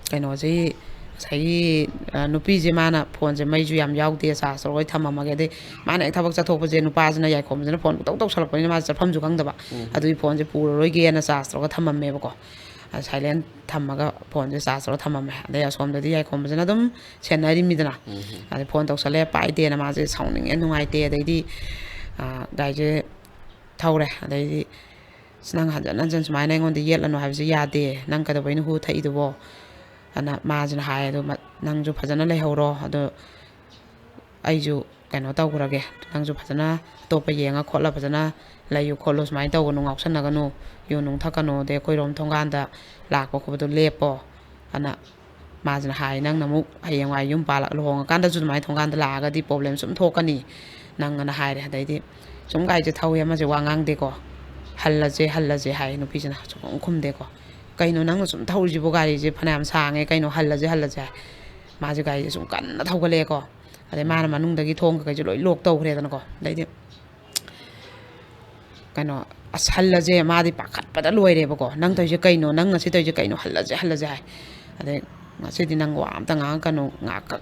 ꯀꯩꯅꯣꯁꯤ, ꯉꯁꯥꯏꯒꯤ, ꯑ, ꯅꯨꯄꯤꯁꯦ, ꯃꯥꯅ ꯐꯣꯟꯁꯦ ꯃꯩꯁꯨ ꯌꯥꯝ ꯌꯥꯎꯗꯦ, ꯆꯥꯔꯖ ꯇꯧꯔꯒ ꯊꯝꯃꯝꯃꯒꯦ꯫ ꯑꯗꯩ ꯃꯥꯅ ꯍꯦꯛ ꯊꯕꯛ ꯆꯠꯊꯣꯛꯄꯁꯦ, ꯅꯨꯄꯥꯁꯤꯅ, ꯌꯥꯏꯈꯣꯝꯕꯁꯤꯅ ꯐꯣꯟ ꯄꯨꯡꯇꯧ ꯇꯧꯁꯜꯂꯛꯄꯅꯤꯅ ꯃꯥꯁꯦ ꯆꯠꯐꯝꯁꯨ ꯈꯪꯗꯕ꯫ ꯑꯗꯨꯒꯤ ꯐꯣꯟꯁꯦ ꯄꯨꯔꯔꯣꯏꯒꯦꯅ ꯆꯥꯔꯖ ꯇꯧꯔꯒ ꯊꯝꯃꯝꯃꯦꯕꯀꯣ꯫ ꯑ, ꯁꯥꯏꯂꯦꯟ ꯊꯝꯃꯒ ꯐꯣꯟꯁꯦ ꯆꯥꯔꯖ ꯇꯧꯔꯒ ꯊꯝꯃꯝꯃꯦ꯫ ꯑꯗꯩ ꯑꯁꯣꯝꯗꯗꯤ ꯌꯥꯏꯈꯣꯝꯕꯁꯤꯅ ꯑꯗꯨꯝ ꯁꯦꯟꯅꯔꯤꯃꯤꯗꯅ꯫ ꯑꯗꯩ ꯐꯣꯟ ꯇꯧꯁꯜꯂꯛꯑꯦ, ꯄꯥꯏꯗꯦꯅ ꯃꯥꯁꯦ ꯁꯥꯎꯅꯤꯡꯉꯦ, ꯅꯨꯡꯉꯥꯏꯇꯦ꯫ ꯑꯗꯩꯗꯤ, ꯑ, ꯒꯥꯔꯤꯁꯦ ꯊꯧꯔꯦ꯫ ꯑꯗꯩꯗꯤ "ꯑꯁ, ꯅꯪ ꯍꯟꯖꯟ ꯍꯟꯖꯟ ꯁꯨꯃꯥꯏꯅ ꯑꯩꯉꯣꯟꯗ ꯌꯦꯠꯂꯅꯨ ꯍꯥꯏꯕꯁꯦ ꯌꯥꯗꯦ, ꯅꯪ ꯀꯩꯗꯧꯕꯩꯅꯣ ꯍꯨ ꯊꯛꯏꯗꯨꯕꯣ?" ꯑꯅ ꯃꯥꯁꯤꯅ ꯍꯥꯏ꯫ "ꯑꯗꯣ ꯃ-, ꯅꯪꯁꯨ ꯐꯖꯅ ꯂꯩꯍꯧꯔꯣ, ꯑꯗꯣ ꯑꯩꯁꯨ ꯀꯩꯅꯣ ꯇꯧꯈ꯭ꯔꯒꯦ, ꯅꯪꯁꯨ ꯐꯖꯅ ꯑꯇꯣꯞꯄ ꯌꯦꯡꯉ ꯈꯣꯠꯂ ꯐꯖꯅ ꯂꯩꯌꯨ ꯈꯣꯠꯂꯨ, ꯁꯨꯃꯥꯏꯅ ꯇꯧꯒꯅꯨ, ꯉꯥꯎꯁꯟꯅꯒꯅꯨ, ꯌꯨ ꯅꯨꯡ ꯊꯛꯀꯅꯨ, ꯑꯗꯩ ꯑꯩꯈꯣꯏꯔꯣꯝ ꯊꯣꯡꯒꯥꯟꯗ ꯂꯥꯛꯄ ꯈꯣꯠꯄꯗꯣ ꯂꯦꯞꯄꯣ" ꯑꯅ ꯃꯥꯁꯤꯅ ꯍꯥꯏ꯫ "ꯅꯪꯅ ꯑꯃꯨꯛ ꯍꯌꯦꯡꯋꯥꯏ ꯌꯨꯝ ꯄꯥꯜꯂꯛ-, ꯂꯨꯍꯣꯡꯉꯀꯥꯟꯗꯁꯨ ꯑꯗꯨꯃꯥꯏꯅ ꯊꯣꯡꯒꯥꯟꯗ ꯂꯥꯛꯑꯒꯗꯤ problem ꯁꯨꯝ ꯊꯣꯛꯀꯅꯤ ꯅꯪ" ꯑꯅ ꯍꯥꯏꯔꯦ꯫ ꯑꯗꯩꯗꯤ ꯁꯨꯝ ꯒꯥꯔꯤꯁꯦ ꯊꯧꯋꯦ, ꯑꯃꯁꯦ ꯋꯥ ꯉꯥꯡꯗꯦꯀꯣ꯫ "ꯍꯜꯂꯁꯦ, ꯍꯜꯂꯁꯦ" ꯍꯥꯏ, ꯅꯨꯄꯤꯁꯤꯅ ꯁꯨꯡꯈꯨꯝ ꯈꯨꯝꯗꯦꯀꯣ꯫ "ꯀꯩꯅꯣ ꯅꯪꯅ ꯁꯨꯝ ꯊꯧꯔꯤꯁꯤꯕꯨ? ꯒꯥꯔꯤꯁꯦ ꯐꯅꯌꯥꯝ ꯁꯥꯡꯉꯦ, ꯀꯩꯅꯣ, ꯍꯜꯂꯁꯦ, ꯍꯜꯂꯁꯦ" ꯍꯥꯏ꯫ ꯃꯥꯁꯦ ꯒꯥꯔꯤꯁꯦ ꯁꯨꯝ ꯀꯟꯅ ꯊꯧꯒꯠꯂꯛꯑꯦꯀꯣ꯫ ꯑꯗꯩ ꯃꯥꯅ ꯃꯅꯨꯡꯗꯒꯤ ꯊꯣꯡ ꯀꯩꯀꯩꯁꯨ ꯂꯣꯏ lock ꯇꯧꯈ꯭ꯔꯦꯗꯅꯀꯣ꯫ ꯑꯗꯩꯗꯤ ꯀꯩꯅꯣ, ꯑꯁ, ꯍꯜꯂꯁꯦ, ꯃꯥꯗꯤ ꯄꯥꯈꯠꯄꯗ ꯂꯣꯏꯔꯦꯕꯀꯣ꯫ "ꯅꯪ ꯇꯧꯔꯤꯁꯦ ꯀꯩꯅꯣ? ꯅꯪ ꯉꯁꯤ ꯇꯧꯔꯤꯁꯦ ꯀꯩꯅꯣ? ꯍꯜꯂꯁꯦ, ꯍꯜꯂꯁꯦ" ꯍꯥꯏ꯫ ꯑꯗꯩ, "ꯉꯁꯤꯗꯤ ꯅꯪ ꯋꯥ ꯑꯝꯇ ꯉꯥꯡꯉꯛꯀꯅꯨ, ꯉꯥꯏꯍꯥꯛꯈꯛ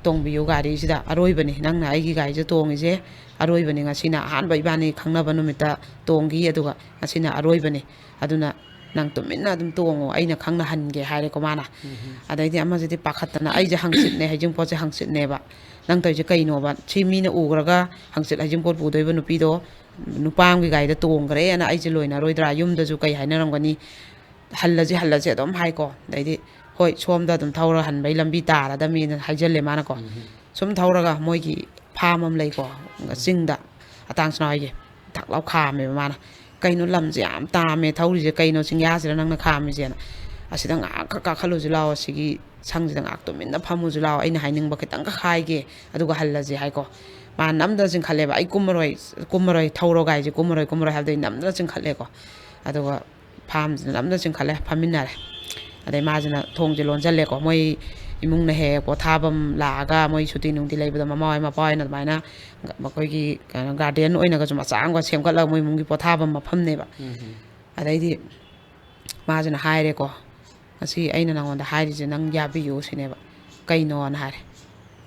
ꯇꯣꯡꯕꯤꯌꯨ ꯒꯥꯔꯤꯁꯤꯗ, ꯑꯔꯣꯏꯕꯅꯤ ꯅꯪꯅ ꯑꯩꯒꯤ ꯒꯥꯔꯤꯁꯤꯗ ꯇꯣꯡꯉꯤꯁꯦ, ꯑꯔꯣꯏꯕꯅꯤ, ꯉꯁꯤꯅ ꯑꯍꯥꯟꯕ ꯏꯕꯥꯅꯤ ꯈꯪꯅꯕ ꯅꯨꯃꯤꯠꯇ ꯇꯣꯡꯈꯤ, ꯑꯗꯨꯒ ꯉꯁꯤꯅ ꯑꯔꯣꯏꯕꯅꯤ, ꯑꯗꯨꯅ ꯅꯪ ꯇꯨꯃꯤꯟꯅ ꯑꯗꯨꯝ ꯇꯣꯡꯉꯣ, ꯑꯩꯅ ꯈꯪꯅ ꯍꯟꯒꯦ" ꯍꯥꯏꯔꯦꯀꯣ ꯃꯥꯅ꯫ ꯑꯗꯩꯗꯤ ꯑꯃꯁꯤꯗꯤ ꯄꯥꯈꯠꯇꯅ, "ꯑꯩꯁꯦ ꯍꯪꯆꯤꯠꯅꯦ, ꯍꯩꯖꯤꯡꯄꯣꯠꯁꯦ ꯍꯪꯆꯤꯠꯅꯦꯕ, ꯅꯪ ꯇꯧꯔꯤꯁꯦ ꯀꯩꯅꯣꯕ? ꯁꯤ ꯃꯤꯅ ꯎꯈ꯭ꯔꯒ ꯍꯪꯆꯤꯠ ꯍꯩꯖꯤꯡꯄꯣꯠ ꯄꯨꯗꯣꯏꯕ ꯅꯨꯄꯤꯗꯣ ꯅꯨꯄꯥ ꯑꯃꯒꯤ ꯒꯥꯔꯤꯗ ꯇꯣꯡꯈ꯭ꯔꯦꯅ ꯑꯩꯁꯦ ꯂꯣꯏꯅꯔꯣꯏꯗ꯭ꯔꯥ? ꯌꯨꯝꯗꯁꯨ ꯀꯩ ꯍꯥꯏꯅꯔꯝꯒꯅꯤ? ꯍꯜꯂꯁꯦ, ꯍꯜꯂꯁꯦ" ꯑꯗꯨꯝ ꯍꯥꯏꯀꯣ꯫ ꯑꯗꯩꯗꯤ, "ꯍꯣꯏ, ꯁꯣꯝꯗ ꯑꯗꯨꯝ ꯊꯧꯔ ꯍꯟꯕꯩ ꯂꯝꯕꯤ ꯇꯥꯔꯗꯕꯅꯤꯅ" ꯍꯥꯏꯖꯜꯂꯦ ꯃꯥꯅꯀꯣ꯫ ꯁꯨꯝ ꯊꯧꯔꯒ ꯃꯣꯏꯒꯤ farm ꯑꯃ ꯂꯩꯀꯣ, ꯆꯤꯡꯗ, ꯑꯇꯥꯡ ꯁꯅꯥꯍꯣꯏꯒꯤ, ꯊꯛ ꯂꯥꯎ ꯈꯥꯝꯃꯦꯕ ꯃꯥꯅ꯫ "ꯀꯩꯅꯣ, ꯂꯝꯁꯦ ꯌꯥꯝ ꯇꯥꯝꯃꯦ ꯊꯧꯔꯤꯁꯦ, ꯀꯩꯅꯣ ꯆꯤꯡꯌꯥꯁꯤꯗ ꯅꯪꯅ ꯈꯥꯝꯃꯤꯁꯦꯅ?" "ꯑꯁꯤꯗ ꯉꯥꯏꯍꯥꯛꯈꯛ ꯀꯥꯈꯠꯂꯨꯁꯤ ꯂꯥꯛꯑꯣ, ꯁꯤꯒꯤ ꯁꯪꯁꯤꯗ ꯉꯥꯏꯍꯥꯛ ꯇꯨꯃꯤꯟꯅ ꯐꯝꯃꯨꯁꯤ ꯂꯥꯛꯑꯣ, ꯑꯩꯅ ꯍꯥꯏꯅꯤꯡꯕ ꯈꯤꯇꯪꯈꯛ ꯍꯥꯏꯒꯦ, ꯑꯗꯨꯒ ꯍꯜꯂꯁꯤ" ꯍꯥꯏꯀꯣ꯫ ꯃꯥ ꯅꯝꯗꯅ ꯆꯤꯡꯈꯠꯂꯦꯕ꯫ "ꯑꯩ ꯀꯨꯝꯃꯔꯣꯏ, ꯀꯨꯝꯃꯔꯣꯏ, ꯊꯧꯔꯣ ꯒꯥꯔꯤꯁꯦ, ꯀꯨꯝꯃꯔꯣꯏ, ꯀꯨꯝꯃꯔꯣꯏ" ꯍꯥꯏꯕꯗꯩ ꯅꯝꯗꯅ ꯆꯤꯡꯈꯠꯂꯦꯀꯣ꯫ ꯑꯗꯨꯒ farmꯁꯤꯗ ꯅꯝꯗꯅ ꯆꯤꯡꯈꯠꯂꯦ, ꯐꯝꯃꯤꯟꯅꯔꯦ꯫ ꯑꯗꯩ ꯃꯥꯁꯤꯅ ꯊꯣꯡꯁꯦ ꯂꯣꯟꯁꯤꯜꯂꯦꯀꯣ꯫ ꯃꯣꯏ ꯏꯃꯨꯡꯅ ꯍꯦꯛ ꯍꯦꯛ ꯄꯣꯊꯥꯐꯝ ꯂꯥꯛꯑꯒ, ꯃꯣꯏ ꯁꯨꯇꯤ ꯅꯨꯡꯇꯤ ꯂꯩꯕꯗ ꯃꯃꯥ ꯍꯣꯏ ꯃꯄꯥ ꯍꯣꯏꯅ ꯑꯗꯨꯃꯥꯏꯅ ꯃꯈꯣꯏꯒꯤ ꯀꯩꯅꯣ garden ꯑꯣꯏꯅꯒꯁꯨ ꯃꯆꯥ ꯑꯃꯒ ꯁꯦꯝꯒꯠꯂꯒ ꯃꯣꯏ ꯏꯃꯨꯡꯒꯤ ꯄꯣꯊꯥꯐꯝ ꯃꯐꯝꯅꯦꯕ꯫ ꯑꯗꯩꯗꯤ ꯃꯥꯁꯤꯅ ꯍꯥꯏꯔꯦꯀꯣ, "ꯉꯁꯤ ꯑꯩꯅ ꯅꯉꯣꯟꯗ ꯍꯥꯏꯔꯤꯁꯦ ꯅꯪ ꯌꯥꯕꯤꯌꯨ" ꯁꯤꯅꯦꯕ꯫ "ꯀꯩꯅꯣꯅ?" ꯍꯥꯏꯔꯦ꯫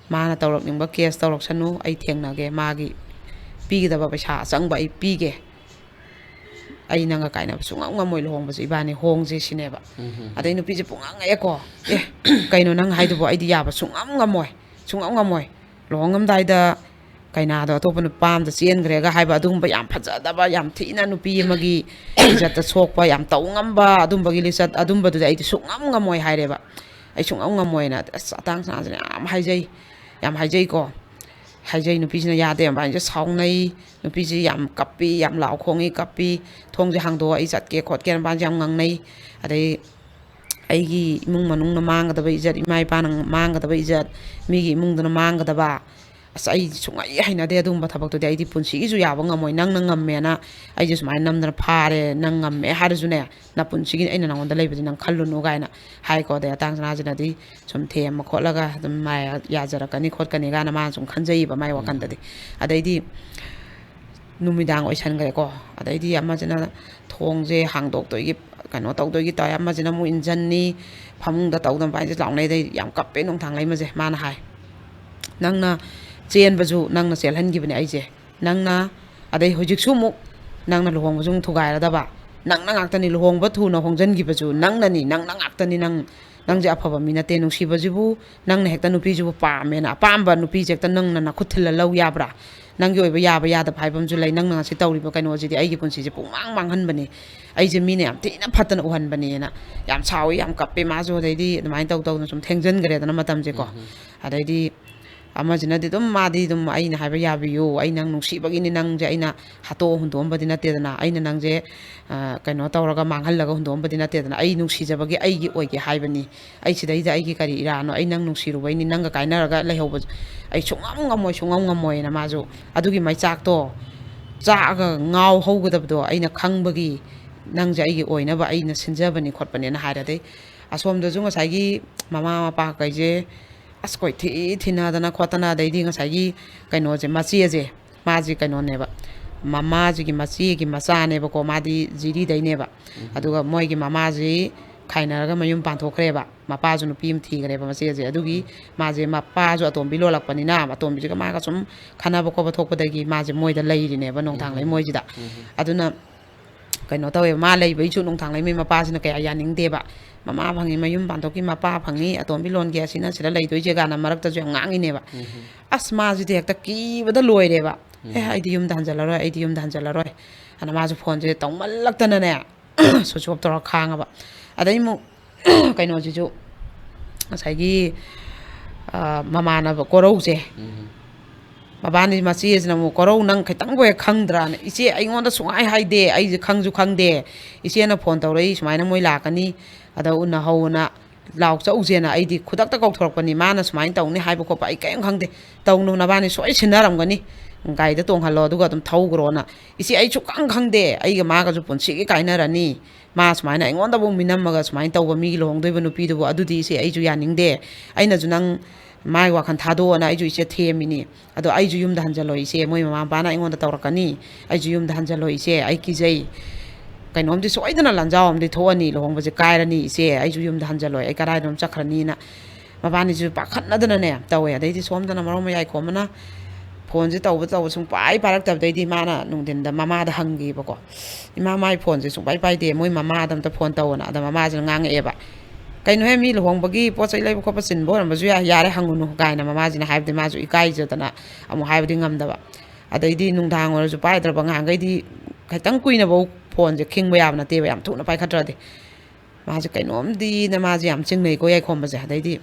"ꯃꯥꯅ ꯇꯧꯔꯛꯅꯤꯡꯕ case ꯇꯧꯔꯛꯁꯅꯨ, ꯑꯩ ꯊꯦꯡꯅꯒꯦ, ꯃꯥꯒꯤ ꯄꯤꯒꯗꯕ ꯄꯩꯁꯥ ꯑꯆꯪꯕ ꯑꯩ ꯄꯤꯒꯦ, ꯑꯩ ꯅꯪꯒ ꯀꯥꯏꯅꯕ ꯁꯨꯡꯉꯝ ꯉꯝꯃꯣꯏ, ꯂꯨꯍꯣꯡꯕꯁꯦ ꯏꯕꯥꯅꯤ ꯍꯣꯡꯁꯦ" ꯁꯤꯅꯦꯕ꯫ ꯑꯗꯩ ꯅꯨꯄꯤꯁꯦ ꯄꯨꯡꯉꯥꯡ ꯉꯛꯑꯦꯀꯣ꯫ "ꯑꯦ, ꯀꯩꯅꯣ ꯅꯪ ꯍꯥꯏꯗꯨꯕꯣ? ꯑꯩꯗꯤ ꯌꯥꯕ ꯁꯨꯡꯉꯝ ꯉꯝꯃꯣꯏ, ꯁꯨꯡꯉꯝ ꯉꯝꯃꯣꯏ꯫ ꯂꯨꯍꯣꯡꯉꯝꯗꯥꯏꯗ ꯀꯩꯅꯥꯗꯣ ꯑꯇꯣꯞꯄ ꯅꯨꯄꯥ ꯑꯝꯗ ꯆꯦꯟꯈ꯭ꯔꯦꯒ ꯍꯥꯏꯕ, ꯑꯗꯨꯒꯨꯝꯕ ꯌꯥꯝ ꯐꯖꯗꯕ, ꯌꯥꯝ ꯊꯤꯅ ꯅꯨꯄꯤ ꯑꯃꯒꯤ ꯏꯖꯠꯇ ꯁꯣꯛꯄ, ꯌꯥꯝ ꯇꯧ ꯉꯝꯕ ꯑꯗꯨꯝꯕꯒꯤ ꯂꯤꯆꯠ, ꯑꯗꯨꯝꯕꯗꯨꯗꯤ ꯑꯩꯗꯤ ꯁꯨꯡꯉꯝ ꯉꯝꯃꯣꯏ ꯍꯥꯏꯔꯦꯕ꯫ ꯑꯩ ꯁꯨꯡꯉꯝ ꯉꯝꯃꯣꯏꯅ ꯑꯁ ꯑꯇꯥꯡ ꯁꯅꯥꯁꯤꯅ ꯌꯥꯝ ꯍꯥꯏꯖꯩ, ꯌꯥꯝ ꯍꯥꯏꯖꯩꯀꯣ꯫ ꯍꯥꯏꯖꯩ, ꯅꯨꯄꯤꯁꯤꯅ ꯌꯥꯗꯦ, ꯃꯕꯥꯅꯤꯁꯦ ꯁꯥꯎꯅꯩ, ꯅꯨꯄꯤꯁꯤ ꯌꯥꯝ ꯀꯞꯄꯤ, ꯌꯥꯝ ꯂꯥꯎ ꯈꯣꯡꯉꯤ, ꯀꯞꯄꯤ, "ꯊꯣꯡꯁꯦ ꯍꯥꯡꯗꯣꯛꯑꯣ, ꯑꯩ ꯆꯠꯀꯦ ꯈꯣꯠꯀꯦꯅ", ꯃꯕꯥꯅꯤꯁꯦ ꯌꯥꯝ ꯉꯥꯡꯅꯩ꯫ ꯑꯗꯩ ꯑꯩꯒꯤ ꯏꯃꯨꯡ ꯃꯅꯨꯡꯅ ꯃꯥꯡꯒꯗꯕ ꯏꯖꯠ, ꯏꯃꯥ ꯏꯄꯥꯅ ꯃꯥꯡꯒꯗꯕ ꯏꯖꯠ, ꯃꯤꯒꯤ ꯏꯃꯨꯡꯗꯨꯅ ꯃꯥꯡꯒꯗꯕ, ꯑꯁ, ꯑꯩ ꯁꯨꯡꯍꯩ ꯍꯩꯅꯗꯦ ꯑꯗꯨꯒꯨꯝꯕ ꯊꯕꯛꯇꯨꯗꯤ, ꯑꯩꯗꯤ ꯄꯨꯟꯁꯤꯒꯤꯁꯨ ꯌꯥꯕ ꯉꯝꯃꯣꯏ꯫ ꯅꯪꯅ ꯉꯝꯃꯦꯅ ꯑꯩꯁꯦ ꯁꯨꯃꯥꯏꯅ ꯅꯝꯗꯅ ꯐꯥꯔꯦ, ꯅꯪ ꯉꯝꯃꯦ ꯍꯥꯏꯔꯁꯨꯅꯦ, ꯅꯄꯨꯟꯁꯤꯒꯤ ꯑꯩꯅ ꯅꯉꯣꯟꯗ ꯂꯩꯕꯗꯤ ꯅꯪ ꯈꯜꯂꯨꯅꯨ ꯀꯥꯏꯅ ꯍꯥꯏꯀꯣ꯫ ꯑꯗꯩ ꯑꯇꯥꯡ ꯁꯅꯥꯁꯤꯅꯗꯤ ꯁꯨꯝ ꯊꯦꯝꯃ ꯈꯣꯠꯂꯒ ꯑꯗꯨꯝ ꯃꯥ ꯌꯥꯖꯔꯛꯀꯅꯤ ꯈꯣꯠꯀꯅꯤ ꯀꯥꯏꯅ ꯃꯥꯅ ꯁꯨꯝ ꯈꯟꯖꯩꯌꯦꯕ ꯃꯥꯏ ꯋꯥꯈꯜꯗꯗꯤ꯫ ꯑꯗꯩꯗꯤ ꯅꯨꯃꯤꯗꯥꯡ ꯑꯣꯏꯁꯟꯈ꯭ꯔꯦꯀꯣ꯫ ꯑꯗꯩꯗꯤ ꯑꯃꯁꯤꯅ ꯊꯣꯡꯁꯦ ꯍꯥꯡꯗꯣꯛꯇꯣꯏꯒꯤ, ꯀꯩꯅꯣ ꯇꯧꯗꯣꯏꯒꯤ ꯇꯧꯋꯦ, ꯑꯃꯁꯤꯅ ꯑꯃꯨꯛ ꯏꯟꯖꯟꯅꯤ, ꯐꯃꯨꯡꯗ ꯇꯧꯗꯅ ꯄꯥꯏꯁꯦ ꯂꯥꯎꯅꯩ꯫ ꯑꯗꯩ ꯌꯥꯝ ꯀꯞꯄꯦ ꯅꯣꯡꯊꯥꯡꯂꯩꯃꯁꯦ꯫ ꯃꯥꯅ ꯍꯥꯏ, "ꯅꯪꯅ ꯆꯦꯟꯕꯁꯨ ꯅꯪꯅ ꯆꯦꯜꯍꯟꯈꯤꯕꯅꯦ ꯑꯩꯁꯦ, ꯅꯪꯅ, ꯑꯗꯩ ꯍꯧꯖꯤꯛꯁꯨ ꯑꯃꯨꯛ ꯅꯪꯅ ꯂꯨꯍꯣꯡꯕꯁꯨ ꯑꯃꯨꯛ ꯊꯨꯒꯥꯏꯔꯗꯕ, ꯅꯪꯅ ꯉꯥꯛꯇꯅꯤ ꯂꯨꯍꯣꯡꯕ ꯊꯨꯅ ꯍꯣꯡꯖꯟꯈꯤꯕꯁꯨ, ꯅꯪꯅꯅꯤ, ꯅꯪꯅ ꯉꯥꯛꯇꯅꯤ, ꯅꯪ, ꯅꯪꯁꯦ ꯑꯐꯕ ꯃꯤ ꯅꯠꯇꯦ, ꯅꯨꯡꯁꯤꯕꯁꯤꯕꯨ ꯅꯪꯅ ꯍꯦꯛꯇ ꯅꯨꯄꯤꯁꯤꯕꯨ ꯄꯥꯝꯃꯦꯅ ꯑꯄꯥꯝꯕ ꯅꯨꯄꯤꯁꯦ ꯍꯦꯛꯇ ꯅꯪꯅ ꯅꯈꯨꯠ ꯊꯤꯜꯂ ꯂꯧ ꯌꯥꯕ꯭ꯔꯥ? ꯅꯪꯒꯤ ꯑꯣꯏꯕ ꯌꯥꯕ ꯌꯥꯗꯕ ꯍꯥꯏꯕ ꯑꯃꯁꯨ ꯂꯩ꯫ ꯅꯪꯅ ꯉꯁꯤ ꯇꯧꯔꯤꯕ ꯀꯩꯅꯣꯁꯤꯗꯤ ꯑꯩꯒꯤ ꯄꯨꯟꯁꯤꯁꯦ ꯄꯨꯡꯃꯥꯡ ꯃꯥꯡꯍꯟꯕꯅꯦ, ꯑꯩꯁꯦ ꯃꯤꯅ ꯌꯥꯝ ꯊꯤꯅ ꯐꯠꯇꯅ ꯎꯍꯟꯕꯅꯦꯅ" ꯌꯥꯝ ꯁꯥꯎꯋꯤ, ꯌꯥꯝ ꯀꯞꯄꯦ ꯃꯥꯁꯨ꯫ ꯑꯗꯩꯗꯤ ꯑꯗꯨꯃꯥꯏꯅ ꯇꯧ ꯇꯧꯗꯅ ꯁꯨꯝ ꯊꯦꯡꯖꯟꯈ꯭ꯔꯦꯗꯅ ꯃꯇꯝꯁꯦꯀꯣ꯫ ꯑꯗꯩꯗꯤ ꯑꯃꯁꯤꯅꯗꯤ ꯑꯗꯨꯝ, ꯃꯥꯗꯤ ꯑꯗꯨꯝ "ꯑꯩꯅ ꯍꯥꯏꯕ ꯌꯥꯕꯤꯌꯨ, ꯑꯩ ꯅꯪ ꯅꯨꯡꯁꯤꯕꯒꯤꯅꯤ, ꯅꯪꯁꯦ ꯑꯩꯅ ꯍꯥꯠꯇꯣꯛꯑ ꯍꯨꯟꯗꯣꯛꯑꯝꯕꯗꯤ ꯅꯠꯇꯦꯗꯅ, ꯑꯩꯅ ꯅꯪꯁꯦ, ꯑ, ꯀꯩꯅꯣ ꯇꯧꯔꯒ ꯃꯥꯡꯍꯜꯂꯒ ꯍꯨꯟꯗꯣꯛꯑꯝꯕꯗꯤ ꯅꯠꯇꯦꯗꯅ, ꯑꯩ ꯅꯨꯡꯁꯤꯖꯕꯒꯤ ꯑꯩꯒꯤ ꯑꯣꯏꯒꯦ ꯍꯥꯏꯕꯅꯤ, ꯑꯩ ꯁꯤꯗꯩꯗ ꯑꯩꯒꯤ ꯀꯔꯤ ꯏꯔꯥꯅꯣ, ꯑꯩ ꯅꯪ ꯅꯨꯡꯁꯤꯔꯨꯕꯩꯅꯤ, ꯅꯪꯒ ꯀꯥꯏꯅꯔꯒ ꯂꯩꯍꯧꯕꯁꯨ ꯑꯩ ꯁꯨꯡꯉꯝ ꯉꯝꯃꯣꯏ, ꯁꯨꯡꯉꯝ ꯉꯝꯃꯣꯏꯅ" ꯃꯥꯁꯨ ꯑꯗꯨꯒꯤ ꯃꯩꯆꯥꯛꯇꯣ ꯆꯥꯛꯑꯒ ꯉꯥꯎ ꯍꯧꯒꯗꯕꯗꯣ ꯑꯩꯅ ꯈꯪꯕꯒꯤ, "ꯅꯪꯁꯦ ꯑꯩꯒꯤ ꯑꯣꯏꯅꯕ ꯑꯩꯅ ꯁꯤꯟꯖꯕꯅꯤ ꯈꯣꯠꯄꯅꯦꯅ" ꯍꯥꯏꯔꯦ꯫ ꯑꯗꯩ ꯑꯁꯣꯝꯗꯁꯨ ꯉꯁꯥꯏꯒꯤ ꯃꯃꯥ ꯃꯄꯥꯈꯩꯁꯦ ꯑꯁ ꯀꯣꯏꯊꯤ ꯊꯤꯅꯗꯅ ꯈꯣꯠꯇꯅ, ꯑꯗꯩꯗꯤ ꯉꯁꯥꯏꯒꯤ ꯀꯩꯅꯣꯁꯦ, ꯃꯆꯦꯁꯦ, ꯃꯥꯁꯤ ꯀꯩꯅꯣꯅꯦꯕ, ꯃꯃꯥꯁꯤꯒꯤ ꯃꯆꯦꯒꯤ ꯃꯆꯥꯅꯦꯕꯀꯣ, ꯃꯥꯗꯤ ꯖꯤꯔꯤꯗꯩꯅꯦꯕ꯫ ꯑꯗꯨꯒ ꯃꯣꯏꯒꯤ ꯃꯃꯥꯁꯤ ꯈꯥꯏꯅꯔꯒ ꯃꯌꯨꯝ ꯄꯥꯟꯊꯣꯛꯈ꯭ꯔꯦꯕ, ꯃꯄꯥꯁꯨ ꯅꯨꯄꯤ ꯑꯃ ꯊꯤꯈ꯭ꯔꯦꯕ ꯃꯆꯦꯁꯦ꯫ ꯑꯗꯨꯒꯤ ꯃꯥꯁꯦ ꯃꯄꯥꯁꯨ ꯑꯇꯣꯝꯕꯤ ꯂꯣꯜꯂꯛꯄꯅꯤꯅ, ꯑꯇꯣꯝꯕꯤꯁꯤꯒ ꯃꯥꯒ ꯁꯨꯝ ꯈꯟꯅꯕ ꯈꯣꯠꯄ ꯊꯣꯛꯄꯗꯒꯤ ꯃꯥꯁꯦ ꯃꯣꯏꯗ ꯂꯩꯔꯤꯅꯦꯕ, ꯅꯣꯡꯊꯥꯡ ꯂꯩꯃꯣꯏꯁꯤꯗ꯫ ꯑꯗꯨꯅ ꯀꯩꯅꯣ ꯇꯧꯋꯦꯕ, ꯃꯥ ꯂꯩꯕꯩꯁꯨ ꯅꯣꯡꯊꯥꯡꯂꯩꯃꯩ ꯃꯄꯥꯁꯤꯅ ꯀꯌꯥ ꯌꯥꯅꯤꯡꯗꯦꯕ꯫ "ꯃꯃꯥ ꯐꯪꯉꯤ, ꯃꯌꯨꯝ ꯄꯥꯟꯊꯣꯛꯈꯤ, ꯃꯄꯥ ꯐꯪꯉꯤ, ꯑꯇꯣꯝꯕꯤ ꯂꯣꯟꯒꯤ ꯑꯁꯤꯅ ꯁꯤꯗ ꯂꯩꯗꯣꯏꯁꯦ" ꯀꯥꯏꯅ ꯃꯔꯛꯇꯁꯨ ꯌꯥꯝ ꯉꯥꯡꯉꯤꯅꯦꯕ꯫ ꯑꯁ, ꯃꯥꯁꯤꯗꯤ ꯍꯦꯛꯇ ꯀꯤꯕꯗ ꯂꯣꯏꯔꯦꯕ꯫ "ꯑꯦ, ꯑꯩꯗꯤ ꯌꯨꯝꯗ ꯍꯟꯖꯜꯂꯔꯣꯏ, ꯑꯩꯗꯤ ꯌꯨꯝꯗ ꯍꯟꯖꯜꯂꯔꯣꯏ" ꯑꯅ ꯃꯥꯁꯨ ꯐꯣꯟꯁꯦ ꯇꯧꯃꯜꯂꯛꯇꯅꯅꯦ, ꯁ꯭ꯋꯤꯆ ꯑꯣꯐ ꯇꯧꯔ ꯈꯥꯡꯉꯕ꯫ ꯑꯗꯩ ꯑꯃꯨꯛ ꯀꯩꯅꯣꯁꯤꯁꯨ, ꯉꯁꯥꯏꯒꯤ, ꯑ, ꯃꯃꯥꯟꯅꯕ ꯀꯣꯔꯧꯁꯦ, ꯃꯕꯥꯅꯤ ꯃꯆꯦꯁꯤꯅ ꯑꯃꯨꯛ, "ꯀꯣꯔꯧ, ꯅꯪ ꯈꯤꯇꯪꯕꯨ ꯍꯦꯛ ꯈꯪꯗ꯭ꯔꯥꯅ?" "ꯏꯆꯦ, ꯑꯩꯉꯣꯟꯗ ꯁꯨꯡꯍꯥꯏ ꯍꯥꯏꯗꯦ, ꯑꯩꯁꯦ ꯈꯪꯁꯨ ꯈꯪꯗꯦ꯫ ꯏꯆꯦꯅ ꯐꯣꯟ ꯇꯧꯔꯛꯏ, ꯁꯨꯃꯥꯏꯅ ꯃꯣꯏ ꯂꯥꯛꯀꯅꯤ, ꯑꯗ ꯎꯅꯍꯧꯅ, ꯂꯥꯎ ꯆꯠꯎꯁꯦꯅ꯫ ꯑꯩꯗꯤ ꯈꯨꯗꯛꯇ ꯀꯧꯊꯣꯔꯛꯄꯅꯤ, ꯃꯥꯅ ꯁꯨꯃꯥꯏꯅ ꯇꯧꯅꯤ ꯍꯥꯏꯕ ꯈꯣꯠꯄ ꯑꯩ ꯀꯔꯤꯝ ꯈꯪꯗꯦ꯫ ꯇꯧꯅꯨ, ꯅꯕꯥꯅꯤ ꯁꯣꯏ ꯁꯤꯟꯅꯔꯝꯒꯅꯤ, ꯒꯥꯔꯤꯗ ꯇꯣꯡꯍꯜꯂꯣ ꯑꯗꯨꯒ ꯑꯗꯨꯝ ꯊꯧꯈ꯭ꯔꯣꯅ꯫ ꯏꯆꯦ, ꯑꯩ ꯁꯨꯛꯈꯪ ꯈꯪꯗꯦ, ꯑꯩꯒ ꯃꯥꯒꯁꯨ ꯄꯨꯟꯁꯤꯒꯤ ꯀꯥꯏꯅꯔꯅꯤ꯫ ꯃꯥ ꯁꯨꯃꯥꯏꯅ ꯑꯩꯉꯣꯟꯗꯕꯨ ꯃꯤꯅꯝꯃꯒ ꯁꯨꯃꯥꯏꯅ ꯇꯧꯕ ꯃꯤꯒꯤ ꯂꯨꯍꯣꯡꯗꯣꯏꯕ ꯅꯨꯄꯤꯗꯨꯕꯨ, ꯑꯗꯨꯗꯤ ꯏꯆꯦ, ꯑꯩꯁꯨ ꯌꯥꯅꯤꯡꯗꯦ꯫ ꯑꯩꯅꯁꯨ ꯅꯪ ꯃꯥꯒꯤ ꯋꯥꯈꯜ ꯊꯥꯗꯣꯛꯑꯣꯅ ꯑꯩꯁꯨ ꯏꯆꯦ ꯊꯦꯝꯃꯤꯅꯤ꯫ ꯑꯗꯣ ꯑꯩꯁꯨ ꯌꯨꯝꯗ ꯍꯟꯖꯜꯂꯣꯏ ꯏꯆꯦ, ꯃꯣꯏ ꯃꯃꯥ ꯃꯄꯥꯅ ꯑꯩꯉꯣꯟꯗ ꯇꯧꯔꯛꯀꯅꯤ꯫ ꯑꯩꯁꯨ ꯌꯨꯝꯗ ꯍꯟꯖꯜꯂꯣꯏ ꯏꯆꯦ, ꯑꯩ ꯀꯤꯖꯩ꯫ ꯀꯩꯅꯣꯝꯗꯤ ꯁꯣꯏꯗꯅ ꯂꯥꯟꯖꯥꯎ ꯑꯃꯗꯤ ꯊꯣꯛꯑꯅꯤ, ꯂꯨꯍꯣꯡꯕꯁꯦ ꯀꯥꯏꯔꯅꯤ ꯏꯆꯦ, ꯑꯩꯁꯨ ꯌꯨꯝꯗ ꯍꯟꯖꯜꯂꯣꯏ, ꯑꯩ ꯀꯗꯥꯏꯗꯅꯣꯝ ꯆꯠꯈ꯭ꯔꯅꯤꯅ ꯃꯕꯥꯅꯤꯁꯨ ꯄꯥꯈꯠꯅꯗꯅꯅꯦ ꯇꯧꯋꯦ꯫ ꯑꯗꯩꯗꯤ ꯁꯣꯝꯗꯅ ꯃꯔꯣꯟ ꯑꯃ ꯌꯥꯏꯈꯣꯝꯕꯅ ꯐꯣꯟꯁꯦ ꯇꯧꯕ ꯇꯧꯕ ꯁꯨꯡꯄꯥꯏ ꯄꯥꯏꯔꯛꯇꯕꯗꯩꯗꯤ ꯃꯥꯅ ꯅꯨꯡꯊꯤꯟꯗ ꯃꯃꯥꯗ ꯍꯪꯈꯤꯕꯀꯣ, "ꯏꯃꯥ, ꯃꯥꯏ ꯐꯣꯟꯁꯦ ꯁꯨꯡꯄꯥꯏ ꯄꯥꯏꯗꯦ, ꯃꯣꯏ ꯃꯃꯥꯗ ꯑꯝꯇ ꯐꯣꯟ ꯇꯧꯑꯣꯅ"꯫ ꯑꯗ ꯃꯃꯥꯁꯤꯅ ꯉꯥꯡꯉꯛꯑꯦꯕ, "ꯀꯩꯅꯣꯍꯦ, ꯃꯤ ꯂꯨꯍꯣꯡꯕꯒꯤ ꯄꯣꯠ ꯆꯩ ꯂꯩꯕ ꯈꯣꯠꯄ ꯆꯤꯟꯕ ꯑꯣꯏꯔꯝꯕꯁꯨ ꯌꯥꯏ, ꯌꯥꯔꯦ, ꯍꯪꯉꯨꯅꯨ" ꯀꯥꯏꯅ ꯃꯃꯥꯁꯤꯅ ꯍꯥꯏꯕꯗꯤ ꯃꯥꯁꯨ ꯏꯀꯥꯏꯖꯗꯅ ꯑꯃꯨꯛ ꯍꯥꯏꯕꯗꯤ ꯉꯝꯗꯕ꯫ ꯑꯗꯩꯗꯤ ꯅꯨꯡꯗꯥꯡ ꯑꯣꯏꯔꯁꯨ ꯄꯥꯏꯗ꯭ꯔꯕ, ꯉꯍꯥꯟꯈꯩꯗꯤ ꯈꯤꯇꯪ ꯀꯨꯏꯅꯐꯧ ꯐꯣꯟꯁꯦ ꯈꯤꯡꯕ ꯌꯥꯕ ꯅꯠꯇꯦꯕ, ꯌꯥꯝ ꯊꯨꯅ ꯄꯥꯏꯈꯠꯇ꯭ꯔꯗꯤ꯫ ꯃꯥꯁꯦ ꯀꯩꯅꯣꯝꯗꯤꯅ ꯃꯥꯁꯦ ꯌꯥꯝ ꯆꯤꯡꯅꯩꯀꯣ ꯌꯥꯏꯈꯣꯝꯕꯁꯦ꯫ ꯑꯗꯩꯗꯤ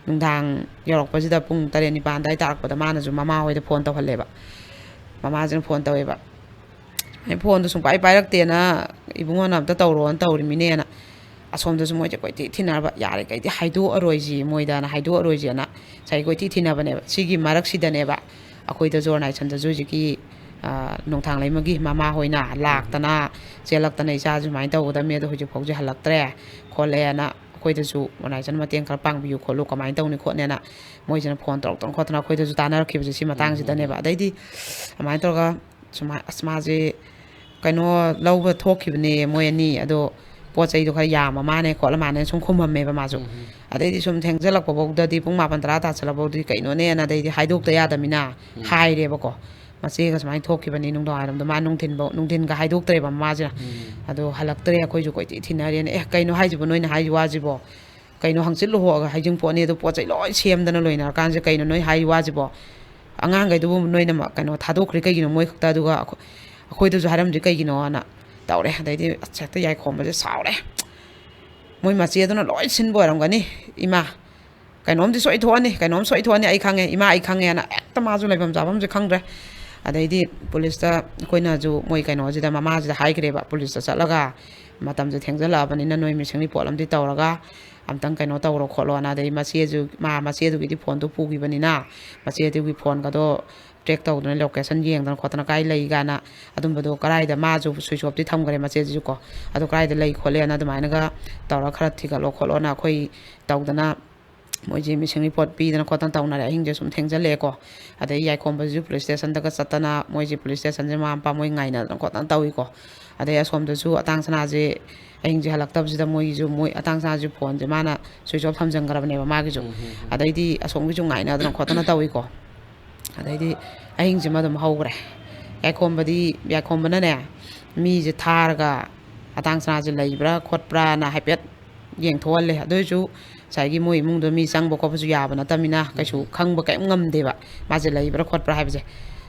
ꯅꯨꯡꯗꯥꯡ ꯌꯧꯔꯛꯄꯁꯤꯗ ꯄꯨꯡ ꯇꯔꯦꯠ ꯅꯤꯄꯥꯟ ꯑꯗꯨꯋꯥꯏ ꯇꯥꯔꯛꯄꯗ ꯃꯥꯅꯁꯨ ꯃꯃꯥ ꯍꯣꯏꯗ ꯐꯣꯟ ꯇꯧꯍꯜꯂꯦꯕ꯫ ꯃꯃꯥꯁꯤꯅ ꯐꯣꯟ ꯇꯧꯋꯦꯕ, ꯑꯩ ꯐꯣꯟꯗꯣ ꯁꯨꯡꯄꯥꯏ ꯄꯥꯏꯔꯛꯇꯦꯅ, "ꯏꯕꯨꯡꯉꯣꯅ ꯑꯝꯇ ꯇꯧꯔꯣꯅ ꯇꯧꯔꯤꯃꯤꯅꯦꯅ"꯫ ꯑꯁꯣꯝꯗꯁꯨ ꯃꯣꯏꯁꯦ ꯀꯣꯏꯊꯤ ꯊꯤꯅꯔꯕ, "ꯌꯥꯔꯤꯈꯩꯗꯤ ꯍꯥꯏꯗꯣꯛꯑꯔꯣꯏꯁꯤ ꯃꯣꯏꯗꯅ, ꯍꯥꯏꯗꯣꯛꯑꯔꯣꯏꯁꯤꯅ" ꯉꯁꯥꯏ ꯀꯣꯏꯊꯤ ꯊꯤꯅꯕꯅꯦꯕ꯫ ꯁꯤꯒꯤ ꯃꯔꯛꯁꯤꯗꯅꯦꯕ ꯑꯩꯈꯣꯏꯗ ꯖꯣꯔ ꯅꯥꯏꯁꯟꯗꯁꯨ ꯍꯧꯖꯤꯛꯀꯤ, ꯑ, ꯅꯣꯡꯊꯥꯡꯂꯩꯃꯒꯤ ꯃꯃꯥ ꯍꯣꯏꯅ ꯂꯥꯛꯇꯅ, ꯆꯦꯜꯂꯛꯇꯅ, "ꯏꯆꯥꯁꯦ ꯁꯨꯃꯥꯏꯅ ꯇꯧꯒꯗꯕꯅꯤ, ꯑꯗꯣ ꯍꯧꯖꯤꯛ ꯐꯥꯎꯁꯦ ꯍꯜꯂꯛꯇ꯭ꯔꯦ ꯈꯣꯠꯂꯦꯅ, ꯑꯩꯈꯣꯏꯗꯁꯨ ꯖꯣꯔ ꯅꯥꯏꯁꯟ ꯃꯇꯦꯡ ꯈꯔ ꯄꯥꯡꯕꯤꯌꯨ ꯈꯣꯠꯂꯨ, ꯀꯃꯥꯏꯅ ꯇꯧꯅꯤ ꯈꯣꯠꯅꯦꯅ" ꯃꯣꯏꯁꯤꯅ ꯐꯣꯟ ꯇꯧꯔꯛꯇꯅ ꯈꯣꯠꯇꯅ ꯑꯩꯈꯣꯏꯗꯁꯨ ꯇꯥꯟꯅꯔꯛꯈꯤꯕꯁꯦ ꯁꯤ ꯃꯇꯥꯡꯁꯤꯗꯅꯦꯕ꯫ ꯑꯗꯩꯗꯤ ꯑꯗꯨꯃꯥꯏꯅ ꯇꯧꯔꯒ ꯁꯨꯃꯥꯏ-, "ꯑꯁ, ꯃꯥꯁꯦ ꯀꯩꯅꯣ ꯂꯧꯕ ꯊꯣꯛꯈꯤꯕꯅꯦ ꯃꯣꯏ ꯑꯅꯤ, ꯑꯗꯣ ꯄꯣꯠ ꯆꯩꯗꯣ ꯈꯔ ꯌꯥꯝꯕ ꯃꯥꯅꯦ ꯈꯣꯠꯂ ꯃꯥꯅꯦ" ꯁꯨꯝ ꯈꯨꯝꯃꯝꯃꯦꯕ ꯃꯥꯁꯨ꯫ ꯑꯗꯩꯗꯤ ꯁꯨꯝ ꯊꯦꯡꯖꯜꯂꯛꯄꯐꯧꯗꯗꯤ, ꯄꯨꯡ ꯃꯥꯄꯟ ꯇꯔꯥ ꯇꯥꯁꯜꯂꯛꯄꯐꯧꯗꯗꯤ ꯀꯩꯅꯣꯅꯦꯅ ꯑꯗꯩꯗꯤ ꯍꯥꯏꯗꯣꯛꯇ ꯌꯥꯗꯃꯤꯅ ꯍꯥꯏꯔꯦꯕꯀꯣ꯫ ꯃꯆꯦꯒ ꯁꯨꯃꯥꯏꯅ ꯊꯣꯛꯈꯤꯕꯅꯤ ꯅꯨꯡꯗꯥꯡꯋꯥꯏꯔꯝꯗ, ꯃꯥ ꯅꯨꯡꯊꯤꯟꯐꯧ, ꯅꯨꯡꯊꯤꯟꯒ ꯍꯥꯏꯗꯣꯛꯇ꯭ꯔꯦꯕ ꯃꯃꯥꯁꯤꯅ꯫ ꯑꯗꯣ ꯍꯜꯂꯛꯇ꯭ꯔꯦ, ꯑꯩꯈꯣꯏꯁꯨ ꯀꯣꯏꯊꯤ ꯊꯤꯅꯔꯦꯅ꯫ "ꯑꯦ, ꯀꯩꯅꯣ ꯍꯥꯏꯁꯤꯕꯣ, ꯅꯣꯏꯅ ꯍꯥꯏꯔꯤ ꯋꯥꯁꯤꯕꯣ? ꯀꯩꯅꯣ, ꯍꯪꯆꯤꯠ ꯂꯨꯍꯣꯛꯑꯒ ꯍꯩꯖꯤꯡ ꯄꯣꯠꯅꯤ, ꯑꯗꯨ ꯄꯣꯠ ꯆꯩ ꯂꯣꯏ ꯁꯦꯝꯗꯅ ꯂꯣꯏꯅꯔꯀꯥꯟꯁꯤꯗ ꯀꯩꯅꯣ ꯅꯣꯏ ꯍꯥꯏꯔꯤ ꯋꯥꯁꯤꯕꯣ? ꯑꯉꯥꯡꯈꯩꯗꯨꯕꯨ ꯅꯣꯏꯅ ꯃ-, ꯀꯩꯅꯣ, ꯊꯥꯗꯣꯛꯈ꯭ꯔꯤ ꯀꯩꯒꯤꯅꯣ ꯃꯣꯏ ꯈꯛꯇ, ꯑꯗꯨꯒ ꯑꯩꯈꯣꯏ-, ꯑꯩꯈꯣꯏꯗꯁꯨ ꯍꯥꯏꯔꯝꯗ꯭ꯔꯤ ꯀꯩꯒꯤꯅꯣꯅ?" ꯇꯧꯔꯦ꯫ ꯑꯗꯩꯗꯤ ꯑꯁ, ꯍꯦꯛꯇ ꯌꯥꯏꯈꯣꯝꯕꯁꯦ ꯁꯥꯎꯔꯦ꯫ "ꯃꯣꯏ ꯃꯆꯦꯗꯨꯅ ꯂꯣꯏ ꯁꯤꯟꯕ ꯑꯣꯏꯔꯝꯒꯅꯤ, ꯏꯃꯥ꯫ ꯀꯩꯅꯣꯝꯗꯤ ꯁꯣꯏꯊꯣꯛꯑꯅꯤ, ꯀꯩꯅꯣꯝ ꯁꯣꯏꯊꯣꯛꯑꯅꯤ, ꯑꯩ ꯈꯪꯉꯦ, ꯏꯃꯥ, ꯑꯩ ꯈꯪꯉꯦꯅ" ꯍꯦꯛꯇ ꯃꯥꯁꯨ ꯂꯩꯐꯝ ꯆꯥꯐꯝꯁꯦ ꯈꯪꯗ꯭ꯔꯦ꯫ ꯑꯗꯩꯗꯤ ꯄꯨꯂꯤꯁꯇ ꯑꯩꯈꯣꯏꯅꯁꯨ ꯃꯣꯏ ꯀꯩꯅꯣꯁꯤꯗ, ꯃꯃꯥꯁꯤꯗ ꯍꯥꯏꯈ꯭ꯔꯦꯕ, ꯄꯨꯂꯤꯁꯇ ꯆꯠꯂꯒ, "ꯃꯇꯝꯁꯦ ꯊꯦꯡꯖꯜꯂꯛꯑꯕꯅꯤꯅ ꯅꯣꯏ ꯃꯤꯁꯤꯡ ꯔꯤꯄꯣꯔꯠ ꯑꯃꯗꯤ ꯇꯧꯔꯒ ꯑꯝꯇꯪ ꯀꯩꯅꯣ ꯇꯧꯔꯣ ꯈꯣꯠꯂꯣꯅ"꯫ ꯑꯗꯩ ꯃꯆꯦꯁꯨ, ꯃꯥ ꯃꯆꯦꯗꯨꯒꯤꯗꯤ ꯐꯣꯟꯗꯣ ꯄꯨꯈꯤꯕꯅꯤꯅ, ꯃꯆꯦꯗꯨꯒꯤ ꯐꯣꯟꯒꯗꯣ ꯇ꯭ꯔꯦꯛ ꯇꯧꯗꯅ, ꯂꯣꯀꯦꯁꯟ ꯌꯦꯡꯗꯅ ꯈꯣꯠꯇꯅ ꯀꯥꯏ ꯂꯩ ꯀꯥꯏꯅ, ꯑꯗꯨꯝꯕꯗꯣ ꯀꯗꯥꯏꯗ, ꯃꯥꯁꯨ ꯁ꯭ꯋꯤꯆ ꯑꯣꯐꯇꯤ ꯊꯝꯈ꯭ꯔꯦ ꯃꯆꯦꯁꯤꯁꯨꯀꯣ, ꯑꯗꯣ ꯀꯗꯥꯏꯗ ꯂꯩ ꯈꯣꯠꯂꯦꯅ ꯑꯗꯨꯃꯥꯏꯅꯒ ꯇꯧꯔ ꯈꯔ ꯊꯤꯒꯠꯂꯣ ꯈꯣꯠꯂꯣꯅ ꯑꯩꯈꯣꯏ ꯇꯧꯗꯅ, ꯃꯣꯏꯁꯦ ꯃꯤꯁꯤꯡ ꯔꯤꯄꯣꯔꯠ ꯄꯤꯗꯅ ꯈꯣꯠꯇꯅ ꯇꯧꯅꯔꯦ꯫ ꯑꯍꯤꯡꯁꯦ ꯁꯨꯝ ꯊꯦꯡꯖꯜꯂꯛꯑꯦꯀꯣ꯫ ꯑꯗꯩ ꯌꯥꯏꯈꯣꯝꯕꯁꯤꯁꯨ ꯄꯨꯂꯤꯁ ꯁ꯭ꯇꯦꯁꯟꯗꯒ ꯆꯠꯇꯅ, ꯃꯣꯏꯁꯦ ꯄꯨꯂꯤꯁ ꯁ꯭ꯇꯦꯁꯟꯁꯦ ꯃꯃꯥ ꯃꯄꯥ ꯃꯣꯏ ꯉꯥꯏꯅꯗꯅ ꯈꯣꯠꯇꯅ ꯇꯧꯏꯀꯣ꯫ ꯑꯗꯩ ꯑꯁꯣꯝꯗꯁꯨ ꯑꯇꯥꯡ ꯁꯅꯥꯁꯦ ꯑꯍꯤꯡꯁꯦ ꯍꯜꯂꯛꯇꯕꯁꯤꯗ ꯃꯣꯏꯒꯤꯁꯨ, ꯃꯣꯏ ꯑꯇꯥꯡ ꯁꯅꯥꯁꯦ ꯐꯣꯟꯁꯦ ꯃꯥꯅ ꯁ꯭ꯋꯤꯆ ꯑꯣꯐ ꯊꯝꯖꯟꯈ꯭ꯔꯕꯅꯦꯕ ꯃꯥꯒꯤꯁꯨ꯫ ꯑꯗꯩꯗꯤ ꯑꯁꯣꯝꯒꯤꯁꯨ ꯉꯥꯏꯅꯗꯅ ꯈꯣꯠꯇꯅ ꯇꯧꯏꯀꯣ꯫ ꯑꯗꯩꯗꯤ ꯑꯍꯤꯡꯁꯤꯃ ꯑꯗꯨꯝ ꯍꯧꯈ꯭ꯔꯦ꯫ ꯌꯥꯏꯈꯣꯝꯕꯗꯤ, ꯌꯥꯏꯈꯣꯝꯕꯅꯅꯦ, ꯃꯤꯁꯦ ꯊꯥꯔꯒ ꯑꯇꯥꯡ ꯁꯅꯥꯁꯦ ꯂꯩꯕ꯭ꯔꯥ ꯈꯣꯠꯄ꯭ꯔꯥꯅ ꯍꯥꯏꯐꯦꯠ ꯌꯦꯡꯊꯣꯛꯍꯜꯂꯦ꯫ ꯑꯗꯨ ꯑꯣꯏꯔꯁꯨ ꯉꯁꯥꯏꯒꯤ ꯃꯣꯏ ꯏꯃꯨꯡꯗꯣ ꯃꯤ ꯆꯪꯕ ꯈꯣꯠꯄꯁꯨ ꯌꯥꯕ ꯅꯠꯇꯕꯅꯤꯅ ꯀꯩꯁꯨ ꯈꯪꯕ ꯀꯔꯤꯝ ꯉꯝꯗꯦꯕ, ꯃꯥꯁꯦ ꯂꯩꯕ꯭ꯔꯥ ꯈꯣꯠꯄ꯭ꯔꯥ ꯍꯥꯏꯕꯁꯦ꯫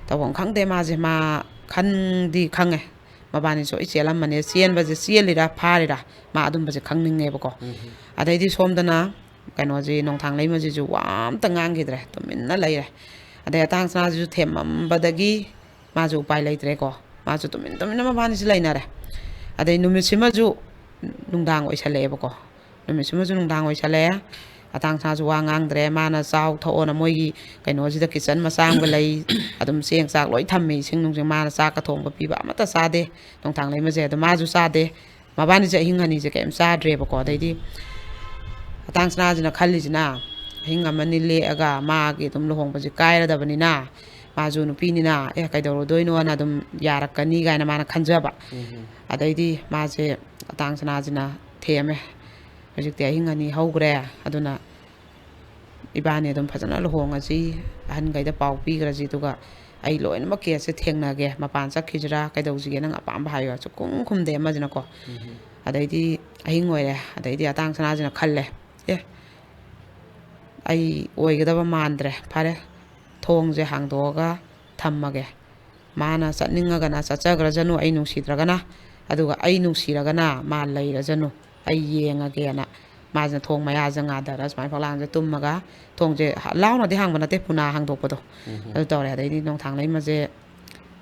ꯇꯧꯐꯝ ꯈꯪꯗꯦ ꯃꯥꯁꯦ, ꯃꯥ ꯈꯟꯗꯤ ꯈꯪꯉꯦ ꯃꯕꯥꯅꯤ ꯁꯣꯏ ꯆꯦꯜꯂꯝꯃꯅꯦ꯫ ꯆꯦꯟꯕꯁꯦ, ꯆꯦꯜꯂꯤꯔꯥ ꯐꯥꯔꯤꯔꯥ, ꯃꯥ ꯑꯗꯨꯝꯕꯁꯦ ꯈꯪꯅꯤꯡꯉꯦꯕꯀꯣ꯫ ꯑꯗꯩꯗꯤ ꯁꯣꯝꯗꯅ ꯀꯩꯅꯣꯁꯤ, ꯅꯣꯡꯊꯥꯡ ꯂꯩꯃꯁꯤꯁꯨ ꯋꯥ ꯑꯝꯇ ꯉꯥꯡꯈꯤꯗ꯭ꯔꯦ, ꯇꯨꯃꯤꯟꯅ ꯂꯩꯔꯦ꯫ ꯑꯗꯩ ꯑꯇꯥꯡ ꯁꯅꯥꯁꯤꯁꯨ ꯊꯦꯝꯃꯝꯕꯗꯒꯤ ꯃꯥꯁꯨ ꯎꯄꯥꯏ ꯂꯩꯇ꯭ꯔꯦꯀꯣ꯫ ꯃꯥꯁꯨ ꯇꯨꯃꯤꯟ ꯇꯨꯃꯤꯟꯅ ꯃꯕꯥꯅꯤꯁꯤ ꯂꯩꯅꯔꯦ꯫ ꯑꯗꯩ ꯅꯨꯃꯤꯠꯁꯤꯃꯁꯨ ꯅꯨꯡꯗꯥꯡ ꯑꯣꯏꯁꯜꯂꯛꯑꯦꯕꯀꯣ꯫ ꯅꯨꯃꯤꯠꯁꯤꯃꯁꯨ ꯅꯨꯡꯗꯥꯡ ꯑꯣꯏꯁꯜꯂꯛꯑꯦ꯫ ꯑꯇꯥꯡ ꯁꯅꯥꯁꯨ ꯋꯥ ꯉꯥꯡꯗ꯭ꯔꯦ꯫ ꯃꯥꯅ ꯆꯥꯎ ꯊꯛꯑꯣꯅ ꯃꯣꯏꯒꯤ ꯀꯩꯅꯣꯁꯤꯗ, ꯀꯤꯠꯆꯟ ꯃꯆꯥ ꯑꯃꯒ ꯂꯩ, ꯑꯗꯨꯝ ꯆꯦꯡ ꯆꯥꯛ ꯂꯣꯏ ꯊꯝꯃꯦ, ꯏꯁꯤꯡ ꯅꯨꯡꯁꯤꯡ꯫ ꯃꯥꯅ ꯆꯥꯛꯀ ꯊꯣꯡꯕ ꯄꯤꯕ ꯑꯃꯠꯇ ꯆꯥꯗꯦ ꯅꯣꯡꯊꯥꯡ ꯂꯩꯃꯁꯦ꯫ ꯑꯗꯣ ꯃꯥꯁꯨ ꯆꯥꯗꯦ꯫ ꯃꯕꯥꯅꯤꯁꯦ ꯑꯍꯤꯡ ꯑꯅꯤꯁꯦ ꯀꯩꯝ ꯆꯥꯗ꯭ꯔꯦꯕꯀꯣ꯫ ꯑꯗꯩꯗꯤ ꯑꯇꯥꯡ ꯁꯅꯥꯁꯤꯅ ꯈꯜꯂꯤꯁꯤꯅ, ꯑꯍꯤꯡ ꯑꯃꯅꯤ ꯂꯦꯛꯑꯒ ꯃꯥꯒꯤ ꯑꯗꯨꯝ ꯂꯨꯍꯣꯡꯕꯁꯦ ꯀꯥꯏꯔꯗꯕꯅꯤꯅ, ꯃꯥꯁꯨ ꯅꯨꯄꯤꯅꯤꯅ, "ꯑꯦ, ꯀꯩꯗꯧꯔꯨꯗꯣꯏꯅꯣꯅ ꯑꯗꯨꯝ ꯌꯥꯔꯛꯀꯅꯤ" ꯀꯥꯏꯅ ꯃꯥꯅ ꯈꯟꯖꯕ꯫ ꯑꯗꯩꯗꯤ ꯃꯥꯁꯦ, ꯑꯇꯥꯡ ꯁꯅꯥꯁꯤꯅ ꯊꯦꯝꯃꯦ, "ꯍꯧꯖꯤꯛꯇꯤ ꯑꯍꯤꯡ ꯑꯅꯤ ꯍꯧꯈ꯭ꯔꯦ, ꯑꯗꯨꯅ ꯏꯕꯥꯅꯤ ꯑꯗꯨꯝ ꯐꯖꯅ ꯂꯨꯍꯣꯡꯉꯁꯤ, ꯑꯍꯟꯈꯩꯗ ꯄꯥꯎ ꯄꯤꯈ꯭ꯔꯁꯤ, ꯑꯗꯨꯒ ꯑꯩ ꯂꯣꯏꯅꯃꯛ ꯀꯦꯁꯁꯦ ꯊꯦꯡꯅꯒꯦ, ꯃꯄꯥꯟ ꯆꯠꯈꯤꯁꯤꯔꯥ, ꯀꯩꯗꯧꯁꯤꯒꯦ, ꯅꯪ ꯑꯄꯥꯝꯕ ꯍꯥꯏꯌꯣ꯫ ꯁꯨꯛꯈꯨꯝ ꯈꯨꯝꯗꯦ ꯑꯃꯁꯤꯅꯀꯣ꯫ ꯑꯗꯩꯗꯤ ꯑꯍꯤꯡ ꯑꯣꯏꯔꯦ꯫ ꯑꯗꯩꯗꯤ ꯑꯇꯥꯡ ꯁꯅꯥꯁꯤꯅ ꯈꯜꯂꯦ, "ꯑꯦ, ꯑꯩ ꯑꯣꯏꯒꯗꯕ ꯃꯥꯟꯗ꯭ꯔꯦ, ꯐꯔꯦ, ꯊꯣꯡꯁꯦ ꯍꯥꯡꯗꯣꯛꯑꯒ ꯊꯝꯃꯒꯦ꯫ ꯃꯥꯅ ꯆꯠꯅꯤꯡꯉꯒꯅ ꯆꯠꯆꯈ꯭ꯔꯖꯅꯨ, ꯑꯩ ꯅꯨꯡꯁꯤꯗ꯭ꯔꯒꯅ꯫ ꯑꯗꯨꯒ ꯑꯩ ꯅꯨꯡꯁꯤꯔꯒꯅ ꯃꯥ ꯂꯩꯔꯖꯅꯨ, ꯑꯩ ꯌꯦꯡꯉꯒꯦꯅ" ꯃꯥꯁꯤꯅ ꯊꯣꯡ ꯃꯌꯥꯁꯦ ꯉꯥꯗꯔ ꯁꯨꯃꯥꯏꯅ ꯐꯛꯂꯥꯡꯁꯦ ꯇꯨꯝꯃꯒ, ꯊꯣꯡꯁꯦ ꯂꯥꯎꯅꯗꯤ ꯍꯥꯡꯕ ꯅꯠꯇꯦ, ꯄꯨꯅꯥ ꯍꯥꯡꯗꯣꯛꯄꯗꯣ꯫ ꯑꯗꯨ ꯇꯧꯔꯦ꯫ ꯑꯗꯩꯗꯤ ꯅꯣꯡꯊꯥꯡ ꯂꯩꯃꯁꯦ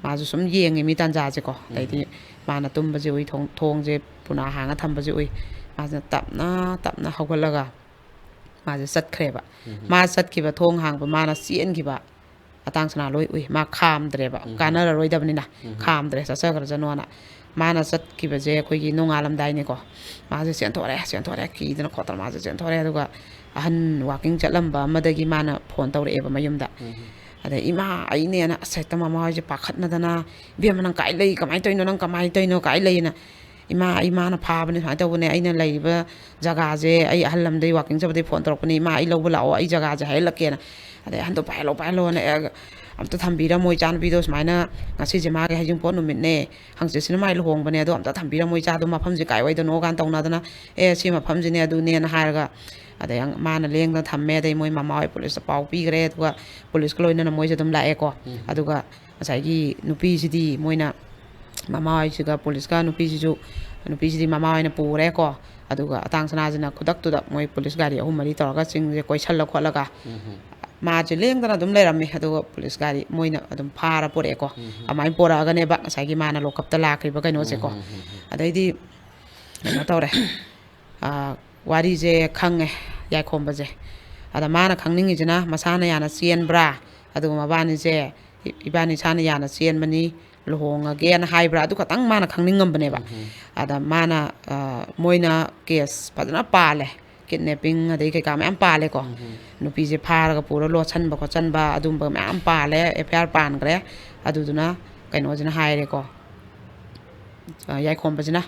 ꯃꯥꯁꯨ ꯁꯨꯝ ꯌꯦꯡꯉꯤ ꯃꯤ ꯇꯥꯟꯖꯥꯁꯦꯀꯣ꯫ ꯑꯗꯩꯗꯤ ꯃꯥꯅ ꯇꯨꯝꯕꯁꯦ ꯎꯏ, ꯊꯣꯡ-, ꯊꯣꯡꯁꯦ ꯄꯨꯅꯥ ꯍꯥꯡꯉ ꯊꯝꯕꯁꯦ ꯎꯏ꯫ ꯃꯥꯁꯤꯅ ꯇꯞꯅ ꯇꯞꯅ ꯍꯧꯒꯠꯂꯒ ꯃꯥꯁꯦ ꯆꯠꯈ꯭ꯔꯦꯕ꯫ ꯃꯥ ꯆꯠꯈꯤꯕ, ꯊꯣꯡ ꯍꯥꯡꯕ, ꯃꯥꯅ ꯆꯦꯟꯈꯤꯕ ꯑꯇꯥꯡ ꯁꯅꯥ ꯂꯣꯏ ꯎꯏ꯫ ꯃꯥ ꯈꯥꯝꯗ꯭ꯔꯦꯕ, ꯀꯥꯟꯅꯔꯔꯣꯏꯗꯕꯅꯤꯅ꯫ ꯈꯥꯝꯗ꯭ꯔꯦ, ꯆꯠꯆꯈ꯭ꯔꯖꯅꯣꯅ꯫ ꯃꯥꯅ ꯆꯠꯈꯤꯕꯁꯦ ꯑꯩꯈꯣꯏꯒꯤ ꯅꯣꯡꯉꯥꯜꯂꯝꯗꯥꯏꯅꯦꯀꯣ꯫ ꯃꯥꯁꯦ ꯆꯦꯟꯊꯣꯔꯛꯑꯦ, ꯆꯦꯟꯊꯣꯔꯛꯑꯦ, ꯀꯤꯗꯅ ꯈꯣꯠꯇꯅ ꯃꯥꯁꯦ ꯆꯦꯟꯊꯣꯔꯛꯑꯦ꯫ ꯑꯗꯨꯒ ꯑꯍꯟ ꯋꯥꯀꯤꯡ ꯆꯠꯂꯝꯕ ꯑꯃꯗꯒꯤ ꯃꯥꯅ ꯐꯣꯟ ꯇꯧꯔꯛꯑꯦꯕ ꯃꯌꯨꯝꯗ꯫ ꯑꯗꯩ, "ꯏꯃꯥ, ꯑꯩꯅꯦꯅ", ꯑꯁ, ꯍꯦꯛꯇ ꯃꯃꯥ ꯍꯣꯏꯁꯦ ꯄꯥꯈꯠꯅꯗꯅ, "ꯏꯕꯦꯝꯃ, ꯅꯪ ꯀꯥꯏ ꯂꯩ? ꯀꯃꯥꯏꯅ ꯇꯧꯔꯤꯅꯣ? ꯅꯪ ꯀꯃꯥꯏꯅ ꯇꯧꯔꯤꯅꯣ? ꯀꯥꯏ ꯂꯩꯅ?" "ꯏꯃꯥ, ꯑꯩ ꯃꯥꯅ ꯐꯥꯕꯅꯦ, ꯁꯨꯃꯥꯏꯅ ꯇꯧꯕꯅꯦ, ꯑꯩꯅ ꯂꯩꯔꯤꯕ ꯖꯒꯥꯁꯦ, ꯑꯩ ꯑꯍꯜ ꯂꯝꯗꯩ ꯋꯥꯀꯤꯡ ꯆꯠꯄꯗꯩ ꯐꯣꯟ ꯇꯧꯔꯛꯄꯅꯦ, 'ꯏꯃꯥ, ꯑꯩ ꯂꯧꯕ ꯂꯥꯛꯑꯣ, ꯑꯩ ꯖꯒꯥꯁꯦ ꯍꯥꯏꯍꯜꯂꯛꯀꯦꯅ.'" ꯑꯗꯩ ꯑꯍꯟꯗꯣ, "ꯄꯥꯏꯍꯜꯂꯣ, ꯄꯥꯏꯍꯜꯂꯣꯅ, ꯑꯦ, ꯑꯝꯇ ꯊꯝꯕꯤꯔꯝꯃꯣ ꯏꯆꯥꯅꯨꯄꯤꯗꯣ, ꯁꯨꯃꯥꯏꯅ ꯉꯁꯤꯁꯦ ꯃꯥꯒꯤ ꯍꯩꯖꯤꯡꯄꯣꯠ ꯅꯨꯃꯤꯠꯅꯦ, ꯍꯪꯆꯤꯠꯁꯤꯅ ꯃꯥꯏ ꯂꯨꯍꯣꯡꯕꯅꯦ, ꯑꯗꯣ ꯑꯝꯇ ꯊꯝꯕꯤꯔꯝꯃꯣ ꯏꯆꯥꯗꯣ, ꯃꯐꯝꯁꯦ ꯀꯥꯏ ꯋꯥꯏꯗꯅꯣ?" ꯀꯥꯏꯅ ꯇꯧꯅꯗꯅ, "ꯑꯦ, ꯁꯤ ꯃꯐꯝꯁꯤꯅꯦ, ꯑꯗꯨꯅꯦꯅ" ꯍꯥꯏꯔꯒ, ꯑꯗꯩ ꯑꯪ-, ꯃꯥꯅ ꯂꯦꯡꯗꯅ ꯊꯝꯃꯦ꯫ ꯑꯗꯩ ꯃꯣꯏ ꯃꯃꯥ ꯍꯣꯏ ꯄꯨꯂꯤꯁꯇ ꯄꯥꯎ ꯄꯤꯈ꯭ꯔꯦ꯫ ꯑꯗꯨꯒ ꯄꯨꯂꯤꯁꯀ ꯂꯣꯏꯅꯅ ꯃꯣꯏꯁꯦ ꯑꯗꯨꯝ ꯂꯥꯛꯑꯦꯀꯣ꯫ ꯑꯗꯨꯒ ꯉꯁꯥꯏꯒꯤ ꯅꯨꯄꯤꯁꯤꯗꯤ ꯃꯣꯏꯅ, ꯃꯃꯥ ꯍꯣꯏꯁꯤꯒ ꯄꯨꯂꯤꯁꯀ ꯅꯨꯄꯤꯁꯤꯁꯨ, ꯅꯨꯄꯤꯁꯤꯗꯤ ꯃꯃꯥ ꯍꯣꯏꯅ ꯄꯨꯔꯦꯀꯣ꯫ ꯑꯗꯨꯒ ꯑꯇꯥꯡ ꯁꯅꯥꯁꯤꯅ ꯈꯨꯗꯛꯇꯨꯗ ꯃꯣꯏ ꯄꯨꯂꯤꯁ ꯒꯥꯔꯤ ꯑꯍꯨꯝ ꯃꯔꯤ ꯇꯧꯔꯒ ꯆꯤꯡꯁꯦ ꯀꯣꯏꯁꯜꯂ ꯈꯣꯠꯂꯒ ꯃꯥꯁꯦ ꯂꯦꯡꯗꯅ ꯑꯗꯨꯝ ꯂꯩꯔꯝꯃꯦ꯫ ꯑꯗꯨꯒ ꯄꯨꯂꯤꯁ ꯒꯥꯔꯤ ꯃꯣꯏꯅ ꯑꯗꯨꯝ ꯐꯥꯔ ꯄꯨꯔꯛꯑꯦꯀꯣ꯫ ꯑꯗꯨꯃꯥꯏꯅ ꯄꯨꯔꯛꯑꯒꯅꯦꯕ ꯉꯁꯥꯏꯒꯤ ꯃꯥꯅ ꯂꯣꯀꯞꯇ ꯂꯥꯛꯈ꯭ꯔꯤꯕ ꯀꯩꯅꯣꯁꯦꯀꯣ꯫ ꯑꯗꯩꯗꯤ ꯀꯩꯅꯣ ꯇꯧꯔꯦ꯫ ꯑꯥ, ꯋꯥꯔꯤꯁꯦ ꯈꯪꯉꯦ ꯌꯥꯏꯈꯣꯝꯕꯁꯦ꯫ ꯑꯗ ꯃꯥꯅ ꯈꯪꯅꯤꯡꯉꯤꯁꯤꯅ ꯃꯁꯥꯅ ꯌꯥꯅ ꯆꯦꯟꯕ꯭ꯔꯥ, ꯑꯗꯨꯒ ꯃꯕꯥꯅꯤꯁꯦ, ꯏ-, "ꯏꯕꯥꯅꯤ ꯏꯁꯥꯅ ꯌꯥꯅ ꯆꯦꯟꯕꯅꯤ, ꯂꯨꯍꯣꯡꯉꯒꯦꯅ" ꯍꯥꯏꯕ꯭ꯔꯥ, ꯑꯗꯨ ꯈꯛꯇꯪ ꯃꯥꯅ ꯈꯪꯅꯤꯡꯉꯝꯕꯅꯦꯕ꯫ ꯑꯗ ꯃꯥꯅ, ꯑ, ꯃꯣꯏꯅ ꯀꯦꯁ ꯐꯖꯅ ꯄꯥꯜꯂꯦ, ꯀꯤꯗꯅꯦꯄꯤꯡ ꯑꯗꯩ ꯀꯩꯀꯥ ꯃꯌꯥꯝ ꯄꯥꯜꯂꯦꯀꯣ꯫ ꯅꯨꯄꯤꯁꯦ ꯐꯥꯔꯒ ꯄꯨꯔ ꯂꯣꯠꯁꯟꯕ ꯈꯣꯠꯆꯟꯕ ꯑꯗꯨꯝꯕ ꯃꯌꯥꯝ ꯄꯥꯜꯂꯦ, ꯑꯦꯐ ꯑꯥꯏ ꯑꯥꯔ ꯄꯥꯟꯈ꯭ꯔꯦ꯫ ꯑꯗꯨꯗꯨꯅ ꯀꯩꯅꯣꯁꯤꯅ ꯍꯥꯏꯔꯦꯀꯣ, ꯑ, ꯌꯥꯏꯈꯣꯝꯕꯁꯤꯅ,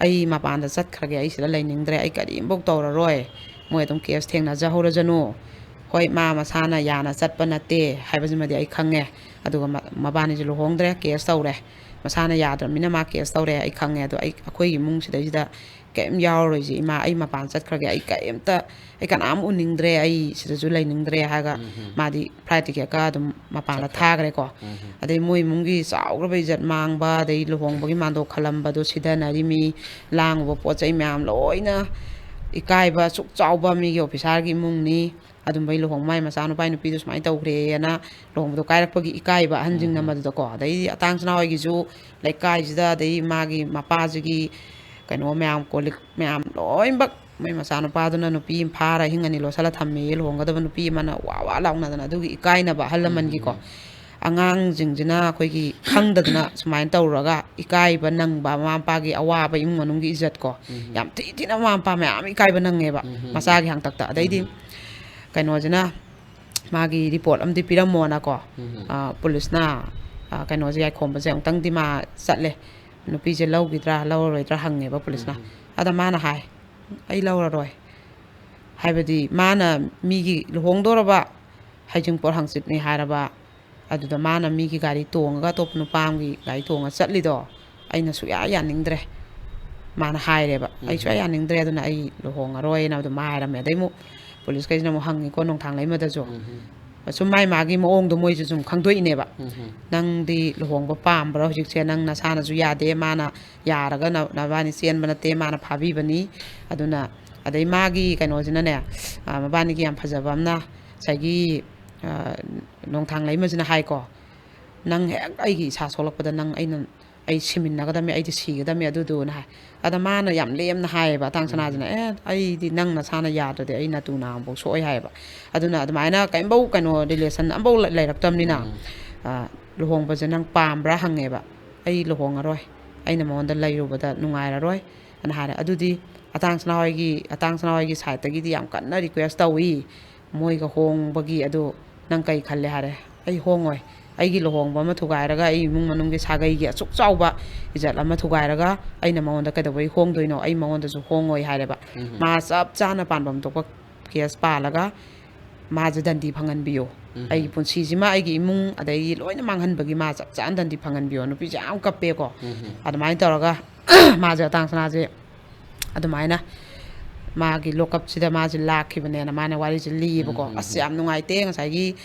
"ꯑꯩ ꯃꯄꯥꯟꯗ ꯆꯠꯈ꯭ꯔꯒꯦ, ꯑꯩ ꯁꯤꯗ ꯂꯩꯅꯤꯡꯗ꯭ꯔꯦ, ꯑꯩ ꯀꯔꯤꯝꯐꯧ ꯇꯧꯔꯔꯣꯏ, ꯃꯣꯏ ꯑꯗꯨꯝ ꯀꯦꯁ ꯊꯦꯡꯅꯖꯍꯧꯔꯖꯅꯨ, ꯍꯣꯏ, ꯃꯥ ꯃꯁꯥꯅ ꯌꯥꯅ ꯆꯠꯄ ꯅꯠꯇꯦ ꯍꯥꯏꯕꯁꯤꯃꯗꯤ ꯑꯩ ꯈꯪꯉꯦ꯫ ꯑꯗꯨꯒ ꯃ-, ꯃꯕꯥꯅꯤꯁꯦ ꯂꯨꯍꯣꯡꯗ꯭ꯔꯦ, ꯀꯦꯁ ꯇꯧꯔꯦ꯫ ꯃꯁꯥꯅ ꯌꯥꯗ꯭ꯔꯕꯅꯤꯅ ꯃꯥ ꯀꯦꯁ ꯇꯧꯔꯦ, ꯑꯩ ꯈꯪꯉꯦ꯫ ꯑꯗꯣ ꯑꯩ, ꯑꯩꯈꯣꯏꯒꯤ ꯏꯃꯨꯡꯁꯤꯗꯩꯁꯤꯗ ꯀꯔꯤꯝ ꯌꯥꯎꯔꯔꯣꯏꯁꯦ ꯏꯃꯥ, ꯑꯩ ꯃꯄꯥꯟ ꯆꯠꯈ꯭ꯔꯒꯦ, ꯑꯩ ꯀꯔꯤꯝꯇ, ꯑꯩ ꯀꯅꯥꯝ ꯎꯅꯤꯡꯗ꯭ꯔꯦ, ꯑꯩ ꯁꯤꯗꯁꯨ ꯂꯩꯅꯤꯡꯗ꯭ꯔꯦ ꯍꯥꯏꯔꯒ ꯃꯥꯗꯤ ꯐ꯭ꯂꯥꯏꯠ ꯇꯤꯀꯦꯠꯀ ꯑꯗꯨꯝ ꯃꯄꯥꯟꯗ ꯊꯥꯈ꯭ꯔꯦꯀꯣ꯫ ꯑꯗꯩ ꯃꯣꯏ ꯏꯃꯨꯡꯒꯤ ꯆꯥꯎꯈ꯭ꯔꯕ ꯏꯖꯠ ꯃꯥꯡꯕ, ꯑꯗꯩ ꯂꯨꯍꯣꯡꯕꯒꯤ ꯃꯥꯟꯗꯣꯞ ꯈꯜꯂꯝꯕꯗꯣ ꯁꯤꯗꯅꯔꯤꯃꯤ, ꯂꯥꯡꯉꯨꯕ ꯄꯣꯠ ꯆꯩ ꯃꯌꯥꯝ ꯂꯣꯏꯅ, ꯏꯀꯥꯏꯕ ꯑꯁꯨꯛ ꯆꯥꯎꯕ ꯃꯤꯒꯤ ꯑꯣꯐꯤꯁꯥꯔꯒꯤ ꯏꯃꯨꯡꯅꯤ, ꯑꯗꯨꯝꯕꯩ ꯂꯨꯍꯣꯡ-, ꯃꯥꯏ ꯃꯆꯥꯅꯨꯄꯥꯒꯤ ꯅꯨꯄꯤꯗꯣ ꯁꯨꯃꯥꯏꯅ ꯇꯧꯈ꯭ꯔꯦꯅ ꯂꯨꯍꯣꯡꯕꯗꯣ ꯀꯥꯏꯔꯛꯄꯒꯤ ꯏꯀꯥꯏꯕ ꯑꯍꯟꯁꯤꯡꯅ ꯃꯗꯨꯗꯀꯣ꯫ ꯑꯗꯩꯗꯤ ꯑꯇꯥꯡ ꯁꯅꯥ ꯍꯣꯏꯒꯤꯁꯨ ꯂꯩꯀꯥꯏꯁꯤꯗ, ꯑꯗꯩ ꯃꯥꯒꯤ ꯃꯄꯥꯁꯤꯒꯤ ꯀꯩꯅꯣ ꯃꯌꯥꯝ, ꯀꯣꯜ ꯂꯤꯛ ꯃꯌꯥꯝ ꯂꯣꯏꯅꯃꯛ ꯃꯣꯏ ꯃꯆꯥꯅꯨꯄꯥꯗꯨꯅ ꯅꯨꯄꯤ ꯑꯃ ꯐꯥꯔ ꯑꯍꯤꯡ ꯑꯅꯤ ꯂꯣꯠꯁꯜꯂ ꯊꯝꯃꯦꯌꯦ, ꯂꯨꯍꯣꯡꯒꯗꯕ ꯅꯨꯄꯤ ꯑꯃꯅ ꯋꯥ ꯋꯥ ꯂꯥꯎꯅꯗꯅ꯫ ꯑꯗꯨꯒꯤ ꯏꯀꯥꯏꯅꯕ ꯑꯍꯜ ꯂꯃꯟꯒꯤꯀꯣ꯫ ꯑꯉꯥꯡꯁꯤꯡꯁꯤꯅ ꯑꯩꯈꯣꯏꯒꯤ ꯈꯪꯗꯗꯅ ꯁꯨꯃꯥꯏꯅ ꯇꯧꯔꯒ ꯏꯀꯥꯏꯕ ꯅꯪꯕ, ꯃꯃꯥ ꯃꯄꯥꯒꯤ ꯑꯋꯥꯕ, ꯏꯃꯨꯡ ꯃꯅꯨꯡꯒꯤ ꯏꯖꯠꯀꯣ, ꯌꯥꯝ ꯊꯤ ꯊꯤꯅ ꯃꯃꯥ ꯃꯄꯥ ꯃꯌꯥꯝ ꯏꯀꯥꯏꯕ ꯅꯪꯉꯦꯕ ꯃꯆꯥꯒꯤ ꯍꯥꯡꯇꯛꯇ꯫ ꯑꯗꯩꯗꯤ ꯀꯩꯅꯣꯁꯤꯅ ꯃꯥꯒꯤ ꯔꯤꯄꯣꯔꯠ ꯑꯃꯗꯤ ꯄꯤꯔꯝꯃꯣꯅꯀꯣ, ꯄꯨꯂꯤꯁꯅ, ꯀꯩꯅꯣꯁꯦ, ꯌꯥꯏꯈꯣꯝꯕꯁꯦ ꯑꯃꯨꯛꯇꯪꯗꯤ ꯃꯥ ꯆꯠꯂꯦ꯫ ꯅꯨꯄꯤꯁꯦ ꯂꯧꯈꯤꯗ꯭ꯔꯥ ꯂꯧꯔꯔꯣꯏꯗ꯭ꯔꯥ ꯍꯪꯉꯦꯕ ꯄꯨꯂꯤꯁꯅ꯫ ꯑꯗ ꯃꯥꯅ ꯍꯥꯏ, "ꯑꯩ ꯂꯧꯔꯔꯣꯏ"꯫ ꯍꯥꯏꯕꯗꯤ ꯃꯥꯅ ꯃꯤꯒꯤ ꯂꯨꯍꯣꯡꯗꯣꯔꯕ ꯍꯩꯖꯤꯡꯄꯣꯠ ꯍꯪꯆꯤꯠꯅꯤ ꯍꯥꯏꯔꯕ, ꯑꯗꯨꯗ ꯃꯥꯅ ꯃꯤꯒꯤ ꯒꯥꯔꯤ ꯇꯣꯡꯉꯒ, ꯑꯇꯣꯞꯄ ꯅꯨꯄꯥ ꯑꯃꯒꯤ ꯒꯥꯔꯤ ꯇꯣꯡꯉꯒ ꯆꯠꯂꯤꯗꯣ ꯑꯩꯅ ꯁꯨꯛꯌꯥ ꯌꯥꯅꯤꯡꯗ꯭ꯔꯦ꯫ ꯃꯥꯅ ꯍꯥꯏꯔꯦꯕ, "ꯑꯩ ꯁꯨꯛꯌꯥ ꯌꯥꯅꯤꯡꯗ꯭ꯔꯦ, ꯑꯗꯨꯅ ꯑꯩ ꯂꯨꯍꯣꯡꯉꯔꯣꯏꯅ" ꯑꯗꯨꯝ ꯍꯥꯏꯔꯝꯃꯦ꯫ ꯑꯗꯩ ꯑꯃꯨꯛ ꯄꯨꯂꯤꯁꯈꯩꯁꯤꯅ ꯑꯃꯨꯛ ꯍꯪꯉꯤꯀꯣ ꯅꯣꯡꯊꯥꯡ ꯂꯩꯃꯗꯁꯨ꯫ ꯁꯨꯝ ꯃꯥꯏ ꯃꯥꯒꯤ ꯃꯑꯣꯡꯗꯣ ꯃꯣꯏꯁꯨ ꯁꯨꯝ ꯈꯪꯗꯣꯛꯏꯅꯦꯕ꯫ "ꯅꯪꯗꯤ ꯂꯨꯍꯣꯡꯕ ꯄꯥꯝꯕ꯭ꯔꯥ? ꯍꯧꯖꯤꯛꯁꯦ ꯅꯪ ꯅꯁꯥꯅꯁꯨ ꯌꯥꯗꯦ, ꯃꯥꯅ ꯌꯥꯔꯒ ꯅ-, ꯅꯕꯥꯅꯤ ꯆꯦꯟꯕ ꯅꯠꯇꯦ, ꯃꯥꯅ ꯐꯥꯕꯤꯕꯅꯤ"꯫ ꯑꯗꯨꯅ, ꯑꯗꯩ ꯃꯥꯒꯤ ꯀꯩꯅꯣꯁꯤꯅꯅꯦ, ꯃꯕꯥꯅꯤꯒꯤ ꯌꯥꯝ ꯐꯖꯕ ꯑꯃꯅ ꯉꯁꯥꯏꯒꯤ ꯅꯣꯡꯊꯥꯡ ꯂꯩꯃꯁꯤꯅ ꯍꯥꯏꯀꯣ, "ꯅꯪ ꯍꯦꯛ ꯑꯩꯒꯤ ꯏꯁꯥ ꯁꯣꯛꯂꯛꯄꯗ ꯅꯪ ꯑꯩꯅ, ꯑꯩ ꯁꯤꯃꯤꯟꯅꯒꯗꯕꯅꯤ, ꯑꯩꯗꯤ ꯁꯤꯒꯗꯕꯅꯤ ꯑꯗꯨꯗꯨꯅ" ꯍꯥꯏ꯫ ꯑꯗ ꯃꯥꯅ ꯌꯥꯝ ꯂꯦꯝꯅ ꯍꯥꯏꯌꯦꯕ ꯑꯇꯥꯡ ꯁꯅꯥꯁꯤꯅ, "ꯑꯦ, ꯑꯩꯗꯤ ꯅꯪ ꯅꯁꯥꯅ ꯌꯥꯗ꯭ꯔꯗꯤ ꯑꯩ ꯅꯇꯨ ꯅꯥꯝꯕꯧ ꯁꯣꯛꯑꯣꯏ" ꯍꯥꯏꯌꯦꯕ꯫ ꯑꯗꯨꯅ ꯑꯗꯨꯃꯥꯏꯅ ꯀꯩꯝꯐꯧ ꯀꯩꯅꯣ ꯔꯤꯂꯦꯁꯟ ꯑꯝꯐꯧ ꯂꯩ-, ꯂꯩꯔꯛꯇꯕꯅꯤꯅ, "ꯂꯨꯍꯣꯡꯕꯁꯦ ꯅꯪ ꯄꯥꯝꯕ꯭ꯔꯥ?" ꯍꯪꯉꯦꯕ꯫ "ꯑꯩ ꯂꯨꯍꯣꯡꯉꯔꯣꯏ, ꯑꯩꯅ ꯃꯉꯣꯟꯗ ꯂꯩꯔꯨꯕꯗ ꯅꯨꯡꯉꯥꯏꯔꯔꯣꯏ" ꯑꯅ ꯍꯥꯏꯔꯦ꯫ ꯑꯗꯨꯗꯤ ꯑꯇꯥꯡ ꯁꯅꯥꯍꯣꯏꯒꯤ, ꯑꯇꯥꯡ ꯁꯅꯥꯍꯣꯏꯒꯤ ꯁꯥꯏꯠꯇꯒꯤꯗꯤ ꯌꯥꯝ ꯀꯟꯅ ꯔꯤꯀ꯭ꯋꯦꯁ ꯇꯧꯏ ꯃꯣꯏꯒ ꯍꯣꯡꯕꯒꯤ꯫ "ꯑꯗꯨ ꯅꯪ ꯀꯩ ꯈꯜꯂꯦ?" ꯍꯥꯏꯔꯦ꯫ "ꯑꯩ ꯍꯣꯡꯉꯣꯏ, ꯑꯩꯒꯤ ꯂꯨꯍꯣꯡꯕ ꯑꯃ ꯊꯨꯒꯥꯏꯔꯒ, ꯑꯩ ꯏꯃꯨꯡ ꯃꯅꯨꯡꯒꯤ ꯁꯥꯒꯩꯒꯤ ꯑꯁꯨꯛ ꯆꯥꯎꯕ ꯏꯖꯠ ꯑꯃ ꯊꯨꯒꯥꯏꯔꯒ ꯑꯩꯅ ꯃꯉꯣꯟꯗ ꯀꯩꯗꯧꯕꯩ ꯍꯣꯡꯗꯣꯏꯅꯣ? ꯑꯩ ꯃꯉꯣꯟꯗꯁꯨ ꯍꯣꯡꯉꯣꯏ" ꯍꯥꯏꯔꯦꯕ꯫ ꯃꯥ ꯆꯞ ꯆꯥꯅ ꯄꯥꯟꯐꯝ ꯊꯣꯛꯄ ꯀꯦꯁ ꯄꯥꯜꯂꯒ ꯃꯥꯁꯦ ꯗꯟꯗꯤ ꯐꯪꯍꯟꯕꯤꯌꯣ꯫ ꯎꯝ꯫ ꯑꯩꯒꯤ ꯄꯨꯟꯁꯤꯁꯤꯃ, ꯑꯩꯒꯤ ꯏꯃꯨꯡ, ꯑꯗꯒꯤ ꯂꯣꯏꯅ ꯃꯥꯡꯍꯟꯕꯒꯤ ꯃꯥ ꯆꯞ ꯆꯥꯅ ꯗꯟꯗꯤ ꯐꯪꯍꯟꯕꯤꯌꯣ꯫ ꯅꯨꯄꯤꯁꯦ ꯌꯥꯝ ꯀꯞꯄꯦꯀꯣ꯫ ꯎꯝ꯫ ꯑꯗꯨꯃꯥꯏꯅ ꯇꯧꯔꯒ ꯃꯥꯁꯦ, ꯑꯇꯥꯡ ꯁꯅꯥꯁꯦ ꯑꯗꯨꯃꯥꯏꯅ ꯃꯥꯒꯤ ꯂꯣꯀꯞꯁꯤꯗ ꯃꯥꯁꯦ ꯂꯥꯛꯈꯤꯕꯅꯦꯅ ꯃꯥꯅ ꯋꯥꯔꯤꯁꯦ ꯂꯤꯌꯦꯕꯀꯣ꯫ ꯎꯝ, ꯎꯝ, ꯑꯁ, ꯎꯝ꯫ ꯌꯥꯝ ꯅꯨꯡꯉꯥꯏꯇꯦ꯫ ꯉꯁꯥꯏꯒꯤ,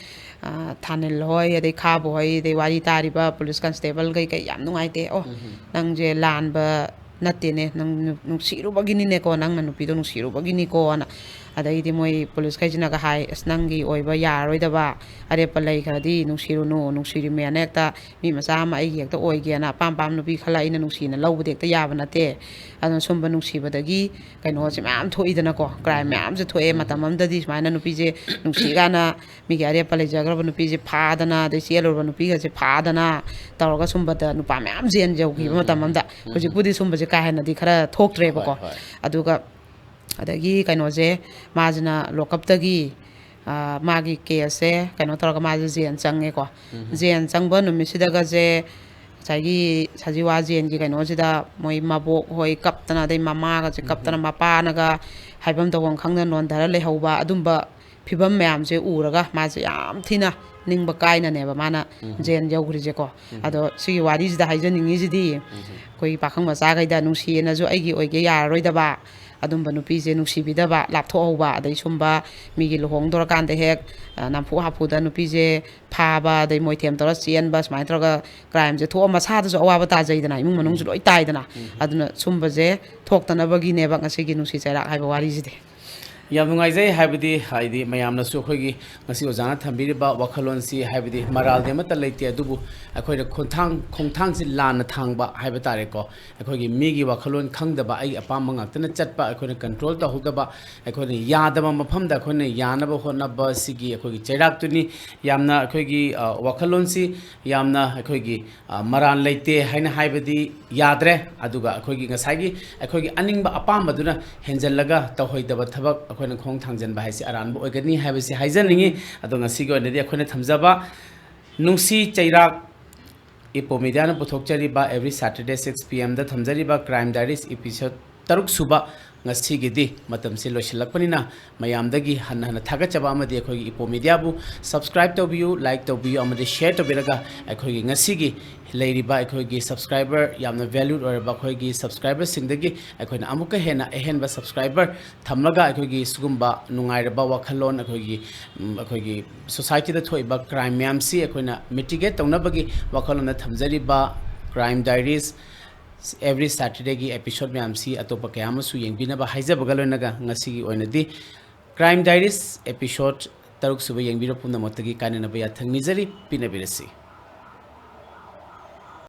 ꯑ, ꯊꯥꯅꯤꯜ ꯍꯣꯏ, ꯑꯗꯩ ꯈꯥꯕ ꯍꯣꯏ, ꯑꯗꯩ ꯋꯥꯔꯤ ꯇꯥꯔꯤꯕ ꯄꯨꯂꯤꯁ ꯀꯟꯁꯇꯦꯕꯜꯈꯩ ꯀꯩ ꯌꯥꯝ ꯅꯨꯡꯉꯥꯏꯇꯦ꯫ ꯑꯣ, ꯎꯝ, ꯎꯝ꯫ ꯅꯪꯁꯦ ꯂꯥꯟꯕ ꯅꯠꯇꯦꯅꯦ, ꯅꯪ ꯅꯨ-, ꯅꯨꯡꯁꯤꯔꯨꯕꯒꯤꯅꯤꯅꯦꯀꯣ, ꯅꯪꯅ ꯅꯨꯄꯤꯗꯣ ꯅꯨꯡꯁꯤꯔꯨꯕꯒꯤꯅꯤꯀꯣꯅ꯫ ꯑꯗꯩꯗꯤ ꯃꯣꯏ ꯄꯨꯂꯤꯁꯈꯩꯁꯤꯅꯒ ꯍꯥꯏ, "ꯑꯁ, ꯅꯪꯒꯤ ꯑꯣꯏꯕ ꯌꯥꯔꯔꯣꯏꯗꯕ ꯑꯔꯦꯞꯄ ꯂꯩꯈ꯭ꯔꯗꯤ ꯅꯨꯡꯁꯤꯔꯨꯅꯨ, ꯅꯨꯡꯁꯤꯔꯤꯃꯦꯅ ꯍꯦꯛꯇ ꯃꯤ ꯃꯆꯥ ꯑꯃ ꯑꯩꯒꯤ ꯍꯦꯛꯇ ꯑꯣꯏꯒꯦꯅ ꯑꯄꯥꯝ ꯑꯄꯥꯝꯕ ꯅꯨꯄꯤ ꯈꯜꯂ ꯑꯩꯅ ꯅꯨꯡꯁꯤꯅ ꯂꯧꯕꯗꯤ ꯍꯦꯛꯇ ꯌꯥꯕ ꯅꯠꯇꯦ꯫ ꯑꯗꯨꯅ ꯁꯨꯝꯕ ꯅꯨꯡꯁꯤꯕꯗꯒꯤ ꯀꯩꯅꯣꯁꯦ ꯃꯌꯥꯝ ꯊꯣꯛꯏꯗꯅꯀꯣ, ꯀ꯭ꯔꯥꯏꯝ ꯎꯝ꯫ ꯃꯌꯥꯝꯁꯦ ꯊꯣꯛꯑꯦ꯫ ꯎꯝ꯫ ꯃꯇꯝ ꯑꯃꯗꯗꯤ ꯁꯨꯃꯥꯏꯅ ꯅꯨꯄꯤꯁꯦ ꯅꯨꯡꯁꯤ ꯀꯥꯏꯅ ꯃꯤꯒꯤ ꯑꯔꯦꯞꯄ ꯂꯩꯖꯈ꯭ꯔꯕ ꯅꯨꯄꯤꯁꯦ ꯐꯥꯗꯅ, ꯑꯗꯩ ꯆꯦꯜꯂꯨꯔꯕ ꯅꯨꯄꯤꯒꯁꯦ ꯐꯥꯗꯅ ꯇꯧꯔꯒ ꯁꯨꯝꯕꯗ ꯅꯨꯄꯥ ꯃꯌꯥꯝ ꯖꯦꯜ ꯌꯧꯈꯤꯕ ꯎꯝ, ꯃꯇꯝ ꯎꯝ, ꯑꯃꯗ꯫ ꯎꯝ, ꯎꯝ꯫ ꯍꯧꯖꯤꯛꯄꯨꯗꯤ ꯁꯨꯝꯕꯁꯦ ꯀꯥ ꯍꯦꯟꯅꯗꯤ ꯈꯔ ꯊꯣꯛꯇ꯭ꯔꯦꯕꯀꯣ꯫ ꯍꯣꯏ, ꯍꯣꯏ꯫ ꯑꯗꯨꯒ ꯑꯗꯒꯤ ꯀꯩꯅꯣꯁꯦ, ꯃꯥꯁꯤꯅ ꯂꯣꯀꯞꯇꯒꯤ, ꯑ, ꯃꯥꯒꯤ ꯀꯦꯁꯁꯦ ꯀꯩꯅꯣ ꯇꯧꯔꯒ ꯃꯥꯁꯦ ꯖꯦꯜ ꯆꯪꯉꯦꯀꯣ꯫ ꯎꯝ꯫ ꯖꯦꯜ ꯆꯪꯕ ꯅꯨꯃꯤꯠꯁꯤꯗꯒꯁꯦ ꯉꯁꯥꯏꯒꯤ ꯁꯖꯤꯋꯥ ꯖꯦꯜꯒꯤ ꯀꯩꯅꯣꯁꯤꯗ ꯃꯣꯏ ꯃꯕꯣꯛ ꯍꯣꯏ ꯀꯞꯇꯅ, ꯑꯗꯩ ꯃꯃꯥꯒꯁꯦ ꯎꯝ꯫ ꯀꯞꯇꯅ, ꯃꯄꯥꯅꯒ ꯍꯥꯏꯐꯝ ꯇꯧꯐꯝ ꯈꯪꯗꯅ ꯅꯣꯟꯊꯔ ꯂꯩꯍꯧꯕ, ꯑꯗꯨꯝꯕ ꯐꯤꯕꯝ ꯃꯌꯥꯝꯁꯦ ꯎꯔꯒ ꯃꯥꯁꯦ ꯌꯥꯝ ꯊꯤꯅ ꯅꯤꯡꯕ ꯀꯥꯏꯅꯅꯦꯕ ꯃꯥꯅ ꯎꯝ꯫ ꯖꯦꯜ ꯌꯧꯈ꯭ꯔꯤꯁꯦꯀꯣ꯫ ꯎꯝ꯫ ꯑꯗꯣ ꯁꯤꯒꯤ ꯋꯥꯔꯤꯁꯤꯗ ꯍꯥꯏꯖꯅꯤꯡꯉꯤꯁꯤꯗꯤ, ꯎꯝ꯫ ꯑꯩꯈꯣꯏꯒꯤ ꯄꯥꯈꯪ ꯃꯆꯥꯈꯩꯗ ꯅꯨꯡꯁꯤꯌꯦꯅꯁꯨ ꯑꯩꯒꯤ ꯑꯣꯏꯒꯦ ꯌꯥꯔꯔꯣꯏꯗꯕ, ꯑꯗꯨꯝꯕ ꯅꯨꯄꯤꯁꯦ ꯅꯨꯡꯁꯤꯕꯤꯗꯕ, ꯂꯥꯞꯊꯣꯛꯍꯧꯕ, ꯑꯗꯩ ꯁꯨꯝꯕ ꯃꯤꯒꯤ ꯂꯨꯍꯣꯡꯗꯣꯔꯀꯥꯟꯗ ꯍꯦꯛ, ꯑ, ꯅꯝꯐꯨ ꯍꯥꯐꯨꯗ ꯅꯨꯄꯤꯁꯦ ꯐꯥꯕ, ꯑꯗꯩ ꯃꯣꯏꯊꯦꯝ ꯇꯧꯔ ꯆꯦꯟꯕ, ꯁꯨꯃꯥꯏꯅ ꯇꯧꯔꯒ ꯀ꯭ꯔꯥꯏꯝꯁꯦ ꯊꯣꯛꯑ ꯃꯁꯥꯗꯁꯨ ꯑꯋꯥꯕ ꯇꯥꯖꯩꯗꯅ, ꯏꯃꯨꯡ ꯃꯅꯨꯡꯁꯨ ꯎꯝ꯫ ꯂꯣꯏ ꯇꯥꯏꯗꯅ꯫ ꯎꯝ꯫ ꯑꯗꯨꯅ ꯁꯨꯝꯕꯁꯦ ꯊꯣꯛꯇꯅꯕꯒꯤꯅꯦꯕ ꯉꯁꯤꯒꯤ ꯅꯨꯡꯁꯤ ꯆꯩꯔꯥꯛ ꯍꯥꯏꯕ ꯋꯥꯔꯤꯁꯤꯗꯤ꯫ ꯌꯥꯝ ꯅꯨꯡꯉꯥꯏꯖꯩ꯫ ꯍꯥꯏꯕꯗꯤ, ꯍꯥꯏꯗꯤ ꯃꯌꯥꯝꯅꯁꯨ ꯑꯩꯈꯣꯏꯒꯤ ꯉꯁꯤ ꯑꯣꯖꯥꯅ ꯊꯝꯕꯤꯔꯤꯕ ꯋꯥꯈꯜꯂꯣꯟꯁꯤ, ꯍꯥꯏꯕꯗꯤ ꯃꯔꯥꯜꯗꯤ ꯑꯃꯠꯇ ꯂꯩꯇꯦ, ꯑꯗꯨꯕꯨ ꯑꯩꯈꯣꯏꯅ ꯈꯣꯡꯊꯥꯡ, ꯈꯣꯡꯊꯥꯡꯁꯤ ꯂꯥꯟꯅ ꯊꯥꯡꯕ ꯍꯥꯏꯕ ꯇꯥꯔꯦꯀꯣ꯫ ꯑꯩꯈꯣꯏꯒꯤ ꯃꯤꯒꯤ ꯋꯥꯈꯜꯂꯣꯟ ꯈꯪꯗꯕ, ꯑꯩꯒꯤ ꯑꯄꯥꯝꯕ ꯉꯥꯛꯇꯅ ꯆꯠꯄ, ꯑꯩꯈꯣꯏꯅ ꯀꯟꯇ꯭ꯔꯣꯜ ꯇꯧꯍꯧꯗꯕ, ꯑꯩꯈꯣꯏꯅ ꯌꯥꯗꯕ ꯃꯐꯝꯗ ꯑꯩꯈꯣꯏꯅ ꯌꯥꯅꯕ ꯍꯣꯠꯅꯕ, ꯁꯤꯒꯤ ꯑꯩꯈꯣꯏꯒꯤ ꯆꯩꯔꯥꯛꯇꯨꯅꯤ꯫ ꯌꯥꯝꯅ ꯑꯩꯈꯣꯏꯒꯤ, ꯑ, ꯋꯥꯈꯜꯂꯣꯟꯁꯤ ꯌꯥꯝꯅ ꯑꯩꯈꯣꯏꯒꯤ, ꯑ, ꯃꯔꯥꯜ ꯂꯩꯇꯦ ꯍꯥꯏꯅ ꯍꯥꯏꯕꯗꯤ ꯌꯥꯗ꯭ꯔꯦ꯫ ꯑꯗꯨꯒ ꯑꯩꯈꯣꯏꯒꯤ ꯉꯁꯥꯏꯒꯤ ꯑꯩꯈꯣꯏꯒꯤ ꯑꯅꯤꯡꯕ ꯑꯄꯥꯝꯕꯗꯨꯅ ꯍꯦꯟꯖꯜꯂꯒ ꯇꯧꯍꯩꯗꯕ ꯊꯕꯛ ꯑꯩꯈꯣꯏꯅ ꯈꯣꯡ ꯊꯥꯡꯖꯟꯕ ꯍꯥꯏꯁꯤ ꯑꯔꯥꯟꯕ ꯑꯣꯏꯒꯅꯤ ꯍꯥꯏꯕꯁꯤ ꯍꯥꯏꯖꯅꯤꯡꯉꯤ꯫ ꯑꯗꯣ ꯉꯁꯤꯒꯤ ꯑꯣꯏꯅꯗꯤ ꯑꯩꯈꯣꯏꯅ ꯊꯝꯖꯕ ꯅꯨꯡꯁꯤ ꯆꯩꯔꯥꯛ ꯏꯄꯣ ꯃꯦꯗꯤꯌꯥꯅ ꯄꯨꯊꯣꯛꯆꯔꯤꯕ every Saturday six P M ꯗ ꯊꯝꯖꯔꯤꯕ Crime Diaries episode ꯇꯔꯨꯛ ꯁꯨꯕ ꯉꯁꯤꯒꯤꯗꯤ ꯃꯇꯝꯁꯤ ꯂꯣꯏꯁꯤꯜꯂꯛꯄꯅꯤꯅ, ꯃꯌꯥꯝꯗꯒꯤ ꯍꯟꯅ ꯍꯟꯅ ꯊꯥꯒꯠꯆꯕ ꯑꯃꯗꯤ ꯑꯩꯈꯣꯏꯒꯤ ꯏꯄꯣ ꯃꯤꯗꯤꯌꯥꯕꯨ subscribe ꯇꯧꯕꯤꯌꯨ, like ꯇꯧꯕꯤꯌꯨ ꯑꯃꯗꯤ share ꯇꯧꯕꯤꯔꯒ ꯑꯩꯈꯣꯏꯒꯤ ꯉꯁꯤꯒꯤ ꯂꯩꯔꯤꯕ ꯑꯩꯈꯣꯏꯒꯤ subscriber, ꯌꯥꯝꯅ valued ꯑꯣꯏꯔꯕ ꯑꯩꯈꯣꯏꯒꯤ subscriberꯁꯤꯡꯗꯒꯤ ꯑꯩꯈꯣꯏꯅ ꯑꯃꯨꯛꯀ ꯍꯦꯟꯅ ꯑꯍꯦꯟꯕ subscriber ꯊꯝꯂꯒ ꯑꯩꯈꯣꯏꯒꯤ ꯁꯤꯒꯨꯝꯕ ꯅꯨꯡꯉꯥꯏꯔꯕ ꯋꯥꯈꯜꯂꯣꯟ, ꯑꯩꯈꯣꯏꯒꯤ, ꯎꯝ, ꯑꯩꯈꯣꯏꯒꯤ societyꯗ ꯊꯣꯛꯏꯕ crime ꯃꯌꯥꯝꯁꯤ ꯑꯩꯈꯣꯏꯅ mitigate ꯇꯧꯅꯕꯒꯤ ꯋꯥꯈꯜꯂꯣꯟꯗ ꯊꯝꯖꯔꯤꯕ Crime Diaries every Saturdayꯒꯤ episode ꯃꯌꯥꯝꯁꯤ ꯑꯇꯣꯞꯄ ꯀꯌꯥ ꯑꯃꯁꯨ ꯌꯦꯡꯕꯤꯅꯕ ꯍꯥꯏꯖꯕꯒ ꯂꯣꯏꯅꯒ ꯉꯁꯤꯒꯤ ꯑꯣꯏꯅꯗꯤ Crime Diaries episode ꯇꯔꯨꯛ ꯁꯨꯕ ꯌꯦꯡꯕꯤꯔꯕ ꯄꯨꯝꯅꯃꯛꯇꯒꯤ ꯀꯥꯏꯅꯅꯕ ꯌꯥꯊꯪ ꯅꯤꯖꯔꯤ꯫ ꯄꯤꯅꯕꯤꯔꯁꯤ꯫